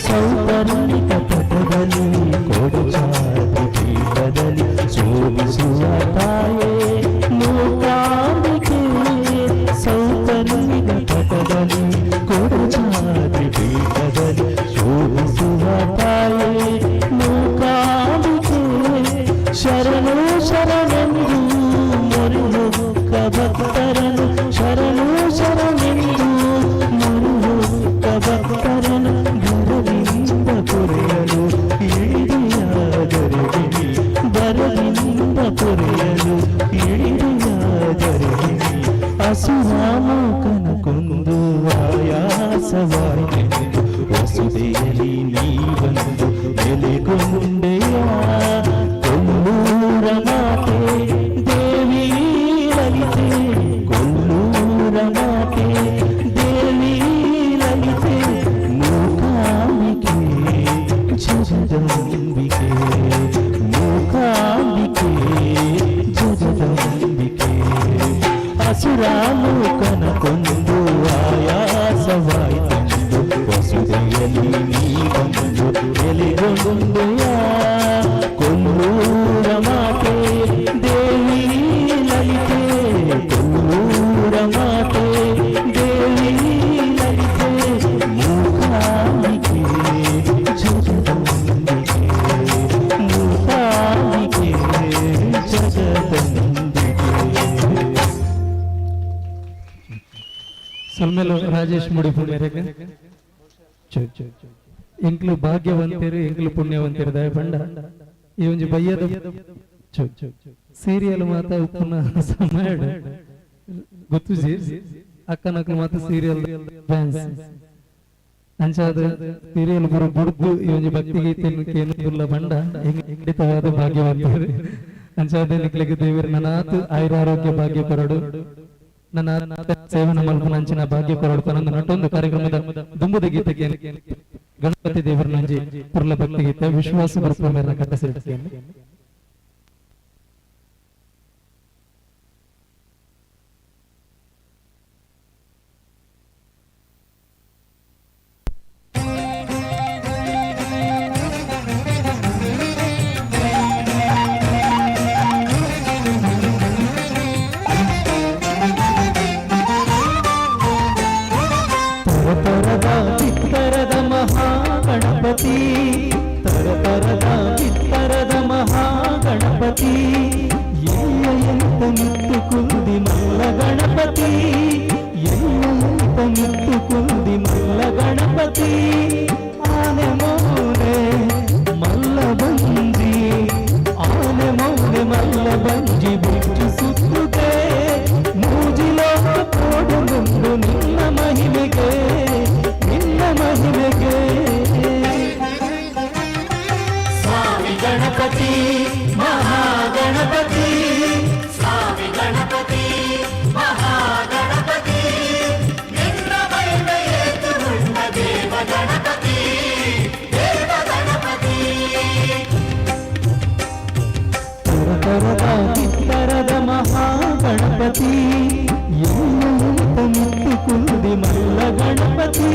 ಸೌಪರ್ಣಿಕ ತಟದಲ್ಲಿ ಕೊಡಚಾದ್ರಿ ಪೀಠದಲ್ಲಿ ಶೋಭಿಸುವ ತಾಯೇ ಮೂಕಾಂಬಿಕೆ. ಸೌಪರ್ಣಿಕ ತಟದಲ್ಲಿ ಕೊಡಚಾದ್ರಿ ಪೀಠದಲ್ಲಿ ಶೋಭಿಸುವ ತಾಯೇ ಮೂಕಾಂಬಿಕೆ. ಶರಣು ಶರಣೆಂದು ಮೊರೆ ಭಕ್ತರನು, ಶರಣು ಶರಣೆಂದು ಮೊರೆ ಭಕ್ತರನು ಬರದಿಂದ ಪೊರೆಯಲು ಇಳಿದೆಯಾದರೆಗಿನಿ, ಬರದಿಂದ ಪೊರೆಯಲು. ಪುರಾಲೋಕನ ಕೊಂದು ಆಯಾಸವಾಯಿತೆಂದು ವಸುದೆಯಲ್ಲಿ ನೀ ಬಂದು ನೆಲೆಗೊಂಡೆಯ. ಕೊಲ್ಲೂರ ಮಾತೆ ದೇವಿ ಲಲಿತೆ, ಕೊಲ್ಲೂರ ಮಾತೆ ದೇವಿ ಲಲಿತೆ, ಮೂಕಾಂಬಿಕೆ ಜಗದಂಬಿಕೆ, ಮೂಕಾಂಬಿಕೆ ಜಗದಂಬಿಕೆ. ಸೊಲ್ಮೆಲು ರಾಜೇಶ್ ಮುಡಿಪು ಮೇರೆಗೆ. ಎಂಕ್ಲು ಭಾಗ್ಯವಂತರು, ಎಂಕ್ಲು ಪುಣ್ಯವಂತರು. ದಯ ಪಂಡ ಈ ಒಂಜಿ ಬಯ್ಯದ ಸೀರಿಯಲ್ ಮಾತ ಉಪ್ಪುನ ಸಮಯ ಗೊತ್ತುಜಿ. ಅಕ್ಕನಕ್ಲು ಮಾತ ಸೀರಿಯಲ್ ಫ್ಯಾನ್ಸ್. ಅಂಚಾದ ಸೀರಿಯಲ್ ಬರು ಬುಡ್ದು ಈ ಒಂಜಿ ಭಕ್ತಿ ಗೀತೆಯನ್ನು ಕೇನುಲ್ಲ ಬಂಡ ಖಂಡಿತವಾದ ಭಾಗ್ಯವಂತರು. ಅಂಚಾದ ನಿಕ್ಲೆಗ್ ದೇವರು ನನಾತ್ ಆಯುರಾರೋಗ್ಯ ಭಾಗ್ಯ ಕೊರಡು, ನನ್ನ ಸೇವನ ಮಲ್ಪುನ ಅಂಚಿನ ಭಾಗ್ಯ ಕೊರಡು ಪನೊಂದು ನಟೊಂದು ಕಾರ್ಯಕ್ರಮದ ದುಂಬುದ ಗೀತೆಗೆ ಗಣಪತಿ ದೇವರನಂಜಿ ಪುರ್ಲ ಭಕ್ತಿ ಗೀತೆ ವಿಶ್ವಾಸ ಬರ್ಪುನ ಮೇರ್ನ ಕಟ್ಟಸಿರ್ತೇನೆ. ತರತರದ ಬಿತ್ತರದ ಮಹಾಗಣಪತಿ, ತರತರದ ಬಿತ್ತರದ ಮಹಾಗಣಪತಿ, ಎಲ್ಲ ಎಂತ ಮುತ್ತು ಕುಂದಿ ಮಲ್ಲ ಗಣಪತಿ, ಎಲ್ಲ ಎಂತ ಮುತ್ತು ಕುಂದಿ ಮಲ್ಲ ಗಣಪತಿ, ಆನೆ ಮೌನೆ ಮಲ್ಲ ಬಂಜಿ, ಆನೆ ಮೌನೆ ಮಲ್ಲ ಬಂಜಿ ಬಿಚ್ಚು ಸುತ್ತುತ್ತೆ ಮೂಜಿಲೋಕ ಪೋಡುಂಡು ನಿನ್ನ ಮಹಿಮೆಗೆ, ನಿನ್ನ ಮಹಿಮೆಗೆ. ಸ್ವಾಮಿ ಗಣಪತಿ ಮಹಾಗಣಪತಿ, ಸ್ವಾಮಿ ಗಣಪತಿ ಮಹಾಗಣಪತಿ, ನಿನ್ನ ಮಹಿಮೆಯೇತುಗುಂಡ ದೇವ ಗಣಪತಿ, ದೇವ ಗಣಪತಿ. ತರತರದ ಬಿತ್ತರದ ಮಹಾಗಣಪತಿ, ಎಲ್ಲ ಮುತ್ತು ಕುಂದಿ ಮಲ್ಲ ಗಣಪತಿ,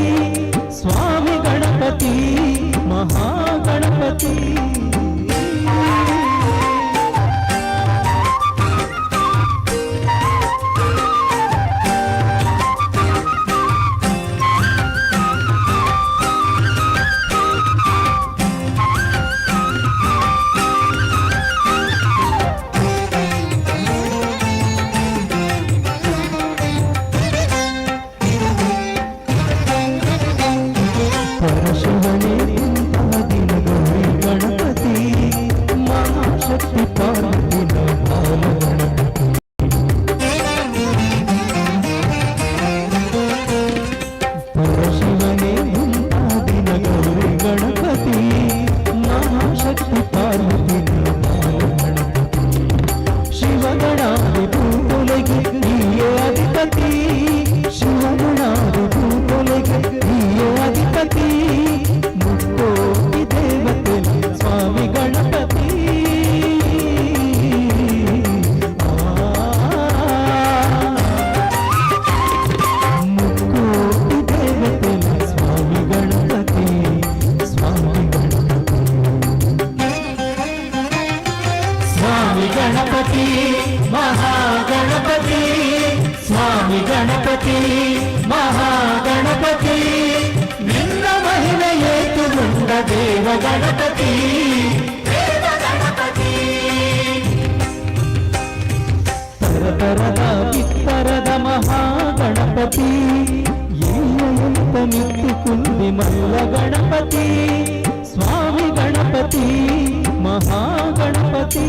ಸ್ವಾಮಿ ಗಣಪತಿ ಮಹಾಗಣಪತಿ. ಪರಶಿವನೇ ದಿನ ಗೌರಿ ಗಣಪತಿ, ಮಹಾಶಕ್ತಿ ಪಾರ್ವತಿನ ಬಾಲ ಗಣಪತಿ. ಪರಶಿವನೇ ದಿನ ಗೌರಿ ಗಣಪತಿ, ಮಹಾಶಕ್ತಿ ಪಾರ್ವತಿನ ಬಾಲ ಗಣಪತಿ, ಶಿವಗಣಾದಿ ಭೂತೊಲೆಗೆ ನೀಯೇ ಅಧಿಪತಿ, ಶಿವಗಣಾದಿ ಭೂತೊಲೆಗೆ ನೀಯೇ ಅಧಿಪತಿ, ಮುಕ್ಕೋಟಿ ದೇವತೆ ಸ್ವಾಮಿ ಗಣಪತಿ. ಆ, ಮುಕ್ಕೋಟಿ ದೇವತೆ ಸ್ವಾಮಿ ಗಣಪತಿ, ಸ್ವಾಮಿ ಗಣಪತಿ. ಸ್ವಾಮಿ ಗಣಪತಿ ಮಹಾಗಣಪತಿ, ಸ್ವಾಮಿ ಗಣಪತಿ ಮಹಾಗಣಪತಿ, ನಿನ್ನ ಮಹಿಮೆಯೇತುಗುಂಡ ದೇವ ಗಣಪತಿ, ದೇವ ಗಣಪತಿ. ತರತರದ ಬಿತ್ತರದ ಮಹಾಗಣಪತಿ, ಎಲ್ಲ ಎಂತ ಮಿತ್ತು ಕುಂದಿ ಮಲ್ಲ ಗಣಪತಿ, ಸ್ವಾಮಿ ಗಣಪತಿ ಮಹಾಗಣಪತಿ.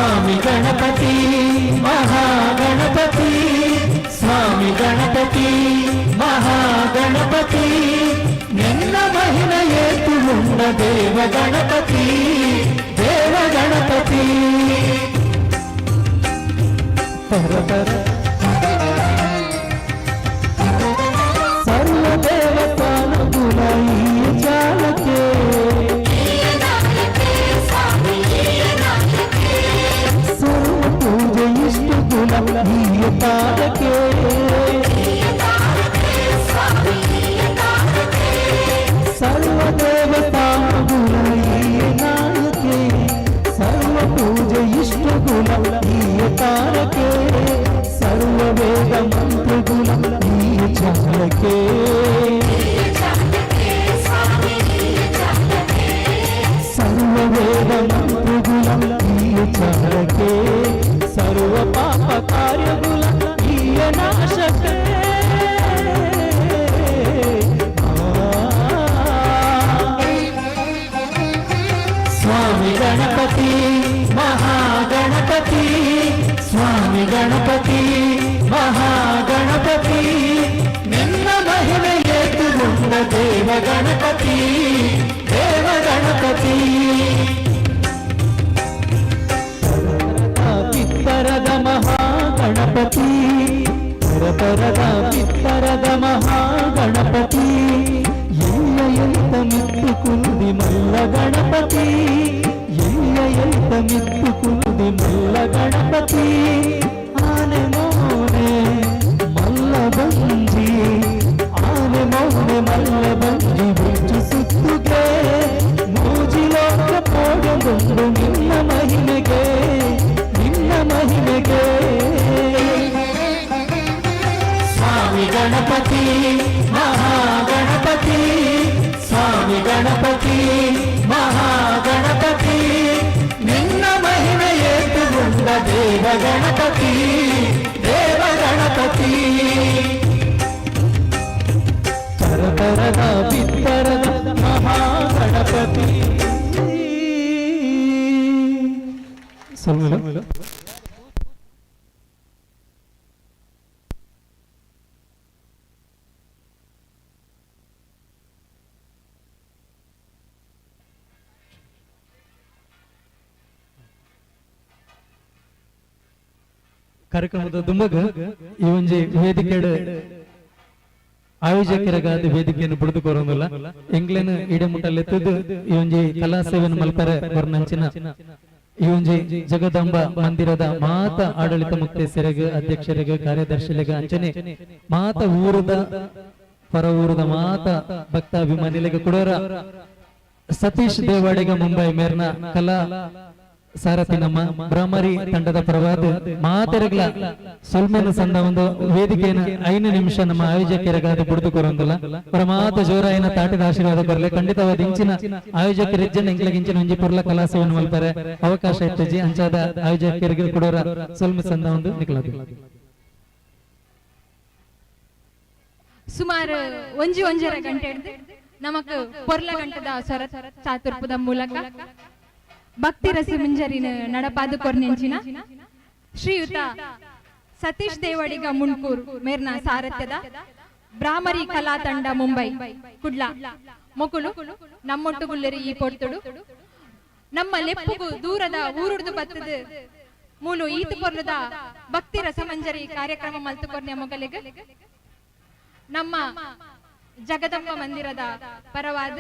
ಸ್ವಾಮಿ ಗಣಪತಿ ಮಹಾಗಣಪತಿ, ಸ್ವಾಮಿ ಗಣಪತಿ ಮಹಾಗಣಪತಿ, ನಿನ್ನ ಮಹಿಮೆಯೇ ತುಳುಂಡ ದೇವ ಗಣಪತಿ, ದೇವ ಗಣಪತಿ. ಪರ ಪರ ಸರ್ವ ದೇವತಾನುಗುಣ ಈ ಜಾಲಕ್ಕೆ, ಸರ್ವ ಪೂಜೆ ಇಷ್ಟು ಗುಣ ಈ ಪಾದಕ್ಕೆ, ಸರ್ವ ದೇವತಾನುಗುಣ ಈ ನಾಯಕೆ, ಸರ್ವ ಪೂಜೆ ಇಷ್ಟು ಗುಣ ಈ ತಾರಕೆ, ಸರ್ವ ವೇದ ಮಂತ್ರ ಗುಣ ಈ ಚಾಲಕೆ, ಸರ್ವ ವೇದ ಮಂತ್ರ ಗುಣ ಈ ಚಾಲಕೆ, ಸರ್ವ ಪಾಪ ಕಾರ್ಯಗುಣ ಈ ನಾಶಕೆ. ಸ್ವಾಮಿ ಗಣಪತಿ ಮಹಾಗಣಪತಿ, ಸ್ವಾಮಿ ಗಣಪತಿ ಮಹಾಗಣಪತಿ, ನಿನ್ನ ಮಹಿಮೆಯೇ ತುರುಂಡ ದೇವ ಗಣಪತಿ, ದೇವ ಗಣಪತಿ. ಪಿತ್ತರದ ಮಹಾಗಣಪತಿ, ಪರಪರದ ಪಿತ್ತರದ ಮಹಾಗಣಪತಿ, ಎಲ್ಲ ಎಂತ ಮಿತ್ತು ಕುಂದಿ ಮಲ್ಲ ಗಣಪತಿ, ಎಲ್ಲ ಎಂತ ಮಿತ್ತು ಕುಂದಿ ಮಲ್ಲ ಗಣಪತಿ, ಆನೆ ಮೋನೆ ಮಲ್ಲ ಬಂಜಿ, ಆನೆ ಮೋನೆ ಮಲ್ಲ ಬಂಜಿ ಬಿಚ್ಚು ಸುತ್ತುಗೆ, ಮೂಜಿಲೋಕ ಪೋಡಗೊಂಡು ನಿನ್ನ ಮಹಿಮೆಗೆ, ನಿನ್ನ ಮಹಿಮೆಗೆ. ಸ್ವಾಮಿ ಗಣಪತಿ ಮಹಾಗಣಪತಿ, ಸ್ವಾಮಿ ಗಣಪತಿ ಮಹಾಗಣಪತಿ, ನಿನ್ನ ಮಹಿಮೆಯೇ ತುಗುಂಡ ದೇವ ಗಣಪತಿ, ದೇವ ಗಣಪತಿ. ಪರಪರದ ಬಿತ್ತರದ ಮಹಾಗಣಪತಿ. ಸೊಲ್ಮೆಲು. ಕಾರ್ಯಕ್ರಮದ ದುಂಬಗ ಈ ಒಂಜಿ ವೇದಿಕೆಡ್ ಆಯೋಜಕರಿಗಾದ ವೇದಿಕೆಯನ್ನು ಬಿಡುದು ಕೊರೊಂದುಲ್ಲ. ಎಂಗ್ಲೆನ್ ಇಡೆ ಮುಟ್ಟಲೆತ್ತದು ಈ ಒಂಜಿ ಕಲಾ ಸೇವೆಯನ್ನು ಮಲ್ಪರೆ ಬರ್ನಂಚಿನ ಈ ಒಂಜಿ ಜಗದಾಂಬ ಮಂದಿರದ ಮಾತ ಆಡಳಿತ ಮುಕ್ತೇಸರಿಗೆ, ಅಧ್ಯಕ್ಷರಿಗೆ, ಕಾರ್ಯದರ್ಶಿಗಳಿಗೆ, ಅಂಚನೆ ಮಾತ ಊರದ ಪರ ಊರದ ಮಾತ ಭಕ್ತಾಭಿಮಾನಿಗಳಿಗೆ ಕೊಡೋರ ಸತೀಶ್ ದೇವಾಡಿಗ ಮುಂಬೈ ಮೇರ್ನ ಕಲಾ ಸಾರಥಿ ನಮ್ಮ ಭ್ರಮರಿ ತಂಡದ ಪರವಾದ ಮಾತೆರಗ್ಲ ಸೊಲ್ಮೆನ ಸಂದ ಒಂದು ವೇದಿಕೆಯನ್ನು 5 ನಿಮಿಷ ನಮ್ಮ ಆಯೋಜಕರಿಗಾದ ಬಿಡುದು ಕೊರೊಂದುಲ್ಲ. ಪರಮಾತ ಜೋರಾಯಿನ ತಾಟಿದ ಆಶೀರ್ವಾದ ಕೊರಲೆ. ಖಂಡಿತವಾದ ಇಂಚಿನ ಆಯೋಜಕರ ಇಜ್ಜನ ಎಂಕ್ಲೆಗ್ ಇಂಚಿನ ಒಂಜಿ ಪೊರ್ಲ ಕಲಾ ಸೇವೆಯನ್ನು ಮಲ್ಪರೆ ಅವಕಾಶ ಇತ್ತಜಿ. ಅಂಚಾದ ಆಯೋಜಕರಿಗೆ ಕೊಡೋರ ಸೊಲ್ಮೆ ಸಂದ ಒಂದು ನಿಕ್ಲದು. ಸುಮಾರು ಒಂಜಿ ಒಂಜರ ಗಂಟೆ ಹಿಡ್ದು ನಮಕ್ ಪೊರ್ಲ ಗಂಟದ ಸ್ವರ ಚಾತುರ್ಪದ ಮೂಲಕ ಭಕ್ತಿ ರಸ ಮುಂಜರಿನ ನಡಪಾದು ಕೊರ್ನೆಂಚಿನ ಶ್ರೀಯುತ ಸತೀಶ್ ದೇವಡಿಗ ಮುಣ್ಕೂರ್ ಮೇರ್ನ ಸಾರಥ್ಯದ ಬ್ರಾಹ್ಮರಿ ಕಲಾ ತಂಡ ಮುಂಬೈ ಕುಡ್ಲ ಮೊಕುಲು ನಮ್ಮೊಟ್ಟುಗುಲ್ಲರಿ ಈ ಪೊರ್ತುಡು ನಮ್ಮ ಲೆಪ್ಪುಗು ದೂರದ ಊರುಡ್ದು ಬತ್ತದ ಮೂಲು ಈತು ಪೊರ್ಲದ ಭಕ್ತಿ ರಸಮಂಜರಿ ಕಾರ್ಯಕ್ರಮ ಮಲ್ತು ಕೊರ್ನೆ ಮೊಗಲಿಗೆ ನಮ್ಮ ಜಗದಂಬ ಮಂದಿರದ ಪರವಾದ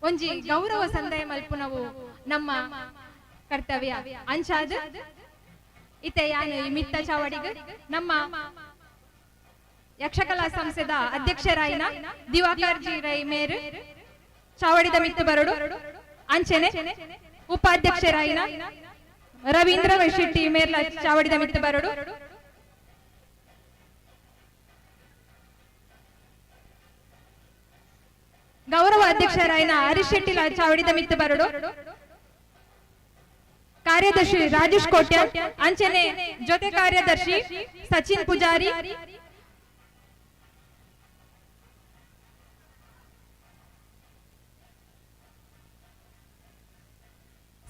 ಒಂಜಿ ಗೌರವ ಸಂದಯ ಮಲ್ಪುನವು ನಮ್ಮ ಕರ್ತವ್ಯ. ಅಂಚಾದ ಇತ್ತೆ ಯಾನು ಈ ಮಿತ್ತ ಚಾವಡಿಗ ನಮ್ಮ ಯಕ್ಷಕಲಾ ಸಂಸ್ಥೆದ ಅಧ್ಯಕ್ಷರಾಯಿನ ದಿವಾಕರ್ ಜಿ ರೈ ಮೇರ್ ಚಾವಡಿದ ಮಿತ್ತು ಬರಡು, ಅಂಚನೆ ಉಪಾಧ್ಯಕ್ಷರಾಯಿನ ರವೀಂದ್ರ ಶೆಟ್ಟಿ ಮೇರ್ಲ ಚಾವಡಿದ ಮಿತ್ತು ಬರಡು, ಗೌರವ ಅಧ್ಯಕ್ಷರಾಯಿನ ಹರೀಶ್ ಶೆಟ್ಟಿ ಚಾವಡಿದ ಮಿತ್ತು ಬರಡು, ಕಾರ್ಯದರ್ಶಿ ರಾಜೇಶ್ ಕೋಟ್ಯಾನ್, ಅಂಚನೆ ಜೊತೆ ಕಾರ್ಯದರ್ಶಿ ಸಚಿನ್ ಪೂಜಾರಿ,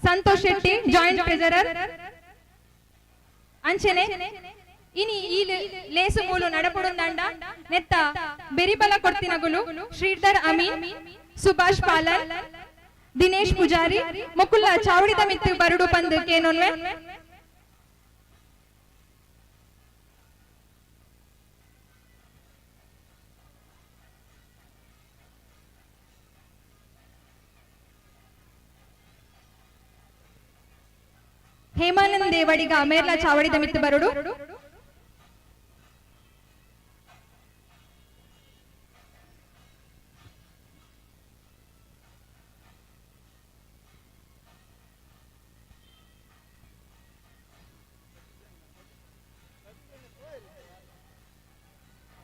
ಸಂತೋಷ್ ಶೆಟ್ಟಿ ಜಾಯಿಂಟ್ ಟ್ರೆಜರರ್. ಅಂಚನೆ ಇನಿ ಈ ಲೇಸು ಮೂಲು ನಡಪುಡುಂದಾಂಡ ನೆತ್ತ ಬೆರಿಬಲ ಕೊಡ್ತಿನಗುಲು ಶ್ರೀಧರ್ ಅಮೀನ್, ಸುಭಾಷ್ ಪಾಲನ್, ದಿನೇಶ್ ಪೂಜಾರಿ ಮೊಕುಲ್ಲ ಚಾವಡಿದ ಮಿತ್ತು ಬರಡು ಪಂದ್ ಕೇನೊನ್ವೆ. ಹೇಮಾನಂದ್ ದೇವಡಿಗ ಮೇರ್ಲಾ ಚಾವಡಿದ ಮಿತ್ತು ಬರಡು.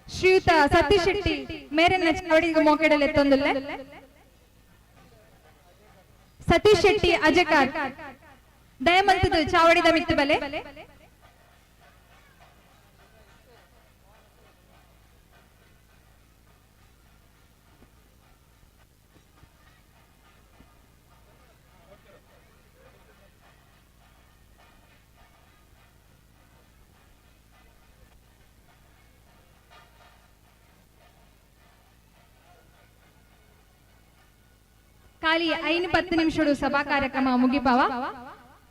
ಶ್ರೀಯುತ ಸತೀಶ್ ಶೆಟ್ಟಿ ಮೇರೆನ ಚಾವಡಿಗೆ ಮೋಕೆಡಲ್ ಎತ್ತೊಂದುಲ್ಲೆ. ಸತೀಶ್ ಶೆಟ್ಟಿ ಅಜಕಾರ್ ದಯಮಂತದ ಚಾವಡಿದ ಮಿತ್ತು ಬಲೆ. ಖಾಲಿ 5-10 ನಿಮಿಷಡು ಸಭಾ ಕಾರ್ಯಕ್ರಮ ಮುಗಿಪಾವ.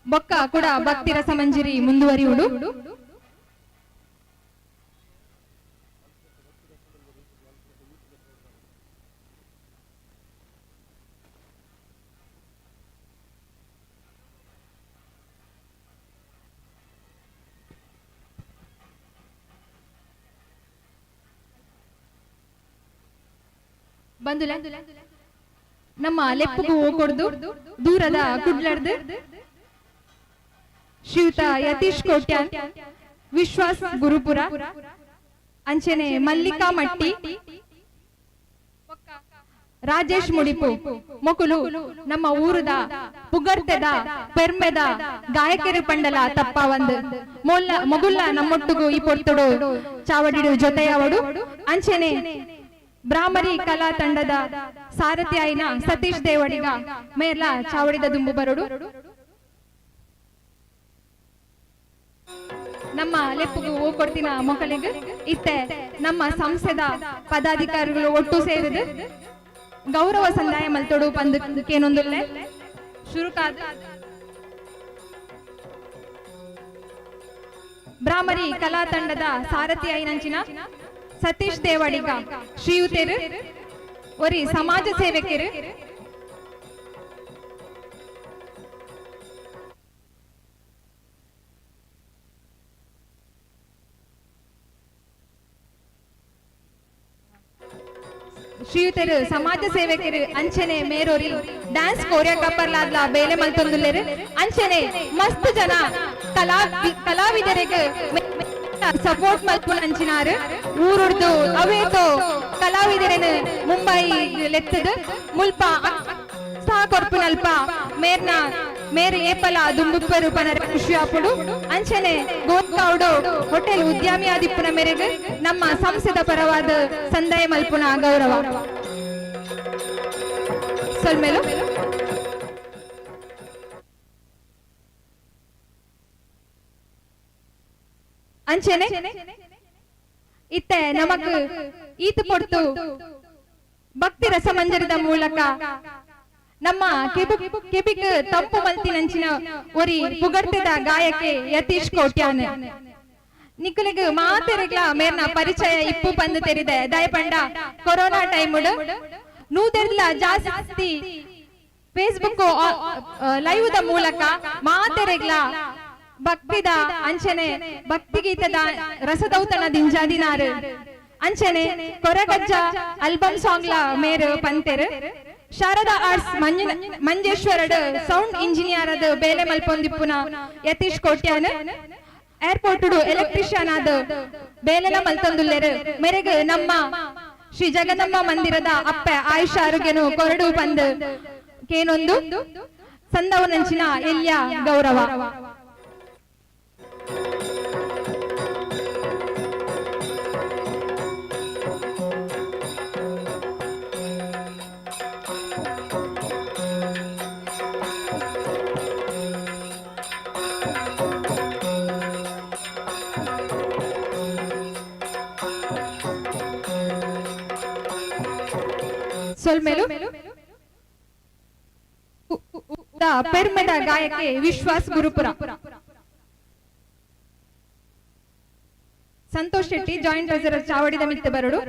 ಬೊಕ್ಕ ಕೂಡ ಭಕ್ತಿ ರಸಮಂಜರಿ ಮುಂದುವರಿಯುಡು. ಬಂದುಲ ನಮ್ಮ ಲೆಪ್ಪುಗು ಹೋಗ್ಕೊಡ್ದು ದೂರದ ಕುಡ್ಲರ್ದು ಶ್ರೀಯುತ ಯತೀಶ್ ಕೋಟ್ಯಾನ್, ವಿಶ್ವಾಸ್ ಗುರುಪುರ, ಅಂಚನೆ ಮಲ್ಲಿಕಾ ಮಟ್ಟಿ, ರಾಜೇಶ್ ಮುಡಿಪು ಮೊಕುಲು ನಮ್ಮ ಊರುದ ಪುಗರ್ತೆದ ಪೆರ್ಮೆದ ಗಾಯಕರು ಪಂಡಲ ತಪ್ಪ ಒಂದು ಮೊಗುಲ್ಲ ನಮ್ಮೊಟ್ಟುಗು ಈ ಪೊರ್ತುಡು ಚಾವಡಿಡು ಜೊತೆಯವಡು. ಅಂಚನೆ ಬ್ರಾಹ್ಮರಿ ಕಲಾ ತಂಡದ ಸಾರಥಿ ಆಯಿನ ಸತೀಶ್ ದೇವಡಿಗ ಮೇರ್ಲ ಚಾವಡಿದ ದುಂಬು ಬರುಡು. ನಮ್ಮ ಲೆಪ್ಪುಗು ಕೊಡ್ತಿನ ಮೊಕಲಿಗೆ ಇತ್ತೆ ನಮ್ಮ ಸಂಸ್ಥೆದ ಪದಾಧಿಕಾರಿಗಳು ಒಟ್ಟು ಸೇರಿದು ಗೌರವ ಸಂದಾಯ ಮಲ್ತೊಡು ಪಂದಕ್ಕೇನೊಂದುಲ್ಲೆ ಶುರುಕಾದ ಬ್ರಾಹ್ಮರಿ ಕಲಾ ತಂಡದ ಸಾರಥಿ ಐನಂಚಿನ ಸತೀಶ್ ದೇವಡಿಗ ಶ್ರೀಯುತೇರು ಒರಿ ಸಮಾಜ ಸೇವಕರು. ಶ್ರೀಯುತರು ಸಮಾಜ ಸೇವಕರು ಅಂಚನೆ ಮೇರೋರಿ ಡ್ಯಾನ್ಸ್ ಕೊರಿಯೋಗ್ರಾಫರ್ ಲಾದ್ಲ ಬೇಲೆ ಮಲ್ತೊಂದುಲ್ಲೆರು. ಅಂಚನೆ ಮಸ್ತ್ ಜನ ಕಲಾವಿದರಿಗೆ ಸಪೋರ್ಟ್ ಮಲ್ಪುನ ಅಂಚಿನಾರು ಊರುಡ್ದು ಅವೇತೋ ಕಲಾವಿದರೇನು ಮುಂಬೈ ಲೆತ್ತದು ಮುಲ್ಪ ಸಹ ಕೊರ್ಪುನಲ್ಪ ಮೇರ್ನ ಮೇರು ಏಪಲ ದುಂಬುಪ್ಪರು ಪನರ ಖುಷಿ ಆಪುಡು. ಅಂಚನೆ ಗೋತ್ಕಾವುಡು ಹೋಟೆಲ್ ಉದ್ಯಮಿ ಆದಿಪ್ಪುನ ಮೇರೆಗೆ ನಮ್ಮ ಸಂಸ್ಥೆದ ಪರವಾದ ಸಂದಾಯ ಮಲ್ಪುನ ಗೌರವ ಸೊಲ್ಮೇಲು. ಅಂಚನೆ ಇತ್ತೆ ನಮಕ್ ಈತು ಪೊರ್ತು ಭಕ್ತಿ ರಸಮಂಜರಿದ ಮೂಲಕ ನಮ್ಮ ಕೆಬಿಕ್ ತಂಪು ಮಲ್ತಿನಂಚಿನ ಒರಿ ಪುಗರ್ತೆದ ಗಾಯಕೆ ಯತೀಶ್ ಕೋಟ್ಯಾನ್. ನಿಕುಲಿಗ್ ಮಾತೆರೆಗ್ಲ ಮೇರ್ನ ಪರಿಚಯ ಇಪ್ಪು ಪಂದು ತೆರಿದೆ. ದಯಪಂಡ ಕೊರೋನಾ ಟೈಮ್ ನೂದೆರ್ಲ ಜಾಸ್ತಿ ಫೇಸ್ಬುಕ್ ಲೈವ್ the ಮೂಲಕ ಮಾತೆರೆಗ್ಲ ಭಕ್ತಿದ ಅಂಚನೆ ಭಕ್ತಿಗೀತದ ರಸದೌತಣ ದಿಂಜಾದಿನಾರು. ಅಂಚನೆ ಕೊರಗಜ್ಜ ಆಲ್ಬಮ್ ಸಾಂಗ್ಲ ಮೇರು ಪಂತೆರು. ಶಾರದಾ ಆರ್ಟ್ಸ್ ಮಂಜೇಶ್ವರಡ್ ಸೌಂಡ್ ಇಂಜಿನಿಯರ್ ಅದ ಬೇಲೆ ಮಲ್ಪೊಂದಿಪ್ಪುನ ಯತೀಶ್ ಕೋಟ್ಯಾನ್. ಏರ್ಪೋರ್ಟ್ ಎಲೆಕ್ಟ್ರಿಷಿಯನ್ ಆದ ಬೇಲೆಲ ಮಲ್ತೊಂದುಲ್ಲೆರು. ಮೇರೆಗ್ ನಮ್ಮ ಶ್ರೀ ಜಗದಮ್ಮ ಮಂದಿರದ ಅಪ್ಪೆ ಆಯುಷ ಆರೋಗ್ಯನು ಕೊರಡು ಬಂದ್ ಕೇನೊಂದು ಸಂದವನಂಚಿನ ಎಲ್ಯ ಗೌರವ. ಸೊಲ್ಮೆಲು. ಪೆರ್ಮೆದ ಗಾಯಕೆ ವಿಶ್ವಾಸ್ ಗುರುಪುರ. ಸಂತೋಷ್ ಶೆಟ್ಟಿ ಜಾಯಿಂಟ್ ಟ್ರೆಸರರ್ ಚಾವಡಿದ ಮಿತ್ತ ಬರಡು.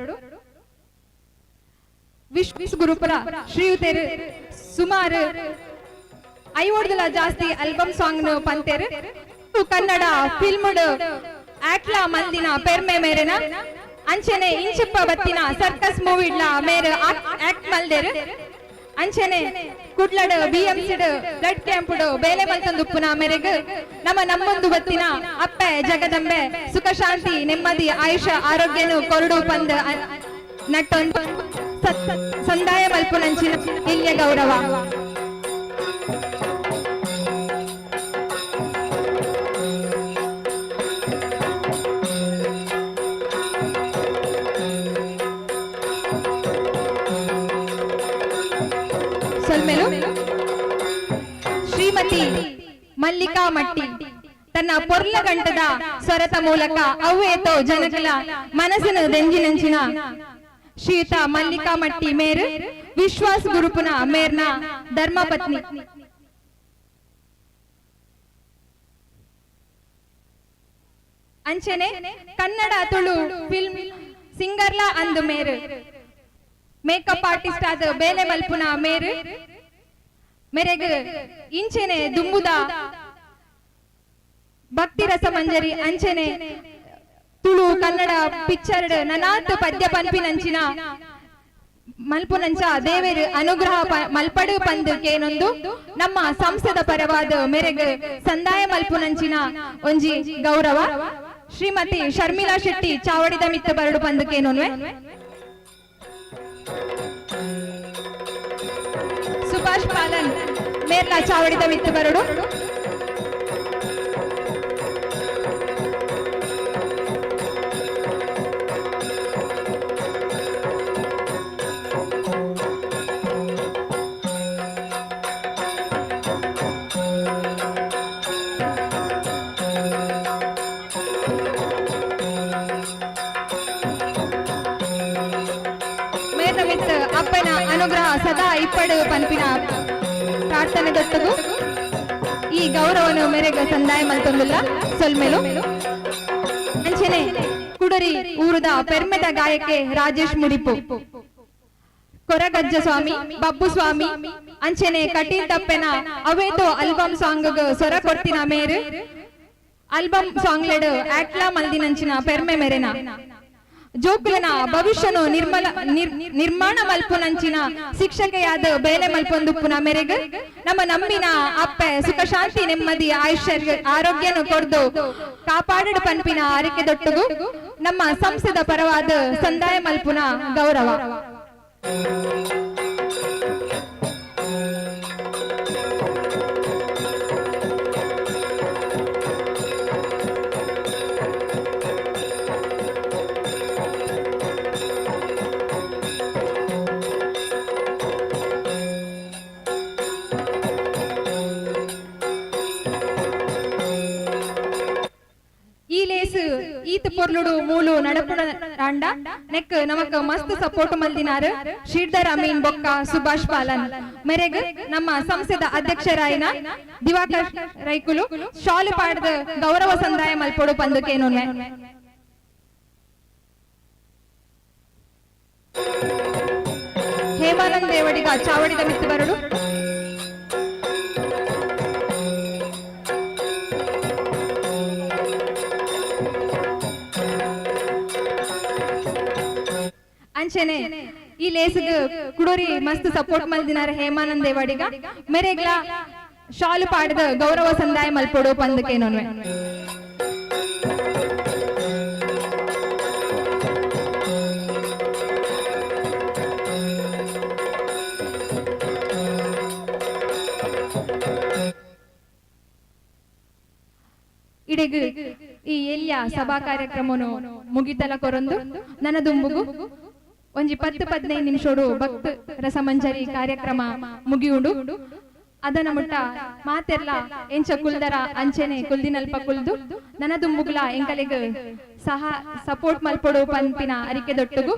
ವಿಶ್ವ ಗುರುಪುರ ಶ್ರೀಯುತೇರು ಸುಮಾರು ಐವಡ್ದಲ ಜಾಸ್ತಿ ಆಲ್ಬಮ್ ಸಾಂಗ್ ಪಂತೇರು. ಕನ್ನಡ ಫಿಲ್ಮ್ ಆಕ್ಲಾ ಮಲ್ದಿನ ಪೆರ್ಮೆ ಮೇರೆನ ಅಂಚನೆ ಇಂಚಿಪ್ಪ ಬತ್ತಿನ ಸರ್ಕಸ್ ಮೂವಿಡ್ಲ ಮೇರ್ ಆಕ್ಟ್ ಮಲ್ದೇರು. ಅಂಚನೆ ಕುಡ್ಲಡ್ ಬಿಎಂಸಿಡ್ ಬ್ಲಡ್ ಕ್ಯಾಂಪುಡು ಬೇಲೆ ಮಲ್ತಂದುಪ್ಪುನ ಮೇರೆಗ್ ನಮ್ಮ ನಮ್ಮೊಂದು ಬತ್ತಿನ ಅಪ್ಪೆ ಜಗದಂಬೆ ಸುಖ ಶಾಂತಿ ನೆಮ್ಮದಿ ಆಯುಷ ಆರೋಗ್ಯನು ಕೊರಡು ಪಂದ್ ನಟ್ಟೊಂದು ಸಂದಾಯ ಮಲ್ಪುನಂಚಿನ ಇಲ್ಯ ಗೌರವ. ಸೊಲ್ಮೆಲು. ಶ್ರೀಮತಿ ಮಲ್ಲಿಕಾ ಮಟ್ಟಿ ತನ್ನ ಪೊರ್ಲ ಗಂಟದ ಸ್ವರತ ಮೂಲಕ ಅವ್ವೇತೋ ಜನಕಲ ಮನಸ್ಸಿನ ದೆಂಜಿನಂಚಿನ ಶ್ರೀಯುತ ಮಲ್ಲಿಕಾ ಮಟ್ಟಿ ಮೇರ್ ವಿಶ್ವಾಸ್ ಗುರುಪುನ ಮೇರ್ನ ಧರ್ಮಪತ್ನಿ. ಅಂಚನೆ ಕನ್ನಡ ತುಳು ಫಿಲ್ಮ್ ಸಿಂಗರ್ಲಾ ಅಂದು ಮೇರ್ ಮೇಕಪ್ ಆರ್ಟಿಸ್ಟ್ ಆದ ಬೇಲೆ ಮಲ್ಪುನ ಮೇರ್ ಮೇರೆಗ್ ಇಂಚೆನೆ ದುಂಬುದ ಭಕ್ತಿ ರಸಮಂಜರಿ ಅಂಚೆನೆ ತುಳು ಕನ್ನಡ ಪಿಕ್ಚರ್ ನನಾತ್ ಪದ್ಯ ಪನ್ಪಿನಂಚಿನ ಮಲ್ಪುನಂಚ ದೇವೇರು ಅನುಗ್ರಹ ಮಲ್ಪಡು ಪಂದ್ ಕೇನೊಂದು ನಮ್ಮ ಸಂಸ್ಥೆದ ಪರವಾದ ಮೇರೆಗ್ ಸಂದಾಯ ಮಲ್ಪುನಂಚಿನ ಒಂಜಿ ಗೌರವ. ಶ್ರೀಮತಿ ಶರ್ಮಿಳಾ ಶೆಟ್ಟಿ ಚಾವಡಿದ ಮಿತ್ತ ಬರಡು ಪಂದ್ ಕೇನೊನ್ವೆ. ಸುಭಾಷ್ ಪಾಲನ್ ಮೇರ್ಲಾ ಚಾವಡಿದ ಮಿತ್ತ ಬರಡು. ಅಪ್ಪನ ಅನುಗ್ರಹ ಸದಾ ಇಪ್ಪಡು ಪನ್ಪಿನ ಪ್ರಾರ್ಥನೆ ದೊಟ್ಟಗು ಈ ಗೌರವನು ಮೇರೆಗ ಸಂದಾಯ ಮಲ್ತೊಂದುಲ್ಲ. ಸೊಲ್ಮೆಲು. ಅಂಚನೆ ಕುಡರಿ ಊರುದ ಪೆರ್ಮೆದ ಗಾಯಕೆ ರಾಜೇಶ್ ಮುಡಿಪು, ಕೊರಗಜ್ಜ ಸ್ವಾಮಿ, ಬಬ್ಬು ಸ್ವಾಮಿ ಅಂಚನೆ ಕಟೀಲ್ ತಪ್ಪೆನ ಅವೇತೋ ಆಲ್ಬಮ್ ಸಾಂಗ್ ಸೊರ ಕೊಡ್ತಿನ ಮೇರು ಆಲ್ಬಮ್ ಸಾಂಗ್ ಲೆಡ್ ಆಕ್ಲಾ ಮಲ್ದಿನಂಚಿನ ಪೆರ್ಮೆ ಮೇರೆನ ಜೋಕುಲನ ಭವಿಷ್ಯನು ನಿರ್ಮಲ ನಿರ್ಮಾಣ ಮಲ್ಪುನಂಚಿನ ಶಿಕ್ಷಕೆಯಾದ ಬೇಲೆ ಮಲ್ಪೊಂದುಪ್ಪುನ ಮೇರೆಗ್ ನಮ್ಮ ನಂಬಿನ ಅಪ್ಪೆ ಸುಖ ಶಾಂತಿ ನೆಮ್ಮದಿ ಆಯುಷ್ಯ ಆರೋಗ್ಯನು ಕೊರ್ದು ಕಾಪಾಡಡು ಪನ್ಪಿನ ಅರಿಕೆ ದೊಟ್ಟುಗು ನಮ್ಮ ಸಂಸ್ಥೆದ ಪರವಾದ ಸಂದಾಯ ಮಲ್ಪುನ ಗೌರವ. ಈತ ಪೊರ್ಲುಡು ಮೂಲು ನಡಪುಣ ರಾಂಡ ನೆಕ್ ನಮಕ್ ಮಸ್ತ್ ಸಪೋರ್ಟ್ ಮಲ್ದಿನಾರು ಶ್ರೀಧರ್ ಅಮೀನ್ ಬೊಕ್ಕ ಸುಭಾಷ್ ಪಾಲನ್ ಮೇರೆಗ್ ನಮ್ಮ ಸಂಸ್ಥೆದ ಅಧ್ಯಕ್ಷರಾಯಿನ ದಿವಾಕರ್ ರೈಕುಲು ಶಾಲು ಪಾಡ್ದ ಗೌರವ ಸಂದಾಯ ಮಲ್ಪೊಡು ಪಂದುಕೇನೊನ್ವೆ. ಹೇಮಾನಂದ ದೇವಡಿಗ ಚಾವಡಿದ ಮಿತ್ತು ಬರಡು. ಅಂಚನೆ ಈ ಲೇಸ್ಗ್ ಕುಡೋರಿ ಮಸ್ತ್ ಸಪೋರ್ಟ್ ಮಲ್ದಿನಾರ ಹೇಮಾನಂದ ದೇವಾಡಿಗ ಮೇರೆಗ್ಲ ಶಾಲು ಪಾಡದ ಗೌರವ ಸಂದಾಯ ಮಲ್ಪೊಡು ಪಂದಕೇನೊನ್ವೆ. ಇಡೆಗ್ ಈ ಎಲ್ಲಿಯ ಸಭಾ ಕಾರ್ಯಕ್ರಮನು ಮುಗಿತಲ ಕೊರೊಂದು ನನ್ನ ದುಂಬುಗು ಒಂಜಿ 10-15 ನಿಮಿಷೋಡು ಭಕ್ತ ರಸಮಂಜರಿ ಕಾರ್ಯಕ್ರಮ ಮುಗಿಯುಂಡು. ಅದನ ಮುಟ್ಟ ಮಾತೆರ್ಲ ಎಂಚ ಕುಲ್ದರ ಅಂಚೆನೆ ಕುಲ್ದಿನಲ್ಪ ಕುಲ್ದು ನನ್ನ ದುಂಬುಗುಲ ಎಂಕಲೆಗ್ ಸಹ ಸಪೋರ್ಟ್ ಮಲ್ಪೊಡು ಪನ್ಪಿನ ಅರಿಕೆ ದೊಟ್ಟುಗು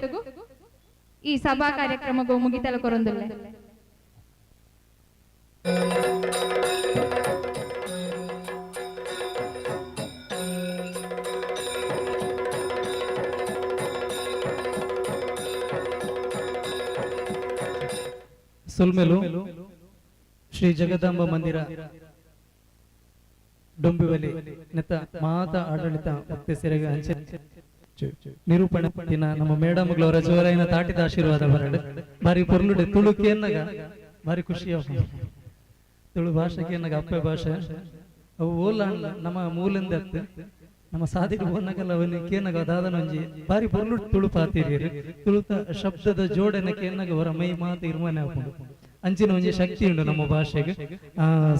ಈ ಸಭಾ ಕಾರ್ಯಕ್ರಮಗೂ ಮುಗಿತಲ ಕೊರೊಂದುಲ್ಲೆ. ಸೊಲ್ಮೆಲು ಶ್ರೀ ಜಗದಾಂಬ ಮಂದಿರ ಡೊಂಬಿವಲಿ ನೆತ್ತ ಮಾತ ಆಡಳಿತ ಒತ್ತೆಸೆರೆಗ ಅಂಚೆ ನಿರೂಪಣೆ ದಿನ ನಮ್ಮ ಮೇಡಮ್ ಅವರ ಜೋರಾಯಿನ ತಾಟಿದ ಆಶೀರ್ವಾದ ಬರಡು. ಬಾರಿ ಪೊರ್ಲುಡೆ ತುಳು ಕೇನ್ನಗ ಬಾರಿ ಖುಷಿ. ತುಳು ಭಾಷೆ ಕೇನ್ನಗ ಅಪ್ಪೆ ಭಾಷೆ ಅವು ಓಲ ನಮ್ಮ ಮೂಲಂದ ನಮ್ಮ ಸಾದಿಗೆ ಓನಗಲ್ಲ ಅವನು ಕೇನಗ ದಾದನ ಒಂಜಿ ಬಾರಿ ಪೊರ್ಲು ತುಳು ಪಾತಿರಿಯರು. ತುಳುತ ಶಬ್ದದ ಜೋಡಣೆ ಕೇನ್ನಗ ಹೊರ ಮೈ ಮಾತು ಇರ್ಮನೆ ಆಪುಂಡು. ಅಂಚಿನ ಒಂಜಿ ಶಕ್ತಿ ಉಂಡು ನಮ್ಮ ಭಾಷೆಗೆ.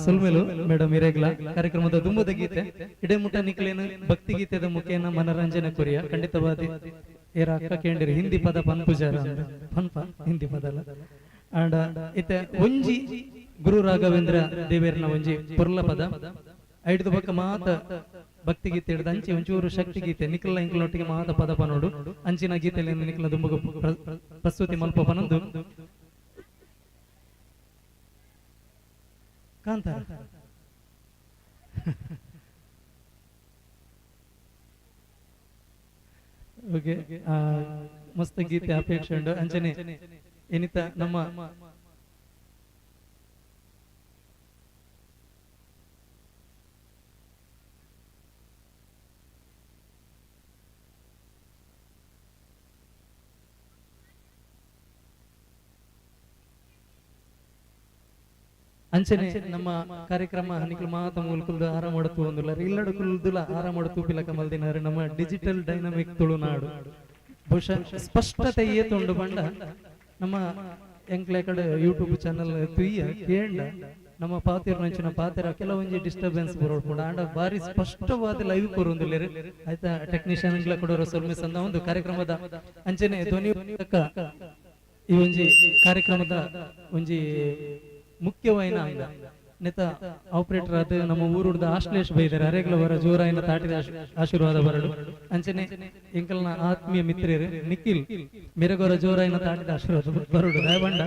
ಸುಲ್ಮೆಲು ಮೇಡಮ್ ಇರೇಗ್ಲ ಕಾರ್ಯಕ್ರಮದ ದುಂಬದ ಗೀತೆ ಇಡೇ ಮುಟ್ಟ ನಿಕ್ಲೇನು ಭಕ್ತಿ ಗೀತೆದ ಮುಖೇನ ಮನರಂಜನೆ ಕೊರಿಯ ಖಂಡಿತವಾದಿ ಏರ ಅಕ್ಕ ಕೇಂಡಿರಿ ಹಿಂದಿ ಪದ ಪನ್ಪುಜಾರ ಪನ್ಪ ಹಿಂದಿ ಪದ ಅಲ್ಲ. ಅಂಡ ಇತ್ತೆ ಒಂಜಿ ಗುರು ರಾಘವೇಂದ್ರ ದೇವೇರ್ನ ಒಂಜಿ ಪೊರ್ಲ ಪದ ಐಡ್ದು ಬೊಕ್ಕ ಮಾತ ಭಕ್ತಿ ಗೀತೆ ಹಿಡ್ದು ಅಂಚಿ ಒಂಚೂರು ಶಕ್ತಿ ಗೀತೆ ನಿಖಲ ಇಂಕ್ಲೊಟ್ಟಿಗೆ ಮಾತ ಪದ ಪನೋಡು ಅಂಚಿನ ಗೀತೆಯಲ್ಲಿ ನಿಖಲ ದುಂಬಗ ಪ್ರಸ್ತುತಿ ಮಲ್ಪ ಪನೊಂದು ಕಾಂತಾರ. ಓಕೆ, ಮಸ್ತ್ ಗೀತೆ ಅಪೇಕ್ಷೆ ಉಂಡು. ಅಂಚನೆ ಎನಿತ ನಮ್ಮ ಅಂಚನೆ ನಮ್ಮ ಕಾರ್ಯಕ್ರಮ ನಿಕ್ಲು ಮಾತ ಮೂಲಕುಲ್ದು ಆರಾಮ ಮಾಡತು ಒಂದುಲ್ಲ ಇಲ್ಲಡು ಕುಲ್ದುಲ ಆರಾಮ ಮಾಡತು ಪಿಲಕ ಮಲ್ದಿನಾರು ನಮ್ಮ ಡಿಜಿಟಲ್ ಡೈನಮಿಕ್ ತುಳುನಾಡು. ಬಹುಶಃ ಸ್ಪಷ್ಟತೆ ಏತುಂಡು ಬಂಡ ನಮ್ಮ ಎಂಕ್ಲೆ ಕಡೆ ಯೂಟ್ಯೂಬ್ ಚಾನಲ್ ತುಯ್ಯ ಕೇಂಡ ನಮ್ಮ ಪಾತಿರ್ ನಂಚಿನ ಪಾತಿರ ಕೆಲವೊಂಜಿ ಡಿಸ್ಟರ್ಬೆನ್ಸ್ ಬರೋಡ್ಪುಂಡು. ಆಂಡ ಬಾರಿ ಸ್ಪಷ್ಟವಾದ ಲೈವ್ ಕೊರೊಂದುಲ್ಲೆರ್. ಆಯ್ತಾ ಟೆಕ್ನಿಷಿಯನ್ ಕೊಡೋರ ಸೊಲ್ಮೆ ಸಂದ ಒಂದು ಕಾರ್ಯಕ್ರಮದ ಅಂಚನೆ ಧ್ವನಿ ಈ ಒಂಜಿ ಕಾರ್ಯಕ್ರಮದ ಒಂಜಿ ಮುಖ್ಯವಾಯಿನ ಅಂಗ ನೆತ ಆಪರೇಟರ್ ಆದ ನಮ್ಮ ಊರುಡ್ದ ಆಶ್ಲೇಷ್ ಬೈದಾರೆ. ಅರೆಗ್ಲ ಬರ ಜೋರಾಯಿನ ತಾಟಿದ ಆಶೀರ್ವಾದ ಬರಡು. ಅಂಚನೆ ಎಂಕಲ್ನ ಆತ್ಮೀಯ ಮಿತ್ರರು ನಿಖಿಲ್ ಮೆರಗೊರ ಜೋರಾಯಿನ ತಾಟಿದ ಆಶೀರ್ವಾದ ಬರಡು. ರಾಯಬಂಡ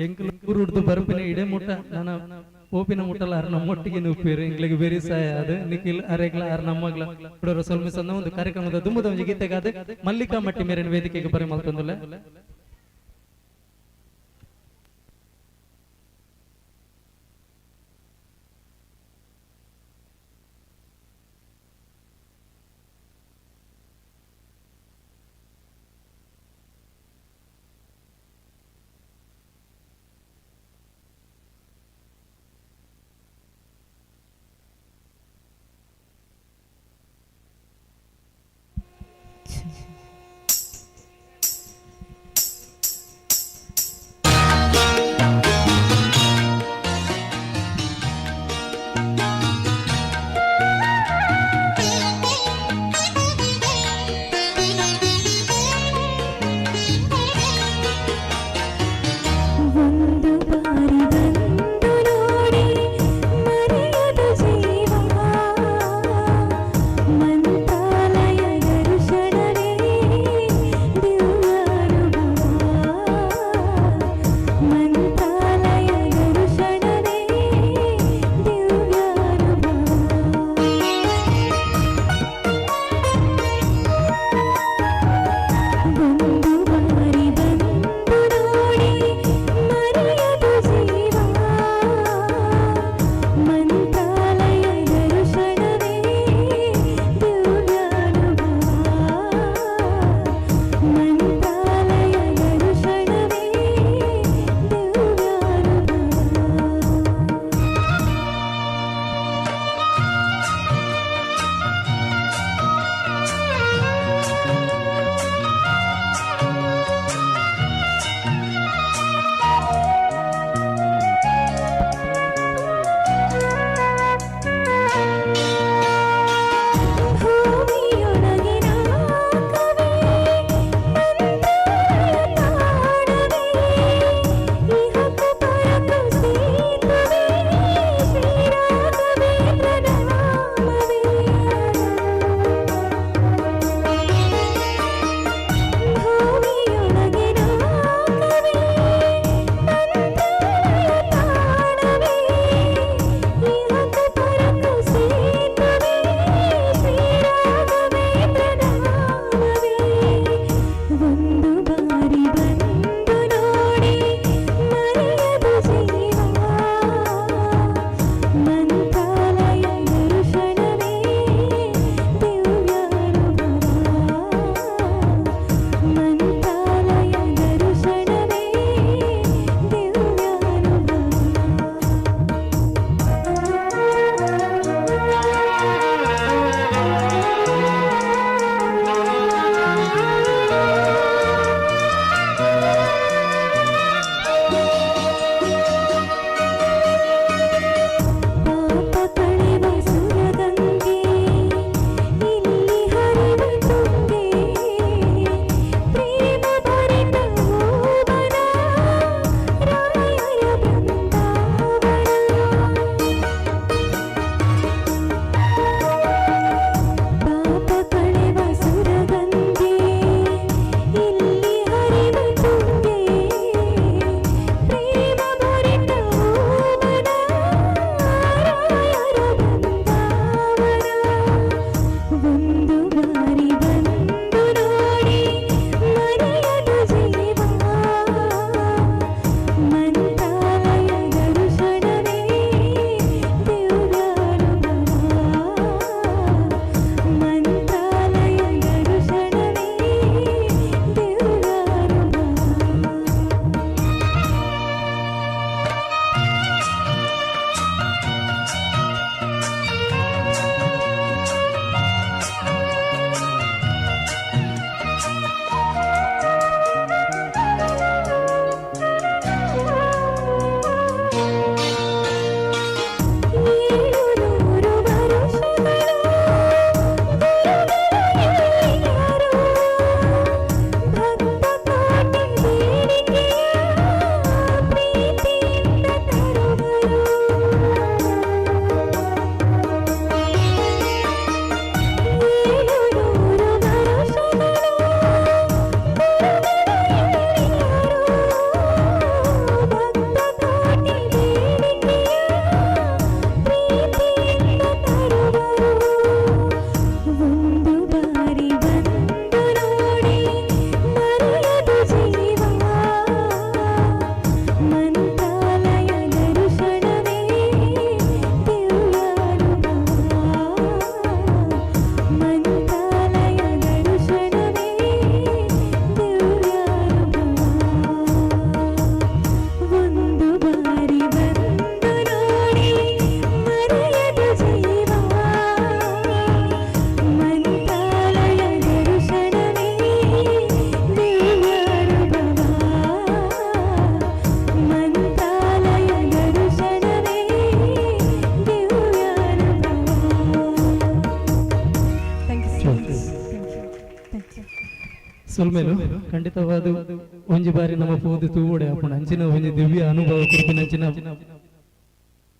ಎಂಕಲ್ ಊರುಡ್ದು ಬರ್ಪಿನ ಇಡೆ ಮುಟ್ಟ ನನ್ನ ಪೋಪಿನ ಮುಟ್ಟಲ ಅರ್ ನಮ್ಮೊಟ್ಟಿಗೆ ನುಪ್ಪೇರು ಎಂಕ್ಲಿಗೆ ಬೇರೆ ಸಹಾಯ ಅದು ನಿಖಿಲ್ ಅರೆಗ್ಲ ಅರ್ ನಮ್ಮಗ್ಲ ಕುಡೋರ ಸೊಲ್ಮೆ ಸಂದ ಒಂದು ಕಾರ್ಯಕ್ರಮದ ದುಮ್ಮದ ಒಂಜಿ ಗೀತೆಗಾದ ಮಲ್ಲಿಕಾ ಮಟ್ಟಿ ಮೇರಿನ ವೇದಿಕೆಗೆ ಬರೆ ಮಲ್ತೊಂದುಲ್ಲ. ಸೊಲ್ಮೆಲು ಖಂಡಿತವಾದ ಒಂಜಿ ಬಾರಿ ನಮ್ಮ ಪೋದು ತೂವಡೆ ಆಪುಂಡು. ಅಂಚಿನ ಒಂಜಿ ದಿವ್ಯ ಅನುಭವ ಕೊರ್ಪಿನಂಚಿನ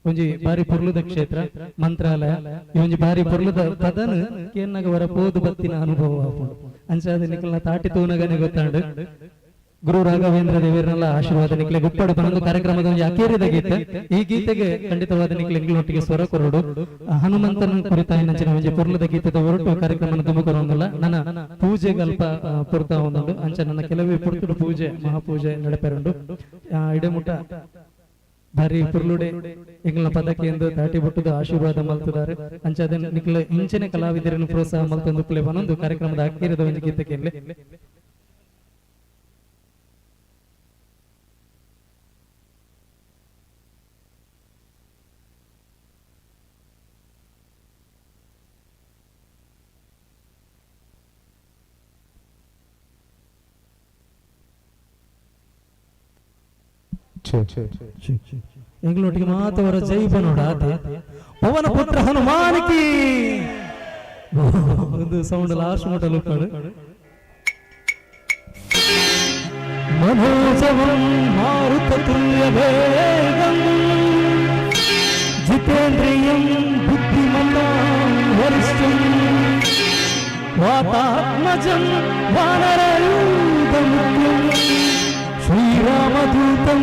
ಒಂಜಿ ಬಾರಿ ಪೊರ್ಲುದ ಕ್ಷೇತ್ರ ಮಂತ್ರಾಲಯ. ಈ ಒಂಜಿ ಬಾರಿ ಪೊರ್ಲುದ ಪದನ ಕೇನ್ನಗ ವರ ಪೋದು ಬತ್ತಿನ ಅನುಭವ ಆಪುಂಡು. ಅಂಚಾದ ನಿಕಲ್ನ ತಾಟಿ ತೂನಗನೆ ಗೊತ್ತಾಂಡು. ಗುರು ರಾಘವೇಂದ್ರ ದೇವರನ್ನೆಲ್ಲ ಆಶೀರ್ವಾದ ನಿಕ್ಲೆ ಗುಪ್ಪಡು ಪನೊಂದು ಕಾರ್ಯಕ್ರಮದ ಒಂಜಿ ಅಕೇರಿದ ಗೀತೆ. ಈ ಗೀತೆಗೆ ಖಂಡಿತವಾದ ನಿಕ್ಲೆ ಎಂಗ್ಲೊಟ್ಟಿಗೆ ಸ್ವರ ಕೊರಡು. ಹನುಮಂತನ ಕುರಿತಾಯಿನಂಚಿನ ಒಂಜಿ ಪೊರ್ಲುದ ಗೀತೆದ ಹೊರಟು ಕಾರ್ಯಕ್ರಮನ ತುಮಕೂರು ನನ್ನ ಪೂಜೆಗೆ ಅಲ್ಪ ಪೊರ್ತಾ ಒಂದುಂಡು. ಅಂಚ ನನ್ನ ಕೆಲವೇ ಪೊರ್ತುಡು ಪೂಜೆ ಮಹಾಪೂಜೆ ನಡಪೆರುಂಡು. ಇಡೆಮುಟ್ಟ ಭಾರಿ ಪುರ್ಲುಡೆ ಎಂಗ್ಲ ಪದಕ್ಕೆ ಎಂದು ತಾಟಿ ಬುಟ್ಟದ ಆಶೀರ್ವಾದ ಮಲ್ತುದಾರೆ. ಅಂಚ ಅದನ್ನ ನಿಕ್ಲೆ ಇಂಚಿನ ಕಲಾವಿದರನ್ನು ಪ್ರೋತ್ಸಾಹ ಮಲ್ತೊಂದು ಪ್ಲೇ ಪನೊಂದು ಕಾರ್ಯಕ್ರಮದ ಅಕೇರಿದ ಒಂಜಿ ಗೀತೆಗೆ ಎಂಗ್ಲೊಟ್ಟಿಗೆ ಮಾತವರ ಜೈ ಬನೋಡ ಆತೆ ಪವನ ಪುತ್ರ ಹನುಮಾನ್ ಕಿ. ಒಂದು ಸೌಂಡ್ ಲಾಸ್ಟ್ ಮೋಟಲ್ ಉಪ್ಪಡು. ಮನೋಜವಂ ಮಾರುತ ತುಲ್ಯ ವೇಗಂ ಜಿತೇಂದ್ರಿಯಂ ಬುದ್ಧಿಮತಾಂ ವರಿಷ್ಠಂ ವಾತಾತ್ಮಜಂ ವಾನರಯೂತ ಮುಖ್ಯಂ ಶ್ರೀರಾಮದೂತಂ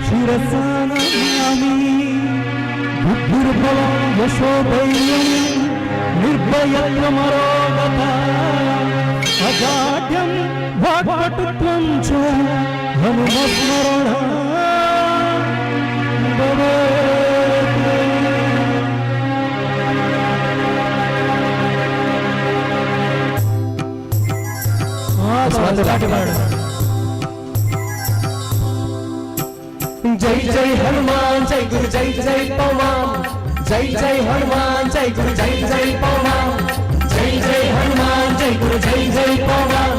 ಶಿರಸಾ ನಮಾಮಿ. ಬುದ್ಧಿರ್ಬಲಂ ಯಶೋಧೈರ್ಯಂ ನಿರ್ಭಯತ್ವಮರೋಗತ ಅಜಾಡ್ಯಂ ವಾಕ್ಪಟುತ್ವಂ ಚ ಹನುಮಸ್ಮರಣ ಭವೇತ್. जय जय हनुमान जय गुरु जय जय पवन जय जय हनुमान जय गुरु जय जय पवन जय जय हनुमान जय गुरु जय जय पवन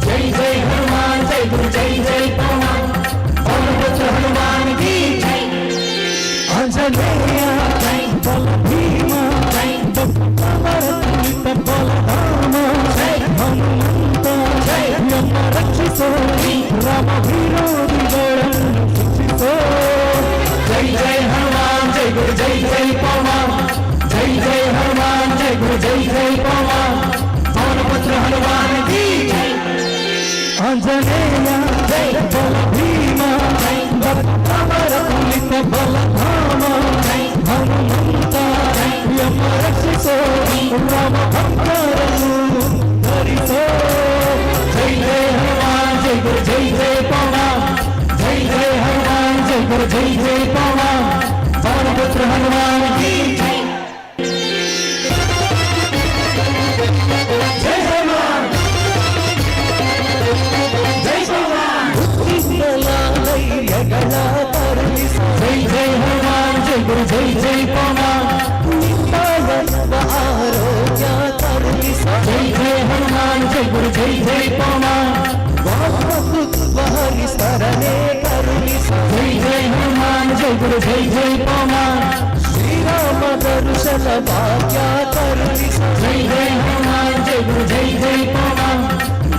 जय जय हनुमान जय गुरु जय जय पवन पवन पुत्र हनुमान की जय। ಆಂಜನೇಯ ಬಲ ಭೀಮ ದತ್ತವರತುಲಿತ ಬಲಧಾಮ ಹನುಮಂತ ನಮ್ಮ ರಕ್ಷಿಸೋ, ರಾಮ ವಿರೋಧಿಗಳನ್ನು ಶಿಕ್ಷಿಸೋ. जय जय हनुमान जय गुरु जय जय पवन जय जय हनुमान जय गुरु जय जय पवन पवन पुत्र हनुमान की जय। ಆಂಜನೇಯ ಬಲ ಭೀಮ ದತ್ತವರತುಲಿತ ಬಲಧಾಮ ಹನುಮಂತ ಯಮ ರಕ್ಷಿಸೋ, ರಾಮ ಭಕ್ತರನ್ನು ಧರಿಸೋ. जय जय हनुमान जय गुरु जय जय पवन जय जय हनुमान जय गुरु जय जय पवन पवन पुत्र हनुमान की जय। जय हनुमान जय हनुमान जय जय हनुमान जय गुरु जय जय पवन जय जय हनुमान जय गुरु जय जय पवन जय जय हनुमान जय गुरु जय जय पवन ಶ್ರೀರಾಮ ದರ್ಶನ ಭಾಗ್ಯ ಕರುಣಿಸ. जय जय हनुमान जय गुरु जय जय पवन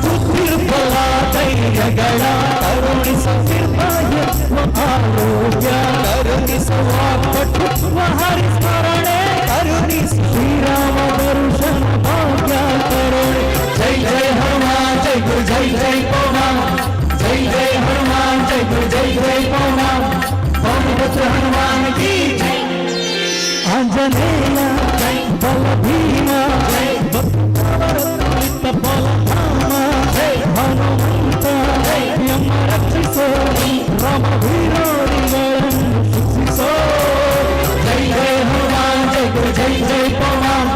ಬುದ್ಧಿರ್ಬಲ ಧೈರ್ಯಗಳ ಕರುಣಿಸ. ನಿರ್ಭಯತ್ವ ಆರೋಗ್ಯ ಕರುಣಿಸ. ವಾಕ್ಪಟುತ್ವ ಹರಿಸ್ಮರಣೆ ಕರುಣಿಸ. ಶ್ರೀರಾಮ ದರ್ಶನ ಭಾಗ್ಯ ಕರುಣಿ. जय जय हनुमान जय गुरु जय जय पवन जय जय हनुमान जय गुरु जय जय पवन पवन पुत्र हनुमान की जय। ಆಂಜನೇಯ ಬಲ ಭೀಮ ದತ್ತವರತುಲಿತ ಬಲಧಾಮ ಹನುಮಂತ ಯಮ ರಕ್ಷಿಸೋ, ರಾಮ ವಿರೋಧಿಗಳನ್ನು ಶಿಕ್ಷಿಸೋ. जय जय हनुमान जय गुरु जय जय पवन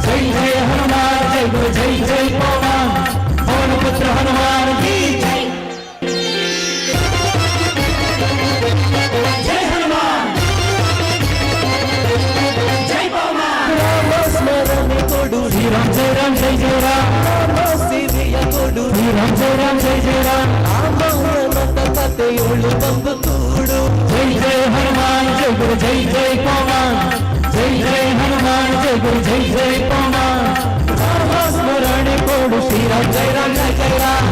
जय जय हनुमान जय गुरु जय जय पवन पवन पुत्र हनुमान की जय। जय हनुमान जय पवन. ರಾಮ ಸ್ಮರಣೆ ಕೊಡು. ಶ್ರೀರಾಮ್ ಜಯ ರಾಮ್ ಜಯ ಜಯ ರಾಮ್. ರಾಮ ಸಿರಿಯ ಕೊಡು. ಶ್ರೀರಾಮ್ ಜಯ ರಾಮ್ ಜಯ ಜಯ ರಾಮ್. ರಾಮಾಯಣದ ಕಥೆಯೊಳು ಬಂಬು ಕೂಡು. जय जय हनुमान जय गुरु जय जय पवन जय जय हनुमान जय गुरु जय जय पवन राम स्मरण कोडु. श्रीराम जय राम जय जय राम.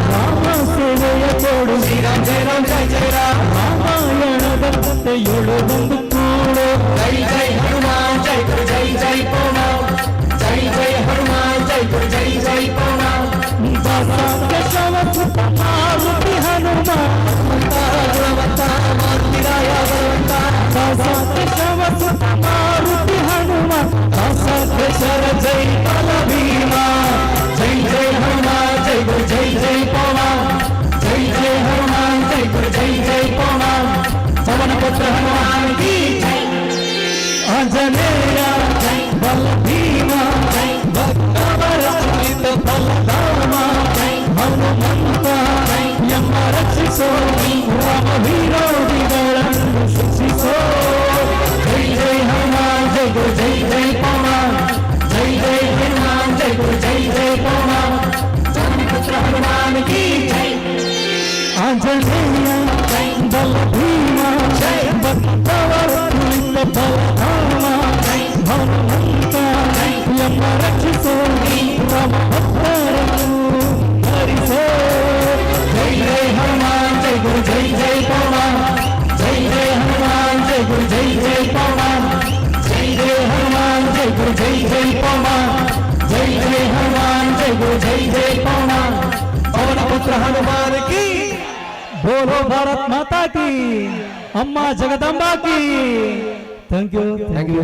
ಚಿಂತೆಯೊಳು ಬಂದು ಕೂಡು. ಜೈ ಜೈ ಹನುಮಾನ್ ಜೈ ಗುರು ಜೈ ಜೈ ಪವನ, ಜೈ ಜೈ ಹನುಮಾನ್ ಜೈ ಗುರು ಜೈ ಜೈ ಪವನ. ಕೇಶವ ಸುತ ಮಾರುತಿ ಹನುಮ ಗುಣವಂತ ಮಾರುತಿರಾಯ ಬಲವಂತ. ಕೇಶವ ಸುತ ಮಾರುತಿ ಹನುಮ ಕೇಶರ ಜೈ ಬಲ ಭೀಮ. ಜೈ ಜೈ ಹನುಮಾನ್ ಜೈ ಗುರು ಜೈ ಜೈ ಪವನ, ಜೈ ಜೈ ಹನುಮಾನ್ ಜೈ ಗುರು ಜೈ ಜೈ ಪವನ. ಪವನ ಪುತ್ರ ಹನುಮಾನ್ ಕಿ ಜೈ. ಆಂಜನೇಯ ಬಲ ಭೀಮ ಭಕ್ತವರ ಸುಮಿತ ಬಲಧಾಮ ಹನುಮಂತ ಎಮ್ಮ ರಕ್ಷಿಸೋ, ರಾಮ ವಿರೋಧಿಗಳನ್ನು ಶಿಕ್ಷಿಸೋ. ಜೈ ಜೈ ಹನುಮಾನ್ ಜೈ ಗುರು ಜೈ ಜೈ ಪವನ, ಜೈ ಜೈ ಹನುಮಾನ್ ಜೈ ಗುರು ಜೈ ಜೈ ಪವನ. ಪವನ ಪುತ್ರ ಹನುಮಾನ್ ಕಿ ಜೈ. ಆಂಜನೇಯ ಬಲ ಭೀಮ ಭಕ್ತವರ ಸುಮಿತ ಬಲಧಾಮ ಹನುಮಂತ ಎಮ್ಮ ರಕ್ಷಿಸೋ, ರಾಮ ಭಕ್ತರನ್ನು ಧರಿಸೋ. ಜೈ ಜೈ ಹನುಮಾನ್ ಜೈ ಗುರು ಜೈ ಜೈ ಪವನ, ಜೈ ಜೈ ಹನುಮಾನ್ ಜೈ ಗುರು ಜೈ ಜೈ ಪವನ. ಜೈ ಜೈ ಹನುಮಾನ್ ಜೈ ಗುರು ಜೈ ಜೈ ಪವನ, ಜೈ ಜೈ ಹನುಮಾನ್ ಜೈ ಗುರು ಜೈ ಜೈ ಪವನ. ಪವನ ಪುತ್ರ ಹನುಮಾನ್ ಕಿ. बोलो भारत माता की, अम्मा जगदम्बा की. Thank you. Thank you.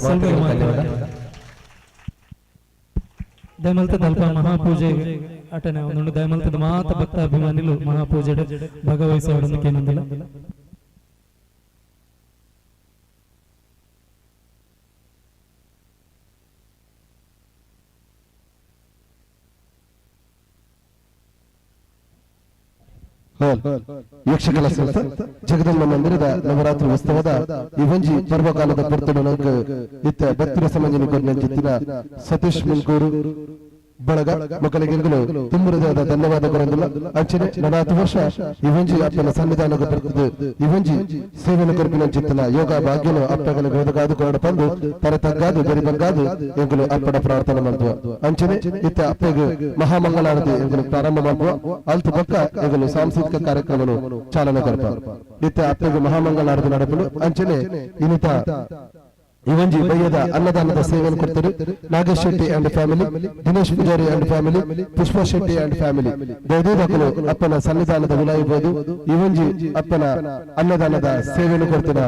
ಧನ್ಯವಾದ. ದಯಮಲ್ತದ ಅಲ್ಪ ಮಹಾಪೂಜೆ ಅಟನೆ ಒಂದುಂಡು. ದಯಮಲ್ತದ ಮಾತ ಭಕ್ತ ಅಭಿಮಾನಿಲು ಮಹಾಪೂಜೆ ಭಾಗವಹಿಸೋಡನ್ನು ಕೇನೊಂದಿಲ್ಲ. ಯಕ್ಷಕಲಾ ಸಂಸ್ಥೆ ಜಗದಂಬ ಮಂದಿರದ ನವರಾತ್ರಿ ಉತ್ಸವದ ಈ ಒಂಜಿ ಪರ್ವಕಾಲದ ಪೊರ್ತುಡು ನಂಕ್ ಇತ್ತ ಭಕ್ತರ ಸಮಾಜನ ಕೊರ್ನಂಚಿತ್ತಿನ ಸತೀಶ್ ಮಿಲ್ಕೂರು ಬಳಗ ಮಕ್ಕಳಿಗೆ ತುಂಬುರದಾದ ಧನ್ಯವಾದ ಕೊರಂದಿಲ್ಲ. ಅಂಚನೆ ನನಾತು ವರ್ಷ ಈ ಒಂಜಿ ಅಪ್ಪನ ಸನ್ನಿಧಾನಕ್ಕೆ ಬರ್ತದೆ ಈ ಒಂಜಿ ಸೇವೆನ ಕೊರ್ಪಿನಂಚಿತ್ತಿನ ಯೋಗ ಭಾಗ್ಯನು ಅಪ್ಪಗಳಿಗೆ ಒದಗಾದು ಕೊರಡ ಬಂದು ತರೆ ತಗ್ಗಾದು ಬೆರಿ ಬಗ್ಗಾದು ಎಂಕುಲು ಅಪ್ಪಡ ಪ್ರಾರ್ಥನೆ ಮಾಡ್ತುವ. ಅಂಚನೆ ಇತ್ತ ಅಪ್ಪಗೆ ಮಹಾಮಂಗಳಾರತಿ ಎಂಕುಲು ಪ್ರಾರಂಭ ಮಾಡುವ ಅಲ್ತು ಪಕ್ಕ ಎಂಕುಲು ಸಾಂಸ್ಕೃತಿಕ ಕಾರ್ಯಕ್ರಮನು ಚಾಲನೆ ಕೊರಪ. ಇತ್ತ ಅಪ್ಪಗೆ ಮಹಾಮಂಗಳಾರತಿ നടಪಲು. ಅಂಚನೆ ಇನ್ನಿತ ಈ ಒಂಜಿ ಬಯ್ಯದ ಅನ್ನದಾನದ ಸೇವೆಯನ್ನು ಕೊಡ್ತಾರೆ Nagesh Shetty and family, Dinesh Pujari and family, Pushpa Shetty and family. ದಯದೀದಕಲು ಅಪ್ಪನ ಸನ್ನಿಧಾನದ ವಿಲಾಯಿಬಹುದು ಈ ಒಂಜಿ ಅಪ್ಪನ ಅನ್ನದಾನದ ಸೇವೆಯನ್ನು ಕೊಡ್ತಿನ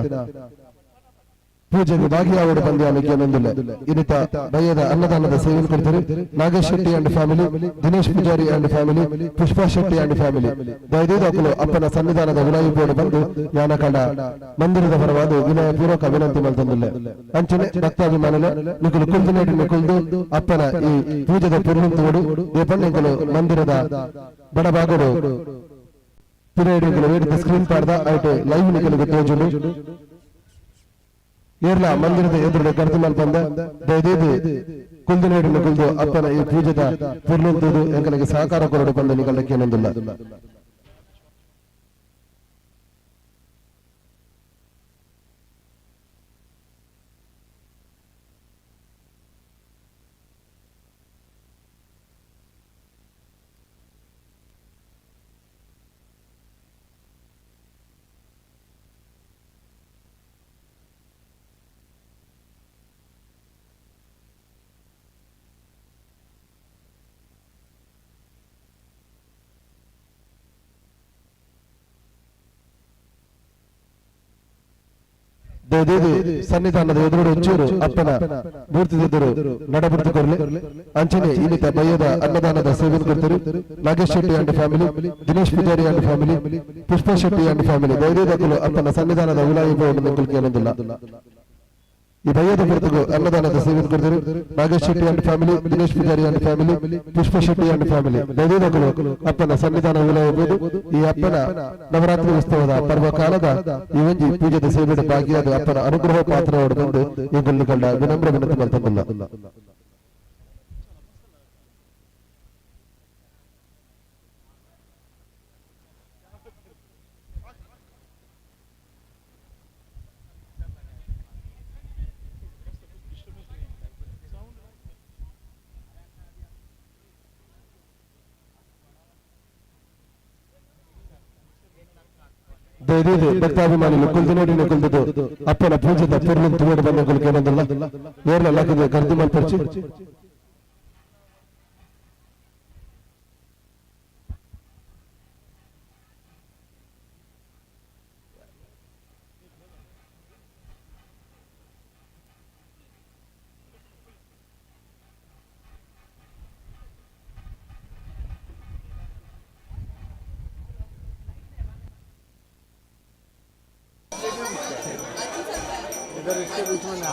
ಪೂಜೆಗೆ ಭಾಗಿಯಾವಡು ಬಂದ್ಯಾನಕ್ಕೆ ನಂದಿಲ್ಲ. ಇನ್ನಿತ ಬಯ್ಯದ ಅನ್ನದಾನದ ಸೇವೆಯನ್ನು ಕೊಡ್ತಾರೆ Nagesh Shetty and family, Dinesh Pujari and family, Pushpa Shetty and family. ದಯದೀದಕಲು ಅಪ್ಪನ ಸನ್ನಿಧಾನದ ವಿಲಾಯಿಬೋಡು ಬಂದು ಯಾನಕಂಡ ಮಂದಿರದ ಪರವಾದ ವಿನಯ ಪೂರ್ವಕ ವಿನಂತಿ ಮಲ್ತಂದಿಲ್ಲ. ಅಂಚನೆ ಭಕ್ತಾಭಿಮಾನಲೆ ನಿಕುಲು ಕುಲ್ದು ನೀಡಿನ ಕುಲ್ದು ಅಪ್ಪನ ಈ ಪೂಜೆದ ಪುರ್ವಂತೋಡು ದೇಪಣ್ಣೆಂಕಲು ಮಂದಿರದ ಬಡಭಾಗಡು ಪಿರೇಡಿಂಕಲು ವೇದಿಕೆ ಸ್ಕ್ರೀನ್ ಪಾಡ್ದ ಐಟು ಲೈವ್ ನಿಕಲಿಗೆ ತೋಜುಂಡು. ಏರ್ಲ ಮಂದಿರದ ಎದುರುಡೆ ಗರ್ದಿ ಮಲ್ಪಂದ ದಯದೀದು ಕುಲ್ದು ನೀಡಿನ ಕುಲ್ದು ಅಪ್ಪನ ಈ ಪೂಜೆದ ಪುರ್ಲುಂತುದು ಎಂಕಲಿಗೆ ಸಹಕಾರ ಕೊರಡು ಬಂದು ನಿಕಲಕ್ಕೆ ಏನೊಂದಿಲ್ಲ. ದಯದೀದು ಸನ್ನಿಧಾನದ ಎದುರುಡು ಒಂಚೂರು ಅಪ್ಪನ ಮೂರ್ತಿದೆದುರು ನಡಬುರ್ತು ಕೊರ್ಲೆ. ಅಂಚನೆ ಇನ್ನಿತ ಬಯ್ಯದ ಅನ್ನದಾನದ ಸೇವೆಯನ್ನು ಕೊಡ್ತಾರೆ Nagesh Shetty and family, Dinesh Pujari and family, Pushpa Shetty and family. ದಯದೀದಕಲು ಅಪ್ಪನ ಸನ್ನಿಧಾನದ ಉಲಾಯಿ ಏನೊಂದಿಲ್ಲ. ಈ ಬಯ್ಯದ ಪೊರ್ತುಗು ಅನ್ನದಾನದ ಸೇವೆಯನ್ನು ಕೊಡ್ತಾರೆ Nagesh Shetty and family, Dinesh Pujari and family, Pushpa Shetty and family. ದಯದೀದಕಲು ಅಪ್ಪನ ಸನ್ನಿಧಾನ ಉಲಾಯಬಹುದು ಈ ಅಪ್ಪನ ನವರಾತ್ರಿ ಉತ್ಸವದ ಪರ್ವಕಾಲದ ಈ ಒಂಜಿ ಪೂಜೆದ ಸೇವೆದ ಭಾಗಿಯಾದ ಅಪ್ಪನ ಅನುಗ್ರಹ ಪಾತ್ರவோಡು ಬಂದು ಈ ಗುಳ್ಳುಗಳ್ಳ ವಿನಮ್ರ ವಿನಂತಿ ಮಲ್ತಂದಿಲ್ಲ. ದಯದೀದು ಭಕ್ತಾಭಿಮಾನಿಲು ಕುಲ್ದಿನೋಡಿನ ಕುಲ್ದುದು ಅಪ್ಪನ ಪೂಜೆದ ಪೊರ್ಲುನ್ ತೂವೊಡು ಬಂದಕುಲು ಕೇನೊಂದುಲ್ಲ. ಏರ್ಲ ಲಕ್ಕುದು ಗರ್ದಿ ಮಲ್ಪೊರ್ಚಿ. इधर इसके बीच में ना।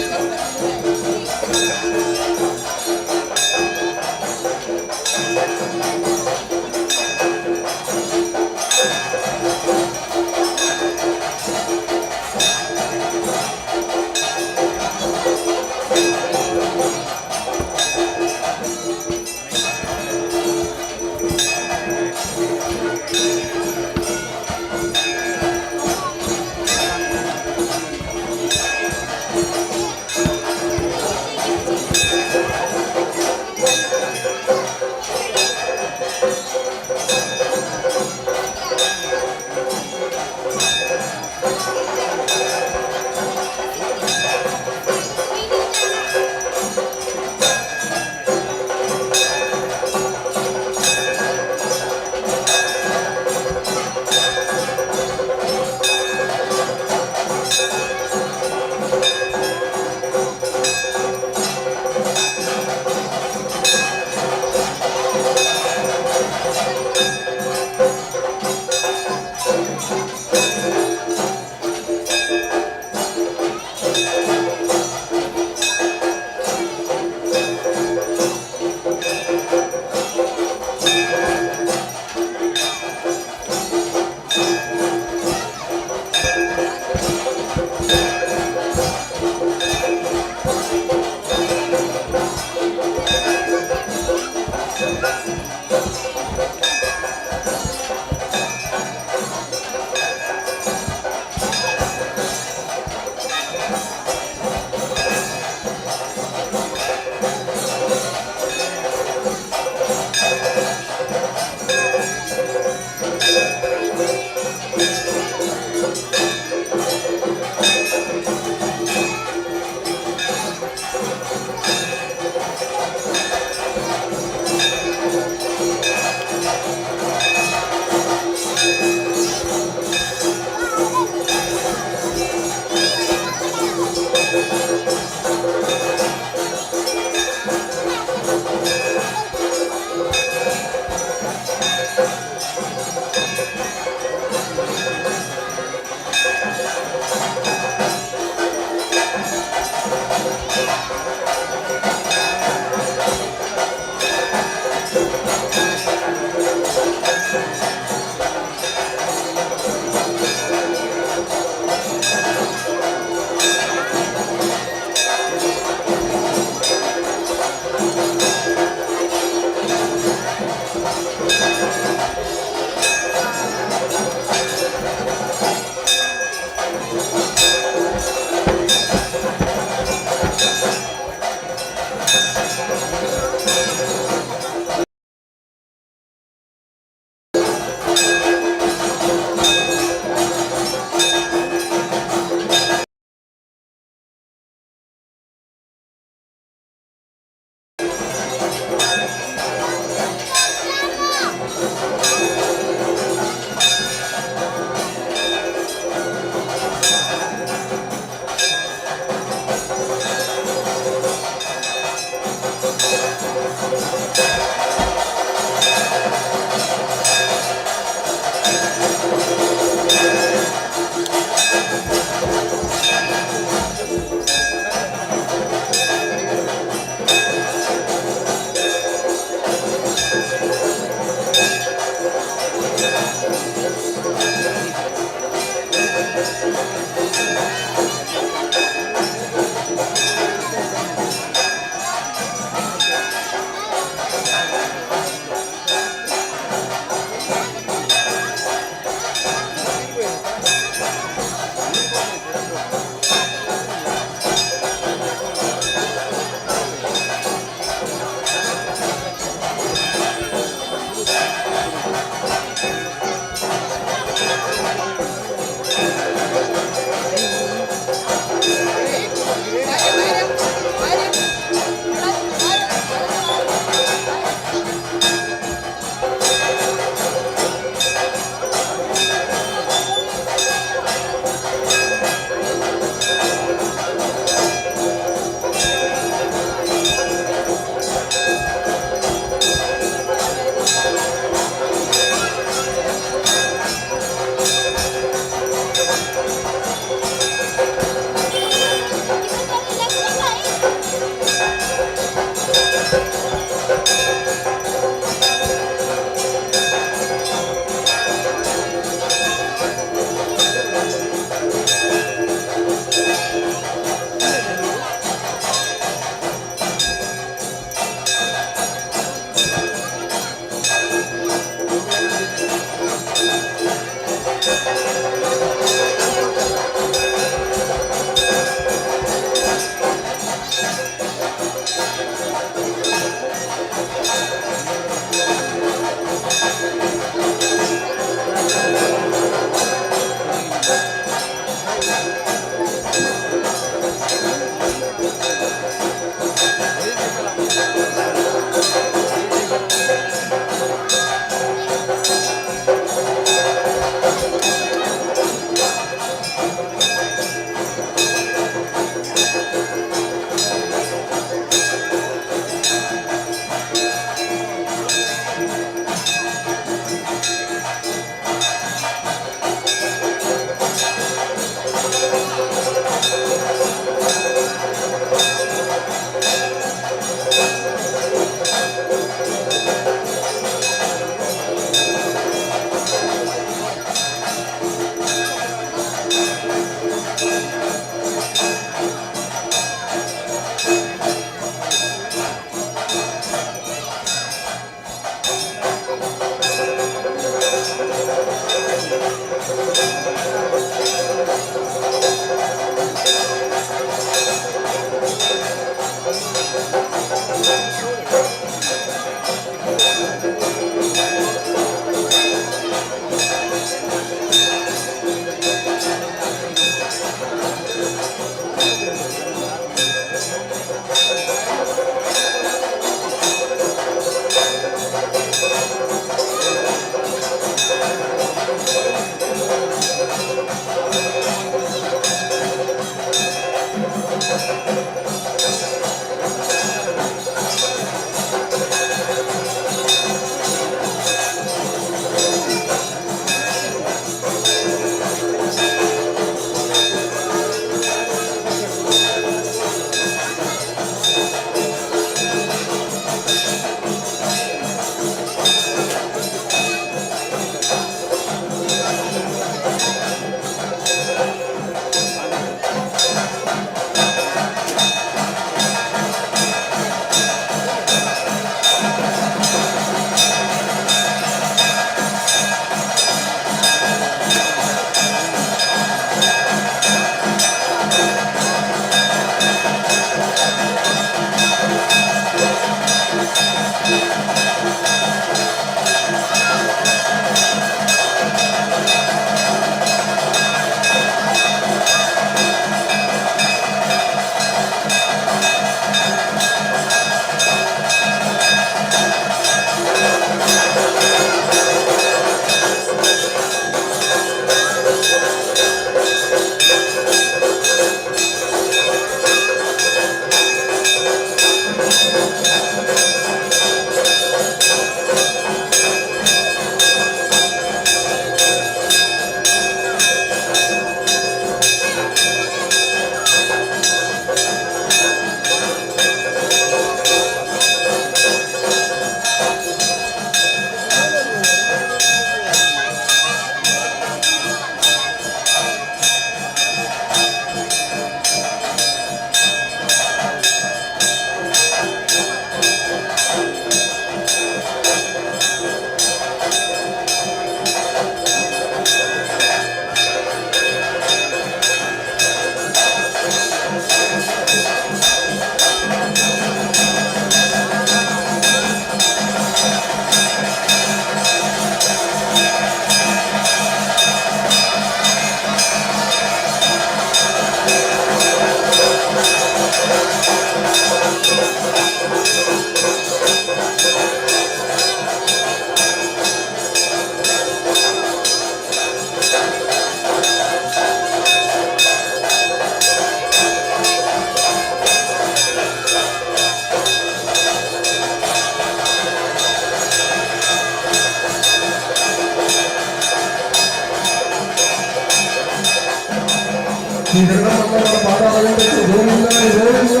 ಶ್ರೀ ಜಗದಾಂಬರ ಪಾದಾರವಿಂದಕ್ಕೆ ಗೋವಿಂದ ಗೋವಿಂದ.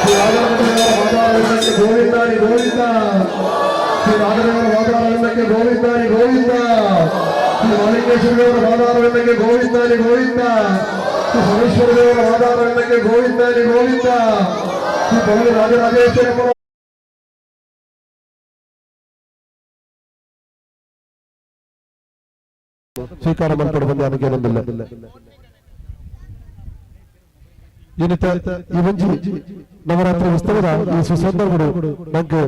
ಶ್ರೀ ರಾಜರಮಣೇವರ ಪಾದಾರವಿಂದಕ್ಕೆ ಗೋವಿಂದ ಗೋವಿಂದ. ಶ್ರೀ ರಾಜದೇವರ ಪಾದಾರವಿಂದಕ್ಕೆ ಗೋವಿಂದ ಗೋವಿಂದ. ಶ್ರೀ ಮಾಲಿಂಗೇಶ್ವರ ದೇವರ ಪಾದಾರವಿಂದಕ್ಕೆ ಗೋವಿಂದ ಗೋವಿಂದ. ಶ್ರೀ ಸಮೇಶ್ವರ ದೇವರ ಪಾದಾರವಿಂದಕ್ಕೆ ಗೋವಿಂದ ಗೋವಿಂದ. ಶ್ರೀ ಪವನ ರಾಜರಾಜೇಶ್ವರ ಸ್ವೀಕಾರ ಮಲ್ಪಡ ಬಂದ ಅನುಕೂಲವಿಲ್ಲ. ಏನಿತ ಈ ಒಂಜಿ ನವರಾತ್ರಿ ಉತ್ಸವದ ಈ ಸುಸಂದರ್ಭಡು ನಂಗೆ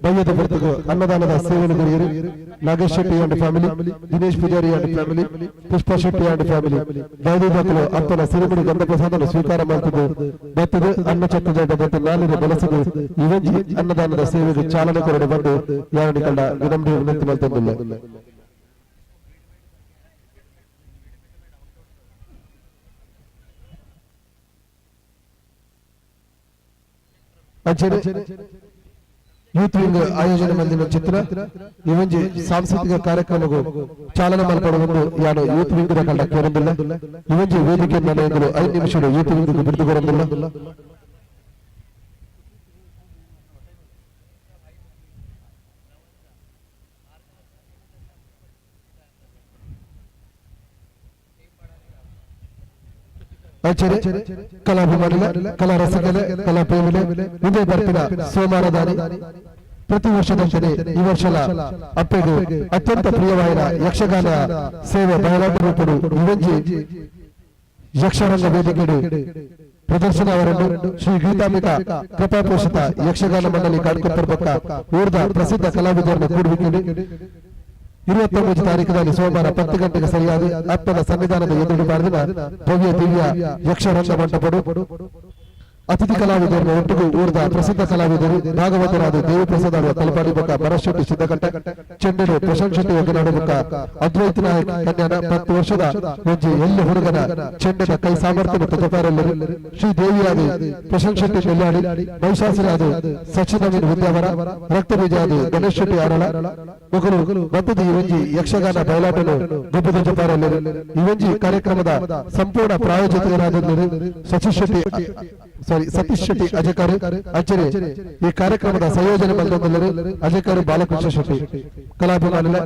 ಬಯ್ಯದ ಬರ್ತಗ ಅನ್ನದಾನದ ಸೇವೆಯನ್ನು courier Nagesh Shetty and family, Dinesh Pujari and family, Pushpa Shetty and family. ದೈವದಾತಲು ಅಪ್ಪನ ಸಿರಿಮುಡಿ ಗಂಧ ಪ್ರಸಾದನ ಸ್ವೀಕಾರ ಮಾಡ್ತದೆ ಬರ್ತದೆ ಅನ್ನ ಛತ್ರದ ಬಂದು ನಾಲಿನ ಬಲಸದು ಈ ಒಂಜಿ ಅನ್ನದಾನದ ಸೇವೆಗೆ ಚಾಲನೆ ಕೊರಡು ಬಂದು ಯಾರನಿ ಕಂಡ ವಿನಮ್ರ ವಿನಂತಿ ಮಾಡ್ತಂದಿಲ್ಲ. ಅಂಚನೆ ಯೂತ್ ವಿಂಗ್ ಆಯೋಜನೆ ಮಂದಿನ ಚಿತ್ರ ಈ ಒಂಜಿ ಸಾಂಸ್ಕೃತಿಕ ಕಾರ್ಯಕ್ರಮಗೂ ಚಾಲನೆ ಮಲ್ಪಡುವಂದು ಯಾನು ಯೂತ್ ವಿಂಗ್ ಕಂಡ ಕೇರೊಂದಿಲ್ಲ. ಈ ಒಂಜಿ ವೇದಿಕೆ ಮೇಲೆ 5 ನಿಮಿಷ ಯೂತ್ ವಿಂಗ್ ಬಿಡುದು ಕೊರೊಂದಿಲ್ಲ. ಅಂಚನೆ ಕಲಾಭಿಮಾನಿಲೆ, ಕಲಾ ರಸಿಕಲೆ, ಕಲಾ ಪ್ರೇಮಿಲೆ, ಇದೇ ಬರ್ತಿನ ಸೋಮವಾರದಾನಿ ಪ್ರತಿ ವರ್ಷದಂತೆ ಈ ವರ್ಷದ ಅಪ್ಪೆಗೂ ಅತ್ಯಂತ ಪ್ರಿಯವಾದ ಯಕ್ಷಗಾನ ಸೇವೆ ಬಯಲಾಟ ರೂಪಡು ಇವಂಜಿ ಯಕ್ಷರಂಗ ವೇದಿಕೆಡು ಪ್ರದರ್ಶನ ಅವರನ್ನು ಶ್ರೀ ಗೀತಾಂಬಿಕಾ ಕೃಪಾಪೋಷಿತ ಯಕ್ಷಗಾನ ಮಂಡಳಿ ಕಾಡ್ಕೊಪ್ಪರ್ ಬೊಕ್ಕ ಊರ್ದ ಪ್ರಸಿದ್ಧ ಕಲಾವಿದರನ್ನು ಕೂಡುವಿಕೆ 29 ತಾರೀಕಿನಲ್ಲಿ ಸೋಮವಾರ 10 ಗಂಟೆಗೆ ಸರಿಯಾದ ಅಪ್ಪನ ಸನ್ನಿಧಾನದ ಎದುರು ಬಾರದಿನ ಭವ್ಯ ದಿವ್ಯ ಯಕ್ಷರಂಗ ಮಂಟಪಡು ಅತಿಥಿ ಕಲಾವಿದರನ್ನು ಒಟ್ಟಿಗೂ ಊರ್ದ ಪ್ರಸಿದ್ಧ ಕಲಾವಿದರು ಭಾಗವತರಾದ ದೇವಪ್ರಸಾದ ಅವರ ತಲಪಾಡಿ ಬೊಕ್ಕ ಭರಶೆಟ್ಟಿ ಸಿದ್ದಕಟ್ಟ, ಚೆಂಡೆಡು ಪ್ರಶಾಂತ್ ಶೆಟ್ಟಿ ಒಗ್ಗನಾಡು ಬೊಕ್ಕ ಅದ್ವೈತ ನಾಯಕ್ ಕನ್ಯಾನ 10 ವರ್ಷದ ಒಂಜಿ ಎಲ್ಲಿ ಹುಡುಗನ ಚೆಂಡೆದ ಕೈ ಸಾಮರ್ಥ್ಯ ಮತ್ತು ತಪಾರಲ್ಲರು ಶ್ರೀ ದೇವಿಯಾದ ಪ್ರಶಾಂತ್ ಶೆಟ್ಟಿ ನೆಲ್ಲಾಡಿ, ಮಹಿಷಾಸುರಾದ ಸಚಿನ್ ಅಮೀನ್ ಉದ್ಯಾವರ, ರಕ್ತಬೀಜಾದ ಗಣೇಶ್ ಶೆಟ್ಟಿ ಆರಳ ಮೊಗಲು ಬತ್ತದ ಈ ಒಂಜಿ ಯಕ್ಷಗಾನ ಬಯಲಾಟನು ಗುಬ್ಬದ ಜಪಾರಲ್ಲರು. ಈ ಒಂಜಿ ಕಾರ್ಯಕ್ರಮದ ಸಂಪೂರ್ಣ ಪ್ರಾಯೋಜಕರಾದ ಸತೀಶ್ ಶೆಟ್ಟಿ ಸಾರಿ ಸತೀಶ್ ಶೆಟ್ಟಿ ಅಜಕಾರು ಅಚ್ಚರಿ ಈ ಕಾರ್ಯಕ್ರಮದ ಸಂಯೋಜನೆ ಬಂದವರು ಅಜಕಾರು ಬಾಲಕೃಷ್ಣ ಶೆಟ್ಟಿ. ಕಲಾಭಿಮಾನಿಲ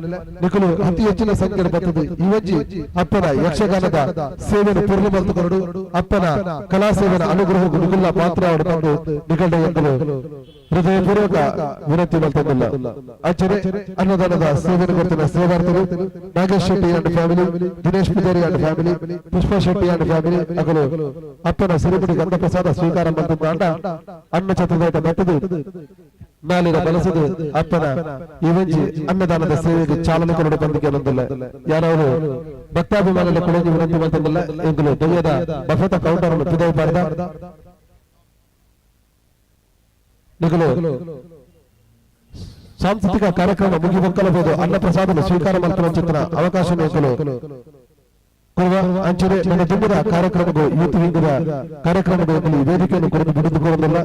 ನಿಖಲು ಅತಿ ಹೆಚ್ಚಿನ ಸಂಖ್ಯೆ ಬರ್ತದೆ ಈ ಒಂಜಿ ಅಪ್ಪನ ಯಕ್ಷಗಾನದ ಸೇವೆಯನ್ನು ಪೂರ್ಣ ಮಲ್ತುಕೊಂಡು ಅಪ್ಪನ ಕಲಾ ಸೇವೆನ ಅನುಗ್ರಹ ನಿಗುಲ್ಲ ಪಾತ್ರ ಅವರು ಬಂದು ನಿಗಡ ಎಂದಲು ಹೃದಯಪೂರ್ವಕ ವಿನಂತಿ ಮಲ್ತೊಂದಿಲ್ಲ. ಅಚ್ಚರಿ ಅನ್ನದಾನದ ಸೇವೆಯನ್ನು ಕೊಡ್ತಿನ ಸೇವಾರ್ಥಿಗಳು Nagesh Shetty and family, Dinesh Pujari and family, Pushpa Shetty and family ಅಗಲು ಅಪ್ಪನ ಸಿರಿಮುಡಿ ಗಂಧ ಪ್ರಸಾದ ಸ್ವೀಕಾರ ಮಲ್ತೊಂದಾಂಡ ಅನ್ನ ಛತ್ರದ ಬಟ್ಟದು ನಾಲಿನ ಬಲಸದು ಅಪ್ಪನ ಈ ಒಂಜಿ ಅನ್ನದಾನದ ಸೇವೆಗೆ ಚಾಲನೆ ಕೊರಡು ಬಂದಿಗೆ ಅನ್ನೊಂದಿಲ್ಲ. ಯಾರಾದ್ರು ಭಕ್ತಾಭಿಮಾನಿಗಳ ಕೊಡುಗೆ ವಿನಂತಿ ಮಲ್ತೊಂದಿಲ್ಲ. ಎಂಗುಲು ದೈವದ ಬಫೆತ ಕೌಂಟರ್ ಅನ್ನು ಪಿದವು ಪಾರ್ದ ನಿಗಲು ಸಾಂಸ್ಕೃತಿಕ ಕಾರ್ಯಕ್ರಮ ಮುಗಿಬೊಕ್ಕಲಬಹುದು ಅನ್ನ ಪ್ರಸಾದನ ಸ್ವೀಕಾರ ಮಲ್ಪುನ ಚಿತ್ರ ಅವಕಾಶ ಎಂಕುಲು ಕೊಡುವ. ಅಂಚನೆ ನನ್ನ ದುಂಬದ ಕಾರ್ಯಕ್ರಮಗೂ ಯೂತ್ ವಿಂಗದ ಕಾರ್ಯಕ್ರಮದ ಈ ವೇದಿಕೆಯನ್ನು ಕುರಿತು ಬಿಡಿದುಕೊಳ್ಳುವುದಿಲ್ಲ.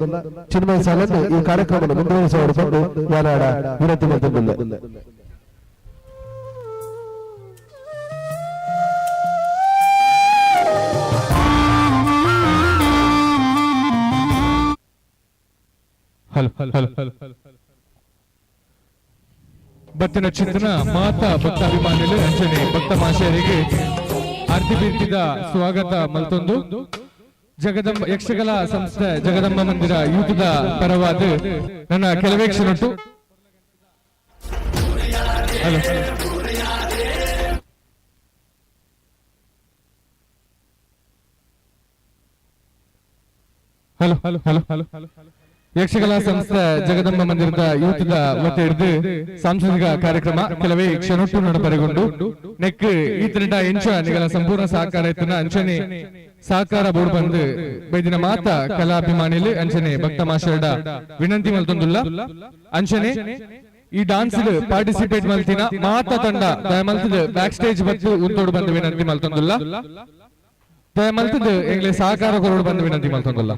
ಚಿನ್ಮಯ ಸಾಲನ್ನು ಈ ಕಾರ್ಯಕ್ರಮವನ್ನು ಮುಂದುವರಿಸುವ ಯಾರಾಡ ವಿನಂತಿ ಮಲ್ತೊಂದಿಲ್ಲ. ಹಲೋ ಹಲೋ ಹಲೋ ಬತ್ತಿನ ಚಿಂತನ ಮಾತಾ ಭಕ್ತಾಭಿಮಾನಿಗಳು ಅಂಚನೆ ಭಕ್ತ ಮಾಶಯರಿಗೆ ಆರ್ತಿ ಬೀರ್ತಿದ ಸ್ವಾಗತ ಮಲ್ತೊಂದು ಜಗದಂಬ ಯಕ್ಷಕಲಾ ಸಂಸ್ಥೆ ಜಗದಂಬ ಮಂದಿರ ಯೂತದ ಪರವಾದ ನನ್ನ ಕೆಲವೇ ಕ್ಷಣಟ್ಟು hello hello hello hello hello hello Yakshakala ಸಂಸ್ಥೆ ಜಗದಂಬ ಮಂದಿರದ ಯೂತದ ವತಿ ಹಿಡಿದು ಸಾಂಸ್ಕೃತಿಕ ಕಾರ್ಯಕ್ರಮ ಕೆಲವೇ ಕ್ಷಣೊಟ್ಟು ನಡಪರೆಗೊಂಡು ನೆಕ್ ಈತನಿಟ ಎಂಚ ನಿಗಲ ಸಂಪೂರ್ಣ ಸಹಕಾರ ಇತ್ತನ ಅಂಚನೆ ಸಹಕಾರ ಬೋರ್ಡ್ ಬಂದು ಬೈದಿನ ಮಾತ ಕಲಾಭಿಮಾನಿಲು ಅಂಚನೆ ಭಕ್ತ ಮಾಶರಡ ವಿನಂತಿ ಮಲ್ತೊಂದುಲ್ಲ. ಅಂಚನೆ ಈ ಡಾನ್ಸ್ ಪಾರ್ಟಿಸಿಪೇಟ್ ಮಲ್ತಿನ ಮಾತ ತಂಡ ದಯಮಲ್ತದ ಬ್ಯಾಕ್ ಸ್ಟೇಜ್ ಬತ್ತು ಉಂತೋಡು ಬಂದು ವಿನಂತಿ ಮಲ್ತೊಂದುಲ್ಲ. ದಯಮಲ್ತದ ಎಂಗ್ಲೆ ಸಹಕಾರ ಕೊರೋಡು ಬಂದು ವಿನಂತಿ ಮಲ್ತೊಂದುಲ್ಲ.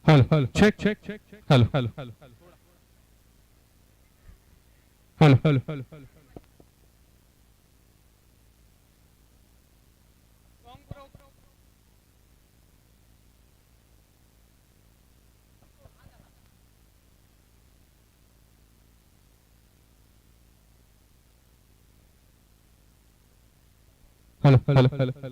Hello hello check check hello hello hello hello hello hello hello hello hello.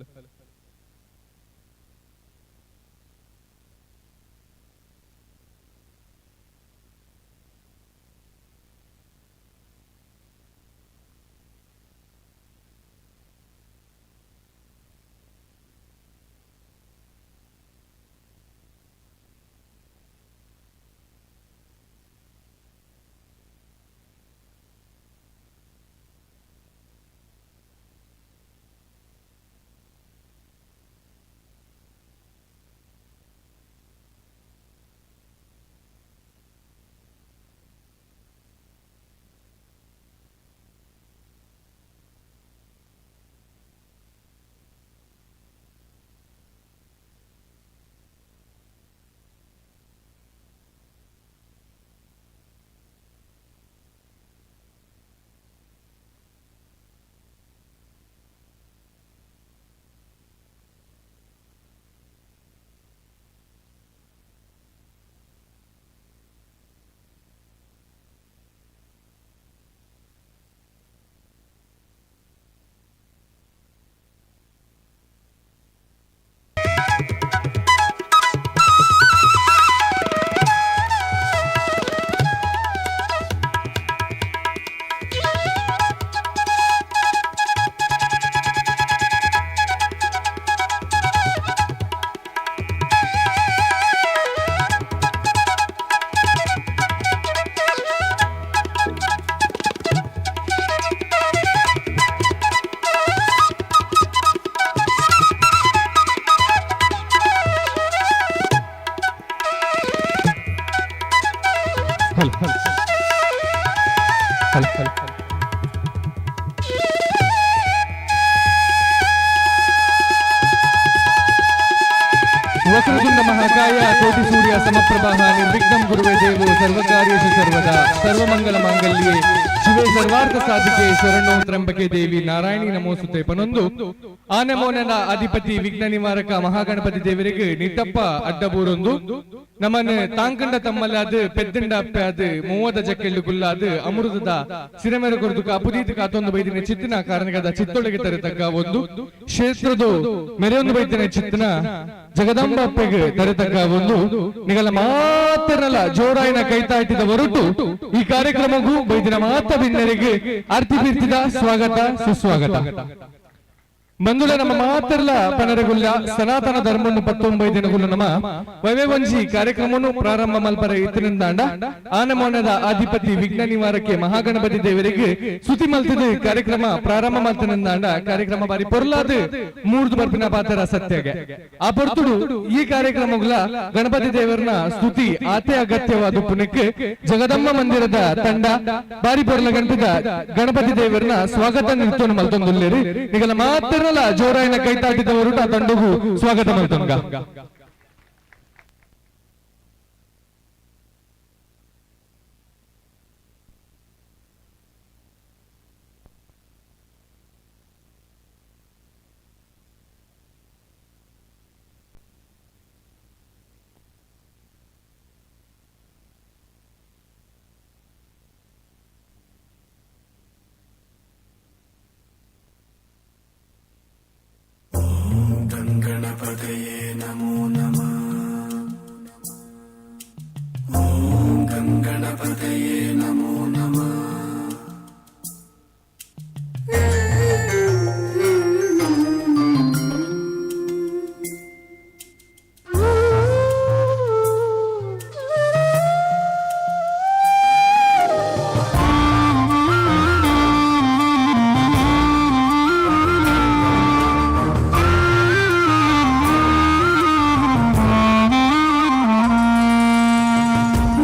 Hello hello hello hello. Vakratunda Mahakaya ಕೋಟಿ ಸೂರ್ಯ ಸಮಪ್ರಭಾ ನಿರ್ವಿಘ್ನಂ ಗುರುವೇ ದೇವೋ ಸರ್ವಕಾರ್ಯೇಷು ಸರ್ವದಾ ಸರ್ವಮಂಗಲ ಮಾಂಗಲ್ಯೆ ಶಿವೆ ಸರ್ವಾರ್ಥ ಸಾಧಿಕೆ ಶರಣೋ ತ್ರಂಬಕೆ ದೇವಿ ನಾರಾಯಣಿ ನಮೋಸುತೆ ಪನೊಂದು ಆನೆಮೋನನ ಅಧಿಪತಿ ವಿಘ್ನ ನಿವಾರಕ ಮಹಾಗಣಪತಿ ದೇವರಿಗೆ ನಿಟ್ಟಪ್ಪ ಅಡ್ಡಬೂರೊಂದು ನಮನ್ ತಾಂಕಂಡ ತಮ್ಮಲ್ಲಾದ ಪೆದ್ದಂಡ ಅಪ್ಪೆ ಮೂವದ ಜಕ್ಕೆಳ್ಳು ಗುಲ್ಲಾದ ಅಮೃತದ ಸಿರಮೆರ ಕೊರದು ಕಾಪುದೀತ ಕಾತೊಂದು ಬೈದಿನ ಚಿತ್ತಿನ ಕಾರಣಗದ ಚಿತ್ತೊಳಗೆ ತರತಕ್ಕ ಒಂದು ಕ್ಷೇತ್ರದ ಮೆರೆಯೊಂದು ಬೈದಿನ ಚಿತ್ತಿನ ಜಗದಂಬ ಅಪ್ಪೆಗೆ ತರತಕ್ಕ ಒಂದು ನಿಗಲ ಮಾತ್ರನಲ್ಲ ಜೋರಾಯಿನ ಕೈತಾಟಿದ ಹೊರಟು ಈ ಕಾರ್ಯಕ್ರಮಕ್ಕೂ ಬೈದಿನ ಮಾತ ಬಿನ್ನರಿಗೆ ಆರ್ತಿ ಬೀರ್ತಿದ ಸ್ವಾಗತ ಸುಸ್ವಾಗತ. ಬಂಧುಲ ನಮ್ಮ ಮಾತ್ರಲ ಪನರಗುಲ್ಲ ಸನಾತನ ಧರ್ಮನ್ನು ಪತ್ತೊಂಬೈ ದಿನಗುಲ್ಲ ನಮ್ಮ ವೈವೇವಂಜಿ ಕಾರ್ಯಕ್ರಮವನ್ನು ಪ್ರಾರಂಭ ಮಲ್ಪರ ಇತ್ತಿನಿಂದಾಂಡ ಆನಮೋನದ ಅಧಿಪತಿ ವಿಘ್ನ ನಿವಾರಕ್ಕೆ ಮಹಾಗಣಪತಿ ದೇವರಿಗೆ ಸುತಿ ಮಲ್ತಿದ ಕಾರ್ಯಕ್ರಮ ಪ್ರಾರಂಭ ಮಲ್ತಿನಿಂದಾಂಡ ಕಾರ್ಯಕ್ರಮ ಬಾರಿ ಪೊರ್ಲಾದ ಮೂರ್ದು ಬರ್ಪಿನ ಪಾತ್ರ ಸತ್ಯಗೆ ಆ ಪೊರ್ತುಡು ಈ ಕಾರ್ಯಕ್ರಮಗಳ ಗಣಪತಿ ದೇವರನ ಸ್ತುತಿ ಆತೆ ಅಗತ್ಯವಾದ ಪುನಕ್ಕೆ ಜಗದಂಬ ಮಂದಿರದ ತಂಡ ಬಾರಿ ಪೊರ್ಲ ಗಣಪದ ಗಣಪತಿ ದೇವರನ ಸ್ವಾಗತ ನೃತ್ಯವನ್ನು ಮಲ್ತೊಂದುಲ್ಲೇರಿ. ನಿಗಲ ಮಾತ್ರ ಜೋರಾಯಿನ ಕೈತಾಟಿದವರು ಆ ತಂಡಗೂ ಸ್ವಾಗತ ಮಲ್ತೊಂಗ. गणपतये नमो नमः। ॐ गं गणपतये नमो नमः।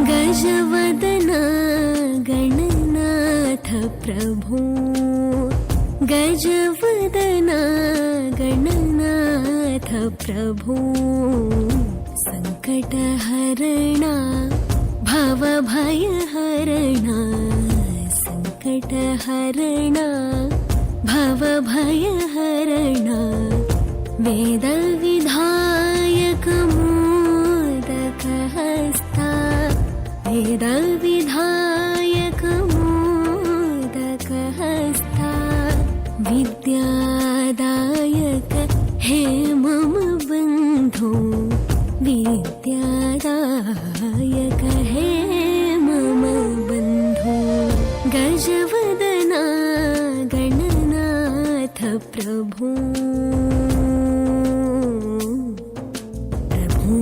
गजवदना गणनाथ प्रभो, गजवदना गणनाथ प्रभो, संकट सङ्कटहरणा भवभयहरणा सङ्कटहरणा भवभयहरणा वेदविधायक मोदकहस्ता वेदविधायक मोदकहस्ता विद्यादायक हे मम बन्धो विद्यादायक हे मम बन्धो गजवदना गणनाथ प्रभो प्रभो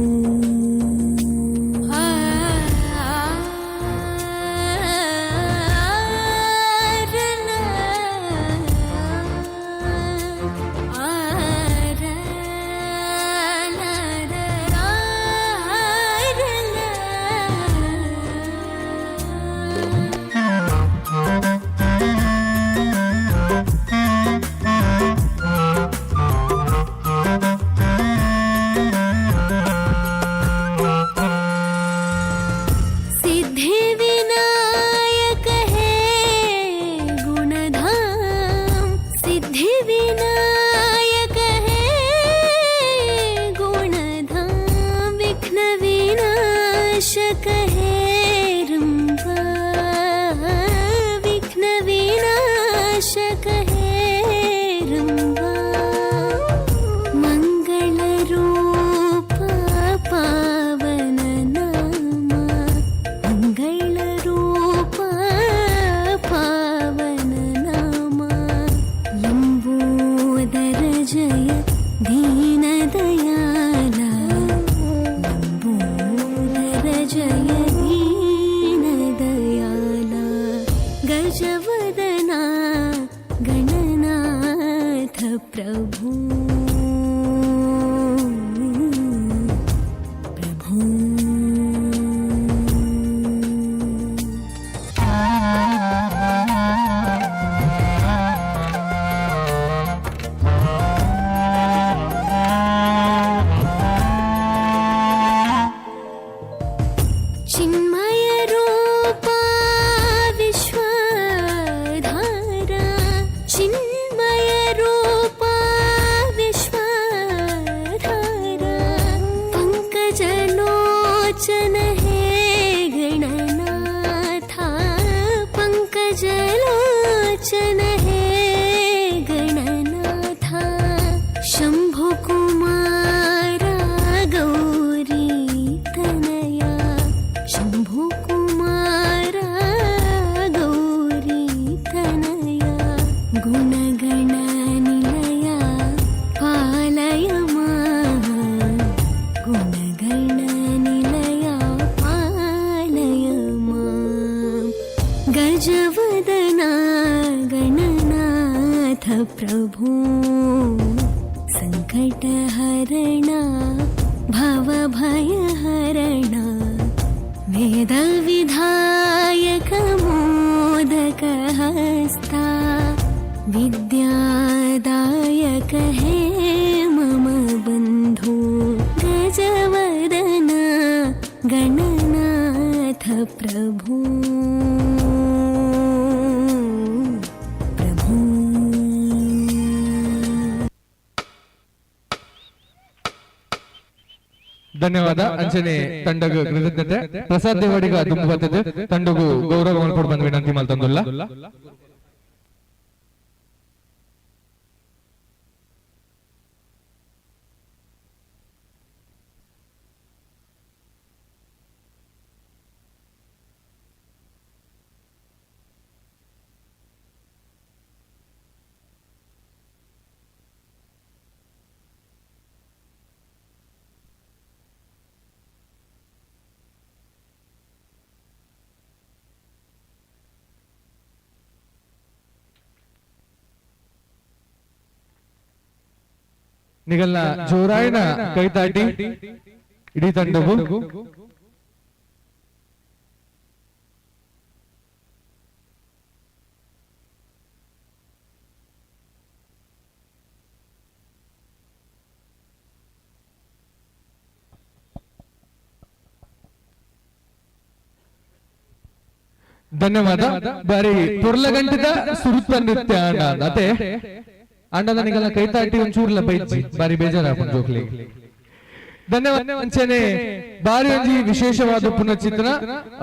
सिद्धिविनायक हे गुणधाम सिद्धिविनायक हे गुणधाम विघ्नविनाशक हे रम्बा विघ्नविनाशक हे रम्बा मङ्गलरूप पावन नामा मङ्गलरूप पावन नामा लम्बोदर जय दीनदयाला लम्बोदर जय दीनदयाला गजवदना गणनाथ प्रभु प्रभु चिन्मयरूपा विश्वधारा चिन्मयरूपा विश्वधारा पङ्कजलोचन हे गणनाथा पङ्कजलोचन हे गणनाथा शम्भुकुमारा गौरी तनया शम्भुकुमारा गौरी तनया गुणगणनिलया पालय मां गुणगणनिलया पालय मां गजवदना गणनाथ प्रभो सङ्कटहरणा भवभयहरणा वेदविधायक मोदकहस्ता विद्यादायक हे मम बन्धो गजवदना गणनाथ प्रभो प्रभो ಧನ್ಯವಾದ ಅಂಚನೆ ತಂಡಗ ಕೃತಜ್ಞತೆ ಪ್ರಸಾದ್ ದೇವಾಡಿಗ ದುಂಬು ಬರ್ತದೆ ತಂಡಗು ಗೌರವ ಮಲ್ಪೊಡು ಬಂದ್ ವಿನಂತಿ ಮಲ್ತಂದುಲ್ಲ. ನಿಗಲ್ನ ಜೋರಾಯಿನ ಕೈತಾಟಿ ಇಡೀ ತಂಡಗು. ಧನ್ಯವಾದ. ಬಾರಿ ಪೊರ್ಲಗಂಟಿದ ಸುರುತ್ತ ನೃತ್ಯ ಅಂಡ ಅತೆ ಅಂಡ ನನಗೆಲ್ಲ ಕೈತಾಟಿ ಒಂಚೂರ್ಲ ಬೈಜಿ ಬಾರಿ ಬೇಜಾರಾಪುಂಡು ಜೋಕ್ಲಿ. ಧನ್ಯವಾದ. ಅಂಚನೆ ಬಾರಿ ಒಂಜಿ ವಿಶೇಷವಾದ ಪುನಃಚಿತ್ರ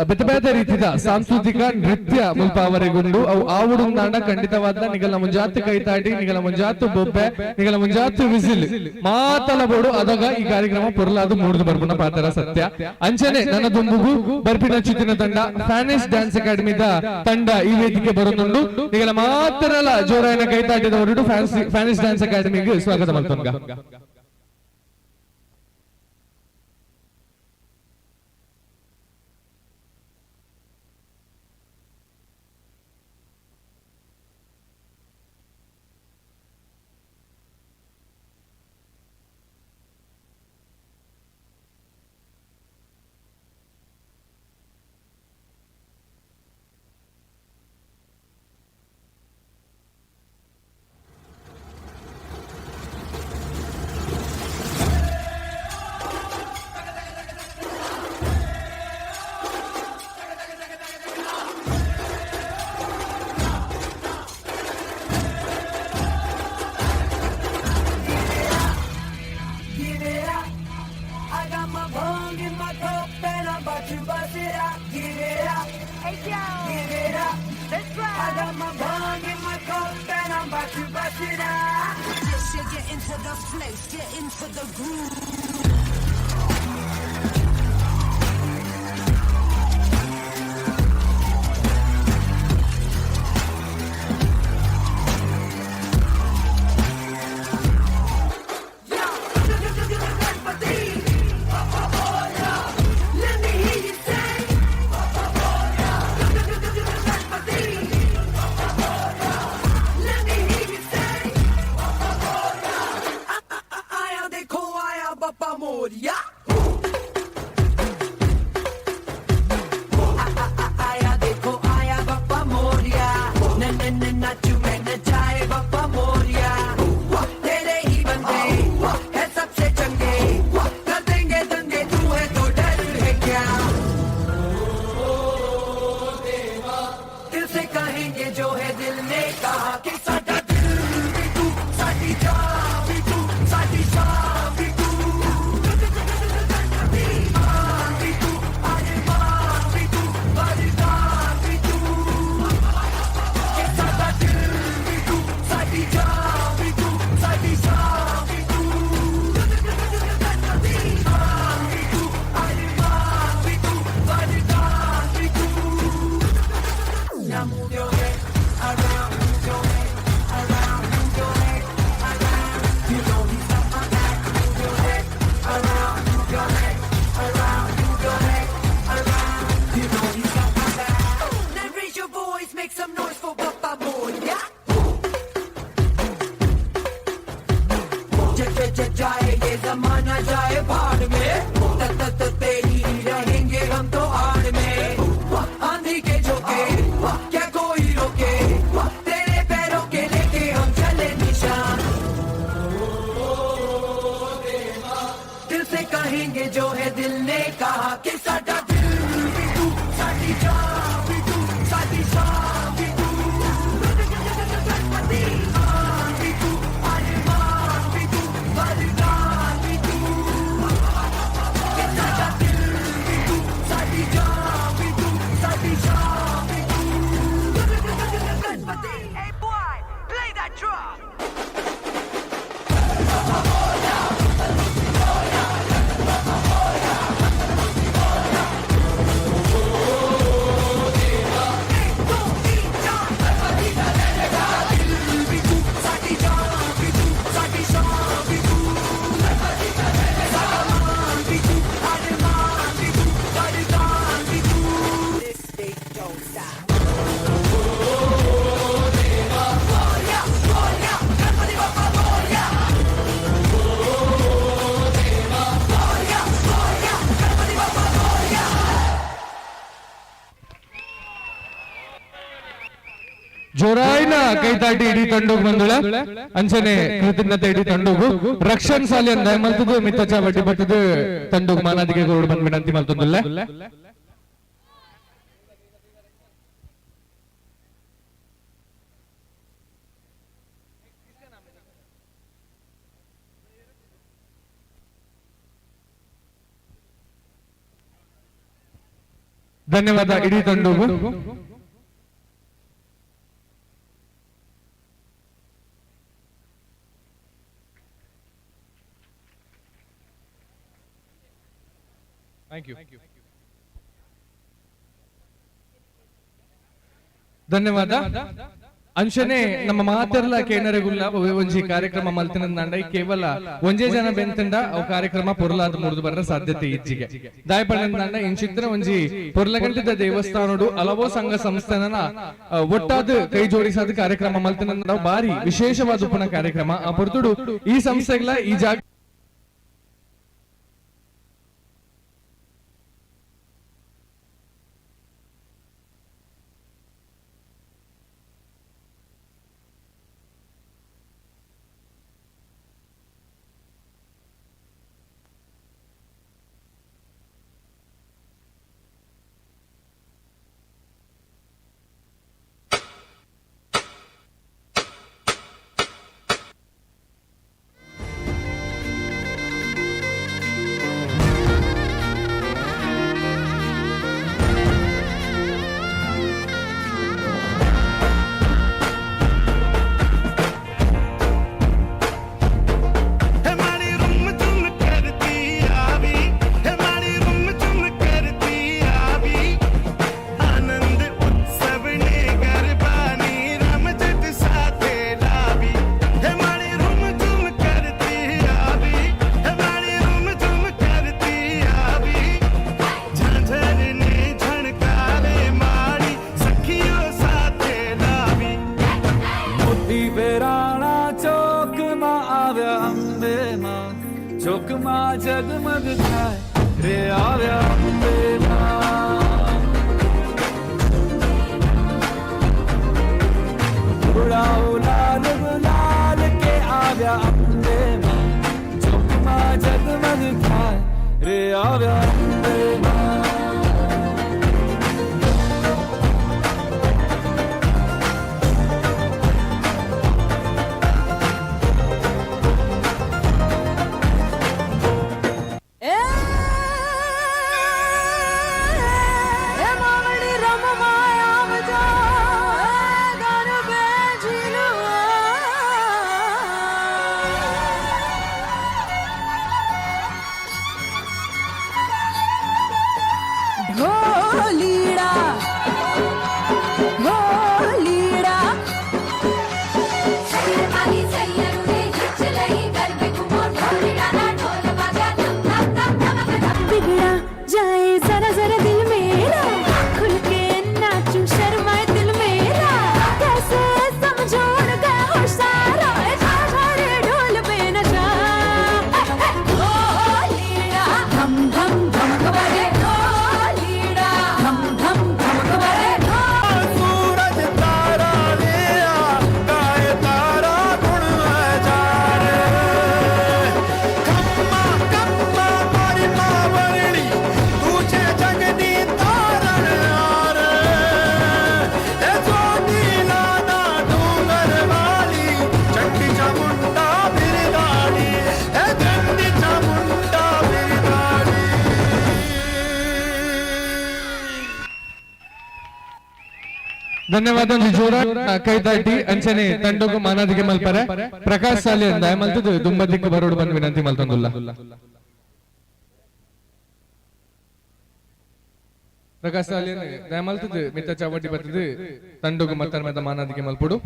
ಬೇತೆ ಬೇತೆ ರೀತಿದ ಸಾಂಸ್ಕೃತಿಕ ನೃತ್ಯ ಮುಲ್ಪ ಅವರೆಗುಂಡು ಅವು ಆವುಡುಂದಾಂಡ ಖಂಡಿತವಾದ ನಿಗಲ ಮುಂಜಾತು ಕೈತಾಟಿ, ನಿಗಲ ಮುಂಜಾತು ಬೊಬ್ಬೆ, ನಿಗಲ ಮುಂಜಾತು ವಿಸಿಲ್ ಮಾತಲ ಬೋಡು. ಅದಾಗ ಈ ಕಾರ್ಯಕ್ರಮ ಪೊರ್ಲಾದು ಮೂಡ್ದು ಬರ್ಪುನ ಪಾತ್ರ ಸತ್ಯ. ಅಂಚನೆ ನನ್ನ ದುಂಬುಗು ಬರ್ಪಿನ ಚಿತ್ತಿನ ತಂಡ ಫ್ಯಾನಿಶ್ ಡ್ಯಾನ್ಸ್ ಅಕಾಡೆಮಿದ ತಂಡ ಈ ವೇದಿಕೆ ಬರೋದುಂಡು. ನಿಗಲ ಮಾತ್ರಲ ಜೋರಾಯನ ಕೈತಾಟಿದವರು ಫ್ಯಾನಿಶ್ ಡ್ಯಾನ್ಸ್ ಅಕಾಡೆಮಿಗೆ ಸ್ವಾಗತ ಮಲ್ತೊನ್ಗ. I got my bong in my cup and I'm about to bust it out. Give it up. Hey yo. Give it up. Let's ride. I got my bong in my cup and I'm about to bust it out. Shit, get into the place, get into the groove. Let me hear you say. Let me hear you say. आया देखो आया बप्पा मोरिया, आया देखो आया बप्पा मोरिया, न न न नाचू मैं नचाए बप्पा मोरिया, तेरे ही बंदे है सबसे चंगे, कर देंगे दंगे, तू है तो डर है क्या, दिल से कहेंगे जो है दिल ने कहा कि साडा दिल भी तू, साडी जान भी तू, साडी शान भी तू, मान भी तू, अरमान भी तू, वरदान भी तू, कि साडा दिल भी तू, साडी जान भी तू, साडी शान भी तू, मान भी तू, अरमान भी तू, वरदान भी तू। Now move your head around, move your head around, move your head around. You know he's got my back. Move your head around, move your head around, move your head around. You know he's got my back. Now raise your voice, make some noise for Bappa Moria. ज ज ज जाए ये जमाना जाए भाड़ में, त त त तेरी रहेंगे हम तो आड़ में। आंधी के झोंके क्या कोई रोके, तेरे पैरों के लेके हम चले निशान। दिल से कहेंगे जो है दिल ने कहा कि साडा दिल भी तू, साडी जान भी तू, साडी शान भी तू, मान भी तू, अरमान भी तू, वरदान भी तू, कि साडा दिल भी तू, साडी जान भी तू, साडी शान भी तू। Hey boy, play that drum. ਸਾਡੀ ਜਾਨ ਵੀ ਤੂੰ, ਸਾਡੀ ਸ਼ਾਨ ਵੀ ਤੂੰ, ਸਾਡਾ ਮਾਨ ਵੀ ਤੂੰ, ਅਰਮਾਨ ਵੀ ਤੂੰ, ਵਰਦਾਨ ਵੀ ਤੂੰ। This beat don't stop. Moria, Moria, Ganpati Bappa Moria. Moria, Moria, Ganpati Bappa Moria. ಜೋರಾಯ್ನ ಕೈತಾಟಿ ಇಡೀ ತಂಡೋಗ್ ಬಂದುಳ. ಅಂಚನೆ ಕೃತಜ್ಞತೆ ಇಡೀ ತಂಡೋಗು. ರಕ್ಷಣ್ ಸಾಲಿಯನ್ ದಯಮಲ್ತದು ಮಿತ್ತಚ ಬಡ್ಡಿ ಬಟ್ಟದು ತಂಡೋಗ್ ಮಾನಾದಿಗೆ ಗೋಡು ಬಂದ್ ವಿನಂತಿ ಮಲ್ತೊಂದುಲ್ಲ. ಧನ್ಯವಾದ ಇಡೀ ತಂಡಗೂ. Thank you. ಧನ್ಯವಾದ. ಅಂಶನೇ ನಮ್ಮ ಮಾತೆರ್ಲ ಕೇನರೆಗುಲ್ಲ ಒಂಜಿ ಕಾರ್ಯಕ್ರಮ ಮಲ್ತಿನಂದಾಂಡ ಕೇವಲ ಒಂಜೇ ಜನ ಬೆಂತಂಡ ಅವು ಕಾರ್ಯಕ್ರಮ ಪೊರ್ಲಾದ ಮುರಿದು ಬರ ಸಾಧ್ಯತೆ ಇಜ್ಜಿಗೆ. ದಾಯಪಣ್ಣಂದಾಂಡ ಇಂಚಿತ್ರ ಒಂಜಿ ಪೊರ್ಲಗಂಟದ ದೇವಸ್ಥಾನಡು ಹಲವೋ ಸಂಘ ಸಂಸ್ಥಾನನ ಒಟ್ಟಾದ ಕೈ ಜೋಡಿಸಾದ ಕಾರ್ಯಕ್ರಮ ಮಲ್ತಿನಂದ ಬಾರಿ ವಿಶೇಷವಾದ ಉಪನ ಕಾರ್ಯಕ್ರಮ. ಆ ಪೊರ್ತುಡು ಈ ಸಂಸ್ಥೆಗಳ ಈ ಜಾಗ ચોકમાં જગમગ થાય રે આવ્યા અંબે માં. ઉડાવ લાલ ગુલાલ કે આવ્યા અંબે માં, ચોકમાં જગમગ થાય રે આવ્યા અંબે માં. ಧನ್ಯವಾದ. ಜೋರ ಕೈದಾಟಿ ಅಂಚನೆ ತಂಡಗು ಮಾನಾದಿಗೆ ಮಲ್ಪರೆ ಪ್ರಕಾಶ್ ಸಾಲಿ ಅಂದ ಮಲ್ತದು ದುಂಬದಿಕ್ಕು ಬರೋಡು ಬಂದ್ ವಿನಂತಿ ಮಲ್ತೊಂದುಲ್ಲ. ಪ್ರಕಾಶ್ ಸಾಲಿ ದಯಮಲ್ತದು ಮಿತ್ತ ಚಾವಟಿ ಬತ್ತದು ತಂಡಗು ಮತ್ತರ ಮೆದ ಮಾನಾದಿಗೆ ಮಲ್ಪುಡು.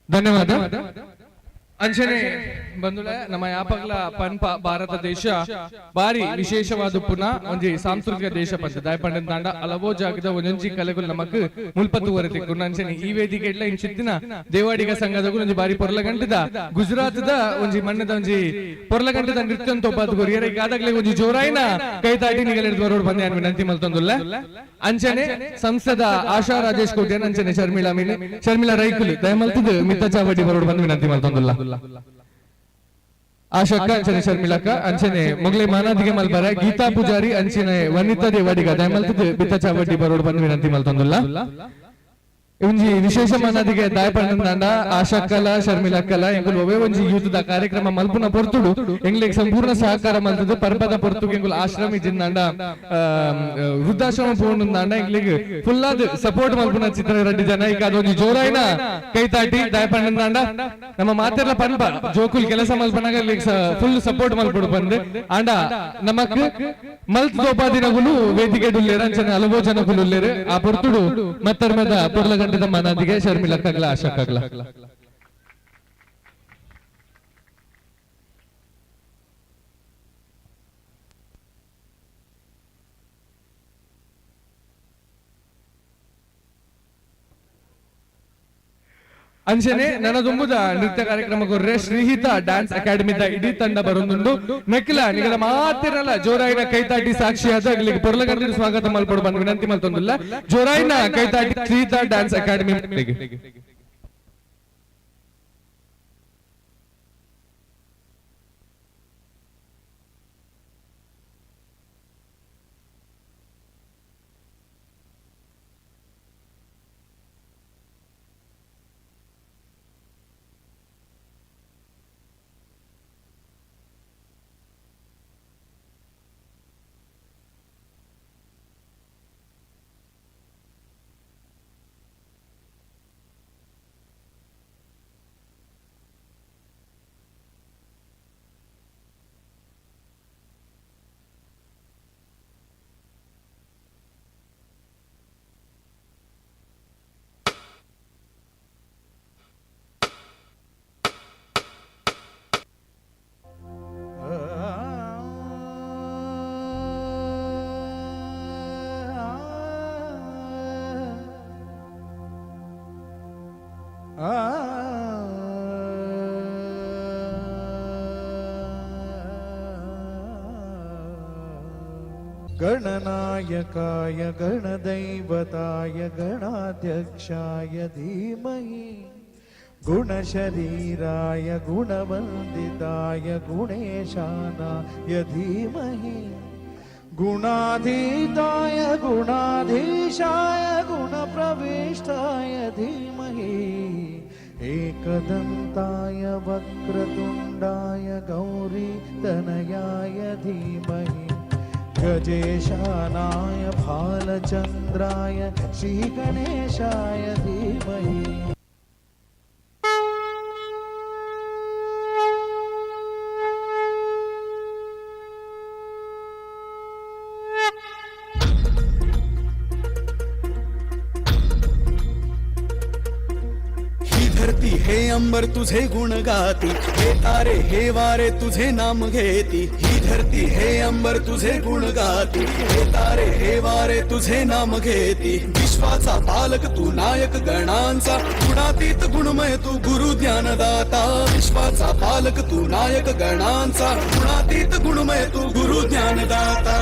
ಧನ್ಯವಾದ. ಅಂಚನೆ ಬಂದುಲೆ ನಮ್ಮ ಯಾಪಗ್ಲ ಪನ್ಪ ಭಾರತ ದೇಶ ಬಾರಿ ವಿಶೇಷವಾದ ಪುನಃ ಒಂಜಿ ಸಾಂಸ್ಕೃತಿಕ ದೇಶ ಪಂತ ದಾಯಪಂಡನ್ ತಾಂಡ ಹಲವೋ ಜಾಗದ ಒಂಜೊಂಜಿ ಕಲೆಗಳು ನಮಕ್ ಮುಲ್ಪತ್ತು ವರತಿ ಅಂಚನೆ ಈ ವೇದಿಕೆ ಇಡ್ಲ ಇಂಚಿತ್ತಿನ ದೇವಾಡಿಗ ಸಂಘದ ಒಂಜಿ ಬಾರಿ ಪೊರ್ಲಗಂಟದ ಗುಜರಾತ್ದ ಒಂಜಿ ಮಣ್ಣದ ಒಂಜಿ ಪೊರ್ಲಗಂಟದ ನೃತ್ಯ ತೋಪಾದ ಕೊರಿಯರ್ ಆದಾಗ್ಲೇ ಒಂಜಿ ಜೋರಾಯಿನ ಕೈತಾಟಿ ನಿಗಲಿಡ್ದು ಬರೋಡು ಬಂದೆ ವಿನಂತಿ ಮಲ್ತೊಂದುಲ್ಲ. ಅಂಚನೆ ಸಂಸದ ಆಶಾ ರಾಜೇಶ್ ಕೋಟ್ಯಾನ್ ಅಂಚನೆ ಶರ್ಮಿಳಾ ಮೀನ್ ಶರ್ಮಿಳಾ ರೈಕುಲು ದಯಮಲ್ತದ ಮಿತ್ತ ಚಾವಡಿ ಬರೋಡು ಬಂದು ವಿನಂತಿ ಮಲ್ತೊಂದುಲ್ಲ. ಆಶಕ್ಕ ಅಂಚನೆ ಶರ್ಮಿಳಕ್ಕ ಅಂಚನೆ ಮೊಗಲೆ ಮಾನಾದಿಗೆ ಮಲ್ಬರ ಗೀತಾ ಪೂಜಾರಿ ಅಂಚನೆ ವನಿತಾ ದೇವಾಡಿಗ ದಯಮಲ್ತದ ಬಿತ್ತ ಚಾವಡಿ ಬರೋಡು ಬಂದು ವಿನಂತಿ ಮಲ್ತೊಂದುಲ್ಲ. ಒಂಜಿ ವಿಶೇಷ ಮಾನಾದಿಗೆ ದಾಯಪಂಡ ಆಶಾಕ್ಕಲ ಶರ್ಮಿಳಕ್ಕಲ ಎಂಗುಲು ಒವೇ ಒಂಜಿ ಯೂತದ ಕಾರ್ಯಕ್ರಮ ಮಲ್ಪುನ ಪೊರ್ತುಡು ಎಂಗ್ಲಿಗ್ ಸಂಪೂರ್ಣ ಸಹಕಾರ ಮಲ್ತದು ಪರ್ಬದ ಪೊರ್ತುಗೆ ಎಂಗುಲು ಆಶ್ರಮ ಜಿಂದಾಂಡ ವೃದ್ಧಾಶ್ರಮ ಪೋಂಡಾಂಡ ಎಂಗ್ಲಿಗ್ ಫುಲ್ ಆದ್ ಸಪೋರ್ಟ್ ಮಲ್ಪುನ ಚಿತ್ರ ರೆಡ್ಡಿ ಜನ ಈಗ ಅದೊಂಜಿ ಜೋರಾಯಿನ ಕೈತಾಟಿ ದಾಯಪಂಡ ನಮ್ಮ ಮಾತೆರ್ಲ ಪನ್ಪ ಜೋಕುಲ್ ಕೆಲಸ ಮಲ್ಪನಾಗ ಫುಲ್ ಸಪೋರ್ಟ್ ಮಲ್ಪುಡು ಬಂದು ಆಂಡ ನಮಕ್ ಮಲ್ತ್ ದೋಪಾದಿನಗುಲು ವೇದಿಕೆ ಡುಲ್ಲೇರು ಅಂಚನೆ ಹಲವೋ ಜನಕುಲು ಉಲ್ಲೇರು ಆ ಪೊರ್ತುಡು ಮತ್ತರ್ಮದ ಪೊರ್ಲಗಂಟದ ಮನಾದಿಗೆ ಶರ್ಮಿಳಕ್ಕಾಗ್ಲ ಆಶಕ್ಕಾಗ್ಲ. ಅಂಚನೆ ನನದುಂಬುದ ನೃತ್ಯ ಕಾರ್ಯಕ್ರಮ ಕೊರ್ರೆ ಶ್ರೀಹಿತ ಡ್ಯಾನ್ಸ್ ಅಕಾಡೆಮಿದ ಇಡೀ ತಂಡ ಬರೊಂದುಂಡು ನೆಕ್ಲ ನಿಗಲ ಮಾತಿರಲ್ಲ ಜೋರಾಯಿನ ಕೈತಾಟಿ ಸಾಕ್ಷಿಯಾದ ಅಗ್ಲಿಗೆ ಪೊರ್ಲಗಂಟಿನ ಸ್ವಾಗತ ಮಲ್ಪೊಡು ಬಂದು ವಿನಂತಿ ಮಲ್ತೊಂದುಲ್ಲ. ಜೋರಾಯಿನ ಕೈತಾಟಿ ಶ್ರೀಹಿತ ಡ್ಯಾನ್ಸ್ ಅಕಾಡೆಮಿ. गणनायकाय गणदैवताय गणाध्यक्षाय धीमहि गुणशरीराय गुणवंदिताय गुणेशानाय धीमहि गुणाधीताय गुणाधीशाय गुणप्रविष्टाय धीमहि एकदन्ताय वक्रतुण्डाय गौरीतनयाय धीमहि गजेशानाय भालचन्द्राय श्रीगणेशाय धीमहि. ही धरती हे अंबर तुझे गुण गाती, हे तारे हे वारे तुझे नाम घेती. ही धरती हे अंबर तुझे गुण गाती, हे तारे हे वारे तुझे नाम घेती. विश्वाचा पालक तू नायक गणांचा, गुणातीत गुणमय तू गुरु ज्ञानदाता. विश्वाचा पालक तू नायक गणांचा, गुणातीत गुणमय तू गुरु ज्ञानदाता.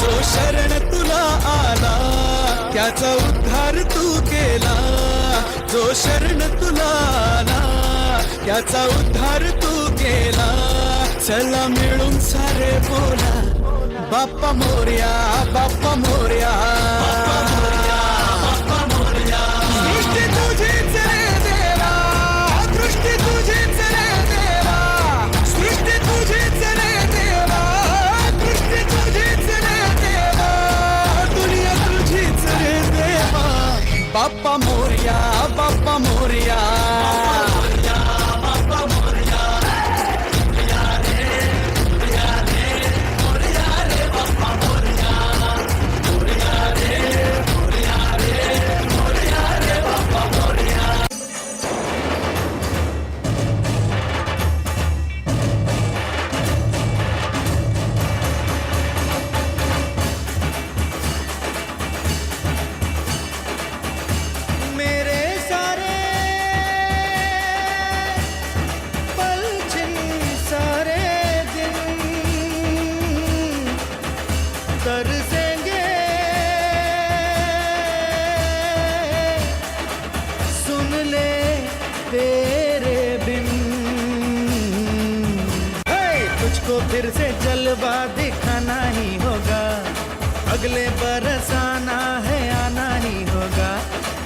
जो शरण तुला आला त्याचा उद्धार तू केला. जो शरण तुला आला त्याचा उद्धार तू केला. चला मिळून सारे बोला बाप्पा मोरया, बाप्पा मोरया, बाप्पा मोरया. सृष्टी तुझीच रे देवा, दृष्टी तुझीच रे देवा, सृष्टी तुझीच रे देवा, दृष्टी तुझीच रे देवा, दुनिया तुझीच रे देवा. बाप्पा मोरया, बाप्पा मोरया, बाप्पा मोरया. फिर से जलवा दिखाना ही होगा। अगले बरस आना है, आना ही होगा।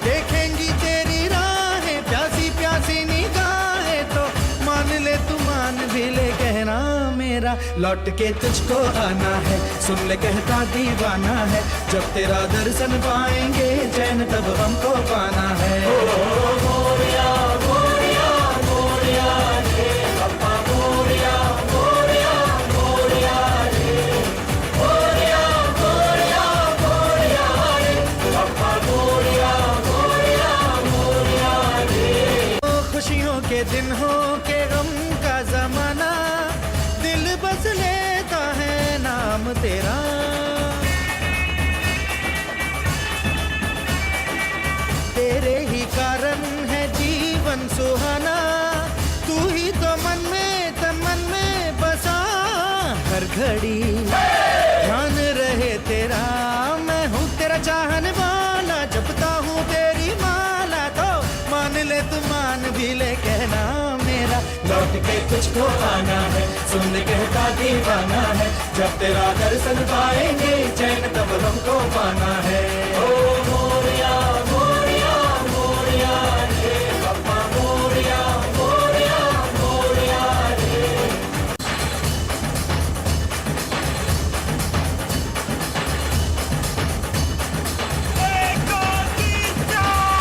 देखेंगी तेरी राहें, प्यासी प्यासी निगाहें, तो मान ले तू मान भी ले कहना मेरा, लौट के तुझको आना है। सुन ले कहता दीवाना है, जब तेरा दर्शन पाएंगे चैन तब हमको पाना है। ओ मोरिया मोरिया मोरिया रे बप्पा मोरिया मोरिया मोरिया रे, मोरिया मोरिया मोरिया रे बप्पा मोरिया मोरिया मोरिया रे। खुशियों के दिन हो के गम का जमाना, दिल बस लेता है नाम तेरा। तेरे ही कारण है जीवन सुहाना, तू ही तो मन में तमन में बसा। हर घड़ी ध्यान रहे तेरा, मैं हूँ तेरा चाहने वाला, जपता हूँ तेरी माला, तो मान ले तू मान भी ले कहना मेरा, लौट के तुझको आना है। सुन ले कहता दीवाना है, जब तेरा दर्शन पाएंगे चैन तब हमको पाना है। ओ मोरिया मोरिया मोरिया रे बप्पा मोरिया मोरिया मोरिया रे।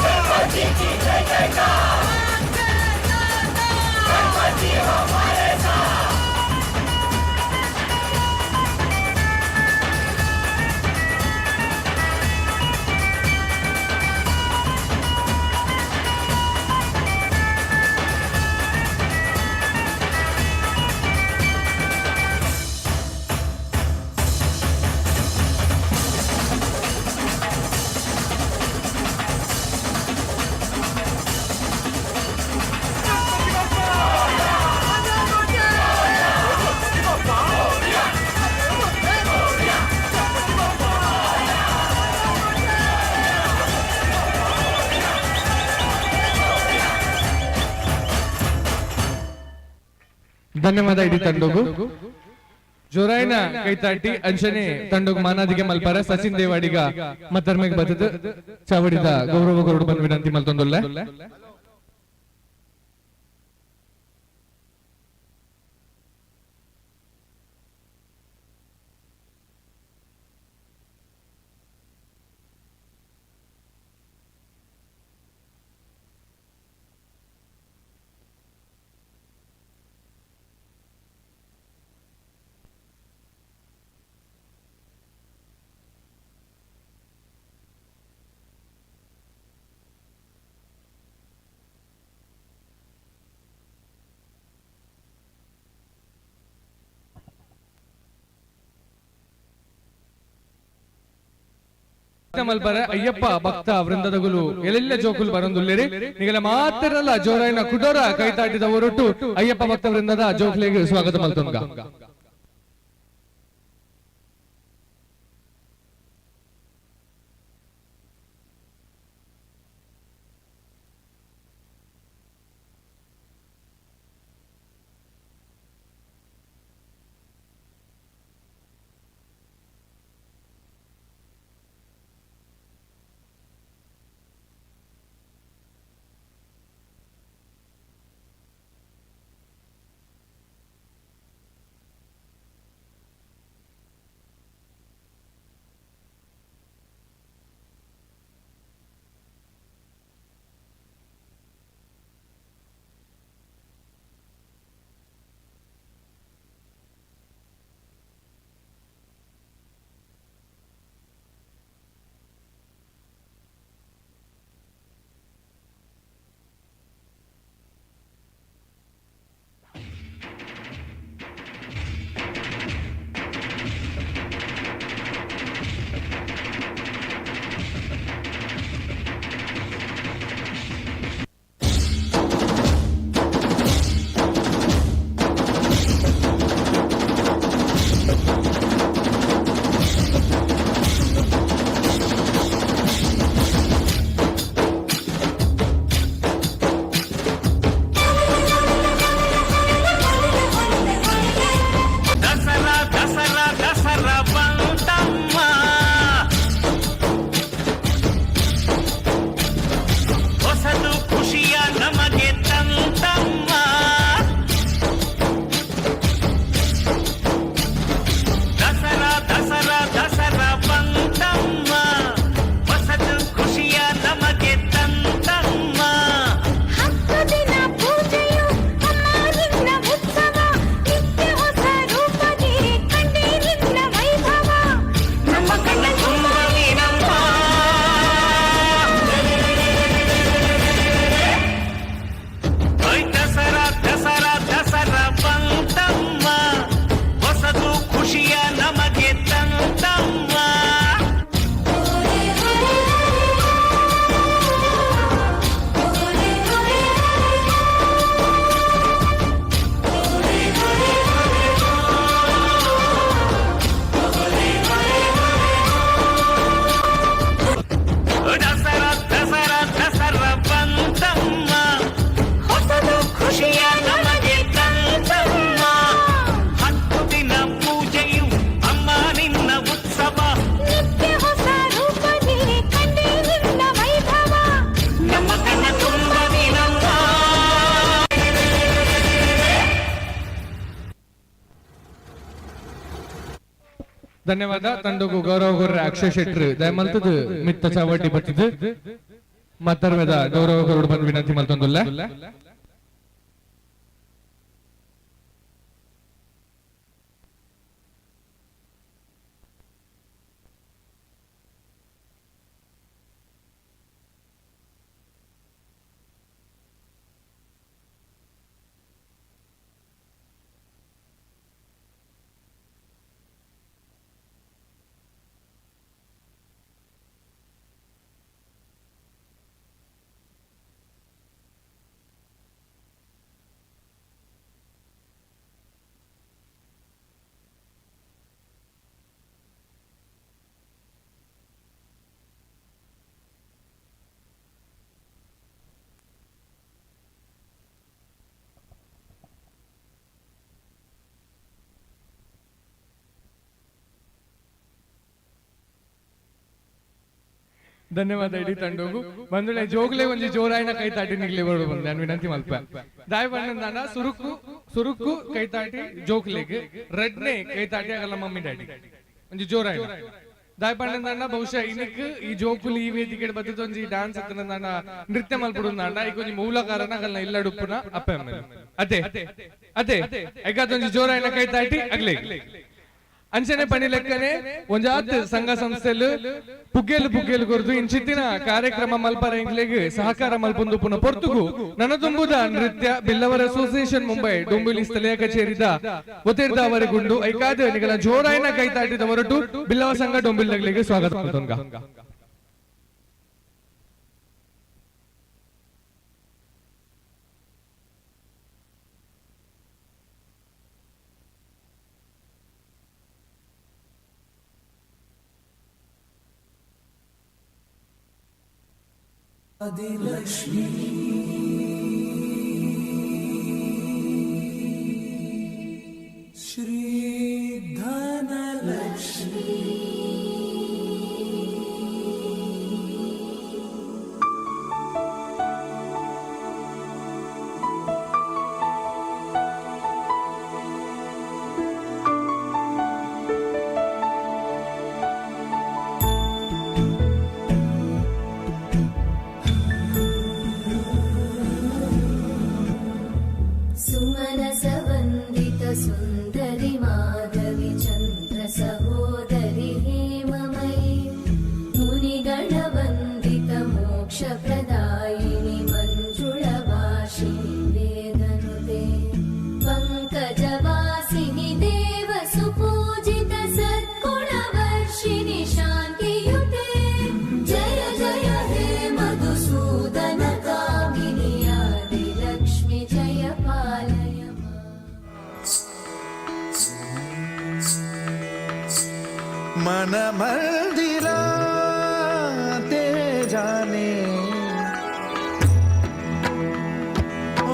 गणपति की जय जयकार, गणपति हमारे साथ। ಧನ್ಯವಾದ ಇಡೀ ತಂಡಗು. ಜೋರಾಯಿನ ಕೈತಾಟಿ ಅಂಚನೆ ತಂಡಗು ಮಾನಾದಿಗೆ ಮಲ್ಪಾರ ಸಚಿನ್ ದೇವಾಡಿಗ ಮತ್ತರ್ಮೆಗೆ ಬತ್ತದ ಚಾವಡಿದ ಗೌರವ ಗೌರವ ಬಂದ್ ವಿನಂತಿ ಮಲ್ತೊಂದುಲ್ಲೆ. ಮಲ್ಪರ ಅಯ್ಯಪ್ಪ ಭಕ್ತ ವೃಂದದಗುಲು ಎಲ್ಲೆಲ್ಲ ಜೋಕುಲು ಬರಂದುಲ್ಲೇರಿ ನಿಗಲ ಮಾತ್ರಲ್ಲ ಜೋರಾಯಿನ ಕುಡೋರ ಕೈತಾಟಿದ ಹೊರಟು ಅಯ್ಯಪ್ಪ ಭಕ್ತ ವೃಂದದ ಜೋಕ್ಲೆಗೆ ಸ್ವಾಗತ ಮಲ್ತೊಂಗ. ಧನ್ಯವಾದ ತಂಡಗು ಗೌರವ ಗುರ್ರೆ ಅಕ್ಷಯ್ ಶೆಟ್ರು ದಯಮಲ್ತದ ಮಿತ್ತ ಚಾವಟಿ ಬತ್ತಿದ್ದು ಮತ್ತರ್ವೆದ ಗೌರವ ಗೌರವ ಬಂದು ವಿನಂತಿ ಮಲ್ತೊಂದುಲ್ಲ. ಧನ್ಯವಾದ ಇಡೀ ತಂಡಗು. ಬಂದುಳೆ ಜೋಗ್ಲೆ ಒಂಜಿ ಜೋರಾಯಿನ ಕೈ ತಾಟಿ ನಿಗ್ಲಿ ಬರೋಡು ಬಂದೆ ನಾನು ವಿನಂತಿ ಮಲ್ಪ. ದಾಯ ಬಣ್ಣದಾನ ಸುರುಕು ಸುರುಕು ಕೈ ತಾಟಿ ಜೋಗ್ಲೆಗ್ ರಡ್ನೆ ಕೈ ತಾಟಿ ಆಗಲ್ಲ ಮಮ್ಮಿ ಡ್ಯಾಡಿ ಒಂಜಿ ಜೋರಾಯಿನ ದಾಯ ಬಣ್ಣದಾನ. ಬಹುಶಃ ಇನಿಕ್ ಈ ಜೋಕುಲಿ ಈ ವೇದಿಕೆ ಬತ್ತದ ಒಂಜಿ ಡಾನ್ಸ್ ಹತ್ತನ ನೃತ್ಯ ಮಲ್ಪುಡುಂದಾಂಡ ಈಗ ಒಂಜಿ ಮೂಲ ಕಾರಣ ಆಗಲ್ಲ ಇಲ್ಲ ಡುಪ್ಪುನ ಅಪ್ಪೆ ಅಮ್ಮ ಅದೇ ಅದೇ ಐಕಾದೊಂಜಿ ಜೋರಾಯಿನ ಕೈ ತಾಟಿ ಅಗ್ಲೆ. ಅಂಚನೆ ಪನಿ ಲೆಕ್ಕನೆ ಒಂಜಾತ್ ಸಂಘ ಸಂಸ್ಥೆಲು ಪುಗ್ಗೇಲು ಪುಗ್ಗೇಲು ಕೊರ್ದು ಇಂಚಿತ್ತಿನ ಕಾರ್ಯಕ್ರಮ ಮಲ್ಪರ ಇಂಗ್ಲೆಗ್ ಸಹಕಾರ ಮಲ್ಪೊಂದು ಪುನ ಪೊರ್ತುಗು ನನದುಂಬುದ ನೃತ್ಯ ಬಿಲ್ಲವರ ಅಸೋಸಿಯೇಷನ್ ಮುಂಬೈ ಡೊಂಬಿಲಿ ಸ್ಥಳೀಯ ಕಚೇರಿದ ಒತ್ತೇರ್ದ ಅವರಿಗುಂಡು ಐಕಾದ ನಿಗಲ ಜೋರಾಯಿನ ಕೈತಾಟಿದ ಹೊರಟು ಬಿಲ್ಲವ ಸಂಘ ಡೊಂಬಿಲ್ಗಳಿಗೆ ಸ್ವಾಗತ ಮಲ್ತೊಂಗ. आदिलक्ष्मी श्री धनलक्ष्मी सुन्दरि माधवि चन्द्र सहोदरि हेममयि मुनिगणवन्दित मोक्षप्रदायिनि मञ्जुळभाषिणि वेदनुते पङ्कजवासिनि देव सुपूजित सद्गुणवर्षिणि शान्तियुते जय जय हे मधुसूदन कामिनि आदिलक्ष्मि जय पालय. मन मंदिरा ते जाने ओ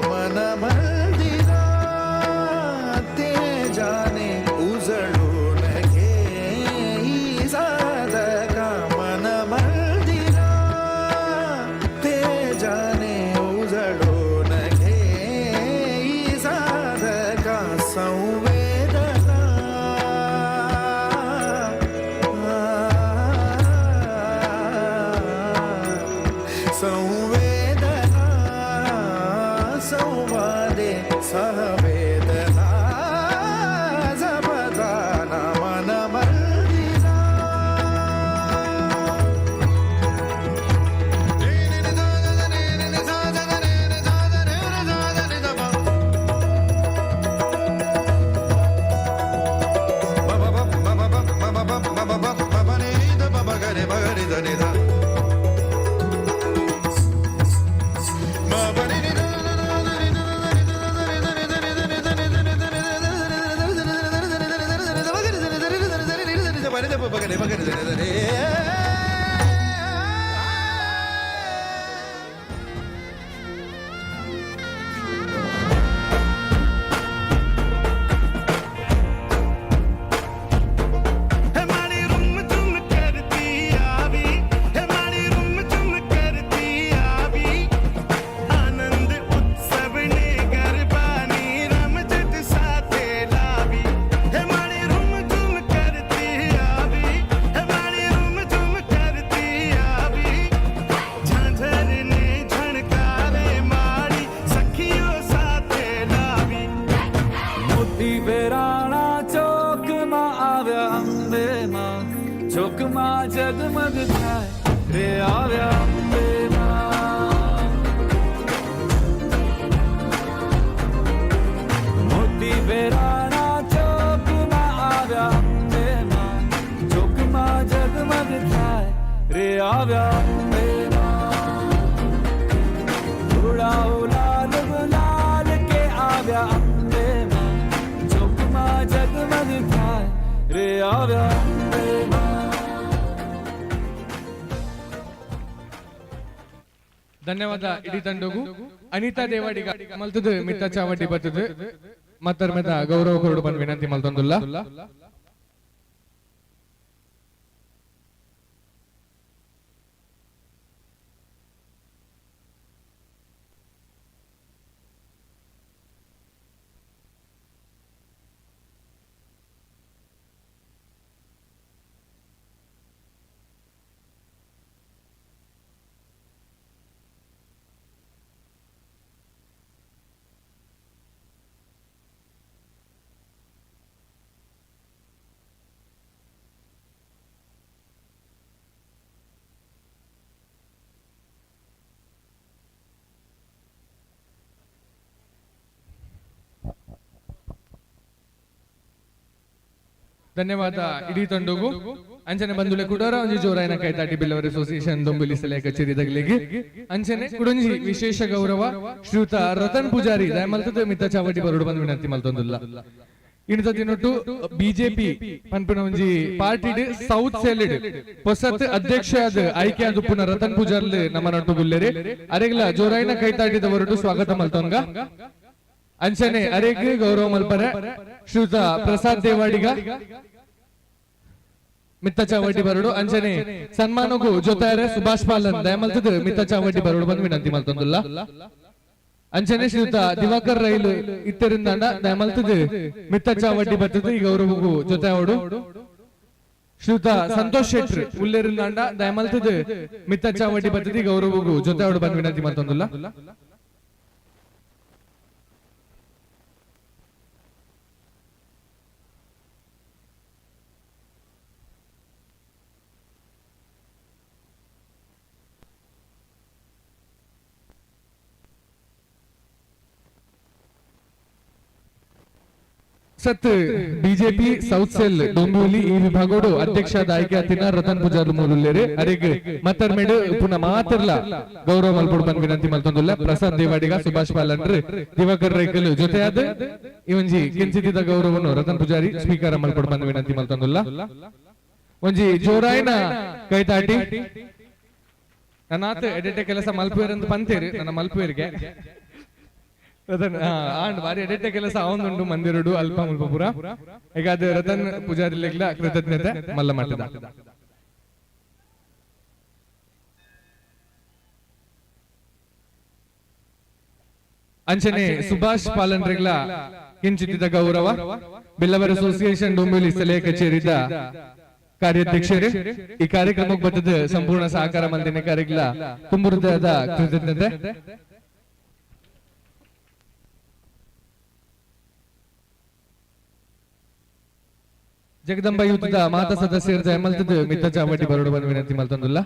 मन मंदिरा ते जाने उजळून घेई साधका मन मंदिरा ते जाने उजळून घेई साधका संवेदना संवेदना संवादे सहवेदना जपदाना मन मंदिरा. आनंद उत्सव ने गरबानी रमजत साथे लावी. हे माळी रुम झुम. મોટી વેરાણા ચોકમાં આવ્યા અંબે માં, ચોકમાં જગમગ થાય રે, આવ્યા અંબે માં. મોટી વેરાણા ચોકમાં આવ્યા અંબે માં, ચોકમાં જગમગ થાય રે, આવ્યા અંબે માં. ધોળાઓ લાલ ગુલાલ કે આવ્યા અંબે માં, ચોકમાં જગમગ થાય રે, આવ્યા અંબે માં. ಧನ್ಯವಾದ ಇಡೀ ತಂಡಗು. ಅನಿತಾ ದೇವಾಡಿಗ ಮಲ್ತದ ಮಿತ್ತ ಚಾವಡಿ ಬತ್ತದ ಮತ್ತರ್ ಮೆದ ಗೌರವ ಕೊರಡು ಬಂದ್ ವಿನಂತಿ ಮಲ್ತೊಂದುಲ್ಲ. ಧನ್ಯವಾದ ಇಡೀ ತಂಡಗು. ಅಂಚನೆ ಬಂಧುಲೆ ಕುಡಾರ ಒಂಜಿ ಜೋರಾಯನ ಕೈತಾಟಿ ಬಿಲ್ಲವರ್ ಅಸೋಸಿಯೇಷನ್ ದೊಂಬುಲಿ ಸಲಹೆ ಕಚೇರಿ ದಗಲಿಗೆ. ಅಂಚನೆ ಕುಡೊಂಜಿ ವಿಶೇಷ ಗೌರವ ಶ್ರೀಯುತ ರತನ್ ಪೂಜಾರಿ ದಯಮಲ್ತದ ಮಿತ್ತ ಚಾವಟಿ ಬರುಡು ಬಂದು ವಿನಂತಿ ಮಲ್ತೊಂದುಲ್ಲ. ಇಣದ ದಿನೊಟ್ಟು ಬಿಜೆಪಿ ಪನ್ಪಿನ ಒಂಜಿ ಪಾರ್ಟಿಡ್ ಸೌತ್ ಸೆಲ್ಡ್ ಹೊಸತ್ ಅಧ್ಯಕ್ಷ ಆದ ಆಯ್ಕೆ ಆದ ಪುನಃ ರತನ್ ಪೂಜಾರ್ಲಿ ನಮ್ಮ ನಟ್ಟು ಗುಲ್ಲೇರಿ ಅರೆಗ್ಲ ಜೋರಾಯಿನ ಕೈತಾಟಿದ ಹೊರಟು ಸ್ವಾಗತ ಮಲ್ತೊಂಗ. ಅಂಚನೆ ಅರೆಗ್ ಗೌರವ ಮಲ್ಪರೆ ಶ್ರೀಯುತ ಪ್ರಸಾದ್ ದೇವಾಡಿಗ ಮಿತ್ತ ಚಾವಟಿ ಬರಡು. ಅಂಚನೆ ಸನ್ಮಾನಗೂ ಜೊತೆಯಾರೆ ಸುಭಾಷ್ ಪಾಲನ್ ದಯಮಲ್ತದ ಮಿತ್ತ ಚಾವಟಿ ಬರಡು ಬಂದು ವಿನಂತಿ ಮಲ್ತೊಂದುಲ್ಲ. ಅಂಚನೆ ಶ್ರೀಯುತ ದಿವಾಕರ್ ರೈಲು ಇತ್ತರಿಂದ ದಯಮಲ್ತದ ಮಿತ್ತ ಚಾವಟಿ ಬರ್ತದ ಈ ಗೌರವಗೂ ಜೊತೆ ಅವಡು. ಶ್ರೀಯುತ ಸಂತೋಷ್ ಶೆಟ್ರ್ ಉಲ್ಲೇರಿಂದಾಂಡ ದಯಮಲ್ತದ ಮಿತ್ತ ಚಾವಟಿ ಬರ್ತದ ಈ ಗೌರವಗೂ ಜೊತೆ ಅವಡು ಬಂದು ವಿನಂತಿ ಮಲ್ತೊಂದುಲ್ಲ. ಸತ್ ಬಿಜೆಪಿ ಸೌತ್ ಸೆಲ್ ಡೊಂಬೂಲಿ ಈ ವಿಭಾಗೋಡು ಅಧ್ಯಕ್ಷ ಆಯ್ಕೆ ಆತಿನ ರತನ್ ಪೂಜಾರ್ಲು ಮೂಲುಲ್ಲೇರು ಅರೆಗ್ ಮತ್ತರ್ ಮೇಡು ಪುನಃ ಮಾತ್ರಲ ಗೌರವ ಮಲ್ಪೊಡು ಬಂದ್ ವಿನಂತಿ ಮಲ್ತೊಂದುಲ್ಲ. ಪ್ರಸಾದ್ ದೇವಾಡಿಗ ಸುಭಾಷ್ ಪಾಲನ್ರು ದಿವಾಕರ್ ರೈಕಲ್ ಜೊತೆಯಾದ ಈ ಒಂಜಿ ಕಿಂಚಿತಿದ ಗೌರವನು ರತನ್ ಪೂಜಾರಿ ಸ್ವೀಕಾರ ಮಲ್ಪೊಡು ಬಂದ್ ವಿನಂತಿ ಮಲ್ತೊಂದುಲ್ಲ. ಒಂಜಿ ಜೋರಾಯಿನ ಕೈತಾಟಿ ನನ್ನಾತ ಎಡೆಟೆ ಕೆಲಸ ಮಲ್ಪುವೇರ್ ಅಂತ ಪಂತೇರು ನನ್ನ ಮಲ್ಪುವೇರ್ಗೆ ರತನ್ ಆಂಡ್ ಬಾರಿ ಎಡೆಟೆ ಕೆಲಸ ಅವಂದುಂಡು ಮಂದಿರುಡು ಅಲ್ಪ ಮುಲ್ಪ ಪುರ. ಈಗ ಅದು ರತನ್ ಪೂಜಾರಿ ಲೆಗ್ಲ ಕೃತಜ್ಞತೆ ಮಲ್ಲ ಮಟ್ಟದ. ಅಂಚನೆ ಸುಭಾಷ್ ಪಾಲನ್ ರೆಗ್ಲ ಕಿಂಚಿತಿದ ಗೌರವ ಬಿಲ್ಲವರ್ ಅಸೋಸಿಯೇಷನ್ ಡೊಂಬಿಲಿ ಸಲಹೆ ಕಚೇರಿದ ಕಾರ್ಯಾಧ್ಯಕ್ಷರು ಈ ಕಾರ್ಯಕ್ರಮಕ್ಕೆ ಬತ್ತದ ಸಂಪೂರ್ಣ ಸಹಕಾರ ಮಂದಿನ ಕಾರ್ಯಗಳ ತುಂಬು ಹೃದಯದ ಕೃತಜ್ಞತೆ. ಜಗದಂಬ ಯೂತದ ಮಾತಾ ಸದಸ್ಯರ ಜಯಮಲ್ತದ ಮಿತ್ತ ಚಾವಟಿ ಬರೋಡು ಬಂದು ವಿನಂತಿ ಮಲ್ತೊಂದುಲ್ಲ.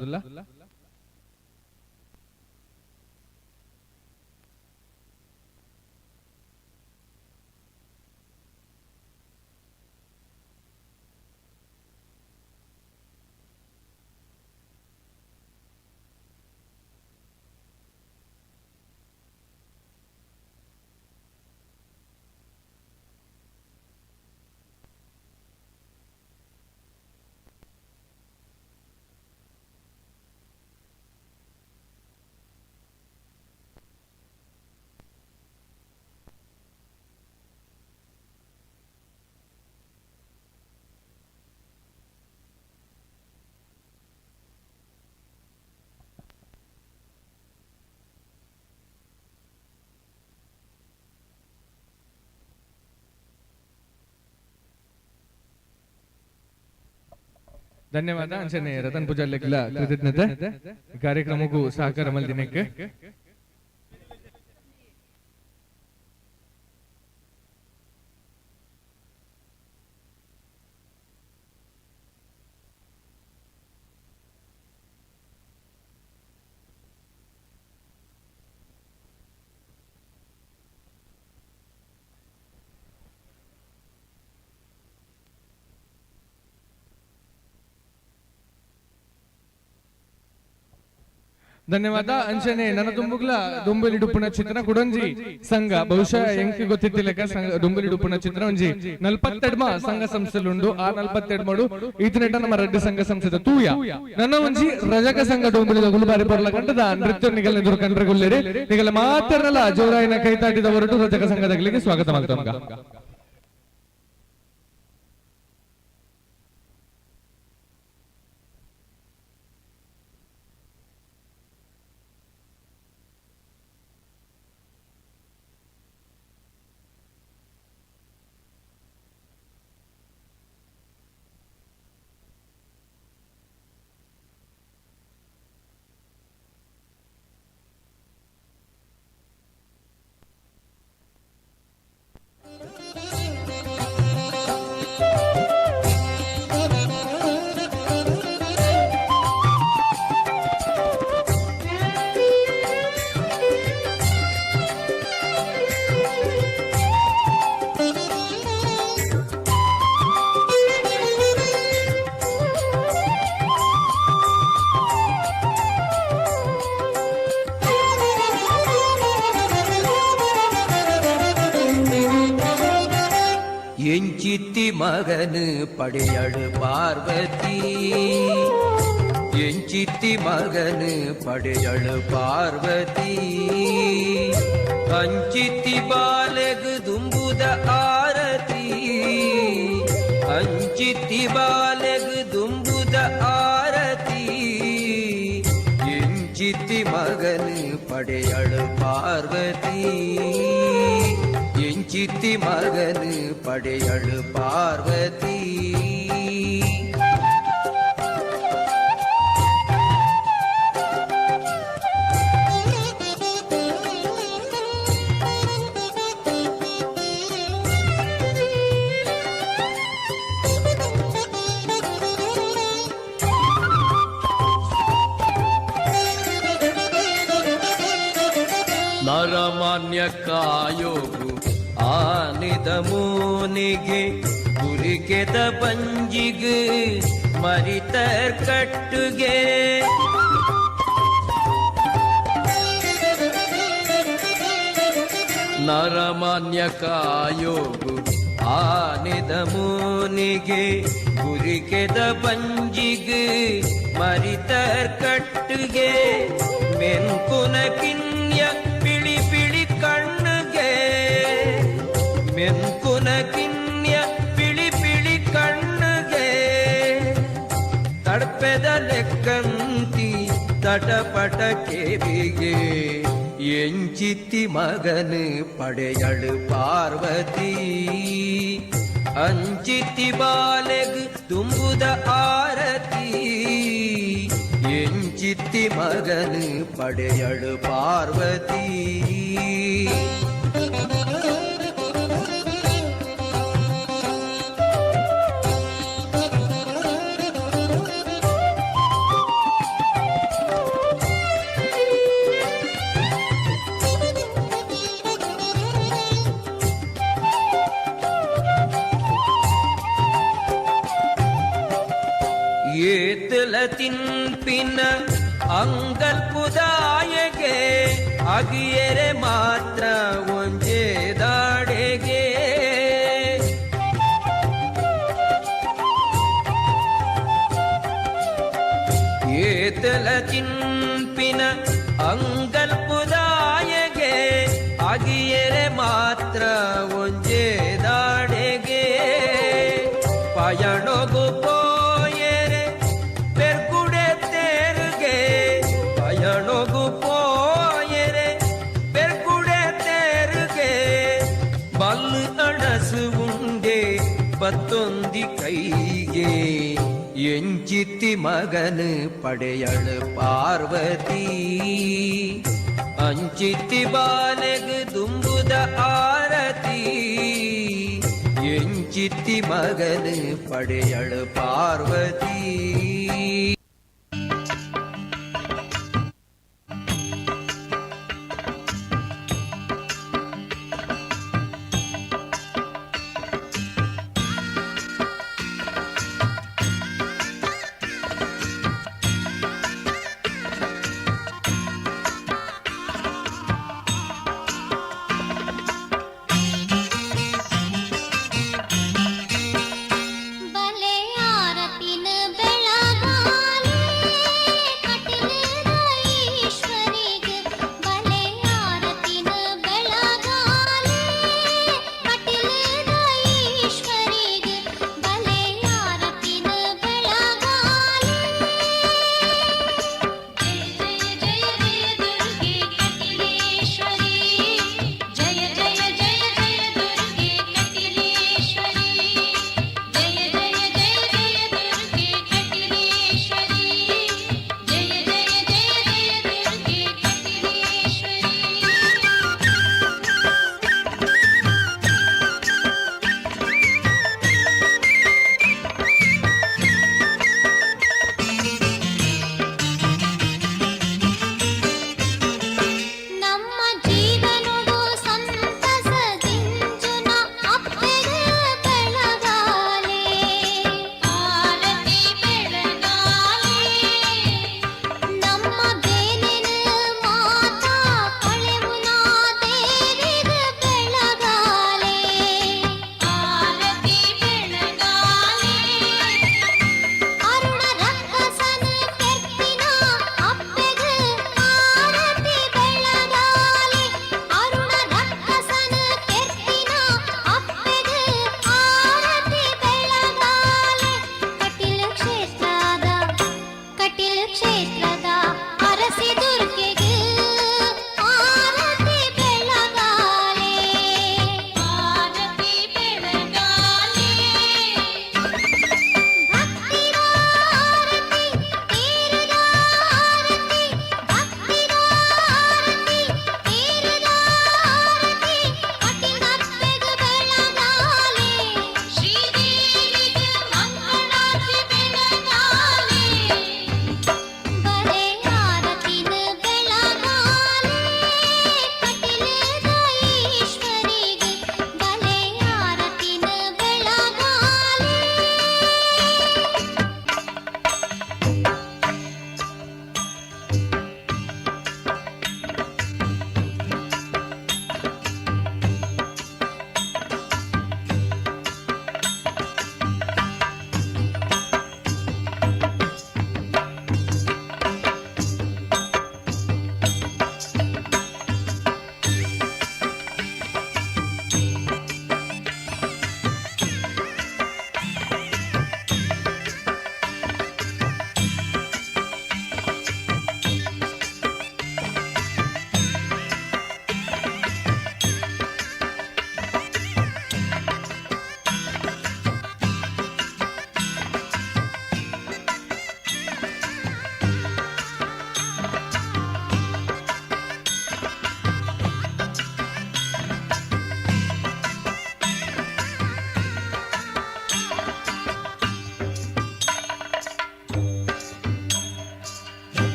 ಧನ್ಯವಾದ ಅಂಚನೆ ರತನ್ ಪೂಜಾರ್ಲೆಗ್ಲ ಕೃತಜ್ಞತೆ ಕಾರ್ಯಕ್ರಮಕ್ಕೂ ಸಹಕಾರ ಮಲ್ದಿನಕ್ಕೆ. ಧನ್ಯವಾದ. ಅಂಚನೆ ನನ್ನ ದುಂಬುಗ್ಲ ದುಂಬುಲಿ ಡುಪ್ಪುನ ಚಿತ್ರ ಕುಡೊಂಜಿ ಸಂಘ, ಬಹುಶಃ ಎಂಕ್ ಗೊತ್ತಿತ್ತಿಲೆಕ್ಕ ಸಂಘ ದುಂಬುಲಿ ಡುಪ್ಪುನ ಚಿತ್ರ ಒಂಜಿ ನಲ್ಪತ್ತೆಡ್ಮ ಸಂಘ ಸಂಸ್ಥೆಲುಂಡು. ಆ ನಲ್ಪತ್ತೆಡ್ಮಡು ಈತನೆಟ ನಮ್ಮ ರಡ್ಡ್ ಸಂಘ ಸಂಸ್ಥೆದ ತೂಯ. ನನ್ನ ಒಂಜಿ ರಜಕ ಸಂಘ ಡೊಂಬುಲಿದ ಗುಲ್ಬಾರಿ ಪೊರ್ಲ ಕಂಟದ ನೃತ್ಯ ನಿಗಲ ಎದುರು ಕಂಡ್ರೆ ಗುಲ್ಲೇರಿ. ನಿಗಲ ಮಾತ್ರನಲ ಜೋರಾಯಿನ ಕೈತಾಟಿದ ಹೊರಟು ರಜಕ ಸಂಘದಗಳಿಗೆ ಸ್ವಾಗತ ಮಾಡ್ತಂಗ. ಎಂಚಿತ್ತಿ ಮಗನು ಪಡೆಯಳು ಪಾರ್ವತಿ, ಎಂಚಿತ್ತಿ ಮಗನು ಪಡೆಯಳು ಪಾರ್ವತಿ, ಅಂಚಿತ್ತಿ ಬಾಲೆಗು ದುಂಬುದ ಆರತಿ, ಅಂಚಿತ್ತಿ ಬಾಲೆಗು ದುಂಬುದ ಆರತಿ, ಎಂಚಿತ್ತಿ ಮಗನು ಪಡೆಯಳು ಪಾರ್ವತಿ, ಎಂಚಿತ್ತಿ ಮಗನು ಪಡೆಯಳು ಪಾರ್ವತಿ. ನರಮಾನ್ಯ ಕಾಯೋಗು ಆನಿದ ಮೂನಿಗೆ ಗುರಿಕೆದ ಪಂಜಿಗ್ ಮರಿತರ್ ಕಟ್ಟುಗೆ, ನರಮಾನ್ಯ ಕಾಯೋಗು ಆನಿದ ಮೂನಿಗೆ ಗುರಿಕೆದ ಪಂಜಿಗ್ ಮರಿತರ್ ಕಟ್ಟುಗೆ, ಮೆನ್ಕುನ ಕಿನ್ಯ ಪಿಳಿ ಪಿಳಿ ಕಣ್ಣುಗೆ, ಮೆನ್ಕುನ ಕಿನ್ಯ ಪಿಳಿ ಪಿಳಿ ಕಣ್ಣುಗೆ, ತಡ್ಪೆದ ಲೆಕ್ಕಂತಿ ತಟಪಟ ಕೆವಿಗೆ, ಎಂಚಿತ್ತಿ ಮಗನು ಪಡೆಯಳು ಪಾರ್ವತಿ, ಅಂಚಿತ್ತಿ ಬಾಲೆಗ್ ದುಂಬುದ ಆರತಿ, ಎಂಚಿತ್ತಿ ಮಗನು ಪಡೆಯಳು ಪಾರ್ವತಿ. ಏತಲ ತಿನ್ಪಿನ ಅಂಗಲ್ಪುದಾಯಗೆ ಅಗಿಯರೆ ಮಾತ್ರ ಒಂಜೆ ದಾಡೆಗೆ, ಏತಲ ತಿನ್ಪಿನ ಅಂಗಲ್ಪುದಾಯಗೆ ಅಗಿಯರೆ ಮಾತ್ರ ಒಂಜೆ ದಾಡೆಗೆ, ಪಯಣಗು ಪೋಯರೆ ಪೆರ್ಗುಡೆ ತೇರುಗೆ, ಪಯಣಗು ಪೋಯರೆ ಪೆರ್ಗುಡೆ ತೇರುಗೆ, ಬಲ್ಲು ಅಣಸು ಉಂಡೆ ಪತ್ತೊಂದಿ ಕೈಗೆ, ಎಂಚಿತ್ತಿ ಮಗನು ಪಡೆಯಳು ಪಾರ್ವತಿ, ಅಂಚಿತ್ತಿ ಬಾಲೆಗ್ ದುಂಬುದ ಆರತಿ, ಎಂಚಿತ್ತಿ ಮಗನು ಪಡೆಯಳು ಪಾರ್ವತಿ.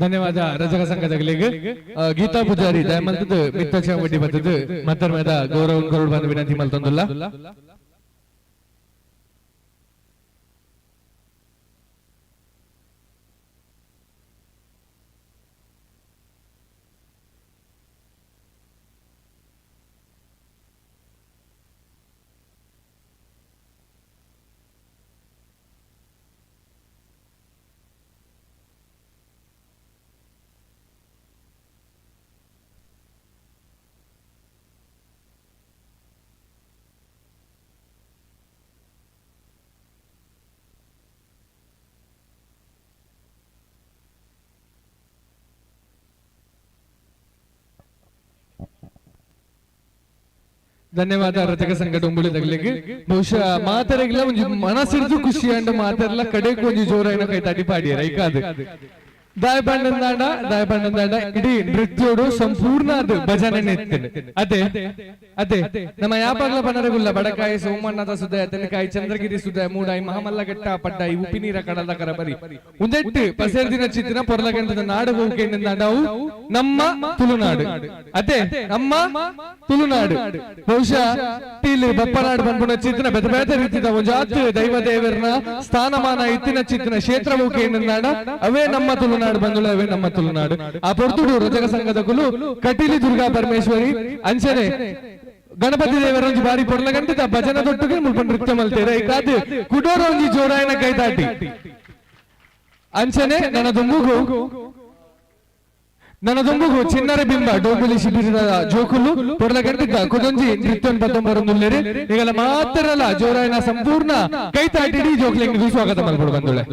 ಧನ್ಯವಾದ ರಜಕ ಸಂಘದಗಳಿಗೆ. ಗೀತಾ ಪೂಜಾರಿ ದಯಮಲ್ತದ ಮಿತ್ತ ಚಾವಡಿ ಬತ್ತದ ಮತ್ತರ್ಮದ ಗೌರವ ಗೌರವ ಬಂದು ವಿನಂತಿ ಮಲ್ತೊಂದುಲ್ಲ. ಧನ್ಯವಾದ ರಜಕ ಸಂಘ ಡೊಂಬುಳಿದಗಳಿಗೆ. ಬಹುಶಃ ಮಾತಾಡಗಿಲ್ಲ ಒಂಜಿ ಮನಸ್ಸಿರ್ದು ಖುಷಿ ಅಂಡ್ ಮಾತಾಡಲ್ಲ ಕಡೆಗೆ ಒಂಜಿ ಜೋರಾಯಿನ ಕೈ ತಟಿ ಪಾಡಿಯರ ಐಕಾದು ದಾಯ ಬಂಡಂದಾಂಡ ದಾಯ ಬಂಡಂದಾಂಡ ಇಡೀ ನೃತ್ಯೋಡು ಸಂಪೂರ್ಣ ಅದು ಭಜನೆ ನೆತ್ತಿನ ಅದೇ ಅದೇ ನಮ್ಮ ಯಾಪಾಗ್ಲ ಬನರಗುಲ್ಲ ಬಡಕಾಯಿ ಸೋಮಣ್ಣದ ಸುದ ತೆನಕಾಯಿ ಚಂದ್ರಗಿರಿ ಸುದ ಮೂಡಾಯಿ ಮಹಾಮಲ್ಲಘಟ್ಟ ಪಡ್ಡಾಯಿ ಉಪ್ಪಿನೀರ ಕಡಲ ಕರಬರಿ ಉಂದೆಟ್ಟು ಪಸೇರ್ ದಿನ ಚಿತ್ತಿನ ಪೊರ್ಲಗಂಟದ ನಾಡು ಹೋಗಿ ನಮ್ಮ ತುಳುನಾಡು ಅದೇ ನಮ್ಮ ತುಳುನಾಡು. ಬಹುಶಃ ಇಲ್ಲಿ ಬಪ್ಪನಾಡು ಬಂದ್ಬಿಡ ಚಿತ್ತಿನ ಬೇತೆ ಬೇತೆ ರೀತಿದ ಒಂದು ಜಾತಿ ದೈವ ದೇವರನ ಸ್ಥಾನಮಾನ ಇತ್ತಿನ ಚಿತ್ತಿನ ಕ್ಷೇತ್ರ ಹೋಗಿ ಅವೇ ನಮ್ಮ ತುಳುನಾಡು ಬಂದುಳ ಅವೇ ನಮ್ಮ ತುಳುನಾಡು. ಆ ಪೊರ್ತುಡು ರಜಕ ಸಂಘದ ಕುಲು ಕಟೀಲಿ ದುರ್ಗಾ ಪರಮೇಶ್ವರಿ ಅಂಚನೆ ಗಣಪತಿ ದೇವರೊಂಜಿ ಬಾರಿ ಪೊರ್ಲಗಂಟಿದ ಭಜನ ದೊಟ್ಟುಗೆ ಮುಲ್ಪ ನೃತ್ಯ ಮಲ್ತೇರೆ ಐಕಾದ್ ಕುಡೋರೊಂಜಿ ಜೋರಾಯನ ಕೈತಾಟಿ ಅಂಚನೆ ನನ್ನ ದುಂಬುಗು ಚಿನ್ನರ ಬಿಂಬ ಡೋಂಬುಲಿ ಶಿಬಿರದ ಜೋಕುಲು ಪೊರ್ಲಗಂಟಿದ್ದ ಕುದೊಂಜಿ ನೃತ್ಯ ಪತ್ತೊಂಬರೊಂದುಲ್ಲೇರಿ ಈಗಲ ಮಾತ್ರಲ್ಲ ಜೋರಾಯನ ಸಂಪೂರ್ಣ ಕೈತಾಟಿ ಜೋಕ್ಲೆಂಗ್ ಸ್ವಾಗತ ಮಲ್ಪಡು ಬಂದುಳೆ.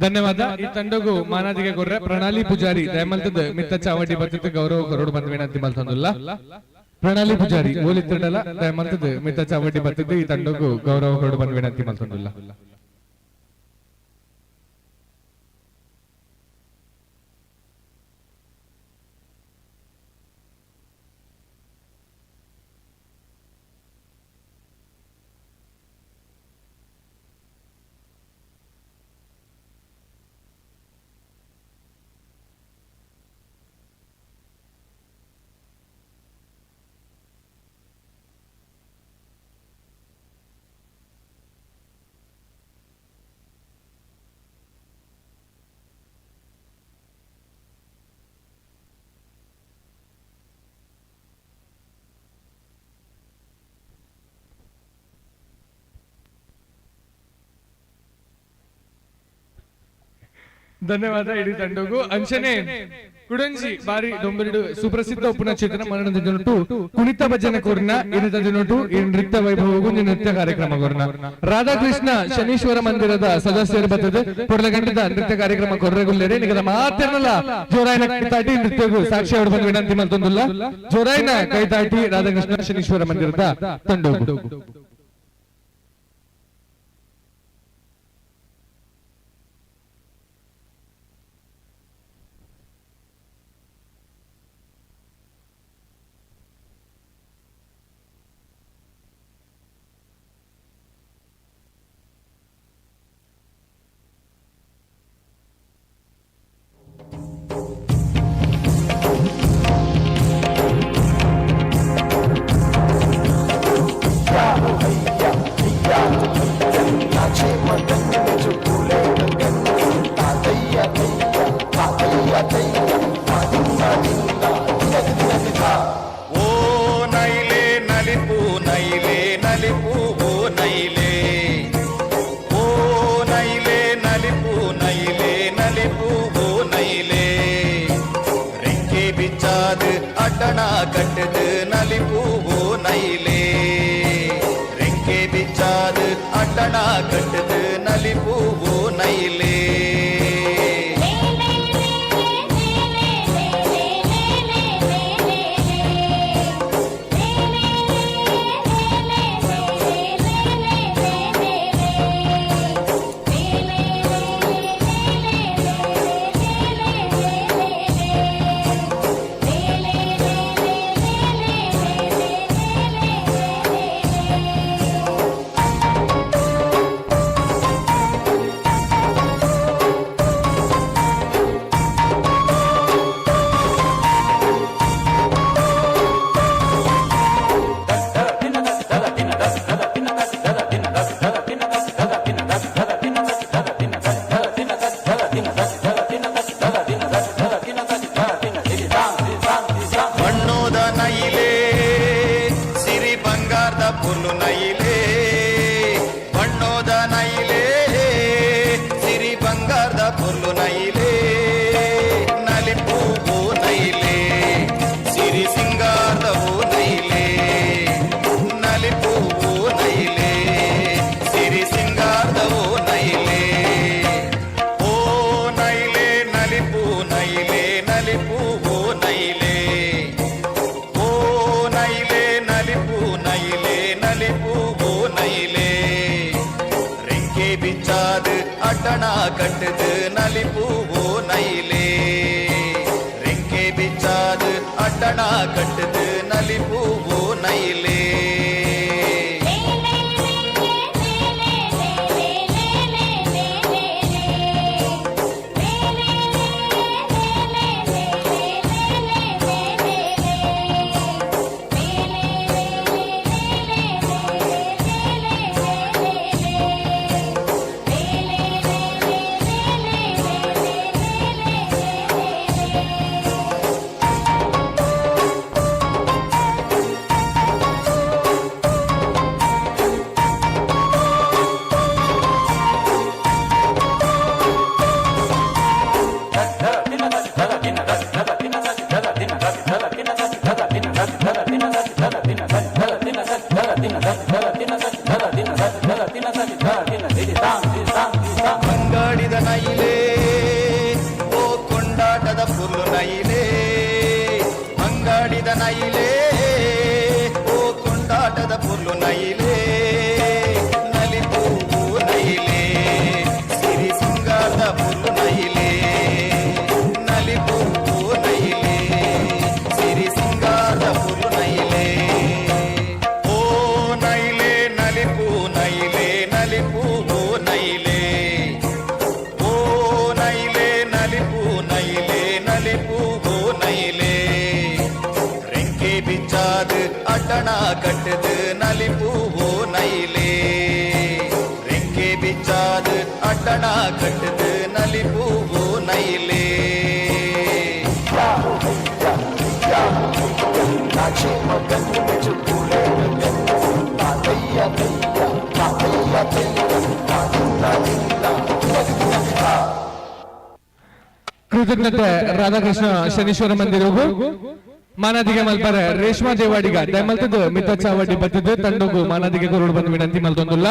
ಧನ್ಯವಾದ. ಈ ತಂಡಗು ಮಾನಾದಿಗೆ ಕೊರ್ರೆ ಪ್ರಣಾಲಿ ಪೂಜಾರಿ ದಯಮಲ್ತದ ಮಿತ್ತ ಚಾವಡಿ ಬತ್ತಿತ್ತು ಗೌರವ ಕರೋಡು ಬಂದ ವಿನಂತಿ ಮಲ್ತಂದುಲ್ಲ. ಪ್ರಣಾಲಿ ಪೂಜಾರಿ ಓಲಿತ್ತಿರಡಲ ದಯಮಲ್ತದ ಮಿತ್ತ ಚಾವಡಿ ಬತ್ತಿದ್ದು ಈ ತಂಡಗು ಗೌರವ ಕರೋಡು ಬಂದ ವಿನಂತಿ ಮಲ್ತಂದುಲ್ಲ. ಧನ್ಯವಾದ ಇಡೀ ತಂಡಗೂ. ಅಂಚನೆ ಕುಡಂಜಿ ಬಾರಿ ಡೊಂಬರಿಡು ಸುಪ್ರಸಿದ್ಧ ಉಪನ ಚೇತನ ಮರಣದ ದಿನಟು ಕುಣಿತ ಭಜನೆ ಕೋರ್ನ ಇನ್ನದ ದಿನಟು ಈ ನೃತ್ಯ ವೈಭವಗೂ ನೃತ್ಯ ಕಾರ್ಯಕ್ರಮ ಕೋರ್ನ ರಾಧಾಕೃಷ್ಣ ಶನೀಶ್ವರ ಮಂದಿರದ ಸದಸ್ಯರು ಬರ್ತದೆ ಪೊರ್ಲಗಂಟದ ನೃತ್ಯ ಕಾರ್ಯಕ್ರಮ ಕೊರ್ರೆಗುಲ್ಲೇರೆ ನಿಗದ ಮಾತೇನಲ್ಲ ಜೋರಾಯಿನ ಕೈತಾಟಿ ನೃತ್ಯಗೂ ಸಾಕ್ಷಿ ಅವರು ಬಂದು ವಿನಂತಿ ಮಲ್ತೊಂದುಲ್ಲ. ಜೋರಾಯಿನ ಕೈತಾಟಿ ರಾಧಾಕೃಷ್ಣ ಶನೀಶ್ವರ ಮಂದಿರದ ತಂಡಗು. ಓ ನೈಲೆ ನಲಿಪು ನೈಲೆ ನಲಿಪು ಓ ನೈಲೆ, ಓ ನೈಲೆ ನಲಿಪು ನೈಲೆ ನಲಿಪು ಓ ನೈಲೆ, ರೆಕ್ಕೆ ಬಿಚ್ಚಾದು ಅಡ್ಡಣ ಕಟ್ಟದು ನಲಿಪು ಓ ನೈಲೆ, ರೆಕ್ಕೆ ಬಿಚ್ಚಾದು ಅಡ್ಡಣ ಕಟ್ಟದು ನಲಿಪು ಓ ನೈಲೆ. ಬಣ್ಣೋದ ನೈಲೆ ಸಿರಿ ಬಂಗಾರದ ಪುಲ್ಲು ನೈಲೆ, ಬಣ್ಣೋದ ನೈಲೆ ಸಿರಿ ಬಂಗಾರದ ಪುಲ್ಲು ನೈಲೆ, ನಲಿಪು ಓ ನೈಲೆ ಸಿರಿ ಸಿಂಗಾರದ ಓ ನೈಲೆ, ನಲಿಪು ಓ ನೈಲೆ ಸಿರಿ ಸಿಂಗಾರದ ಓ ನೈಲೆ, ಓ ನೈಲೆ ನಲಿಪು ನೈಲೆ ನಲಿಪು ಓ ನೈಲೆ, ಓ ನೈಲೆ ನಲಿಪು ನೈಲೆ ನಲಿಪು ಓ ನೈಲೆ, ರೆಕ್ಕೆ ಬಿಚ್ಚಾದು ಅಡ್ಡಣ ಕಟ್ಟದು ನಲಿಪು ಓ ನೈಲೆ, ರೆಕ್ಕೆ ಬಿಚ್ಚಾದು ಅಡ್ಡಣ ಕಟ್ಟದು ನಲಿಪು ಓ ನೈಲೆ. ಲೇ ನೈಲೇ ಓ ಕೊಂಡಾಟದ ಪೊರ್ಲು ನೈಲೇ ನಲಿಪು ನೈಲೇ ಸಿರಿ ಸಿಂಗಾರದ ಪೊರ್ಲು ನೈಲೇ ನಲಿಪು ನೈಲೇ ಸಿರಿ ಸಿಂಗಾರದ ಪೊರ್ಲು ನೈಲೇ ಓ ನೈಲೇ ನಲಿಪು ನೈಲೇ ನಲಿಪು ಓ ನೈಲೇ ಓ ನೈಲೇ ನಲಿಪು ನೈಲೇ ನಲಿಪು ಓ ನೈಲೇ ರೆಂಕೆ ಬಿಚ್ಚಾದು ಅಡ್ಡಣ ಕಟ್ಟದು ನಲಿಪು ಓ ನೈಲೇ ರೆಂಕೆ ಬಿಚ್ಚಾದು ಅಡ್ಡಣ ಕಟ್ಟದು ನಲಿಪು ಓ ನೈಲೇ. नाचे मगन में जो फूले गगन तातैया तैया तातैया तैया ताजिंदा जिंदा जिंदा. ಕೃತಜ್ಞತೆ ರಾಧಾಕೃಷ್ಣ ಶನೀಶ್ವರ ಮಂದಿರಗು. ಮಾನಾದಿಗೆ ಮಲ್ಪರೆ ರೇಷ್ಮಾ ದೇವಾಡಿಗ ದಯಮಲ್ತದ್ದು ಮಿತ್ತ ಚಾವಡಿ ಬತ್ತದ್ದು ತಂಡಗು ಮಾನಾದಿಗೆ ಕೊರಡು ಬಂದು ವಿನಂತಿ ಮಲ್ತೊಂದುಲ್ಲ.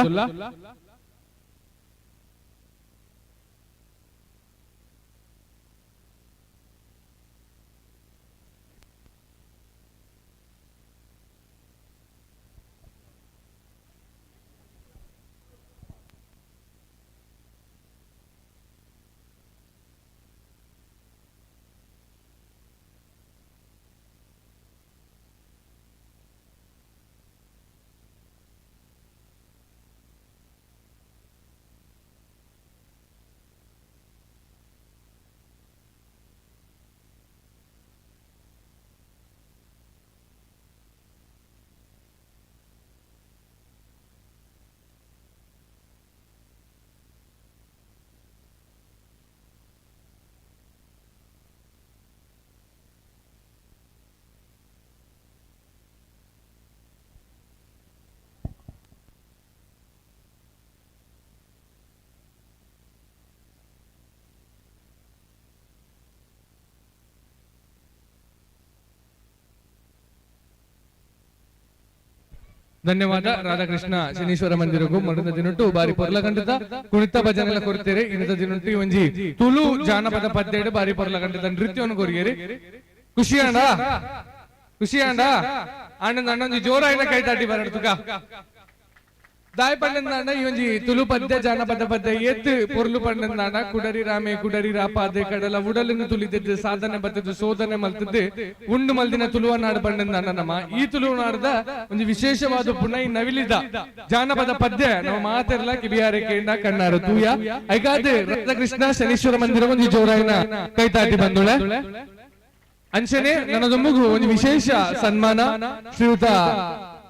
ಧನ್ಯವಾದ ರಾಧಾಕೃಷ್ಣ ಶನೀಶ್ವರ ಮಂದಿರಗೂ. ಮರುದ ದಿನಟು ಬಾರಿ ಪೊರ್ಲ ಕಂಡದ ಕುಣಿತ ಭಜನೆಲ್ಲ ಕೊಡ್ತೀರಿ. ಇನ್ನದ ದಿನಟು ಈ ಒಂಜಿ ತುಳು ಜಾನಪದ ಪದ್ಯ ಬಾರಿ ಪೊರ್ಲ ಕಂಡದ ನೃತ್ಯವನ್ನು ಕೊರಿಯರಿ. ಖುಷಿ ಅಂಡ ಖುಷಿ ಅಂಡ ಆನಂದ ಅಣ್ಣೊಂಜಿ ಜೋರಾಯಿನ ಕೈ ತಾಟಿ ಬರಡ್ತುಕ ದಾಯ್ ಪಂಡಂದಾಂಡ ಈ ಒಂಜಿ ತುಳು ಪದ್ಯ ಜಾನಪದ ಪದ್ಯ ಏತ್ ಪೊರ್ಲು ಪಂಡಂದಾಂಡ ಕುಡರಿ ರಾಮೆ ಕುಡರಿ ರಾಪಾದೆ ಕಡಲ ಉಡಲಿನ ತುಳಿದದ್ದು ಸಾಧನೆ ಬತ್ತದ್ದು ಶೋಧನೆ ಮಲ್ತದ್ದು ಉಂಡು ಮಲ್ದಿನ ತುಳುವ ನಾಡು ಪಂಡಂದಾಂಡ ನಮ್ಮ ಈ ತುಳುನಾಡದ ಒಂದು ವಿಶೇಷವಾದ ಪುನಃ ಈ ನವಿಲಿದ ಜಾನಪದ ಪದ್ಯ ನಮ್ಮ ಮಾತೆರ್ಲ ಕಿಬಿಯಾರೆ ಕೇಂಡ ಕಣ್ಣಾರು ತೂಯ. ಐಗಾದ ರಾಧಾಕೃಷ್ಣ ಶನೀಶ್ವರ ಮಂದಿರ ಒಂದು ಜೋರಾಯಿನ ಕೈತಾಟಿ ಬಂದುಳೆ. ಅಂಚನೆ ನನ್ನದೊಮ್ಮಗು ಒಂದು ವಿಶೇಷ ಸನ್ಮಾನ ಶ್ರೀಯುತ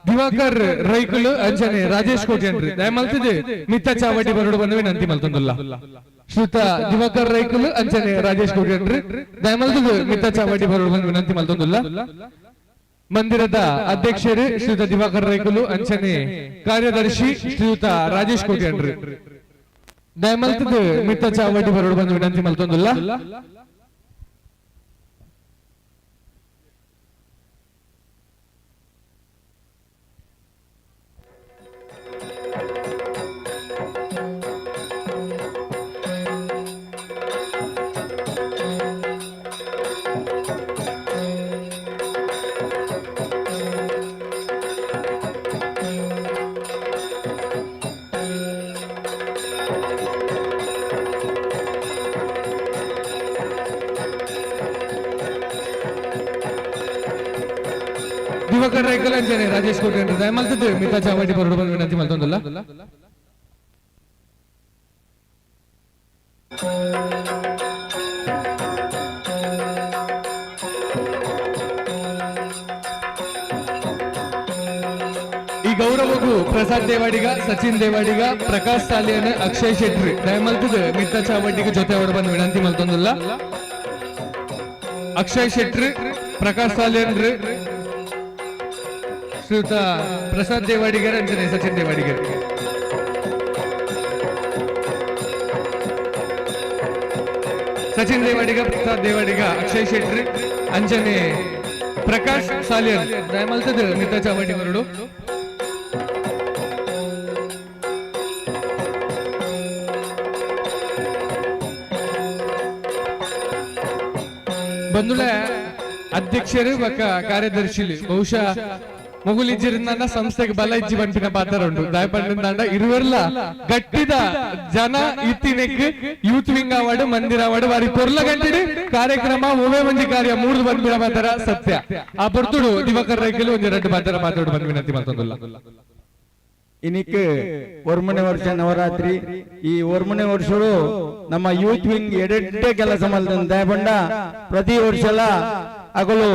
ದಿವಾಕರ್ ರೈಕುಲು ಅಂಚನೆ ರಾಜೇಶ್ ಕೋಟ್ಯನ್ರಿ ದಯಮಲ್ತಿದೆ ಮಿತ್ತ ಚಾವಟಿ ಬರಡು ಬಂದು ವಿನಂತಿ ಮಲ್ತೊಂದುಲ್ಲ. ಶ್ರೀಯುತ ದಿವಾಕರ್ ರೈಕುಲು ಅಂಚನೆ ರಾಜೇಶ್ ಕೋಟ್ಯನ್ರಿ ದಯಮಲ್ತಿದೆ ಮಿತ್ತ ಚಾವಟಿ ಬರಡು ಬಂದು ವಿನಂತಿ ಮಲ್ತೊಂದುಲ್ಲ. ಮಂದಿರದ ಅಧ್ಯಕ್ಷರು ಶ್ರೀಯುತ ದಿವಾಕರ್ ರೈಕುಲು ಅಂಚನೆ ಕಾರ್ಯದರ್ಶಿ ಶ್ರೀಯುತ ರಾಜೇಶ್ ಕೋಟ್ಯನ್ರಿ ದಯಮಲ್ತಿದೆ ಮಿತ್ತ ಚಾವಟಿ ಬರಡು ಬಂದು ವಿನಂತಿ ಮಲ್ತೊಂದುಲ್ಲ. ದಿವಾಕರ್ ರೈಕಲ್ ಅಂಚನೆ ರಾಜೇಶ್ ಕೋಟೆ ದಯಮಲ್ತಿದ್ದು ಮಿತಾ ಚಾವಟಿ ಬರಡು ಬಂದು ವಿನಂತಿ ಮಲ್ತೊಂದುಲ್ಲ. ಈ ಗೌರವಗೂ ಪ್ರಸಾದ್ ದೇವಾಡಿಗ, ಸಚಿನ್ ದೇವಾಡಿಗ, ಪ್ರಕಾಶ್ ಸಾಲಿಯನ್, ಅಕ್ಷಯ್ ಶೆಟ್ಟಿ ದಯಮಲ್ತಿದ್ದು ಮಿತಾ ಚಾವಟಿಗೆ ಜೊತೆ ಅವರು ಬಂದು ವಿನಂತಿ ಮಲ್ತೊಂದುಲ್ಲ. ಅಕ್ಷಯ್ ಶೆಟ್ಟಿ, ಪ್ರಕಾಶ್ ಸಾಲಿಯನ್, ಶ್ರೀಯುತ ಪ್ರಸಾದ್ ದೇವಾಡಿಗರ್ ಅಂಚನೆ ಸಚಿನ್ ದೇವಾಡಿಗರ್. ಸಚಿನ್ ದೇವಾಡಿಗ, ಪ್ರಸಾದ್ ದೇವಾಡಿಗ, ಅಕ್ಷಯ್ ಶೆಟ್ಟಿ ಅಂಚನೆ ಪ್ರಕಾಶ್ ಸಾಲಿಯನ್ ದಯಮಲ್ತದ ಮಿತಾ ಚಾವಟಿ ಬರಡು. ಬಂಧುಳೆ ಅಧ್ಯಕ್ಷರು ಬೊಕ್ಕ ಕಾರ್ಯದರ್ಶಿಲು ಬಹುಶಃ ಮುಗುಲಿಜ್ಜಿರಿಂದಾಂಡ ಸಂಸ್ಥೆಗೆ ಬಲ ಇಜ್ಜಿ ಪನ್ಪಿನ ಪಾತ್ರ ಉಂಡು. ದಾಯಪಂಡ ಇರುವೆರ್ಲ ಗಟ್ಟಿದ ಜನ ಇತ್ತಿನೆಕ್ ಯೂತ್ ವಿಂಗ್ ಅವಾರ್ಡ್, ಮಂದಿರ ಅವಾರ್ಡ್ ವಾರಿ ಪೊರ್ಲ ಗಂಟಿಡ್ ಕಾರ್ಯಕ್ರಮ ಒವೇ ಒಂಜಿ ಕಾರ್ಯ ಮೂರ್ದು ಪನ್ಪಿನ ಪಾತ್ರ ಸತ್ಯ. ಆ ಪೊರ್ತುಡು ದಿವಾಕರ್ ರೈಕಲು ಒಂಜಿ ರಡ್ಡು ಪಾತ್ರ ಮಾತಾಡು ಬಂದ್ ವಿನಂತಿ ಮತ್ತೊಂದುಲ್ಲ. ಇನಿಕ್ ಒರ್ಮನೆ ವರ್ಷ ನವರಾತ್ರಿ, ಈ ಒರ್ಮನೆ ವರ್ಷಡು ನಮ್ಮ ಯೂತ್ ವಿಂಗ್ ಎಡೆಡ್ಡೆ ಕೆಲಸ ಮಲ್ತಂದ ದಯಪಂಡ ಪ್ರತಿ ವರ್ಷಲ ಅಗಲು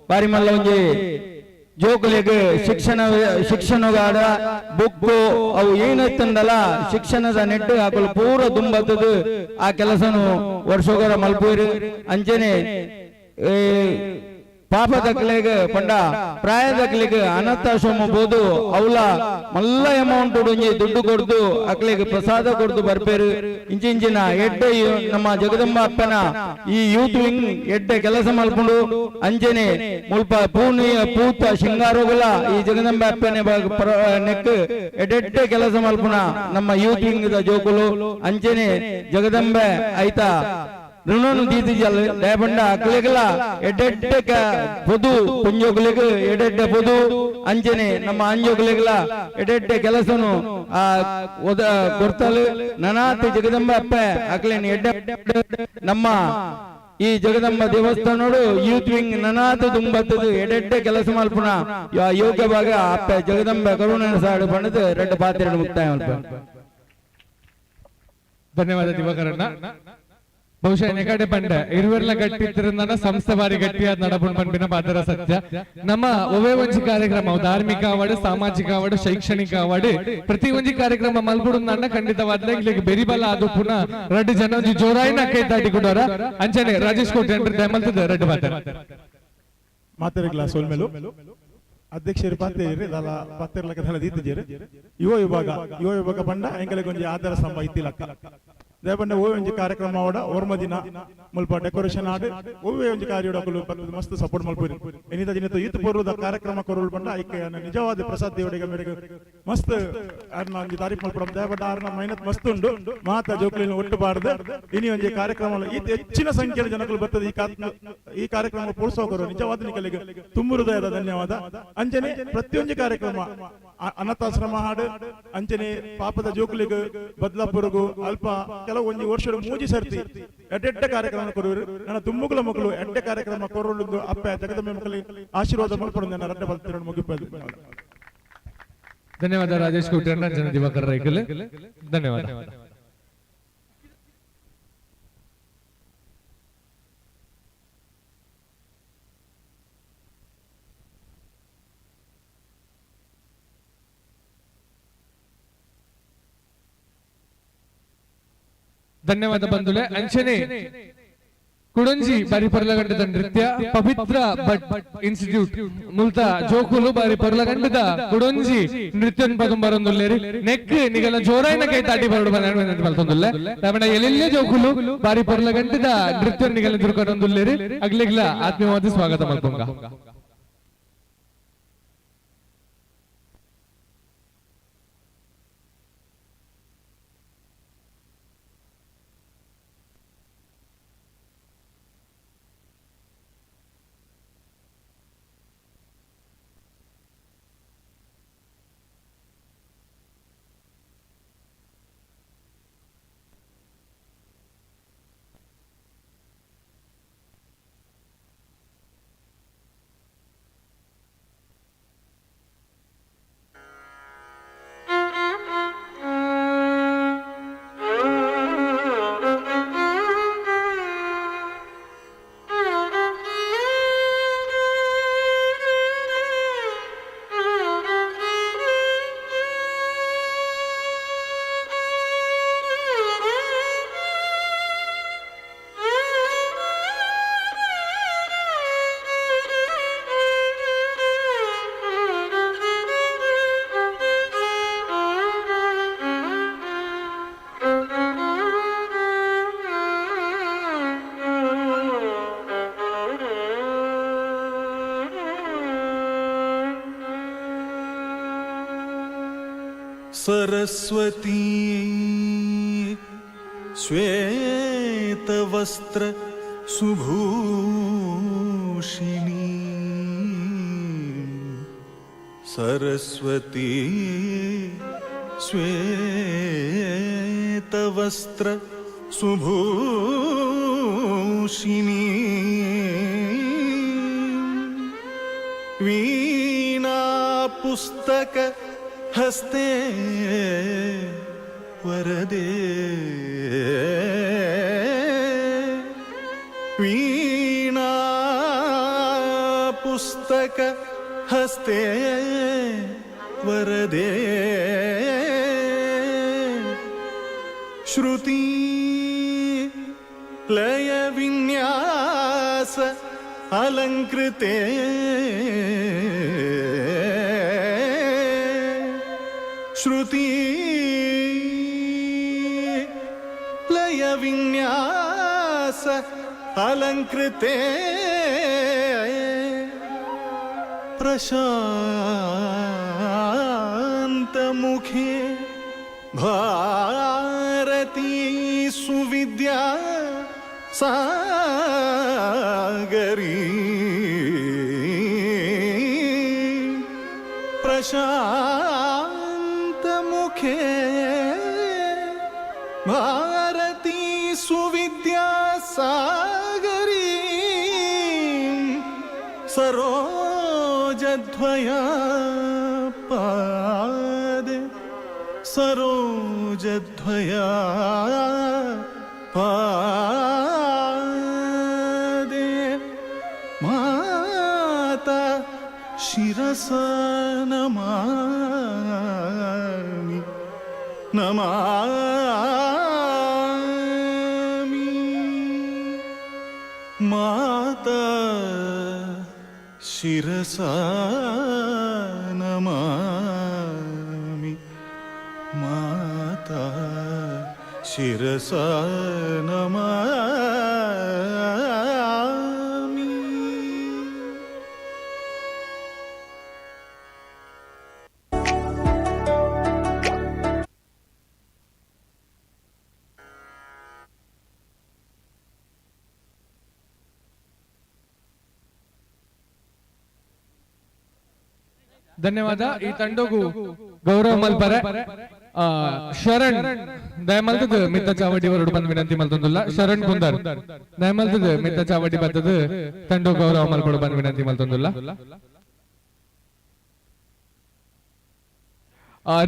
ಬಾರಿ ಮಲ್ಲ ಒಂಜಿ ಜೋಕುಲೆಗ್ ಶಿಕ್ಷಣ ಶಿಕ್ಷಣಗಾಡ ಬುಕ್ ಅವು ಏನತ್ತಂದಲ ಶಿಕ್ಷಣದ ನೆಟ್ಟು ಅಗಲು ಪೂರ ದುಂಬತ್ತದು ಆ ಕೆಲಸನು ವರ್ಷಗೋರ ಮಲ್ಪೂರು. ಅಂಚನೆ ಪಾಪದಕ್ಲೆಗ್ ಪಂಡ ಪ್ರಾಯದಕ್ಲೆಗ್ ಅನಾಥಾಶ್ರಮ ಬೋದು ಅವಲ ಮಲ್ಲ ಅಮೌಂಟ್ ಒಂಜಿ ದುಡ್ಡು ಕೊಡ್ದು ಅಕ್ಲೆಗ್ ಪ್ರಸಾದ ಕೊಡ್ದು ಬರ್ಪೇರು. ಇಂಚಿಂಚಿನ ಎಡ್ಡೆ ನಮ್ಮ ಜಗದಂಬ ಅಪ್ಪನ ಈ ಯೂತ್ ವಿಂಗ್ ಎಡ್ಡೆ ಕೆಲಸ ಮಲ್ಪುಂಡು. ಅಂಚನೆ ಮುಲ್ಪ ಪೂನಿ ಪೂತ ಶೃಂಗಾರಗುಲ ಈ ಜಗದಂಬ ಅಪ್ಪನೆ ನೆಕ್ ಎಡ್ಡೆಡ್ಡೆ ಕೆಲಸ ಮಲ್ಪುನ ನಮ್ಮ ಯೂತ್ ವಿಂಗ್ the ಜೋಕುಲು. ಅಂಚನೆ ಜಗದಂಬೆ ಐತಾ ಋಣನು ದೀತಿಜಲ್ ದಯಪಂಡ ಅಕ್ಲೆಗ್ಲ ಎಡ್ಡೆಡ್ಡೆ ಪೊದು ಪುಂಜೋಗುಲೆಗ್ ಎಡ್ಡೆಡ್ಡೆ ಪೊದು ಅಂಚನೆ ನಮ್ಮ ಅಂಜೋಗುಲೆಗ್ಲ ಎಡ್ಡೆಡ್ಡೆ ಕೆಲಸನು ಆ ಕೊಡ್ತಲು ನನಾತ್ ಜಗದಂಬ ಅಪ್ಪೆ ಅಕ್ಲೇನ್ ಎಡ್ಡೆ ನಮ್ಮ ಈ ಜಗದಂಬ ದೇವಸ್ಥಾನೋಡು ಯೂತ್ ವಿಂಗ್ ನನಾತ್ ದುಂಬತ್ತದು ಎಡ್ಡೆಡ್ಡೆ ಕೆಲಸ ಮಲ್ಪುನ ಯೋಗ್ಯ ಭಾಗ ಅಪ್ಪೆ ಜಗದಂಬ ಕರುಣನ ಸಾಡು ಬಣ್ಣದ ಎರಡು ಪಾತ್ರೆ ಮುಕ್ತಾಯ ಮಲ್ಪ. ಧನ್ಯವಾದ ದಿವಾಕರಣ್ಣ. ಬಹುಶಃ ನೆಕಡೆ ಪಂಡ ಇರುವೆರ್ಲ ಗಟ್ಟಿ ಇತ್ತಿರಂದಾನ ಸಂಸ್ಥೆ ಬಾರಿ ಗಟ್ಟಿಯಾದ ನಡಪುಣ್ ಪನ್ಪಿನ ಪಾತ್ರ ಸತ್ಯ. ನಮ್ಮ ಒವೇ ಒಂಜಿ ಕಾರ್ಯಕ್ರಮ ಧಾರ್ಮಿಕ ಅವಾರ್ಡ್, ಸಾಮಾಜಿಕ ಅವಾರ್ಡ್, ಶೈಕ್ಷಣಿಕ ಅವಾರ್ಡ್ ಪ್ರತಿ ಒಂಜಿ ಕಾರ್ಯಕ್ರಮ ಮಲ್ಪುಡುಂದಾಂಡ ಖಂಡಿತವಾದ್ಲೆ ಇಲ್ಲಿಗೆ ಬೆರಿಬಲ ಅದು ಪುನಃ ರಡ್ಡು ಜನ ಒಂಜಿ ಜೋರಾಯಿನ ಕೈ ತಾಟಿ ಕೊಡೋರ. ಅಂಚನೆ ರಾಜೇಶ್ ಕೋಟೆ ಅಂದ್ರೆ ದಯಮಲ್ತದ ರಡ್ಡು ಮಾತಾಡ ಮಾತಾಡಿಗ್ಲ ಸೋಲ್ಮೇಲು ಅಧ್ಯಕ್ಷರು ಪಾತ್ರೆ ದಲ ಪಾತ್ರೆಲಕ ದಲ ದೀತಿಜೇರು ಯುವ ವಿಭಾಗ ಯುವ ವಿಭಾಗ ಪಂಡ ಎಂಕಲೆಗ್ ಒಂಜಿ ಆಧಾರ ಸ್ತಂಭ ಇತ್ತಿಲಕ್ಕ ದೇಪಂಡ ಓವೆ ಒಂಜಿ ಕಾರ್ಯಕ್ರಮ ಅವಡ ಓರ್ಮ ದಿನ ಮುಲ್ಪ ಡೆಕೋರೇಷನ್ ಆಡ್ ಓವೆ ಒಂಜಿ ಕಾರ್ಯ ಮಸ್ತ್ ಸಪೋರ್ಟ್ ಮಲ್ಪುರಿ. ಎನಿತ ದಿನತ ಈತ್ ಪೂರ್ವದ ಕಾರ್ಯಕ್ರಮ ಕೊರಲು ಪಂಡ ಐಕೆ ನಿಜವಾದ ಪ್ರಸಾದ್ ದೇವಡಿಗ ಮೇರೆಗೆ ಮಸ್ತ್ ಆರ್ನ ಒಂಜಿ ತಾರೀಫ್ ಮಲ್ಪಡ. ದೇಪಂಡ ಆರ್ನ ಮೈನತ್ ಮಸ್ತ್ ಉಂಡು ಮಾತ ಜೋಕುಲಿನ ಒಟ್ಟು ಬಾರ್ದು ಇನಿ ಒಂಜಿ ಕಾರ್ಯಕ್ರಮ ಈತ ಹೆಚ್ಚಿನ ಸಂಖ್ಯೆಯ ಜನಕುಲು ಬರ್ತದೆ. ಈ ಕಾರ್ಯಕ್ರಮ ಪ್ರೋತ್ಸಾಹ ನಿಜವಾದ ನಿಕಲಿಗೆ ತುಂಬು ಹೃದಯದ ಧನ್ಯವಾದ. ಅಂಚನೆ ಪ್ರತಿಯೊಂದು ಕಾರ್ಯಕ್ರಮ ಅನಾಥಾಶ್ರಮ ಹಾಡು ಅಂಚನೆ ಪಾಪದ ಜೋಕುಲಿಗೆ ಬದ್ಲಾಪುರಗು ಅಲ್ಪ ಕೆಲವು ಒಂಜಿ ವರ್ಷ ಮೂಜಿ ಸರ್ತಿ ಎಡ್ಡೆಡ್ಡೆ ಕಾರ್ಯಕ್ರಮ ಕೊರುವರು. ನನ್ನ ತುಮ್ಮುಗಳ ಮಕ್ಕಳು ಎಡ್ಡೆ ಕಾರ್ಯಕ್ರಮ ಕೊರಲು ಅಪ್ಪ ಜಗದಂಬೆ ಮಕ್ಕಳಿಗೆ ಆಶೀರ್ವಾದ ಮಾಡ್ಕೊಂಡು ನನ್ನ ರಡ್ಡ ಬಲ್ತಿರೋ ಮುಗಿಪದು. ಧನ್ಯವಾದ ರಾಜೇಶ್ ಕೋಟೆ ಜನ ದಿವಾಕರ್ ರೈಕಲ್ ಧನ್ಯವಾದ. ಧನ್ಯವಾದ ಬಂಧುಲೆ. ಅಂಚನೆ ಕುಡಂಜಿ ಬಾರಿ ಪರ್ಲಗಂಡದ ನೃತ್ಯ ಪವಿತ್ರ ಭಟ್ ಇನ್ಸ್ಟಿಟ್ಯೂಟ್ ಮುಲ್ತ ಜೋಕುಲು ಬಾರಿ ಪರ್ಲಗಂಡದ ಕುಡಂಜಿ ನೃತ್ಯ ಪದಂ ಬರೊಂದುಲ್ಲೇರಿ ನೆಕ್ ನಿಗಲ ಜೋರಾಯಿನ ಕೈ ತಾಟಿ ಬರಡು ಬಂದ ಮಲ್ತೊಂದುಲ್ಲೆ ತಮಣ ಎಲ್ಲೆಲ್ಲೇ ಜೋಕುಲು ಬಾರಿ ಪರ್ಲಗಂಡದ ನೃತ್ಯ ನಿಗಲ ದುರ್ಕರೊಂದುಲ್ಲೇರಿ ಅಗ್ಲಿಗ್ಲ ಆತ್ಮೀಯವಾದ ಸ್ವಾಗತ ಮಲ್ಪುಂಗ. सरस्वती श्वेतवस्त्र सुभूषिणी सरस्वती श्वेतवस्त्र सुभूषिणी वीणा पुस्तक हस्ते वरदे वीणा पुस्तक हस्ते वरदे श्रुती लय विन्यास अलंकृते श्रुती लय विन्यास अलंकृते प्रशांतमुखे भारती सुविद्या सागरी प्रशांतमुखे भारती सुविद्या सागरी सरोजध्वया पादे सरोजध्वया पादे माता शिरसा नमामि नमामि माता शिरसा नमामि माता शिरसा नमामि। ಧನ್ಯವಾದ. ಈ ತಂಡಗೂ ಗೌರವ ಮಲ್ಪರೆ ಶರಣ್ ದಯಮಲ್ತದ ಮಿತ್ತ ಚಾವಡಿ ವರಡು ಬಂದ್ ವಿನಂತಿ ಮಲ್ತೊಂದುಲ್ಲ. ಶರಣ್ ಕುಂದರ್ ದಯಮಲ್ತದ ಮಿತ್ತ ಚಾವಡಿ ಬತ್ತದ ತಂಡ ಗೌರವ ಮಲ್ಪಡು ಬಂದ್ ವಿನಂತಿ ಮಲ್ತೊಂದುಲ್ಲ.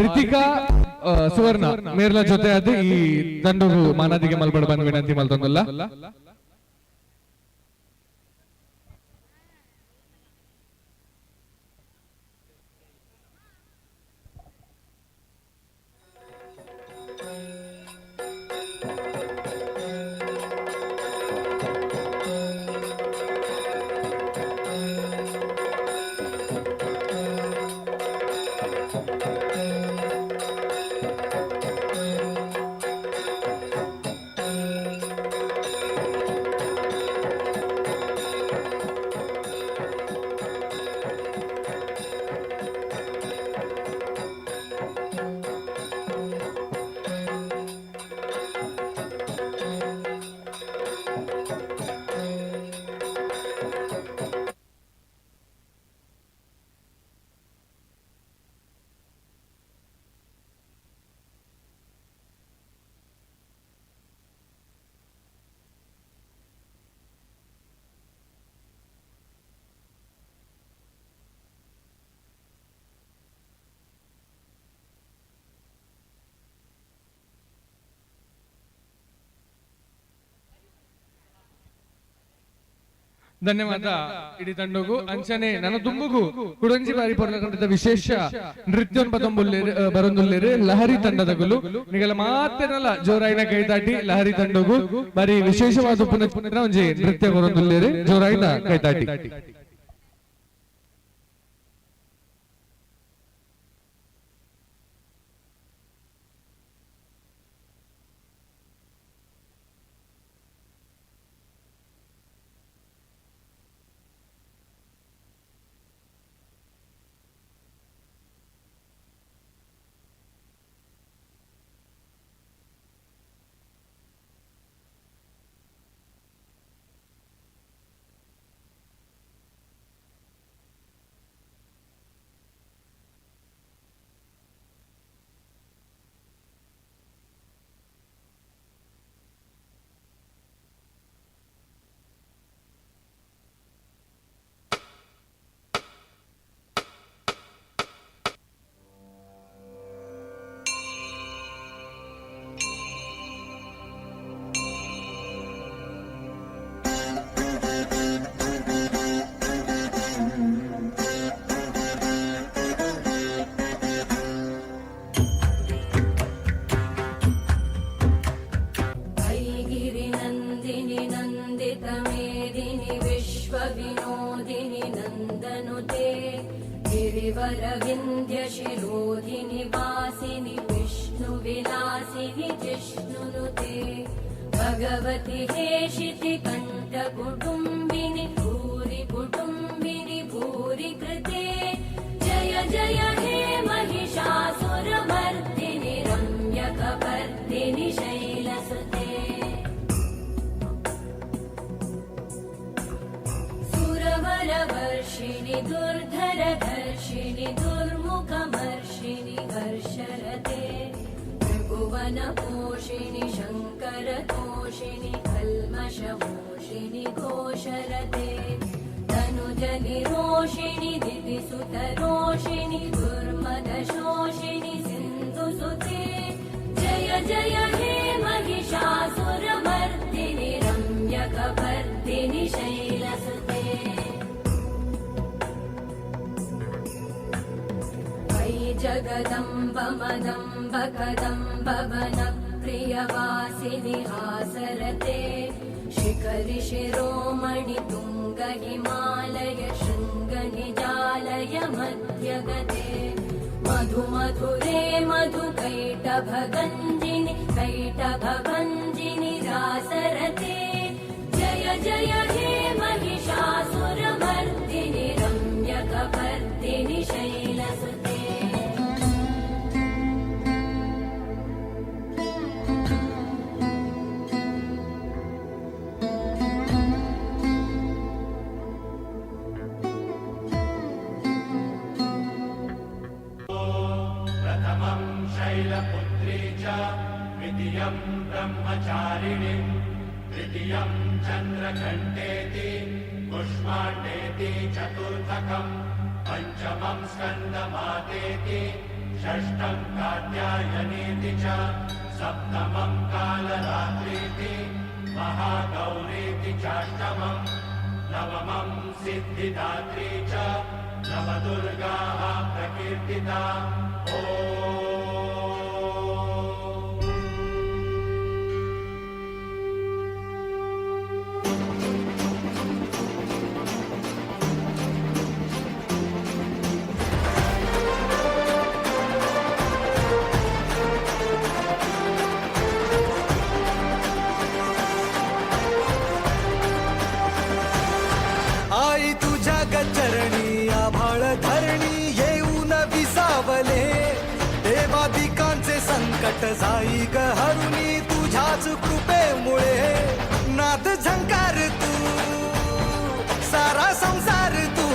ರಿತಿಕಾ ಸುವರ್ಣ ಮೇರ್ಲ ಜೊತೆ ಅದು ಈ ತಂಡಗೂ ಮಾನಾದಿಗೆ ಮಲ್ಪಡು ಬಂದ್ ವಿನಂತಿ ಮಲ್ತೊಂದುಲ್ಲ. ಧನ್ಯವಾದ ಇಡೀ ತಂಡಗೂ. ಅಂಚನೆ ನನ್ನ ದುಂಬುಗು ಕುಡಂಜಿ ಬಾರಿ ಪೊರ್ಲಕಂಡದ ವಿಶೇಷ ನೃತ್ಯೋನ್ ಪತೊಂಬುಲ್ಲೇರು ಬರೊಂದುಲ್ಲೇರು ಲಹರಿ ತಂಡದಗುಲು. ನಿಗಲ ಮಾತೆನಲ ಜೋರಾಯಿನ ಕೈತಾಟಿ ಲಹರಿ ತಂಡಗು ಬಾರಿ ವಿಶೇಷವಾದ ಪುನಃ ಒಂಜಿ ನೃತ್ಯ ಬರೊಂದುಲ್ಲೇರು ಜೋರಾಯಿನ ಕೈತಾಟಿ. विश्वविनोदिनि नन्दनुते गिरिवरविन्ध्यशिरोधिनि वासिनि विष्णुविलासिनि जिष्णुनुते भगवति हेशिति कण्ठकुटुम्बिनि भूरि कुटुम्बिनि भूरि कृते जय जय हे महिषासुरमर्दिनि रम्यकपर्दिनि शैलसुते। सुरवरवर्षिणि दुर्धरधर्षिणि दुर्मुखमर्षिणि हर्षरते त्रिभुवनपोषिणि शङ्करतोषिणि कल्मषमोषिणि घोषरते तनुजनिरोषिणि दितिसुतरोषिणि दुर्मदशोषिणि सिन्धुसुते जय जय हे महिषासुरमर्दिनि रम्यकपर्दिनि शैलसुते। जगदम्ब मदम्ब कदम्ब वनप्रियवासिनि हासरते शिखरि शिरोमणि तुङ्ग हिमालय शृङ्ग निजालय मध्यगते मधु मधुरे मधु कैटभगञ्जिनि कैटभभञ्जिनि रासरते जय जय हे महिषासुरमर्दिनि रम्यकपर्दिनि शैलसुते। प्रथमं शैलपुत्री च द्वितीयं ब्रह्मचारिणीं तृतीयं चन्द्रघण्टेति कुष्माण्डेति चतुर्थकं पञ्चमं स्कन्दमातेति षष्ठं कात्यायनीति च सप्तमं कालरात्रीति महागौरीति चाष्टमं नवमं सिद्धिदात्री च नवदुर्गाः प्रकीर्तिता। आई तुझ्या गचरणी आभाळ धरणी येऊन विसावले देवादिकांचे संकट जाई ग हरुणी तुझ्याच कृपेमुळे नाद झंकार तू सारा संसार तू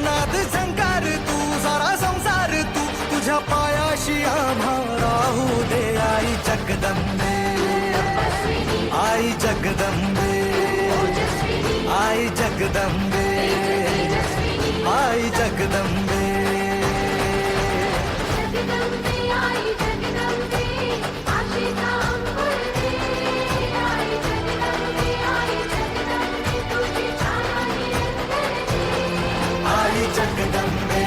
नाद झंकार तू सारा संसार तू तुझ्या पायाशी आम्हा राहू दे आई जगदंबे आई जगदंबे आई जगदंबे आई जगदंबे। जगदंबे आई जगदंबे आशिता अंकुर दे आई जगदंबे तुझी छाया निरंतर दे आई जगदंबे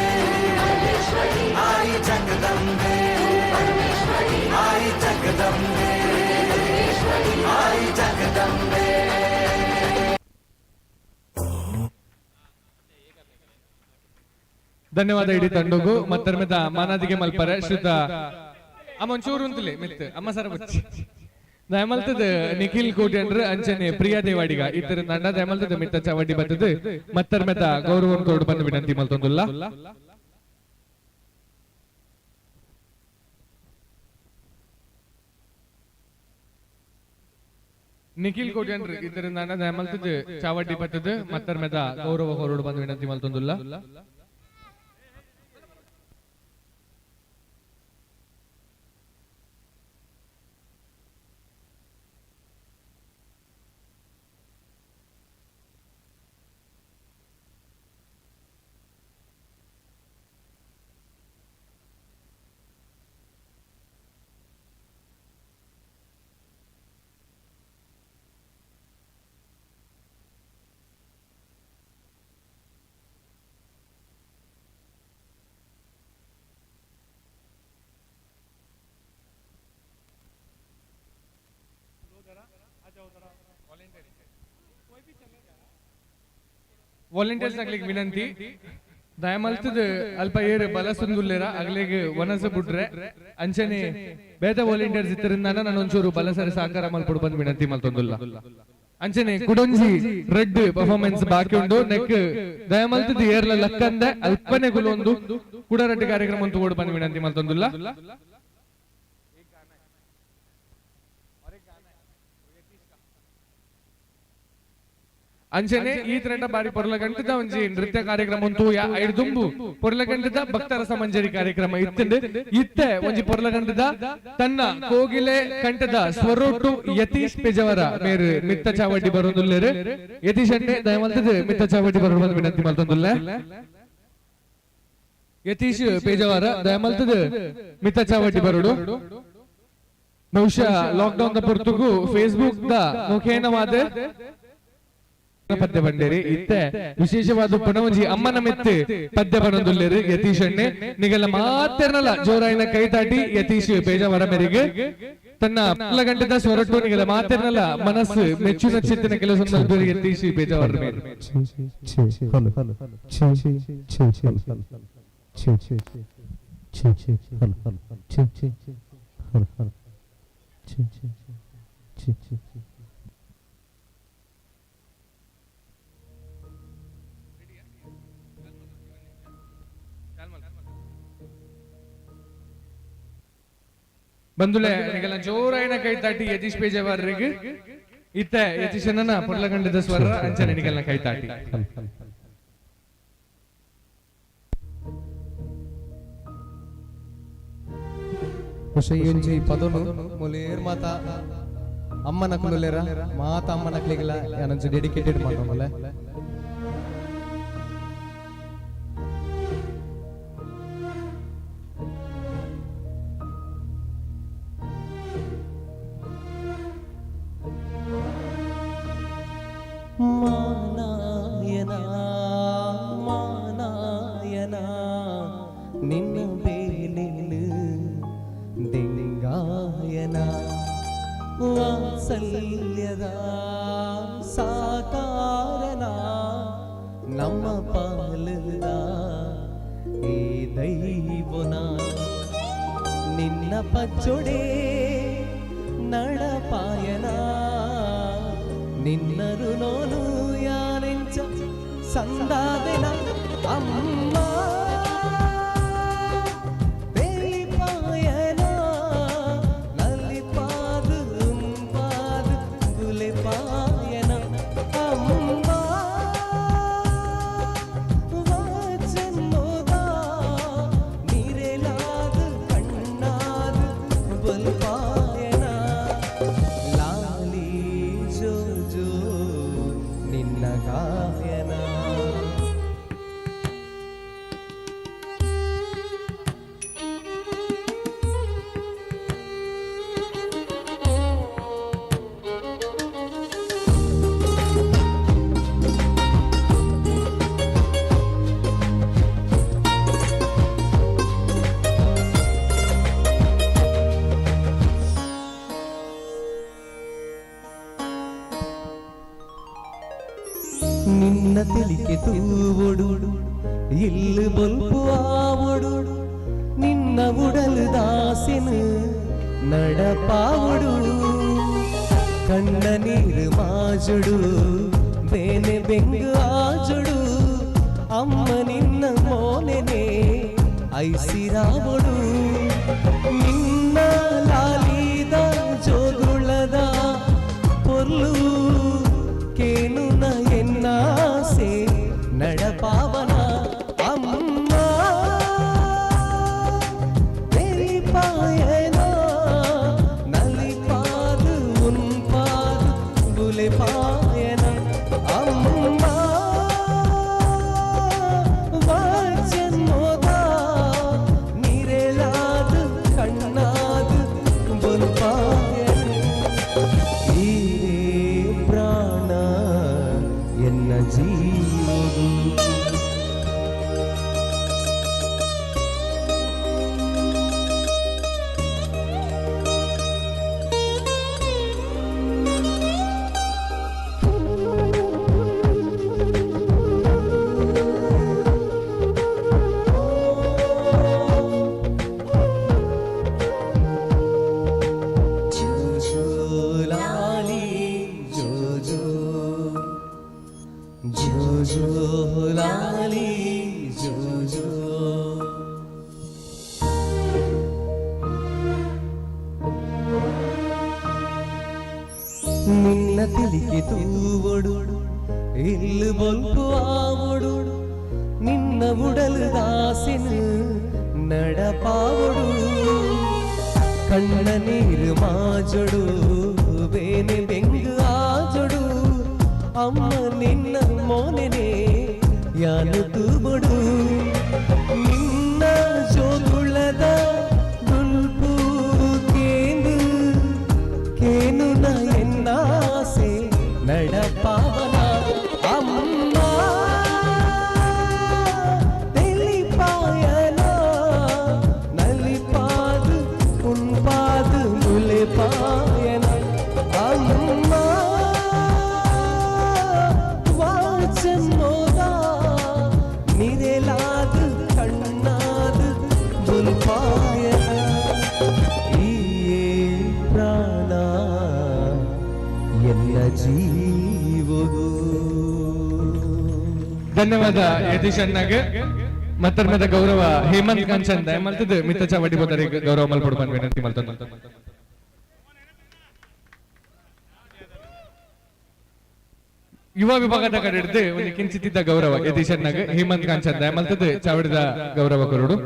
आई जगदंबे आई जगदंबे आई जगदंबे। ಧನ್ಯವಾದ ಇಡೀ ತಂಡಗು ಮತ್ತರ್ಮೆದ ಮಾನಾದಿಗೆ ಮಲ್ಪರೆ ಶ್ರೀತ ಅಮ್ಮ ಒಂಚೂರು ಉಂತಲೆ ಮಿತ್ ಅಮ್ಮ ಸರ ಬಚ್ಚಿ ದಯಮಲ್ತದ ನಿಖಿಲ್ ಕೋಟ್ಯಂಡ್ರ ಅಂಚನೆ ಪ್ರಿಯಾ ದೇವಾಡಿಗ ಇತರ ತಂಡ ದಯಮಲ್ತದ ಮಿತ್ತ ಚವಡಿ ಬತ್ತದ ಮತ್ತರ್ಮೆದ ಗೌರವ ಕೊರಡು ಬಂದು ವಿನಂತಿ ಮಲ್ತೊಂದುಲ್ಲ. ನಿಖಿಲ್ ಕೋಟ್ಯಂಡ್ರ ಇತರ ತಂಡ ದಯಮಲ್ತದ ಚಾವಡಿ ಬತ್ತದ ಮತ್ತರ್ಮೆದ ಗೌರವ ಹೊರಡು ಬಂದು ವಿನಂತಿ ಮಲ್ತೊಂದುಲ್ಲ. आ जाओ जरा, वॉलंटियर कोई भी चलेगा। ವಾಲಂಟಿಯರ್ಸ್ ಅಗ್ಲಿಗ್ ವಿನಂತಿ, ದಯಮಲ್ತದ ಅಲ್ಪ ಏರು ಬಲಸುಂದುಲ್ಲೇರ ಅಗ್ಲಿಗ್ ವನಸ ಬುಡ್ರೆ. ಅಂಚನೆ ಬೇತ ವಾಲಂಟಿಯರ್ಸ್ ಇತ್ತರಿಂದ ನಾನು ಒಂಚೂರು ಬಲಸರಿ ಸಹಕಾರ ಮಲ್ಪೊಡು ಬಂದ್ ವಿನಂತಿ ಮಲ್ತೊಂದುಲ್ಲ. ಅಂಚನೆ ಕುಡೊಂಜಿ ರೆಡ್ ಪರ್ಫಾರ್ಮೆನ್ಸ್ ಬಾಕಿ ಉಂಡು. ನೆಕ್ ದಯಮಲ್ತದ ಏರ್ಲ ಲಕ್ಕಂದೆ ಅಲ್ಪನೆ ಗುಲೊಂದು ಕುಡರಡ್ಡಿ ಕಾರ್ಯಕ್ರಮ ಅಂತೂ ಬಂದ್ ವಿನಂತಿ ಮಲ್ತೊಂದುಲ್ಲ. ಅಂಚನೆ ಈ ತ್ರಂಡ ಬಾರಿ ಪೊರ್ಲಗಂಟದ ಒಂಜಿ ನೃತ್ಯ ಕಾರ್ಯಕ್ರಮ ಉಂಟು. ಐದುಂಬು ಪೊರ್ಲಗಂಟದ ಭಕ್ತರ ಸಮಂಜರಿ ಕಾರ್ಯಕ್ರಮ ಇತ್ತಂಡೆ. ಇತ್ತೆ ಒಂಜಿ ಪೊರ್ಲಗಂಟದ ತನ್ನ ಕೋಗಿಲೆ ಕಂಠದ ಸ್ವರೋಟು ಯತೀಶ್ ಪೆಜವರ ಮೇರು ಮಿತ್ತ ಚಾವಡಿ ಬರೋದುಲ್ಲೇರು. ಯತೀಶ್ ಅಣ್ಣೆ ದಯಮಲ್ತದ ಮಿತ್ತ ಚಾವಡಿ ಬರೋದು ವಿನಂತಿ ಮಲ್ತೊಂದುಲ್ಲೆ. ಯತೀಶ್ ಪೇಜವರ ದಯಮಲ್ತದ ಮಿತ್ತ ಚಾವಡಿ ಬರೋಡು. ಬಹುಶಃ ಲಾಕ್ಡೌನ್ the ಪೊರ್ತುಗು ಫೇಸ್ಬುಕ್ the ಮುಖೇನವಾದ ಪದ್ಯ ಬಂಡೇರಿ. ಇತ್ತೆ ವಿಶೇಷವಾದ ಪುನವಂಜಿ ಅಮ್ಮನ ಮೆತ್ತು ಪದ್ಯ ಬನೊಂದುಲ್ಲೇರು ಯತೀಶ್ ಅಣ್ಣೆ. ನಿಗಲ ಮಾತೆರ್ನಲ ಜೋರಾಯಿನ ಕೈತಾಟಿ ಯತೀಶ್ ಪೇಜವರ ಮೇರೆಗೆ ತನ್ನ ಗಂಟದ ಸ್ವರಟ್ಟು ನಿಗಲ ಮಾತೆರ್ನಲ ಮನಸ್ಸು ಮೆಚ್ಚುನ ಚಿತ್ತಿನ ಕೆಲಸ ಯತೀಶ್ ಪೇಜವರ ಮೇರೆ. ಬಂದುಲೆ ನಿಗಲ ಜೋರಾಯಿನ ಕೈತಾಟಿ ಯತೀಶ್ ಪೇಜವರಿಗೆ. ಇತ್ತೆ ಯತೀಶನ ಪೊರ್ಲಗಂಡದ ಸ್ವರ ಅಂಚನೆ ನಿಗಲ್ನ ಕೈತಾಟಿ. ಒಂಜಿ ಪದನು ಮೊಲೇರ್ ಮಾತ ಅಮ್ಮನ ಕುಲುಲೇರ ಮಾತ ಅಮ್ಮನ ಕ್ಲಿಗಲ ಯಾನೊಂಜಿ ಡೆಡಿಕೇಟೆಡ್ ಮಾಡ್ಕೊಂಬಲೆ. ಮಾನಾಯನ ಮಾನಾಯನ ನಿನ್ನ ಬೇಲಿನು ದಿಂಗಾಯನ ವಾತ್ಸಲ್ಯದ ಸಾಕಾರನ ನಮ್ಮ ಪಾಲುದ ಈ ದೈವನ ನಿನ್ನ ಪಚ್ಚೊಡೆ ನಡಪಾಯನ ನಿನ್ನರು ನೋನು ಯಾರೆಂಚ ಸಂದಾದೆನ ಅಮ್ಮ ಬೇಲಿಪಾಯನ ನಲಿಪಾದು ಉಂಪಾದು ಗುಲೆಪಾಯನ ಅಮ್ಮ ವಾಚನ್ನೋದ ನಿರೆಲಾದು ಕಣ್ಣಾದು ಬಲ್ಪಾಯನ ಲಾಲಿ ಜೋ ಜೋ ನಿನ್ನ ಗಾಯನ. ನಿನ್ನ ತಿಳಿಕೆ ತೂವೊಡು ಇಲ್ಲು ಬೊಲ್ಪು ಆವೊಡು ನಿನ್ನ ಉಡಲು ದಾಸಿನ ನಡಪಾವೊಡು ಕಣ್ಣ ನೀರು ಮಾಜುಡು ಬೇನೆ ಬೆಂಗು ಆಜುಡು ಅಮ್ಮ ನಿನ್ನ ಮೋನೆನೆ ಐಸಿರಾವೊಡು ನಿನ್ನ ಲಾಲಿದ ಜೋಗುಳದ ಪೊರ್ಲು ಕೇನುನ ಎನ್ನಾಸೆ ನಡಪಾವನ ಅಮ್ಮ ಬೇಲಿಪಾಯನ ನಲಿಪಾದು ಉನ್ಪಾದು ಬುಲೆಪಾಯನ ಅಮ್ಮ ವಾಚನ್ನೋದ ನಿರೆಲಾದು ಕಣ್ಣಾದು ಬೊಲ್ಪಾಯನ ಈರೇ ಪ್ರಾಣ ಎನ್ನ ಜೀವವು. ಜೋ ಲಾಲಿ ಜೋ ಜೋ. ನಿನ್ನ ತಿಳಿಕೆ ತೂವೊಡು ಇಲ್ಲು ಬೊಲ್ಪು ಆವೊಡು, ನಿನ್ನ ಉಡಲು ದಾಸಿನ ನಡಪಾವೊಡು. ಕಣ್ಣ ನೀರು ಮಾಜೊಡು ಬೇನೆ ಬೆಂಗು ಆಜೊಡು, ಅಮ್ಮ ನಿನ್ನ ಮೋನೆನೆ ಯಾನು ತೂಬೊಡು. ನಿನ್ನ ಜೋಗುಳದ ದುಲ್ಪು ಕೇಂದು ಕೇನು ಎನ್ನಾಸೆ ನಡಪಾವನ. ಅಮ್ಮ ತೆಲಿಪಾಯನ ನಲಿಪಾದು ಉನ್ಪಾದು ಮುಲೆಪಾಯನ. ಅಮ್ಮ ವಾಚನ್ನೋದ ನಿರೆಲಾದು ಕಣ್ಣಾದು ಬುಲ್ಪಾಯನ. ಈಯೇ ಪ್ರಾಣ ಎಲ್ಲ ಜೀವಗೂ. ಧನ್ಯವಾದ ಯತೀಶ್ ಅಣ್ಣಗೆ. ಮತ್ತರ್ಮದ ಗೌರವ ಹೇಮಂತ್ ಕಾಂಚನ್ ದಯಮಲ್ತದ ಮಿತ್ತ ಚಾವಡಿ ಬೋದರಿಗೆ ಗೌರವ ಮಲ್ಪೊಡು ಬಂದ್ ವಿನಂತಿ ಮಲ್ತೊಂದು. ಯುವ ವಿಭಾಗದ ಕಡೆ ಹಿಡಿದು ಒಂದು ಕಿಂಚಿತ್ತಿದ್ದ ಗೌರವ ಯತೀಶ್ ಅಣ್ಣಗೆ ಹೇಮಂತ್ ಕಾಂಚನ್ ದಯಮಲ್ತದ ಚಾವಡಿದ ಗೌರವ ಕೊರಡು.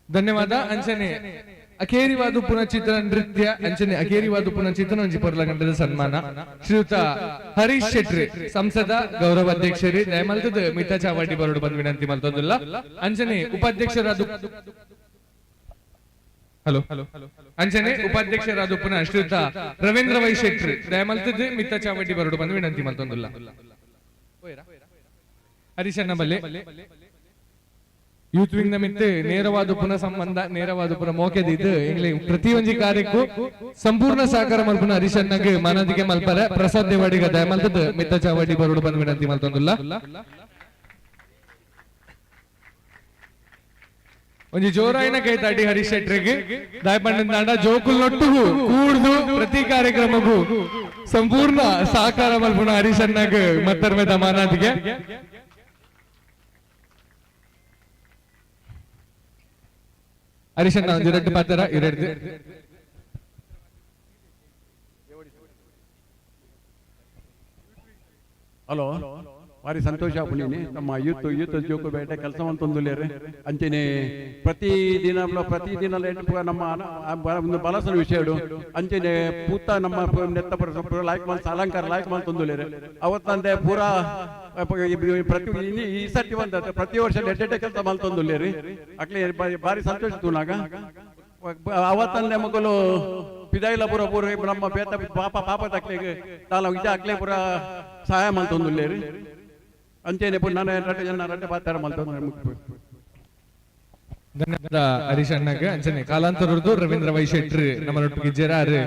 ಧನ್ಯವಾದ. ಅಂಚನೆ ಅಖೇರಿವಾದು ಪುನಚಿತ್ರ ನೃತ್ಯ, ಅಂಚನೆ ಅಖೇರಿವಾದು ಪುನಚಿತ್ರ ಒಂಜಿ ಪೊರ್ಲಗಂಟದ ಸನ್ಮಾನ ಶ್ರೀಯುತ ಹರೀಶ್ ಶೆಟ್ರಿ ಸಂಸದ ಗೌರವ ಅಧ್ಯಕ್ಷರಿ ದಯಮಲ್ತದ ಮಿತಾ ಚಾವಡಿ ಬರೋಡು ಬಂದ್ ವಿನಂತಿ ಮಲ್ತೊಂದುಲ್ಲ. ಅಂಚನೆ ಉಪಾಧ್ಯಕ್ಷರಾದ ಹಲೋ ಅಂಚನೆ ಉಪಾಧ್ಯಕ್ಷರಾದ ಪುನಃ ಶ್ರೀಯುತ ರವೀಂದ್ರ ವೈ ಶೆಟ್ರಿ ದಯಮಲ್ತದ ಮಿತಾ ಚಾವಡಿ ಬರೋಡು ಬಂದ್ ವಿನಂತಿ ಮಲ್ತೊಂದುಲ್ಲ. ಹರೀಶ್ ಅಣ್ಣ ಬಲ್ಲೆ ಯೂತ್ ವಿಂಗ್ ಮಿತ್ತು ನೇರವಾದ ಪುನಃ ಸಂಬಂಧ, ನೇರವಾದ ಪುನಃ ಮೋಕೆದಿದ್ದು ಇಂಗ್ಲಿ ಪ್ರತಿಯೊಂಜಿ ಕಾರ್ಯಕ್ಕೂ ಸಂಪೂರ್ಣ ಸಹಕಾರ ಮಲ್ಪುನ ಹರೀಶ್ ಅಣ್ಣಗ್ ಮಾನದಿಗೆ ಮಲ್ಪರೆ ಪ್ರಸಾದ್ ದೇವಾಡಿಗ ದಯಮಲ್ತದ ಮಿತ್ತ ಚಾವಡಿ ಬರೋಡು ಬಂದ್ ವಿನಂತಿ ಮಲ್ತೊಂದುಲ್ಲ. ಒಂಜಿ ಜೋರಾಯಿನ ಕೈತಾಟಿ ಹರೀಶ್ ಶೆಟ್ರಿಗೆ ದಾಯಪಂಡ ಜೋಕುಲ್ ನೊಟ್ಟುಗು ಕೂಡ್ದು ಪ್ರತಿ ಕಾರ್ಯಕ್ರಮಕ್ಕೂ ಸಂಪೂರ್ಣ ಸಹಕಾರ ಮಲ್ಪುನ ಹರೀಶ್ ಅಣ್ಣಗ್ ಮತ್ತರ್ಮೆದ ಮಾನಾದಿಗೆ. ಹರೀಶ್ ಅಣ್ಣ ಒಂದು ಎರಡು ಪಾತ್ರ ಎರಡು. ಹಲೋ, ಭಾರಿ ಸಂತೋಷ ಆಪುಂಡಿನಿ ನಮ್ಮ ಯೂತ್ ಯೂತ್ ಜೋಕು ಬೇಟೆ ಕೆಲಸ ಅಂತಂದುಲ್ಲೇರು. ಅಂಚನೆ ಪ್ರತಿದಿನ ಪ್ರತಿದಿನ ನಮ್ಮ ಒಂದು ಬಲಸನ ವಿಷಯ ಅಂಚನೆ ಪೂತ ನಮ್ಮ ನೆತ್ತ ಲಾಯ್ಕ್ ಮಲ್ಸ್ ಅಲಂಕಾರ ಲಾಯ್ಕ್ ಮಲ್ತೊಂದುಲ್ಲೇರು. ಅವತ್ತಂದೆ ಪೂರಾ ಪ್ರತಿ ಈ ಸರ್ತಿ ಬಂದ ಪ್ರತಿ ವರ್ಷ ನೆಟ್ಟೆ ಕೆಲಸ ಮಲ್ತೊಂದುಲ್ಲೇರಿ. ಅಕ್ಲೆ ಭಾರಿ ಸಂತೋಷ ತೂನಾಗ. ಅವತ್ತಂದೆ ಮಗಲು ಪಿದಾಯಿಲ ಪೂರ ಪೂರ ನಮ್ಮ ಬೇತ ಪಾಪ ಪಾಪ ತಕ್ಲೆಗ್ ತಾಲ ವಿಜ ಅಕ್ಲೆ ಪೂರ ಸಹಾಯ ಮಲ್ತೊಂದುಲ್ಲೇರಿ. ಅಂಚೆನೆ ಪುನಃ ನಾನು ರಡ್ಡೆ ಜನ ರಡ್ಡೆ ಪಾತ್ರ ಮಲ್ತೊಂದು. ಧನ್ಯವಾದ ಹರೀಶ್ ಅಣ್ಣಗೆ. ಅಂಚನೆ ಕಾಲಾಂತರದ್ದು ರವೀಂದ್ರ ವೈ ಶೆಟ್ರಿ ನಮ್ಮನೊಟ್ಟಿಗೆ ಇಜ್ಜೆರಾರು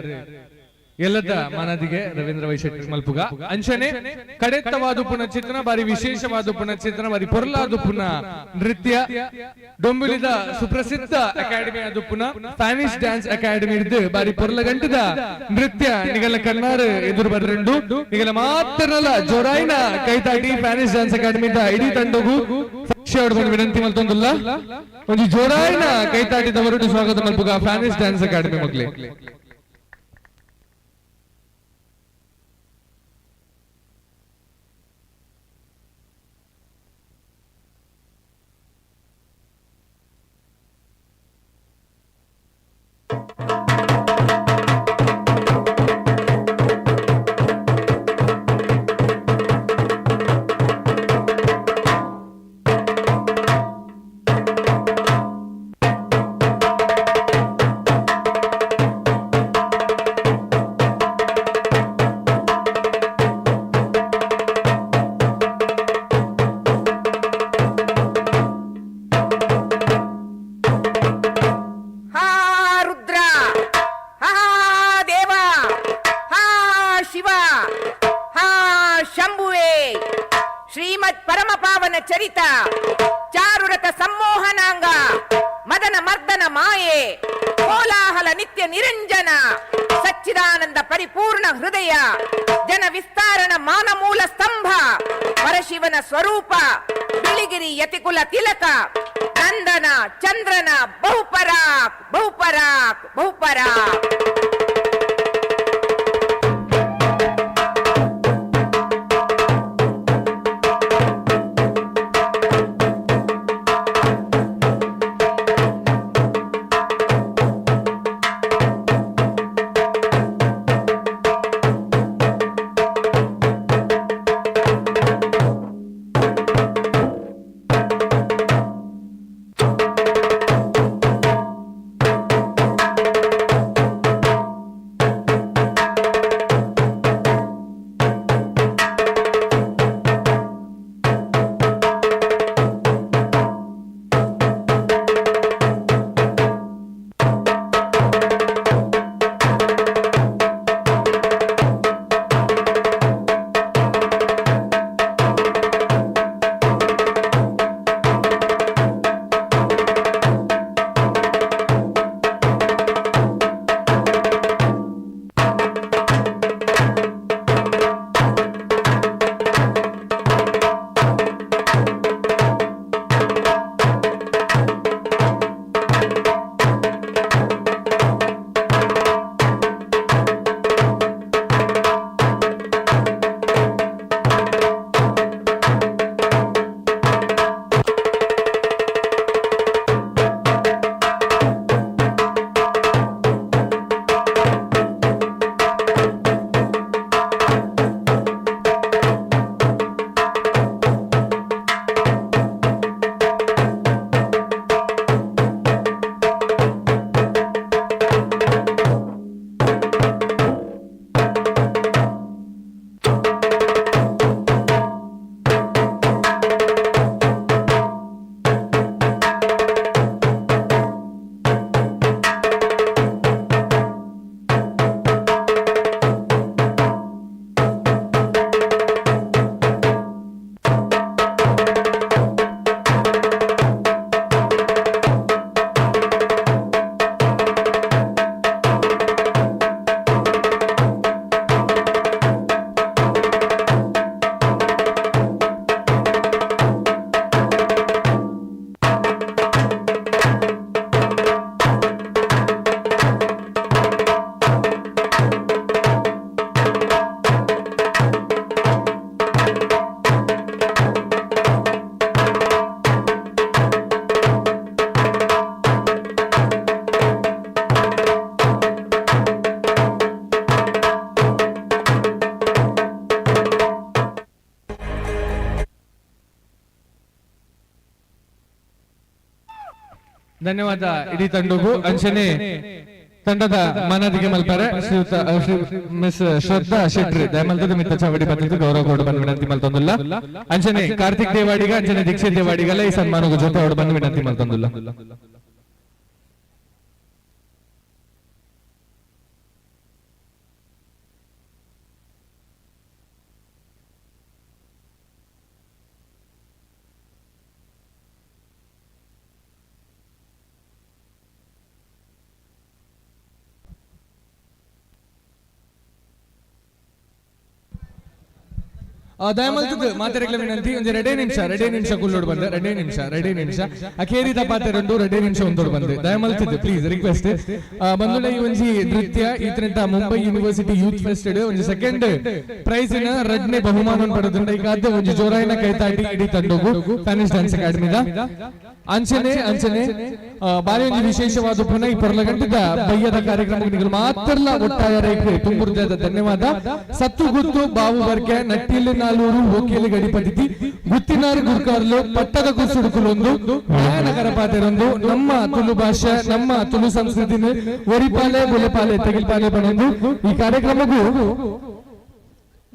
ಎಲ್ಲದ ಮಾನದಿಗೆ ರವೀಂದ್ರ ವೈ ಶೆಟ್ಟಿ ಮಲ್ಪುಗ. ಅಂಚನೆ ಕಡೆತ್ತವಾದ ಪುನಃಚಿತ್ರಣ, ಬಾರಿ ವಿಶೇಷವಾದ ಪುನಃಚಿತ್ರಣ, ಬಾರಿ ಪೊರ್ಲಾದ ಪುನಃ ನೃತ್ಯ ಡೊಂಬುಲಿದ ಸುಪ್ರಸಿದ್ಧ ಅಕಾಡೆಮಿ ಅದು ಪುನಃ ಸ್ಪ್ಯಾನಿಷ್ ಡ್ಯಾನ್ಸ್ ಅಕಾಡೆಮಿ ಹಿಡಿದು ಬಾರಿ ಪೊರ್ಲ ಗಂಟದ ನೃತ್ಯ ನಿಗಲ ಕಣ್ಣಾರು ಎದುರು ಬರ್ರಂಡು ನಿಗಲ ಮಾತ್ರನಲ್ಲ ಜೋರಾಯಿನ ಕೈತಾಟಿ ಸ್ಪ್ಯಾನಿಷ್ ಡ್ಯಾನ್ಸ್ ಅಕಾಡೆಮಿ ಇಡೀ ತಂಡಗು ಸಾಕ್ಷಿ ವಿನಂತಿ ಮಲ್ತೊಂದುಲ್ಲ. ಒಂಜಿ ಜೋರಾಯಿನ ಕೈತಾಟಿದವರು ಸ್ವಾಗತ ಮಲ್ಪುಗ ಸ್ಪ್ಯಾನಿಷ್ ಡ್ಯಾನ್ಸ್ ಅಕಾಡೆಮಿ ಮಗ್ಲೆ. ಪರಿಪೂರ್ಣ ಹೃದಯ, ಜನ ವಿಸ್ತಾರಣ ಮಾನಮೂಲ ಸ್ತಂಭ, ಪರಶಿವನ ಸ್ವರೂಪ, ಬಿಳಿಗಿರಿ ಯತಿಕುಲ ತಿಲಕ, ನಂದನ ಚಂದ್ರನ ಬಹುಪರಾಕ್ ಬಹುಪರಾಕ್ ಬಹುಪರಾಕ್. ಧನ್ಯವಾದ ಇಡೀ ತಂಡಕ್ಕೂ. ಅಂಚನೆ ತಂಡದ ಮಾನಾದಿಗೆ ಮಲ್ಪಾರೆ ಶ್ರೀಯುತ ಶ್ರೀ ಮಿಸ್ ಶ್ರದ್ಧಾ ಶೆಟ್ರಿ ದಯಮಲ್ತದ ಮಿತ್ತ ಚಾವಡಿ ಪತ್ರಿಕೆ ಗೌರವ ಕೊಡು ಬಂದು ವಿನಂತಿ ಮಲ್ತೊಂದುಲ್ಲ. ಅಂಚನೆ ಕಾರ್ತಿಕ್ ದೇವಾಡಿಗ ಅಂಚನೆ ದೀಕ್ಷಿತ್ ದೇವಾಡಿಗಲ್ಲ ಈ ಸನ್ಮಾನದ ಜೊತೆ ಅವರು ಬಂದು ವಿನಂತಿ ಮಲ್ತೊಂದುಲ್ಲ. ದಯಮಲ್ತದ ಮಾತೆರೆಗ್ಲ ವಿನಂತಿ ಒಂಜಿ ಎರಡೇ ನಿಮಿಷ ಎರಡೇ ನಿಮಿಷ ಕುಲ್ಲೋಡು ಬಂದೆ ಎರಡೇ ನಿಮಿಷ ಎರಡೇ ನಿಮಿಷ ಅಖೇರಿದ ಪಾತೆರುಂಡು ಎರಡೇ ನಿಮಿಷ ಒಂದೋಡು ಬಂದೆ ದಯಮಲ್ತದ ಪ್ಲೀಸ್ ರಿಕ್ವೆಸ್ಟ್. ಬಂದುಲ ಈ ಒಂಜಿ ನೃತ್ಯ ಈತನಿಂದ ಮುಂಬೈ ಯೂನಿವರ್ಸಿಟಿ ಯೂತ್ ಫೆಸ್ಟ್ ಒಂಜಿ ಸೆಕೆಂಡ್ ಪ್ರೈಸ್ ನ ರಡ್ನೇ ಬಹುಮಾನ ಪಡೆದುಂಡ. ಈಗ ಒಂಜಿ ಜೋರಾಯಿನ ಕೈತಾಟಿ ಇಡೀ ತಂಡಗು ಸ್ಪ್ಯಾನಿಷ್ ಡ್ಯಾನ್ಸ್ ಅಕಾಡೆಮಿದ. ಅಂಚನೆ ಅಂಚನೆ ಬಾರಿ ಒಂಜಿ ವಿಶೇಷವಾದ ಪುನಃ ಈ ಪೊರ್ಲಗಂಟದ ಬಯ್ಯದ ಕಾರ್ಯಕ್ರಮಕ್ಕೆ ಮಾತ್ರ ಒಟ್ಟಾರೆ ತುಂಬುರ್ಜದ ಧನ್ಯವಾದ. ಸತ್ತು ಗುತ್ತು ಬಾವು ಬರ್ಕೆ ನಟ್ಟಿಲು ನಾಲೂರು ಓಕೇಲಿ ಗಡಿಪತಿತಿ ಗುತ್ತಿನಾರು ಗುರ್ಕಾರ್ಲು ಪಟ್ಟದ ಗುಸುಡುಕುಲೊಂದು ನಗರ ಪಾತೆರೊಂದು ನಮ್ಮ ತುಳು ಭಾಷೆ ನಮ್ಮ ತುಳು ಸಂಸ್ಕೃತಿನ ಒರಿಪಾಲೆ ಬುಲೆಪಾಲೆ ತೆಗಿಲ್ಪಾಲೆ ಬನೊಂದು ಈ ಕಾರ್ಯಕ್ರಮಕ್ಕೂ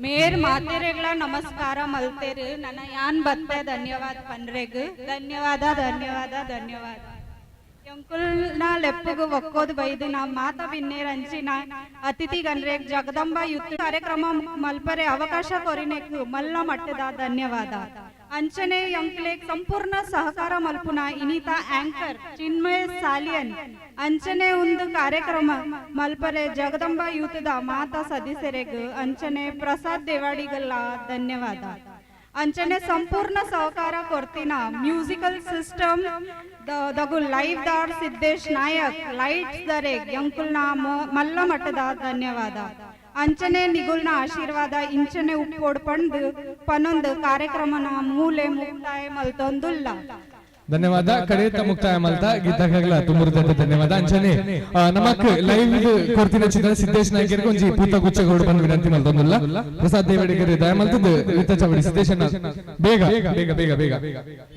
ಮೇರ್ ಮಾತೆರೆಗಳ ನಮಸ್ಕಾರ ಮಲ್ತೇರು. ನನ್ನ ಯಾನ್ ಬತ್ತೆ ಧನ್ಯವಾದ ಪನ್ರೆಗ್ ಧನ್ಯವಾದ ಧನ್ಯವಾದ ಧನ್ಯವಾದ. ಎಂಕುಲ್ನ ಲೆಪ್ಪುಗು ಒಕ್ಕೋದು ಬೈದು ನಾ ಮಾತ ಬಿನ್ನೇರಂಚಿನ ಅತಿಥಿ ಗನ್ರೆಗ್ ಜಗದಂಬ ಯುದ್ಧ ಕಾರ್ಯಕ್ರಮ ಮಲ್ಪರೆ ಅವಕಾಶ ಕೊರಿನೆಕ್ ಮಲ್ಲ ಮಟ್ಟದ ಧನ್ಯವಾದ. ಅಂಚನೆ ಎಂಕ್ಲೆಗ್ ಸಂಪೂರ್ಣ ಸಹಕಾರ ಮಲ್ಪುನ ಇನಿತ ಆಂಕರ್ ಚಿನ್ಮಯ ಸಾಲಿಯನ್ ಅಂಚನೆ ಒಂದು ಕಾರ್ಯಕ್ರಮ ಮಲ್ಪರೆ ಜಗದಂಬ ಯೂತದ ಮಾತಾ ಸದಸ್ಯರೆಗ್ ಅಂಚನೆ ಪ್ರಸಾದ್ ದೇವಾಡಿಗಲ್ಲ ಧನ್ಯವಾದ. ಅಂಚನೆ ಸಂಪೂರ್ಣ ಸಹಕಾರ ಕೊರ್ತಿನ ಮ್ಯೂಸಿಕಲ್ ಸಿಸ್ಟಮ್ ದಗು ಲೈವ್ ದಾರ್ ಸಿದ್ದೇಶ್ ನಾಯಕ್ ಲೈಟ್ಸ್ ದರೆಗ್ ಎಂಕುಲ್ನ ಮಲ್ಲ ಮಟ್ಟದ ಧನ್ಯವಾದ. ಅಂಚನೆ ನಿಗುಲ್ನ ಆಶೀರ್ವಾದ ಇಂಚನೆ ಉಪ್ಪೋಡ್ ಪಂದು ಪನ್ನೊಂದು ಕಾರ್ಯಕ್ರಮನ ಮೂಲೆ ಮುಕ್ತಾಯ ಮಲ್ತೊಂದುಲ್ಲ. ಧನ್ಯವಾದ. ಕಡೆತ ಮುಕ್ತಾಯ ಮಲ್ತ ಗೀತಾಗಲ ತುಂಬುರದ ಧನ್ಯವಾದ. ಅಂಚನೆ ನಮಕ್ ಲೈವ್ ಕೊರ್ತಿನ ಚಿತ್ರ ಸಿದ್ದೇಶ್ ನಾಯ್ಕರ್ ಒಂಜಿ ಪೂತ ಗುಚ್ಚ ಬಂದು ವಿನಂತಿ ಮಲ್ತೊಂದುಲ್ಲ. ಪ್ರಸಾದ್ ದೇವಡಿಗರ್ ದಯ ಮಲ್ತದ್ದು ವಿತ್ತ ಚಾವಡಿ ಸಿದ್ದೇಶನ ಬೇಗ ಬೇಗ ಬೇಗ ಬೇಗ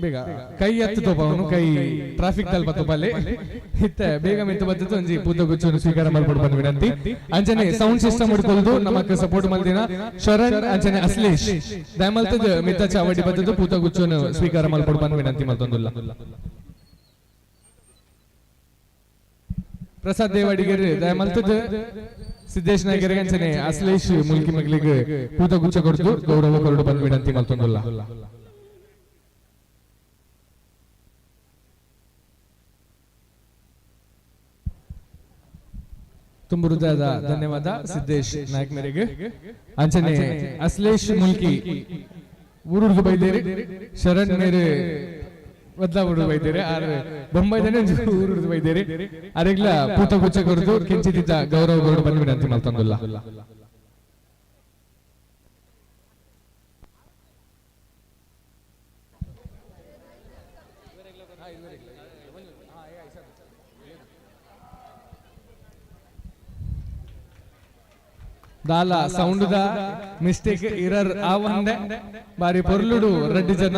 ಬೇಗ ಕೈ ಎತ್ತು ತೋಪವನು ಕೈ ಟ್ರಾಫಿಕ್ ದಲ್ಪ ತೋಪಲ್ಲಿ ಇತ್ತ ಬೇಗ ಮಿತ್ತು ಬತ್ತದ್ದು ಒಂಜಿ ಪೂತ ಗುಚ್ಚನ್ನು ಸ್ವೀಕಾರ ಮಲ್ಪಡು ಬಂದು ವಿನಂತಿ. ಅಂಚನೆ ಸೌಂಡ್ ಸಿಸ್ಟಮ್ ಹಿಡ್ಕೊಲ್ದು ನಮಕ್ ಸಪೋರ್ಟ್ ಮಲ್ದಿನ ಶರಣ್ ಅಂಚನೆ ಅಶ್ಲೇಷ್ ದಯ ಮಲ್ತದ್ದು ಮಿತ್ತ ಚಾವಡಿ ಬತ್ತದ್ದು ಪೂತ ಗುಚ್ಚನ್ನು ಸ್ವೀಕಾರ ಮಲ್ಪಡು ಬಂದು ವಿನಂತಿ ಮಲ್ತೊಂದುಲ್ಲ. ಪ್ರಸಾದ್ ದೇವಾಡಿಗರ್ ದಯಮಲ್ತದ ಸಿದ್ದೇಶ್ ನಾಯ್ಕರ್ ಅಂಚನೆ ಅಶ್ಲೇಷ್ ಮುಲ್ಕಿ ಮಗಳಿಗೆ ಪೂತ ಗುಚ್ಚ ಕೊಡ್ತು ಗೌರವ ಕೊರಡು ಬಂದು ವಿನಂತಿ ಮಲ್ತೊಂದುಲ್ಲ. ತುಂಬ ಹೃದಯದ ಧನ್ಯವಾದ ಸಿದ್ದೇಶ್ ನಾಯ್ಕ ಮೇರೆಗೆ. ಅಂಚನೆ ಅಶ್ಲೇಷ್ ಮುಲ್ಕಿ ಊರುಡ್ದು ಬೈದೇರಿ, ಶರಣ್ ಮೇರೆ ಬದಲಾವಣೆ ಬೈದೇರಿ, ಆರ್ ಬೊಂಬೈದನೆ ಊರುಡ್ದು ಬೈದೇರಿ. ಅರೆಗ್ಲ ಪೂತ ಗುಚ್ಚ ಕೊರದು ಕಿಂಚಿದಿದ್ದ ಗೌರವ ಕೊರಡು ಬಂದು ವಿನಂತಿ ಮಲ್ತೊಂದುಲ್ಲ. ದಾಲ ಸೌಂಡ್ the mistake ಇರರ್ ಆ ಒಂದೆ ಬಾರಿ ಪೊರ್ಲುಡು ರಡ್ಡಿ ಜನ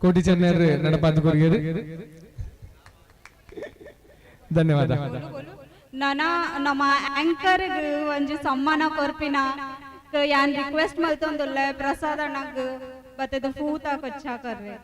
ಕೋಟಿ ಚೆನ್ನರ್ ನಡಪಾದ ಕೊರಿಯರು. ಧನ್ಯವಾದ. ನನ ನಮ್ಮ ಆಂಕರ್ ಒಂಜಿ ಸಮ್ಮಾನ ಕೊರ್ಪಿನ ಯಾನ್ ರಿಕ್ವೆಸ್ಟ್ ಮಲ್ತೊಂದುಲ್ಲೆ ಪ್ರಸಾದ್ ಅಣ್ಣಗ್ ಬತ್ತದ ಫೂತ ಕೊಚ್ಚ ಕರ್ರೆ.